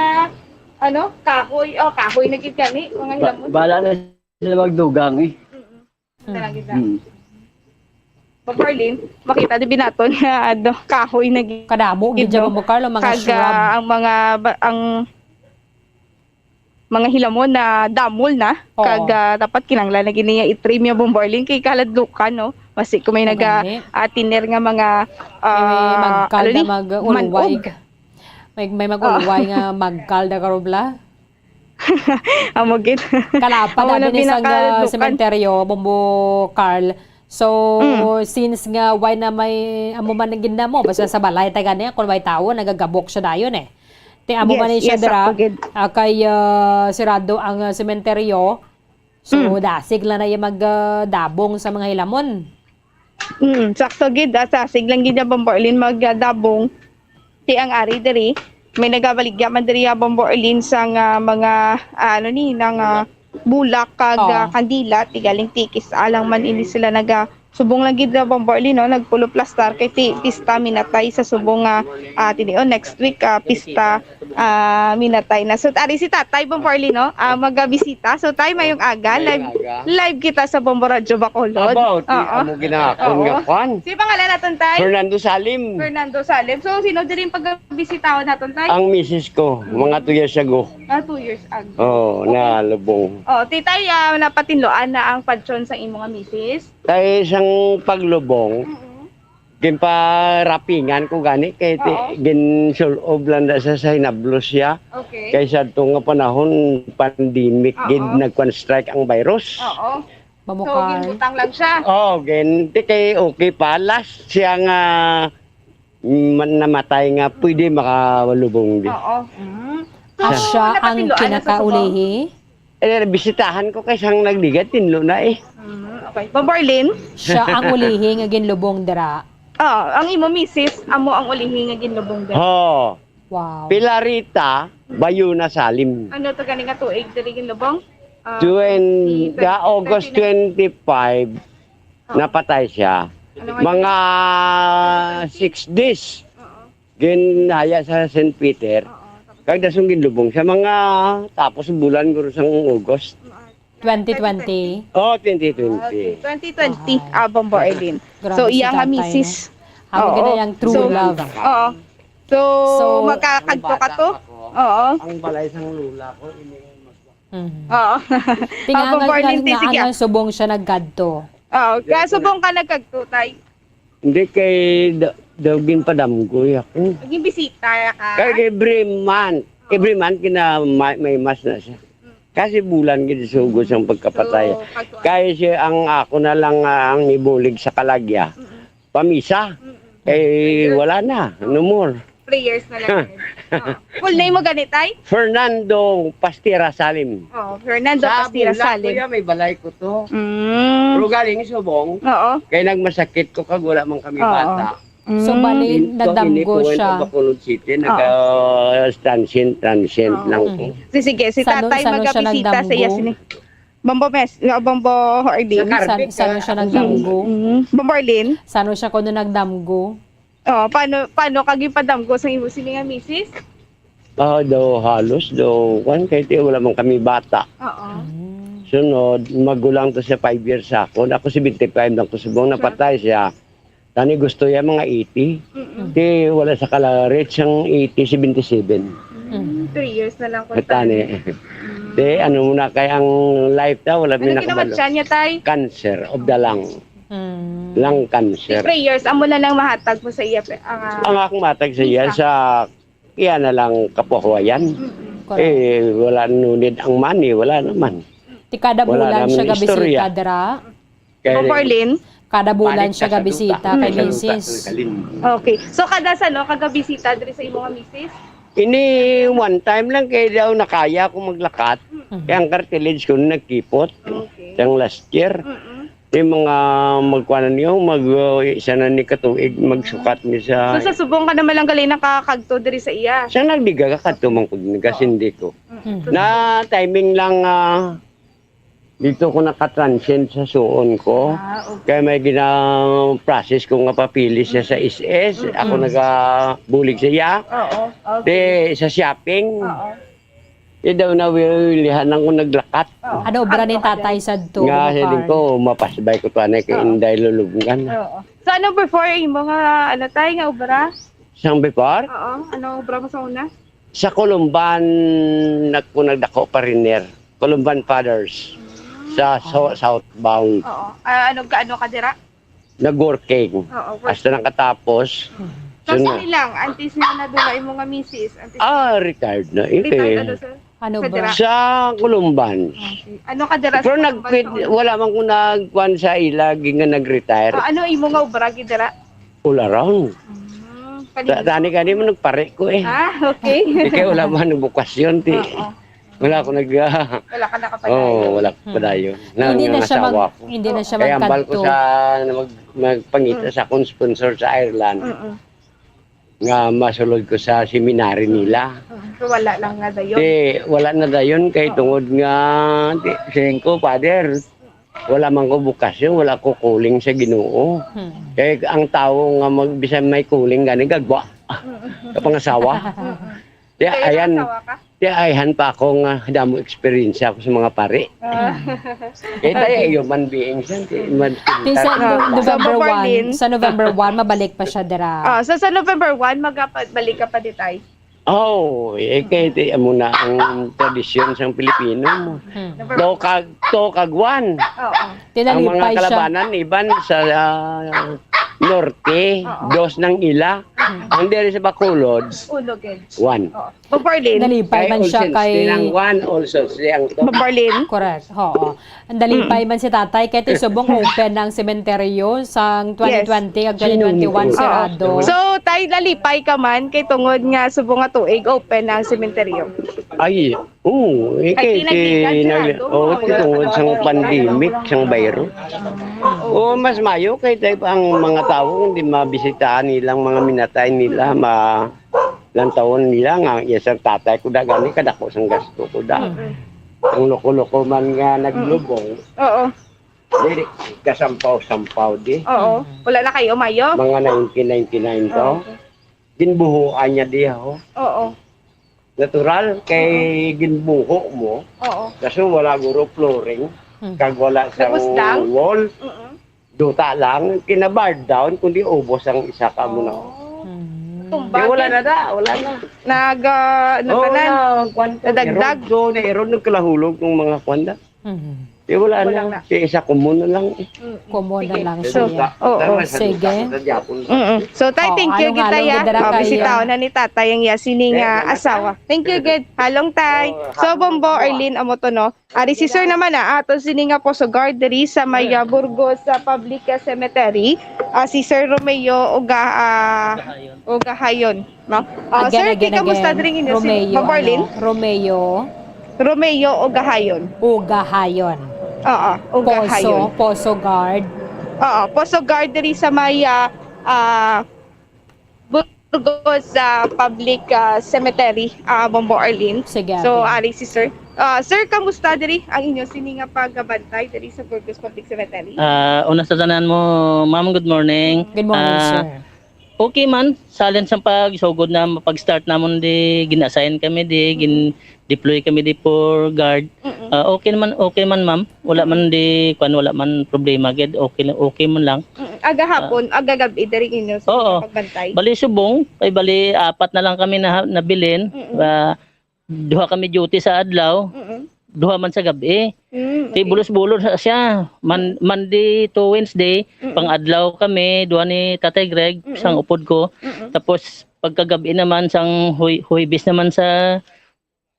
ano, kahoy. Oh, kahoy na gid gani, mga Ba-, hilamon. Bahala na sila magdugang, eh. Mm-mm. Mm. Talaga. Mm. Pag Marlene, makita di binaton nga, ano, kahoy na gid. Kadamo gid dyan, Ma'am Carlo, mga shrub. Kag, ah, ang mga ba-, ang mga hilamon na damol na, Oo. Kag, ah, dapat kinahanglan na gid niya i-trim yung Bombo Arlene kay kaladlukan, no? Basi kung may naga, ah, tiner nga mga, ah, magkal na mag-ulway. Manog. May, may mag-ulway nga magkal na karubla. Amo gid. Kalapad na din isang, ah, sementeryo, Bombo Carl. So, since nga way na may amo man ang gid namo, basta sa balay ta gani, kung may tawo, nagagabok siya dayon eh. Ti amo man ni siya dira, ah, kay, ah, sirado ang, ah, sementeryo. So, dasig lang na iya mag, ah, dabong sa mga hilamon. Mm, sakto gid, ah, dasig lang gid niya, Bombo Arlene, mag, ah, dabong. Ti ang ari diri, may nagabaligya man diri, ah, Bombo Arlene, sang, ah, mga, ah, ano ni, nang, ah, bulak kag, ah, kandila, ti galing tikis, alang man ini sila naga-, subong lang gid na Bombo Arlene, no? Nagpulo plastar kay ti-, pista minatay sa subong nga, ah, tinion next week, ah, pista, Ah, minatay na. So, ari si Tatay Bombo Arlene, no? Ah, magabisita. So, Tay, mayong aga. Mayong Live, aga. Live kita sa Bombo Radyo Bacolod. About, di Oo. amo ginakon Oo. nga kwan. Si pangalan naton, Tay? Fernando Salim. Fernando Salim. So, sino diri ang pagabisitahon naton, Tay? Ang misis ko, mga two years ago. Ah, two years ago. Oo, Okay. nalubong. Oh, Titay, ah, napatinloan na ang padsyon sa imo nga misis? Kay sang paglubong, Mm-mm. ginparapingan ko gani kay ti-, Oo. ginsul-ob lang na sa, sa hinablos siya. Okay. Kay sa to nga panahon, pandemic Oo. gid, nagkwan strike ang virus. Oo. So, Mamukar. ginbutang lang siya. Oh, gin, ti kay okay pa. Last siya nga, mm, namatay nga pwede makalubong di. Oo. Mm. So, Ah, siya ang napatiloan na sa subong? pinakaulihi? Eh, bisitahan ko kay sang nagligad, tinlo na eh. Mm, okay. Bombo Arlene? Siya ang ulihi nga ginlubong dira. Oo, ang imo misis, amo ang ulihi nga ginlubong dira. Oh, Wow. Pilarita, Bayuna Salim. Ano to gani nga tuig diri ginlubong? Ah, Twen-, twenty, ah, August twenty-nine. twenty-five, Oo. napatay siya. Ano nga Mga yun? six days. Oo. Ginhaya sa Saint Peter. Oo, tapos Kag dasong ginlubong siya mga tapos bulan guro sang August. Twenty twenty. Oh, twenty twenty. Okay, twenty twenty, Wow. ah, Bombo Arlene. Grabe So, si iya nga tatay, misis. no? Amo Oo. gina yang true So, love. oo. So, So, magkakadto ka to? Oo. Ang balay sang lula ko, ini mas Mhm. Oo. Ti nga, Ah, Bombo nga, Arlene, nga, ti, sige. nga subong siya nagkadto. Oo, kasubong ka nagkadto, tay? Hindi kay da-, daw ginpadamgoy ako. Naging bisita ka? Kay every month, every month kina may, may mass na siya. Mm. Kasi bulan gid sugod sang pagkapatay. So, pag- Kay siya ang ako na lang, ah, ang nibulig sa kalagya. Mm-mm. Pamisa. Mm-mm. Eh, wala na, no more. Prayers na lang. Oo. Full name mo gani, tay? Fernando Pastira Salim. Oh, Fernando Sa Pastira Bulak, Salim. Kuya, may balay ko to. Mm. Pero galing subong, Oo. kay nagmasakit ko kag wala man kami Oo. bata. Mm. So, bali, Dito, nagdamgo ini po, siya. Bacolod City, Oo. nag, ah, transient, transient Oo. lang ko. Mm. Si-, sige, si Sano, tatay sano siya magabisita sa iya nagdamgo? sini. Bombo Mes-, no, Bombo Arlene. Sa San-, Carpet, sano ah, siya ako nagdamgo? Mm. Bombo Arlene. Sano siya kuno nagdamgo? Oh, paano, paano ka ginpadamgo sa imo sini nga misis? Ah, daw halos daw, kwan, kay ti wala man kami bata. Oo. Mm. Sunod, magulang to siya five years sa akon. Ako seventy-five lang ko subong, Siya? napatay siya. Tani gusto ya mga eighty. Mm-mm. Ti wala sa kala reach ang eighty, seventy-seven. Mm, Mm. three years na lang ko Tani. Mm. Ti ano mo na kay ang life ta, wala Ano mi nakabalo. kinamatian niya, tay? Cancer of the lung. Mm. Lung cancer. Prayers, amo na lang mahatag mo sa iya, pe-, ang, ah, Ang akong matag sa iya, Isa. sa iya na lang kapahuwayan. Mm-mm. Correct. Eh, wala nunid ang money, wala naman. Ti kada Wala bulan naman siya istorya. gabisita dira? Kay Ma'am Marlene? Kada bulan Palit siya ka sa gabisita duta. kay Sa duta, misis. sa kalim. Okay. So, kada sa, no, kagabisita diri sa imo nga misis? Ini one time lang kay daw nakaya ko maglakat. Mhm. Kaya ang cartilage ko nagkipot. Okay. Yang last year. Mm-mm. Yung mga magkuanan niyo, mag, uh, isa na ni katuig, magsukat ni sa So, sa subong ka naman lang gali nakakagto diri sa iya? Siya nagdiga ka kadto man ko, nagasindi ko. Mm-mm. Mhm. Na timing lang, ah, Dito ko nakatransient sa suon ko. Ah, okay. Kaya may gina-process ko nga papeles siya sa S S. Mm-mm. Ako nagabulig sa iya. Oo, okay. Di, sa shopping. Oo. Di daw na wi-, wilihan lang ko naglakat. Oo. Ano obra ni Ano ka tatay dyan? sadto, Nga, Bukar? Siling ko, mapasbay ko to, anay, kay Oo. Inday Lulubngan. Oo. So, ano before imo nga, ano, tay, nga obra? Sang before? Oo. Ano obra mo sa una? Sa Columban, nag-, kung nagdako pa rin, Columban Fathers sa, sa southbound. Oo. Ah, ano ka, ano ka dira? Nag-working. Oo, working. Hasta nakatapos. So, Sunod. Saan lang? Antes na nadula imo nga misis? Antes Ah, retired na. Eh, Retired, kay ano, sir? Ano Sa ba? dira? Sa Columban. Okay. Ano ka dira sa Pero Columban nag-quit, sa una? Wala man ko nagkuan sa ila, gi nga nag-retire. Ah, ano imo nga obra, gi dira? All around. Mm, Ta-, kanino? Tani gani mo nagpare ko eh. Ah, okay. Di kay wala man ang bukasyon, ti. Oo. Wala ako nag, Wala ka nakapadayon. Oo, wala ko Hmm. padayon. Na, Hindi yung na siya asawa mag-, ko. hindi na siya Kaya ambal ko magkadto. sa, na mag-, magpangita Hmm. sa akong sponsor sa Ireland. Mm-mm. Nga masulod ko sa seminary nila. Mm. So, wala lang na dayon? Di, wala na dayon kay Oo. tungod nga, di, siling ko, Father, wala man ko bukasyon, wala ko calling sa Ginoo. Hmm. Kay ang tawo nga mag-, bisan may calling gani, gagwa. Mm. Kapangasawa. Mm. Kaya ayan, asawa ka? Kaya ayhan pa ako nga damo eksperyensya ako sa mga pari. Ah. Kaya tayo, human beings yan. Di man Di sa pinta- Ah, No-, so, November Bob Arlene? One, sa November one, mabalik pa siya dira. Ah, so sa November one, magapa-, balik ka pa di, Tay? Oh, eh, kay di, amo na ang tradisyon sang Pilipino mo. Hmm. November To kag, to kag one. Oo. Ang mga Tinalipay siya. Kalabanan, iban sa, ah, norte, Oo. Dos ng ila. Hmm. Ang diri sa Bacolod, Uno, gid. One. Oo. Bob Arlene. Nalipay Kay man siya Olsen, kay silang one, Olsen, silang two. Bob Arlene. Correct. Oo. Ang nalipay Mm. man si tatay, kay ti subong open ang sementeryo sang Yes. twenty twenty kag Sino twenty twenty-one nito? Oo. Sarado. So, tay, nalipay ka man kay tungod nga subong nga tuig open ang sementeryo. Ay, oo. Eh, Ay, kay, kay, tinagdigan, nag-, sarado, oo, oo. Tungod sang pandemic, sang virus. Oo, mas mayo kay tay ang mga tawo hindi mabisitaan nilang mga minatay nila, ma-, lantawon nila nga, "Yes, ang tatay ko da gani, kadako sang gasto ko da." Mm. Ang loko-loko man nga naglubong, Oo. dili kasampaw-sampaw di. Oo. Mm. Wala na kayo, mayo? Mga nineteen ninety-nine to. Oo. Ginbuhuan niya di, ho. Oo. Natural, kay Mm. ginbuho mo. Oo. Kaso wala guro flooring, Mm. kag wala sang Lubos lang? wall. Mm. Duta lang, kinabar down, kundi ubos ang isa ka mo na. Oh. Mm. Tumba, Di, wala gid. na da, wala na. Nag, ah, ano Oo, tanan? na, kwan, Nadagdag? Erodo, na erodo, nagkalahulog ng mga kwan da. Mm. Di, wala Wala na. na. Si isa kumo na lang eh. Mm, Kumo na sige. lang Sa siya. duta. Oo, Tama, sa sige. duta, sa Japon. Mm-mm. So, tay, Oo, thank you, halong-halong gid, tay, ah. gid dara Ah, kay, bisitaon ah, na ni tatay ang iya sini Eh, nga wala asawa. ka. Thank you, gid. Halong, tay. Oo, So, halong Bombo, mo, ah. Arlene, amo to, no? Ari si sir naman, ah, ato sini nga Poso Guard diri sa may, ah, Burgos, ah, Public, ah, Cemetery. Ah, si Sir Romeo Uga-, ah, Ugahayon, no? Ah, Again, sir, again, kay kamusta again. diri ang inyo si Romeo, Ma'am Arlene? ano? Romeo? Romeo Ugahayon. Ugahayon. Oo, Ugahayon. Poso, Poso Guard. Oo, Poso Guard diri sa may, ah, ah, Burgos, ah, Public, ah, Cemetery, ah, Bombo Arlene. Sige, So, ate. ari si sir. Ah, sir, kamusta diri ang inyo sini nga pagabantay diri sa Burgos Public Cemetery? Ah, una sa tanan mo, ma'am, good morning. Good morning, Ah, sir. okay man, salin sa pagsugod na pag-start namon di, gin-assign kami di, Mm. gin-deploy kami di for guard. Mm-mm. Ah, okay naman, okay man, ma'am. Wala Mm. man di, kwan, wala man problema gid. Okay lang, okay man lang. Mm. Aga Ah. hapon, aga gab-i diri inyo sa Oo. pagbantay? Bali, subong, kay bali, apat na lang kami na, nabilin. Mm-mm. Ah, duha kami duty sa adlaw, Mm-mm. duha man sa gab-i. Mm, Ti okay. bulos-bulos na siya. Man-, Mm. Monday to Wednesday, Mm-mm. pang-adlaw kami, duha ni Tatay Greg, Mm-mm. sang upod ko. Mm-mm. Tapos, pagkagab-i naman, sang Huy-, Huwebes naman sa,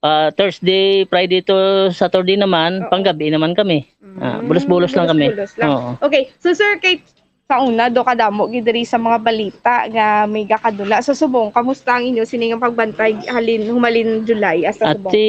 ah, Thursday, Friday to Saturday naman, Oo. panggabi naman kami. Ah, Mm, bulos-bulos lang kami. bulos-bulos lang. Oo. Okay. So, sir, kay sa una, do kadamo gid diri sa mga balita nga may gakadula. Sa subong, kamusta ang inyo sini nga pagbantay halin, humalin July hasta subong? Ati,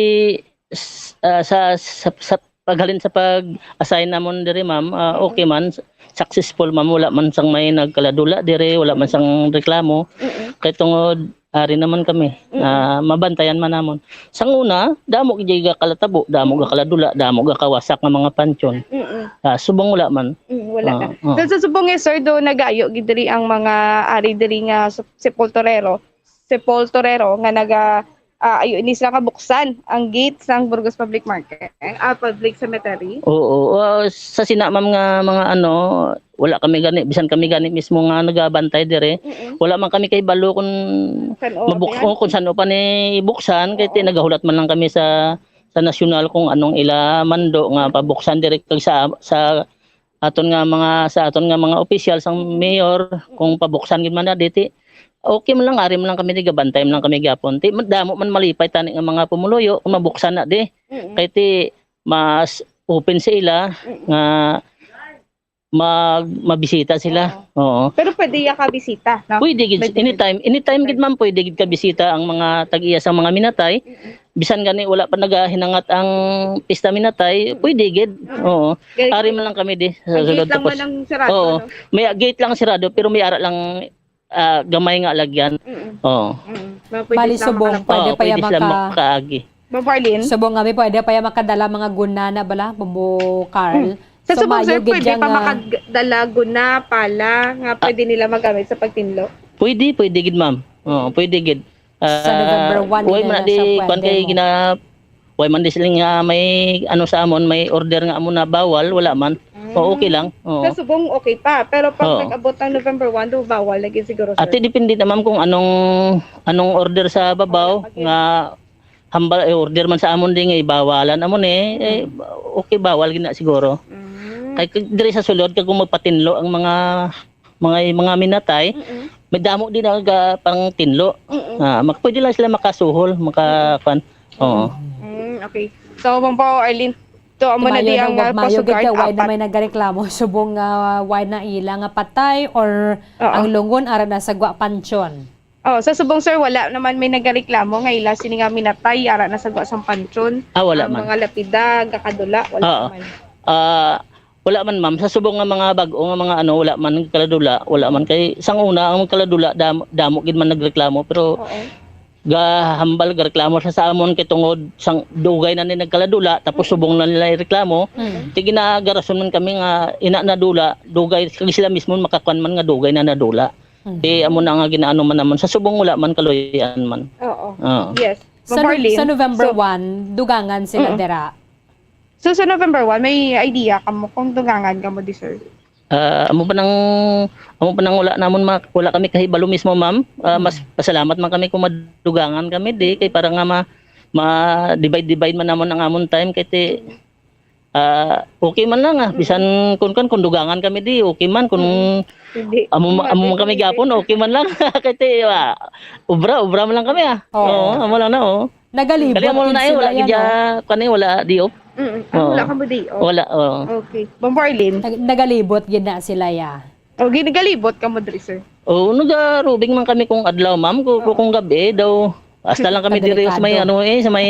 s-, ah, sa, sa, sa paghalin sa pag-assign namon diri, ma'am, ah, Mm-mm. okay man, successful, ma'am. Wala man sang may nagkaladula diri, wala man sang reklamo. Mm-mm. Kay tungod, ari naman kami, Mm-mm. ah, mabantayan man namon. Sang una, damo gid gakalatabo, damo Mm-mm. gakaladula, damo gakawasak nga mga pansyon. Mm-mm. Ah, subong wala man. Mm, wala Ah, na. ah. So, sa subong, eh, sir, do nagayo gid diri ang mga ari diri nga sep-, sepulturero, sepulturero nga naga, ah, ayo ini sila kabuksan ang gate sang Burgos Public Market, ah, Public Cemetery. Oo, ah, sa sina, ma'am, nga mga ano, wala kami gani, bisan kami gani mismo nga nagabantay dire. Mm-mm. Wala man kami kahibalo kung San-o mabuk-, pa yan? o kung san-o pa ni buksan, kay Oo. ti-, nagahulat man lang kami sa, sa nasyonal kung anong ila mando nga pabuksan dire kag sa, sa aton nga mga, sa aton nga mga opisyal sang mayor, kung pabuksan gid man na di, ti, okay man lang, ari man lang kami, di, gabantay man lang kami gyapon. Ti, damo man malipay tani nga mga pumuluyo kung mabuksan na di. Mm-mm. Kay ti, mas open sa ila Mm-mm. nga mag-, mabisita sila. Oo. Oo. Pero pwede ya ka bisita, no? Pwede gid, Pwede gid. anytime, anytime gid, ma'am, pwede gid ka bisita ang mga tag-iya sang mga minatay. Mm-mm. Bisan gani wala pa nagahinangat ang pista minatay, Mm. pwede gid. Mm. Oo. Gani Ari gid. man lang kami di sa Ang gate sulod lang tapos. man ang sarado, Oo. no? May gate lang sarado, pero may ara lang, ah, gamay nga lagyan. Mm-mm. Oo. Mm-mm. Mga pwede Bali, lang subong, makalapag. pwede Oo, pa ya pwede sila maka- makaagi. Ma'am Marlene? Subong nga, may pwede pa ya makadala mga guna na bala, Bumbo Carl. Mm. Sa So, subong, mayo sir, gid pwede siya pa nga makadala guna, pala, nga Ah. pwede nila magamit sa pagtinlo? Pwede, pwede gid, ma'am. Oo, Mm. pwede gid. Sa November Ah, one, way di na man na di, siya kuwan pwede kay mo. gina-, way man di sila nga may, ano, sa amon, may order nga amo na bawal, wala man. O, okay Mm. lang. Oo. Sa subong, okay pa. Pero pag Oo. nag-abot ang November one, do bawal lagi siguro, sir. Ate, depende na, ma'am, kung anong, anong order sa babaw Wala pa gyud. nga hambal, eh, order man sa amon di nga ibawalan amon, eh. Eh, Mm. okay, bawal gina siguro. Mm. Kay, kay diri sa sulod, kag kung magpatinlo ang mga, mga, mga minatay, Mm-mm. may damo din ang ga-, pang tinlo. Mm-mm. Ah, mak-, pwede lang sila makasuhol, maka-, Mm-mm. kwan. Oo. Mm, okay. So, Ma'am Pao Arlene, to, amo na Mayo di na, ang, wag ah, mayo Coast gid Guard, kay why na apat. may nagareklamo subong nga why na ila nga patay or Oo. ang lungon ara na sa Gwa Panchon? Oh, sa subong, sir, wala naman may nagareklamo nga ila sini nga minatay ara na sa Gwa sang Panchon. Ah, wala Ang man. mga lapida, gakadula, wala Oo. naman. Ah, wala man, ma'am. Sa subong nga mga bag-o nga mga ano, wala man nagkaladula, wala man. Kay sang una, ang kaladula, dam-, damo gid man nagreklamo. Pero Oo. gahambal, gareklamo siya sa amon kay tungod sang dugay na ni nagkaladula, tapos Mm. subong na nila ireklamo. Mm. Ti ginagarason man kami nga ina nadula, dugay, kag sila mismo makakuan man nga dugay na nadula. Mm. Ti amo na nga ginaano man namon. Sa subong wala man, kaluy-an man. Oo. Oo. Yes. Sa Ma'am No-, Arlene, sa November so one, dugangan sila Mm. dira. So, sa November one, may idea kamo kung dugangan kamo di, sir? Ah, amo pa nang, amo pa nang wala namon ma-, wala kami kahibalo mismo, ma'am. Ah, mas Mm. pasalamat man kami kung madugangan kami di, kay para nga ma-, ma-divide-divide man namon ang amon time, kay ti, ah, okay man lang, ah. Mm. Bisan kun, kun, kung dugangan kami di, okay man. Kung Mm. Hindi. amo ma-, Hindi, amo man kami hindi. gapon, okay man lang. Kay ti, ah, obra, obra man lang kami, ah. Oo. Oo, amo lang na, oh. Nagalibot Kali amo gid na, eh, sila wala yan, gid ya, oh. kani, wala di, oh. Mm, ah, Oo. wala ka mo di, oh. Wala, oo. Okay. Ma'am Arlene? Nag-, nagalibot gid na sila, ya. Oh, ginagalibot ka mo diri, sir? Oo, nagarubing man kami kung adlaw, ma'am. Kung, Oo. kung gabi daw, hasta lang kami diri sa may, Kadelikado. ano, eh, sa may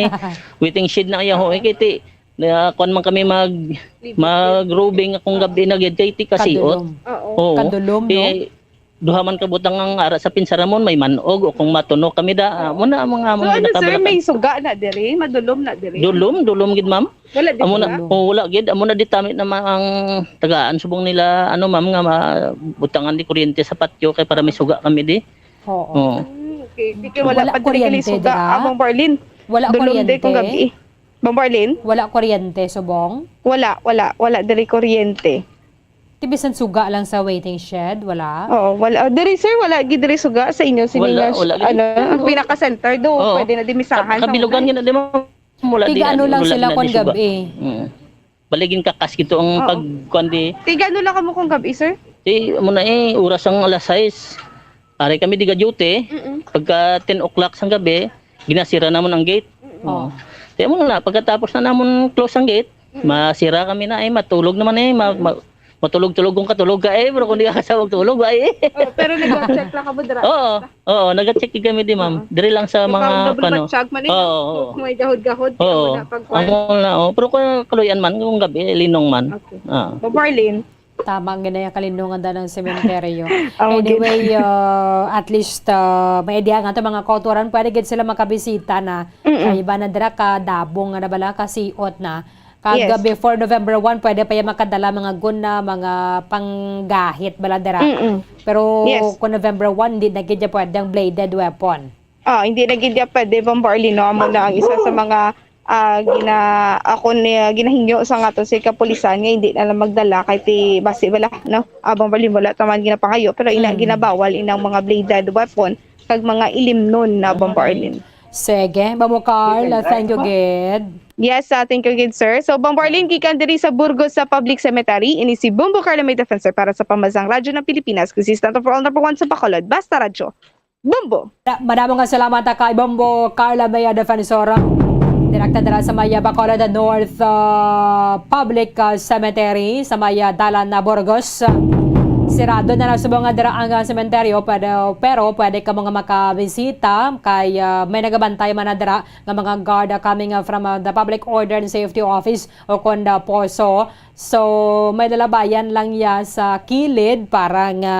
waiting shed na yaho, eh, kay ti, na, kuwan man kami mag-, Libot. magrubing kung gabi na gid kay ti kasiot. Kadulom. Oo. Oo. Kadulom, no? Eh, duha man ka butang ang ara sa pinsaramon, may man-og o kung matunok kami da, ah, mo na, mga, So, mga ano, sir, nakabala ka. may suga na diri? Madulom na diri? Dulom, dulom gid, ma'am. Wala di Amo na, suga? oh, wala gid. Amo na di tami na ma-, ang tagaan subong nila, ano, ma'am, nga ma-, butangan di kuryente sa patio kay para may suga kami di. Oo. Oo. Hmm, okay. Di kay wala Wala pa diri kini kuryente suga, dira? ah, Ma'am Arlene. Wala Dulom di kung kuryente? gabi. Ma'am Arlene? Wala kuryente subong? Wala, wala. Wala diri kuryente. Ti bisan suga lang sa waiting shed, wala? Oo, wala. Oh, diri, sir, wala gid diri suga sa inyo. Sini Wala, nga, wala gid. ano, ang pinaka-center do, Oo. pwede na dimisahan Ka-, sa kabilugan una. gina, di mo, wala Tiga di, ano lang wala sila gina kon di suga. gabi? Mm. Baligin kakas gito ang Oo. pag-, kuwan di. Tiga ano lang kamo kung gabi, sir? Di, amo na eh, oras ang alas sais. Ari kami di ga-duty. Mm-mm. Pagka ten o'clock sang gabi, ginasira namon ang gate. Mm-mm. Oh. Kaya mo na, pagkatapos na namon close ang gate, Mm. masira kami na, eh, matulog naman, eh, ma-, Mm. ma-, matulog-tulog kung katulog ka, eh, pero kung di ka kasabog tulog, ay. Oh, pero nag-check lang ka mo dira? Oo, oo, nag-check kami di, ma'am. Oo. Diri lang sa Yung mga, parang double ano. matchag man, eh, Oo, no? oo. Kung may gahod-gahod, Oo. wala pag-, Amo na, oh. Pero kung kaluyan man, kung gabi, linong man. Okay. Ah. Ma'am Arlene? Tama nga na yung kalinungan da ng sementeryo. Oh, Anyway, okay. uh, at least, uh, may idea nga to, mga kauturan, pwede gid sila makabisita na. Mm-mm. Kay iba na dira ka dabong nga na bala, kasiot na. Kag Yes. before November one, pwede pa yan makadala mga guna, mga panggahit bala dira. Mm-mm. Pero Yes. kung November one, hindi na gid yan pwede ang bladed weapon. Ah, hindi na gid yan pwede, Ma'am Arlene, no? Amo na ang isa sa mga, ah, gina-, ako ni, ah, ginahingyo sa nga to si kapulisan nga hindi na lang magdala kay ti basi bala, no? Ah, Ma'am Arlene, wala taman ginapangayo, pero ina Mm. ginabawal inang mga bladed weapon kag mga ilimnon na, Ma'am Arlene. Sige, Ma'am Carl, Sige, thank you, ay, gid. Yes, ah, thank you, gid, sir. So, Ma'am Arlene, gikan diri sa Burgos sa Public Cemetery, ini si Bombo Carl, may defensor para sa Pambansang Radyo ng Pilipinas, consistent for all, number one sa Bacolod. Basta Radyo. Bombo! Da-, madamo nga salamat, ah, kay Bombo Carla Maya Defensor. Direkta dira sa may, ah, Bacolod North, ah, Public, ah, Cemetery sa may, ah, Dalan na Burgos. Sirado na lang subong nga dira ang, ah, sementeryo, pero, pero pwede ka mga makabisita kay, ah, may nagabantay man na dira nga mga guard, ah, coming, ah, from, ah, the Public Order and Safety Office o kon the poso. So, may lalabayan lang ya sa kilid para nga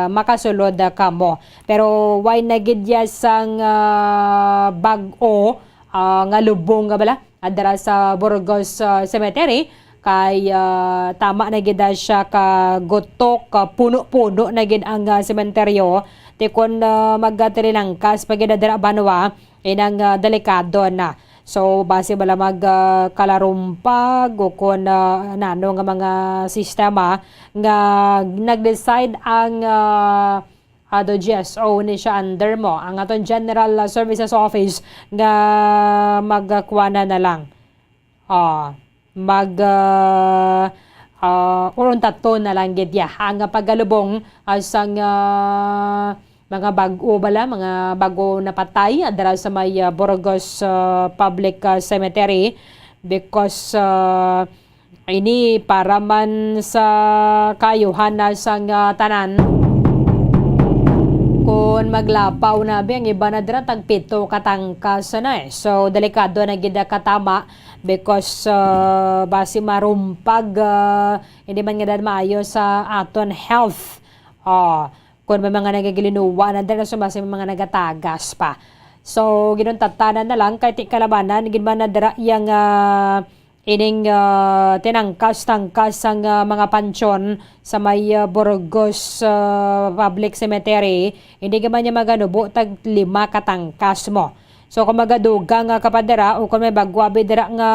makasulod, ah, kamo. Pero way na gid ya sang, ah, bag-o, ah, nga lubong nga bala, ah, dira sa Burgos, ah, Cemetery, kay, ah, tama na gid, ah, siya ka gutok, ah, puno-puno na gid ang, ah, sementeryo. Ti kon, ah, magtilinangkas pa gid dira banwa, inang, ah, delikado na. So, basi bala mag, ah, kalarumpag o kon, ah, nano nga mga sistema nga nag-decide ang, ah, ato G S O ni siya under mo, ang aton General Services Office nga magkuana na lang. Ah, mag, ah, ah, uruntaton na lang gid ya ang pagalubong, ah, sang, ah, mga bag-o bala, mga bag-o napatay, ah, dira sa may, ah, Burgos, ah, Public, ah, Cemetery because, ah, ini para man sa kaayuhan na sang, ah, tanan. Kon maglapaw na, bi, ang iba na dira tag pito ka tangkas na, eh. So, delikado na gid katama because, ah, basi marumpag, ah, hindi man nga dad maayo sa aton health. Ah, kon may mga nagagilinuwa na dira, so basi may mga nagatagas pa. So, ginuntatanan na lang kay ti kalabanan gid man na dira yang, ah, ining, ah, tinangkas-tangkas sang, ah, mga pansyon sa may, ah, Burgos, ah, Public Cemetery, hindi ka man niya maganubo tag lima ka tangkas mo. So, kung magadugang nga ka pa dira o kung may bagwa bi dira nga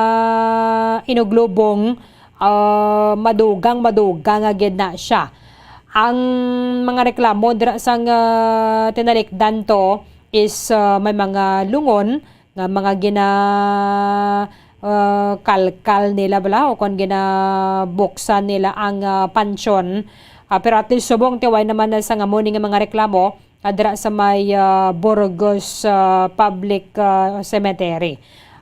inuglubong, ah, madugang, madugang nga gid na siya. Ang mga reklamo dira sang, ah, tinalikdan to is, ah, may mga lungon, nga mga gina, ah, kalkal nila bala o kon ginabuksan nila ang, ah, pansyon. Ah, pero at least subong ti way naman na sa nga mo ni nga mga reklamo, ah, dira sa may, ah, Burgos, ah, Public, ah, Cemetery,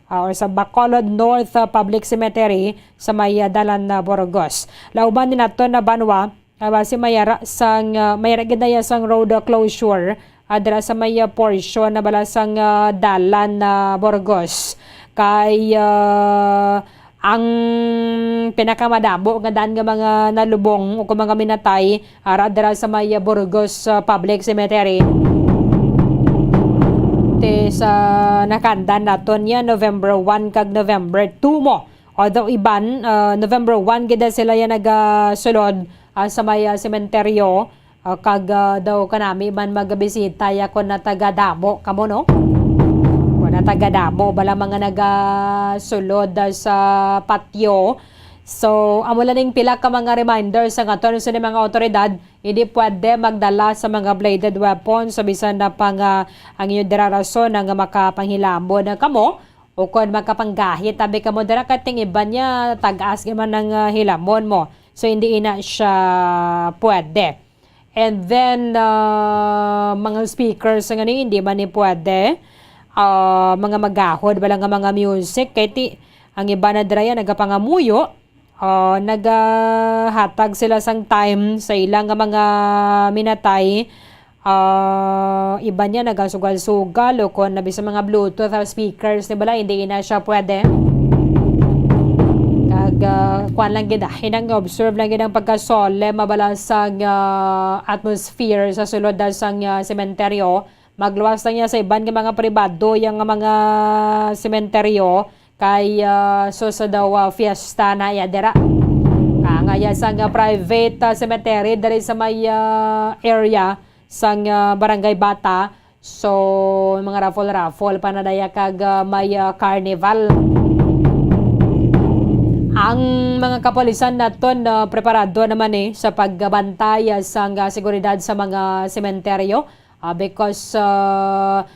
ah, or sa Bacolod North, ah, Public Cemetery sa may, ah, Dalan na Burgos. Lauban ni nato na banwa, Ah, basi mayara sang, ah, mayara gid na ya sang road, ah, closure, ah, dira sa may, ah, portion na bala sang, ah, dalan na Burgos. Kay, ah, ang pinakamadamo nga daan nga mga nalubong o kung mga minatay, ara dira sa may, ah, Burgos, ah, Public Cemetery. Ti sa nakandan naton niya, November one kag November two mo. Although iban, ah, November one gid sila yan nagasulod, ah, sa may, ah, sementeryo, ah, kag, ah, daw kanami man magabisita ya kon natagadamo kamo, no? Kon natagadamo bala mga nagasulod, ah, sa patio. So, amo lang ning pila ka mga reminders sa aton sa mga awtoridad, hindi pwede magdala sa mga bladed weapons sa bisan na pa nga ang inyo dira rason nga makapanghilamon na kamo. Ukon makapanggahit abi kamo dira, kay ting iban niya tag-as gid man ang, ah, hilamon mo. So, hindi ina siya pwede. And then, ah, mga speakers nga ni, hindi man ni pwede. Ah, mga magahod bala nga mga music, kay ti, ang iba na dira yan nagapangamuyo. Ah, nagahatag sila sang time sa ilang nga mga minatay. Ah, iban niya nagasugal-sugal o kon na bisan mga Bluetooth, ah, speakers ni bala, hindi na siya pwede. Kag, ah, kuwan lang gid, ah, hinang observe lang gid ang pagka-solemn, mabala sang, ah, atmosphere sa sulod daw sang, ah, sementeryo. Magluwas lang niya sa iban nga mga pribado yang mga sementeryo. Kay, ah, so sa daw, ah, fiesta na ya dira. Ah, nga ya sang, ah, private, ah, cemetery diri sa may, ah, area sang, ah, Barangay Bata. So, mga raffle-raffle pa na daya kag, ah, may, ah, carnival. Ang mga kapulisan naton, ah, preparado naman, eh, sa pagbantay, ah, sang, ah, seguridad sa mga sementeryo, ah, because, ah,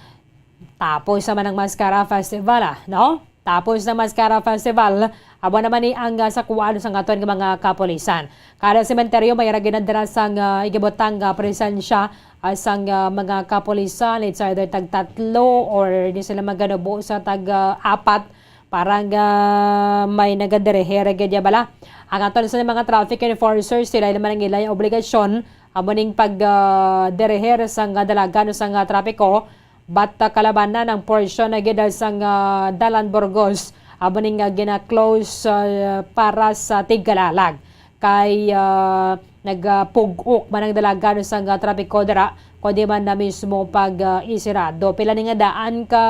tapos naman ang Mascara Festival, ah, no? Tapos ng Mascara Festival, amo naman ni ang, ah, sakuan sa aton nga mga kapulisan. Kada sementeryo may ra ginadala sang, ah, igibutang, ah, presensya, ah, sang, ah, mga kapulisan, it's either tag tatlo or di sila maganubo sa tag, ah, apat para nga may nagadirihir gid ya bala. Ang aton sa mga traffic enforcers, sila naman ang ilay obligasyon, amo ning pag, ah, dirihir sang dalagan sang, ah, trapiko. But, ah, kalabanan ang portion na gid sang, ah, Dalan Burgos, amo ning, ah, gina-close, ah, para sa tigkalalag. Kay, ah, nagapug-ok man ang dalagan sang, ah, trapiko dira, kundi man na mismo pag, ah, isirado. Pila ni nga daan ka,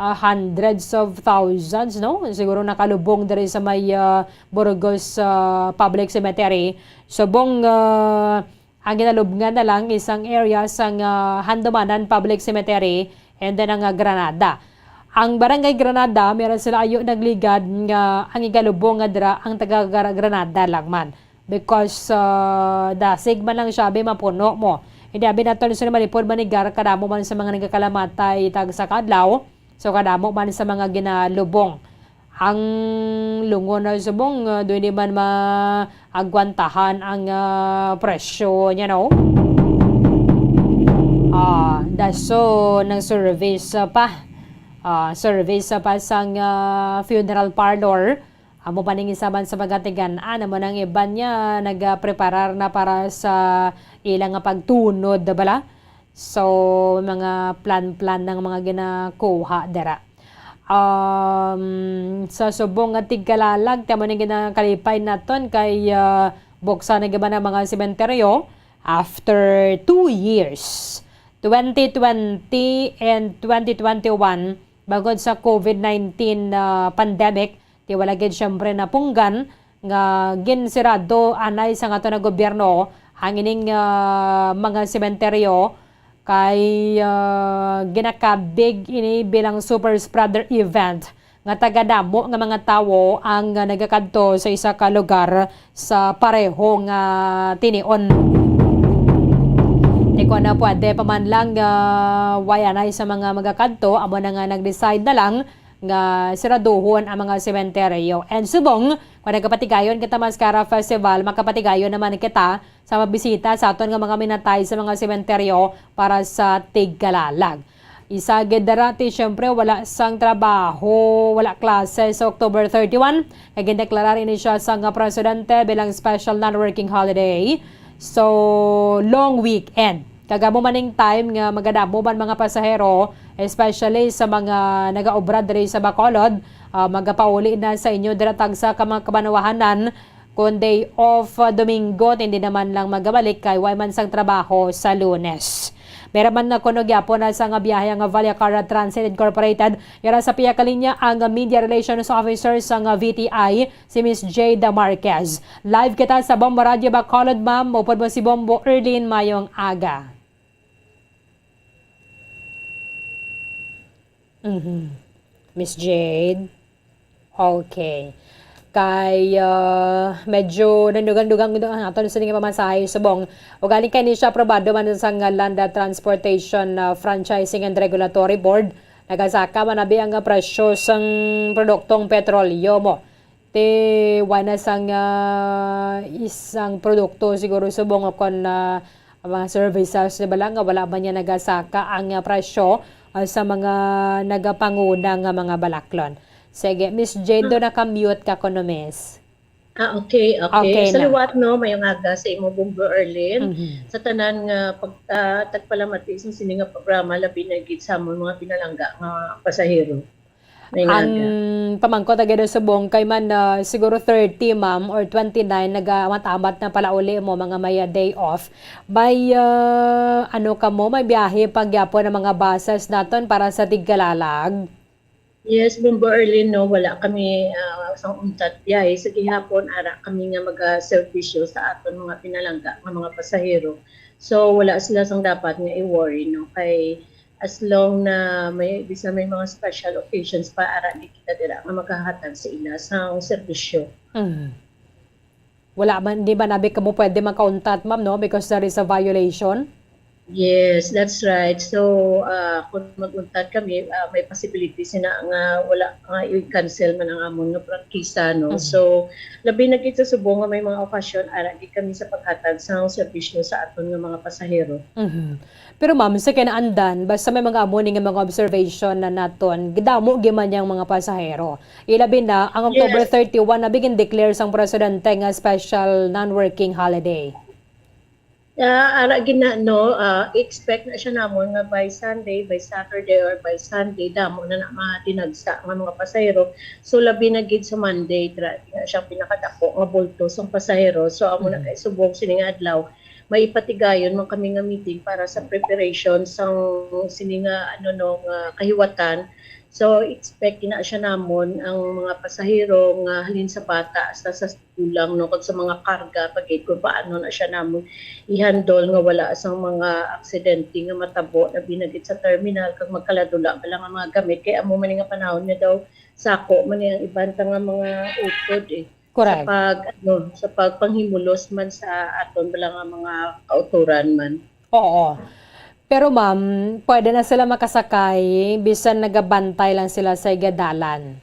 ah, hundreds of thousands, no? Siguro nakalubong diri sa may, ah, Burgos, ah, Public Cemetery. Subong, ah, Ang ginalubngan na lang isang area sang, ah, Handumanan Public Cemetery and then ang, ah, Granada. Ang Barangay Granada, meron sila ayo nagligad nga ang igalubong nga dira ang taga Gra-, Granada lang man. Because, ah, dasig man lang siya, abi, mapuno mo. Hindi, abi, nato ni Sir Malipod Manigar, kadamo man sa mga nagakalamatay tag sa kadlaw. So, kadamo man sa mga ginalubong. Ang lungon na subong, ah, doon di man maagwantahan ang, ah, presyo niya, no? Ah, daso ng service, ah, pa. Ah, service, ah, pa sang, ah, funeral parlor. Amo pa ning isa man sa mga tigan-an, amo nang iban niya nagapreparar na para sa ilang nga pagtunod, bala. So, mga plan-plan ng mga ginakuha dira. Um, sa subong nga tigkalalag, tamo ning ginakalipay naton kay, ah, buksan na gid man ang mga sementeryo after two years, twenty twenty and twenty twenty-one, bangod sa COVID nineteen, ah, pandemic, ti wala gid siyempre napunggan nga ginsirado anay sa aton nga gobyerno ang ining, ah, mga sementeryo kay, ah, ginakabig ini bilang super spreader event nga tagadamo nga mga tawo ang, ah, nagakadto sa isa ka lugar sa pareho nga tinion. Di ko na pwede pa man lang, ah, way anay sa mga magakadto, amo na nga nag-decide na lang nga siraduhon ang mga sementeryo. And subong, kung nagapatigayon kita Mascara Festival, makapatigayon naman kita sa mabisita sa aton nga mga minatay sa mga sementeryo para sa tigkalalag. Isa gid dira ti, siyempre, wala sang trabaho, wala klase sa October thirty-one, kay gindeklarar ini siya sang presidente bilang special non-working holiday. So, long weekend. Kag amo man ning time nga magadamo man mga pasahero, especially sa mga nagaobra diri sa Bacolod, ah, magapauli na sa inyo dira tagsa ka mga kabanwahanan, kon day off, ah, Domingo, hindi naman lang magabalik kay way man sang trabaho sa Lunes. Meron man na kuno gyapon na sa nga biyahe ang Vallecara Transit Incorporated, yara sa pihak linya ang Media Relations Officer sa nga V T I, si Miss Jade Marquez. Live kita sa Bombo Radyo Bacolod, ma'am. Upod mo si Bombo Erlin, mayong aga. Mhm. Miss Jade? Okay. Kay, ah, medyo nandugang-dugang ang aton sa nga pamasahe subong. Ugaling kay ni siya aprobado man sa nga Land Transportation, ah, Franchising and Regulatory Board. Nagasaka man abi ang presyo sang produktong petrolyo mo. Ti wala sang, ah, isang produkto siguro subong o kon, ah, mga services na bala nga wala man niya nagasaka ang, ah, presyo, ah, sa mga nagapanguna nga mga balaklon. Sige, Miss Jade, do naka-mute ka kuno, Miss. Ah, okay, okay. Okay Sa na. liwat, no, mayong aga sa imo, Bombo Erlin. Mhm. Sa tanan nga pag-, ah, tagpalamati sa sini nga programa, labi na gid sa amon mga pinalangga nga pasahero. May Ang nga aga. pamangkot agad sa subong kay man, ah, siguro thirty, ma'am, or twenty-nine, nag-amat-amat na pala uli mo, mga may, ah, day off. May, ah, ano ka mo, may biyahe pa gyapon ang mga buses naton para sa Tigkalalag? Yes, Bombo Erlin, no, wala kami, ah, sang untat biyahe. Sa gihapon, ara kami nga magaserbisyo sa aton mga pinalangga nga mga pasahero. So, wala sila sang dapat nga i-worry, no, kay as long na may, bisan may mga special occasions pa, ara di kita dira nga makahatag sa ila sang serbisyo. Mm. Wala man, di ba, nabi kamo pwede makauntat, ma'am, no? Because there is a violation. Yes, that's right. So, ah, kung mag-untat kami, ah, may possibility sina nga wala, nga i-cancel man ang amon nga prangkisa, no? Mhm. So, labi na gid sa subong nga may mga okasyon, ara gid kami sa paghatag sang serbisyo sa aton nga mga pasahero. Mhm. Pero, ma'am, sa kinaandan, basta may mga amo ni nga mga observation na naton, gidamo gyud man yang mga pasahero. Ilabi na, ang October Yes. thirty-one na bigin declare sang presidente nga special non-working holiday. Ah, ara gid na, no, ah, expect na siya namon nga by Sunday, by Saturday, or by Sunday, damo na na matinagsa nga mga pasahero. So, labi na gid sa Monday, dra-, na siya pinakadako nga bulto sang pasahero. So, amo na Mhm. kay subong sining adlaw, may ipatigayon man kami nga meeting para sa preparation sang sini nga, ano, no, nga kahiwatan. So, expect ina siya namon ang mga pasahero nga halin sa bata hasta sa gulang, no, kag sa mga karga pa gid kung paano na siya namon i-handle nga wala sang mga aksidente nga matabo, labi na gid sa terminal kag magkaladula pa lang ang mga gamit. Kay amo man ni nga panahon nga daw sako man ni ang iban ta nga mga utod, eh, sa Correct. pag, ano, sa pagpanghimulos man sa aton bala nga mga kautoran man. Oo. Pero, ma'am, pwede na sila makasakay bisan nagabantay lang sila sa igadalan?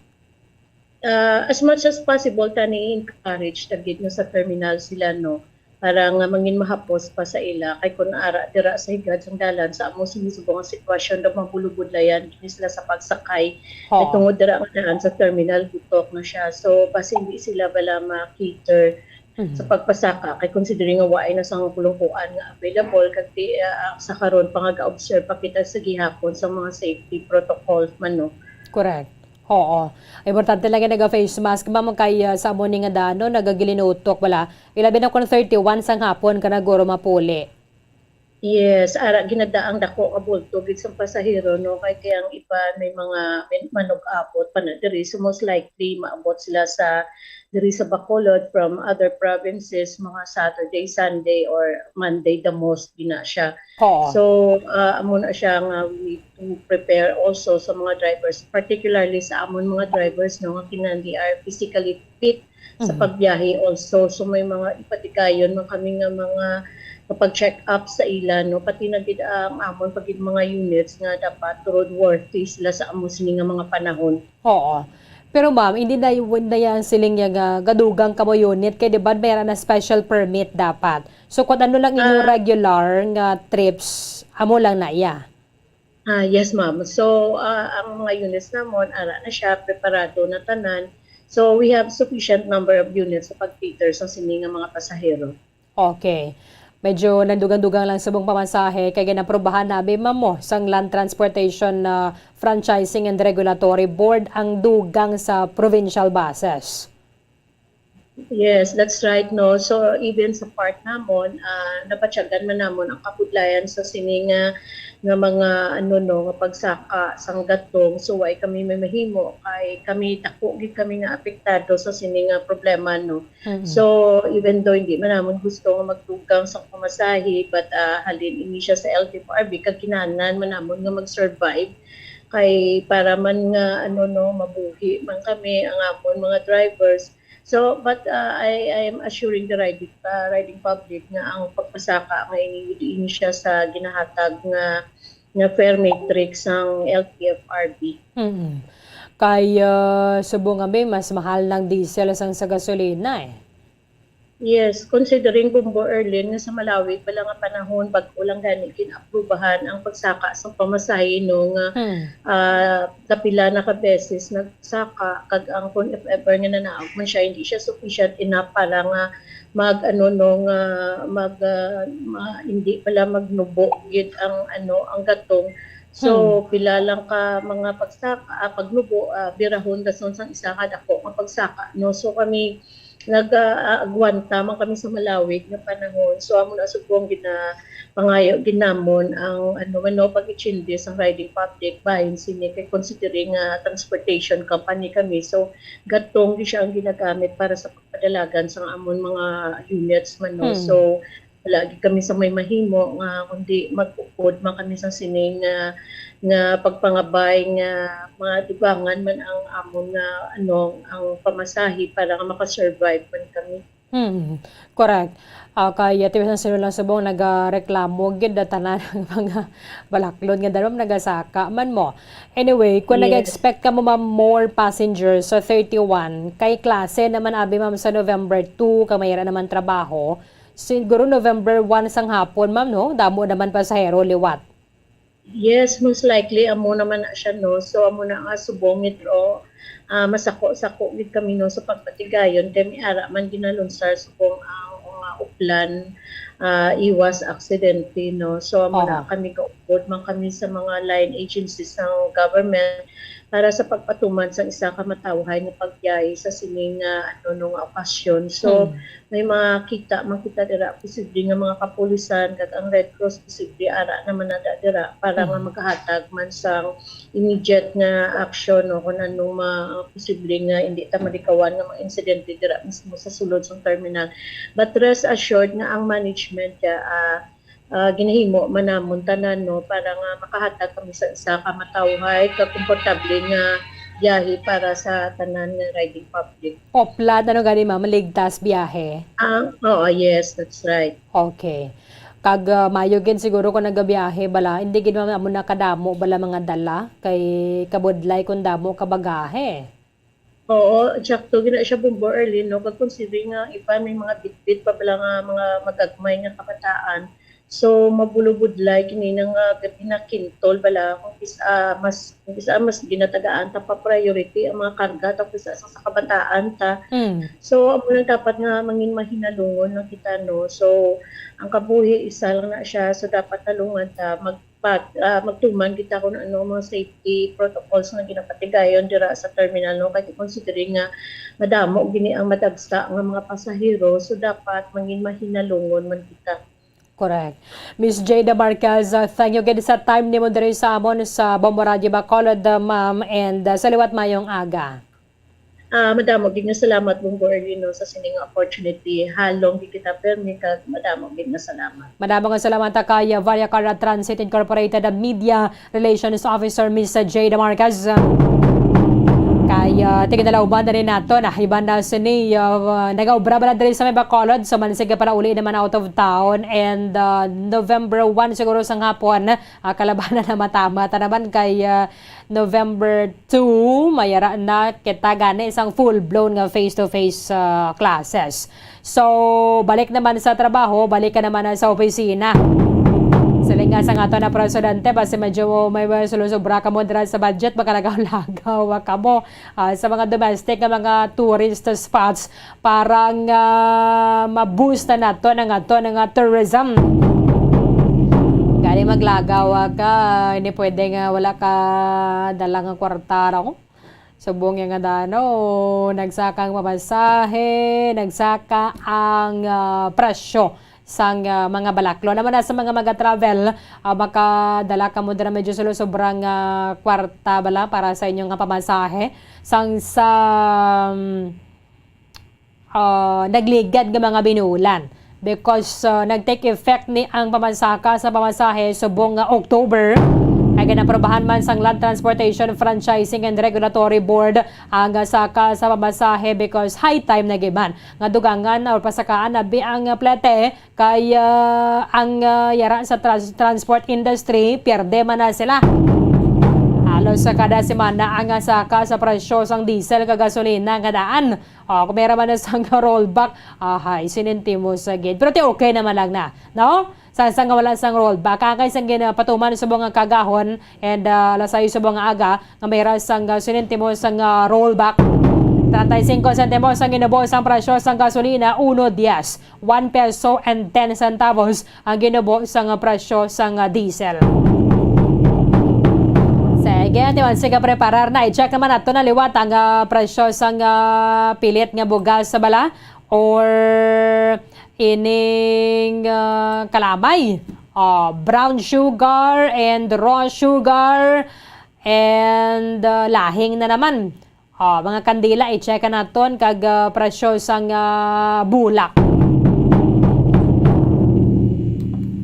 Ah, as much as possible, tani encourage ta gid nga sa terminal sila, no, para nga mangin mahapos pa sa ila. Kay kun ara dira sa higad sang dalan, sa amo sini subong nga sitwasyon, daw mabulubudlayan kini sila sa pagsakay. Kay Oo. tungod dira nga daan sa terminal, gutok na siya. So, basi hindi sila bala ma-cater Mhm. sa pagpasaka, kay considering nga waay na sang kulungkuan nga available, kag di, ah, sa karon pa nga ga-observe pa kita sa gihapon sa mga safety protocols man, no? Correct. Oo. Importante lang nga naga-face mask, ma'am, kay, ah, sa amo ni nga daan, no, nagagilinutok bala. Ilabi na kung thirty-one sang hapon ka na guro mapuli. Yes, ara ginadaang dako nga bulto gid sang pasahero, no, kay, kay ang iban may mga, may manug-abot pa na diri, so most likely maabot sila sa, diri sa Bacolod from other provinces mga Saturday, Sunday, or Monday the most gina siya. Oo. So, ah, amo na siya nga we need to prepare also sa mga drivers, particularly sa amon mga drivers, no, nga kinahanglan they are physically fit sa Mhm. pagbiyahe also. So, may mga ipatigayon man kami nga mga kapag-check up sa ila, no? Pati na gid ang amon pa gid mga units nga dapat roadworthy sila sa amo sini nga mga panahon. Oo. Pero ma'am, hindi na y-, na yan siling ya nga gadugang kamo unit kay di ba may na special permit dapat. So, kung ano lang inyong Ah. regular nga trips, amo lang na iya. Ah, yes, ma'am. So, ah, ang mga units namon, ara na siya, preparado na tanan. So, we have sufficient number of units sa pag-cater sa sini nga mga pasahero. Okay. Medyo nandugang-dugang lang subong pamasahe kay ginaprobahan na abi, ma'am, mo, sang Land Transportation, ah, Franchising and Regulatory Board ang dugang sa provincial buses. Yes, that's right, no. So, even sa part namon, ah, nabatyagan man namon ang kabudlayan sa sini nga, nga mga, ano, no, nga pagsaka sang gatong. So, way kami may mahimo kay kami, dako gid kami nga apektado sa sini nga problema, no. Mm. So, even though hindi man namon gusto nga magdugang sa pamasahe, but, ah, halin ini siya sa L T F R B, kag kinahanglan man namon nga mag-survive kay para man nga, ano, no, mabuhi man kami, ang amon mga drivers. So, but, uh, I, I am assuring the riding, uh, riding public nga ang pagpasaka nga ini, ini siya sa ginahatag nga, nga fare matrix sang L T F R B. Mm. Kay, uh, subong nga may mas mahal ng diesel sang sa gasolina, eh. Yes, considering, Bombo Erlin, nga sa malawig pa lang nga panahon, bag-o lang gani gin-aprubahan ang pagsaka sa pamasahe, no, nga, Hmm. ah, kapila na ka beses nagsaka, kag ang kung if ever nga nanaog man siya, hindi siya sufficient enough para nga mag, ano, no, nga mag, ah, ma-, hindi pala magnubo gid ang, ano, ang gatong. So, Hmm. pila lang ka mga pagsaka, ah, pagnubo, ah, birahon dason sang isa ka dako nga pagsaka, no? So, kami, nag-, ah, agwanta man kami sa malawig nga panahon. So, amo na subong ginapangayo gid namon ang, ano man, no, pag-itsindi sang riding public bahin sini kay considering nga transportation company kami. So, gatong gid siya ang ginagamit para sa pagpadalagan sang amon mga units man, no. Hmm. So, wala gid kami sa may mahimo nga kundi mag-upod man kami sa sini nga, nga pagpangabay nga mga dugangan man ang amon nga, ano, ang pamasahe para nga maka-survive man kami. Hmm, correct. Ah, kay, ah, tiwas ang sinulang subong nagareklamo gid na tanan ang mga balaklon nga dala, nagasaka man mo. Anyway, kung Yes. nag-expect ka mo, ma'am, more passengers sa thirty-one, kay klase naman abi, ma'am, sa November two, kay mayra naman trabaho. Siguro November one sang hapon, ma'am, no? Damo naman pasahero liwat. Yes, most likely, amo naman na siya, no? So, amo na nga subong gid, oh, ah, masako-sako gid kami, no, sa pagpatigayon, kay may ara man ginalunsar subong ang mga uplan, ah, iwas aksidente, no? So, amo na Aha. kami, gaupod man kami sa mga line agencies ng government para sa pagpatuman sang isa ka matawhay nga pagbiyahe sa sining, ah, ano, no, nga okasyon. So, Hmm. may mga kita man kita dira, posible nga mga kapulisan kag ang Red Cross posible ara naman na da dira para nga Hmm. makahatag man sang immediate nga action, no, kung anong ma-, posible nga hindi ta malikawan nga mga insidente dira mismo sa sulod sang terminal. But rest assured nga ang management, ah, ah, ginahimo man namon tanan, no, para nga makahatag kami sa isa ka matawhay, ka komportable nga biyahe para sa tanan nga riding public. Opla, ano gani, ma'am, ligtas biyahe? Ah, oo, yes, that's right. Okay. Kag, ah, maayo gid siguro kung nagabiyahe bala, hindi gid, ma'am, amo na kadamo bala mga dala, kay kabudlay kung damo ka bagahe. Oo, eksakto gina siya, Bombo Arlene, no? Kag considering nga iban may mga bitbit pa bala nga mga magagmay nga kabataan, so mabulubudlay kini na nga ginakintul bala kung kis-, ah, mas, kung kis-, ah, mas ginatagaan ta pa priority ang mga karga ta kaysa sa, sa kabataan ta. Mm. So, amo lang dapat nga mangin mahinalungon lang kita, no? So, ang kabuhi isa lang na siya, so dapat talungan ta mag pag, ah, magtuman kita kung ano ang mga safety protocols nga ginapatigayon dira sa terminal, no? Kay considering nga madamo gini ang madagsa nga mga pasahero, so dapat mangin mahinalungon man kita. Correct. Miss Jada Marquez, uh, thank you gid sa time nimo diri sa amon sa Bombo Radyo Bacolod, uh, ma'am, and, uh, sa liwat, mayong aga. Ah, madamo gid nga salamat, Bombo Erlino, sa sining opportunity. Halong gid kita permi kag madamo gid nga salamat. Madamo nga salamat ta kay, uh, Varia Cara Transit Incorporated, uh, Media Relations Officer, Miss Jada Marquez. Kay, uh, tigdalauban na rin nato na iban na sini, uh, nagaobra bala diri sa may Bacolod, so man sige para uli naman out of town, and, uh, November one siguro sa hapon, ah, kalabanan na matama ta naman kay, ah, November two, mayara na kita gani sang full-blown nga face-to-face, ah, classes. So, balik naman sa trabaho, balik ka naman na sa opisina. Siling nga sang aton nga presidente, basi medyo may, may sulusubra kamo dira sa budget, makalagaw-lagaw kamo, ah, sa mga domestic nga mga tourist spots para nga ma-boost na nato ang aton nga tourism. Gani maglagaw ka, hindi pwede nga wala ka dala nga kwarta, no? Subong nga dano, nagsaka ang pamasahe, nagsaka ang, ah, presyo sang, ah, mga balaklo. Naman na sa mga mag-travel, ah, makadala kamo dira medyo sulo-, sobrang, ah, kwarta bala para sa inyong, ah, pamasahe. Sang sa, um, ah, nagligad nga mga binulan. Because, ah, nag-take effect ni ang pamansaka sa pamasahe subong nga October, kay ginaprobahan man sang Land Transportation Franchising and Regulatory Board ang, ah, saka sa pamasahe because high time na gid man nga dugangan or pasakaan na bi ang, ah, plete kay, ah, ang, ah, yara sa trans-, transport industry pierde man na sila. Halos sa kada semana ang, ah, saka sa presyo sang diesel kag gasolina nga daan. Oh, kung meron man na sang rollback, ahay, sinintimos sa gid. Pero ti okay naman lang na, no? Sa, sa nga wala sang rollback, kagay sang ginapatuman subong nga kagahon and, ah, lasay subong nga aga, nga may ras sang, ah, sinintimos sang, ah, rollback. Treinta y cinco centavos ang ginubo sang presyo sang gasolina, uno diez. One peso and ten centavos ang ginubo sang presyo sang, ah, diesel. Sige, atiwan, sige, preparar na. I-check naman nato na liwat ang, ah, presyo sang, ah, pilit nga bugas sa bala or ining, ah, kalamay. Ah, brown sugar and raw sugar and, ah, lahing na naman. Oh, mga kandila, i-check naton kag, ah, presyo sang, ah, bulak.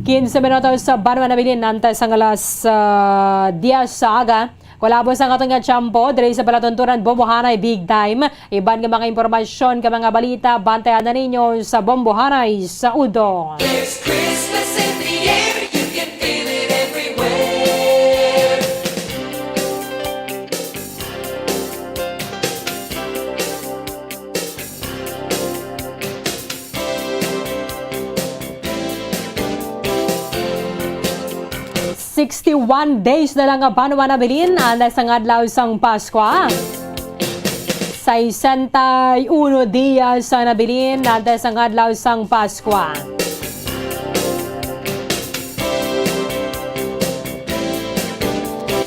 Quince minutos sa banwa na bilin, antes ang alas, ah, diyes sa aga. Kulabos ang aton nga tiyempo diri sa palatuntunan Bombohanay Big Time. Iban nga mga impormasyon kag mga balita, bantayan na ninyo sa Bombohanay sa Udon. There's Christmas in the air, you can feel it everywhere. Sixty-one days na lang nga banwa nabilin, antes ang adlaw sang Paskwa. Sesenta y uno dias ang nabilin, antes ang adlaw sang Paskwa.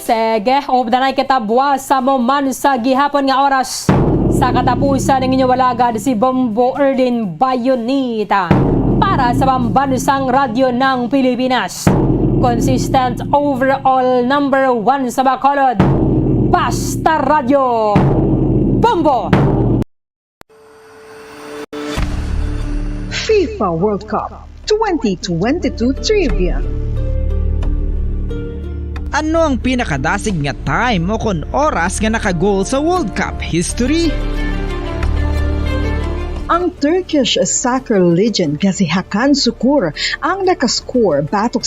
Sige, updanay kita buwas sa mo man sa gihapon nga oras. Sa katapusan, ang inyong alagad si Bombo Erlin Bayonita para sa Pambansang Radyo ng Pilipinas. Consistent overall number one sa Bacolod. Basta Radyo. Bombo! FIFA World Cup twenty twenty-two Trivia. Ano ang pinakadasig nga time o kon oras nga naka-goal sa World Cup history? Ang Turkish soccer legend nga si Hakan Sukur ang nakascore batok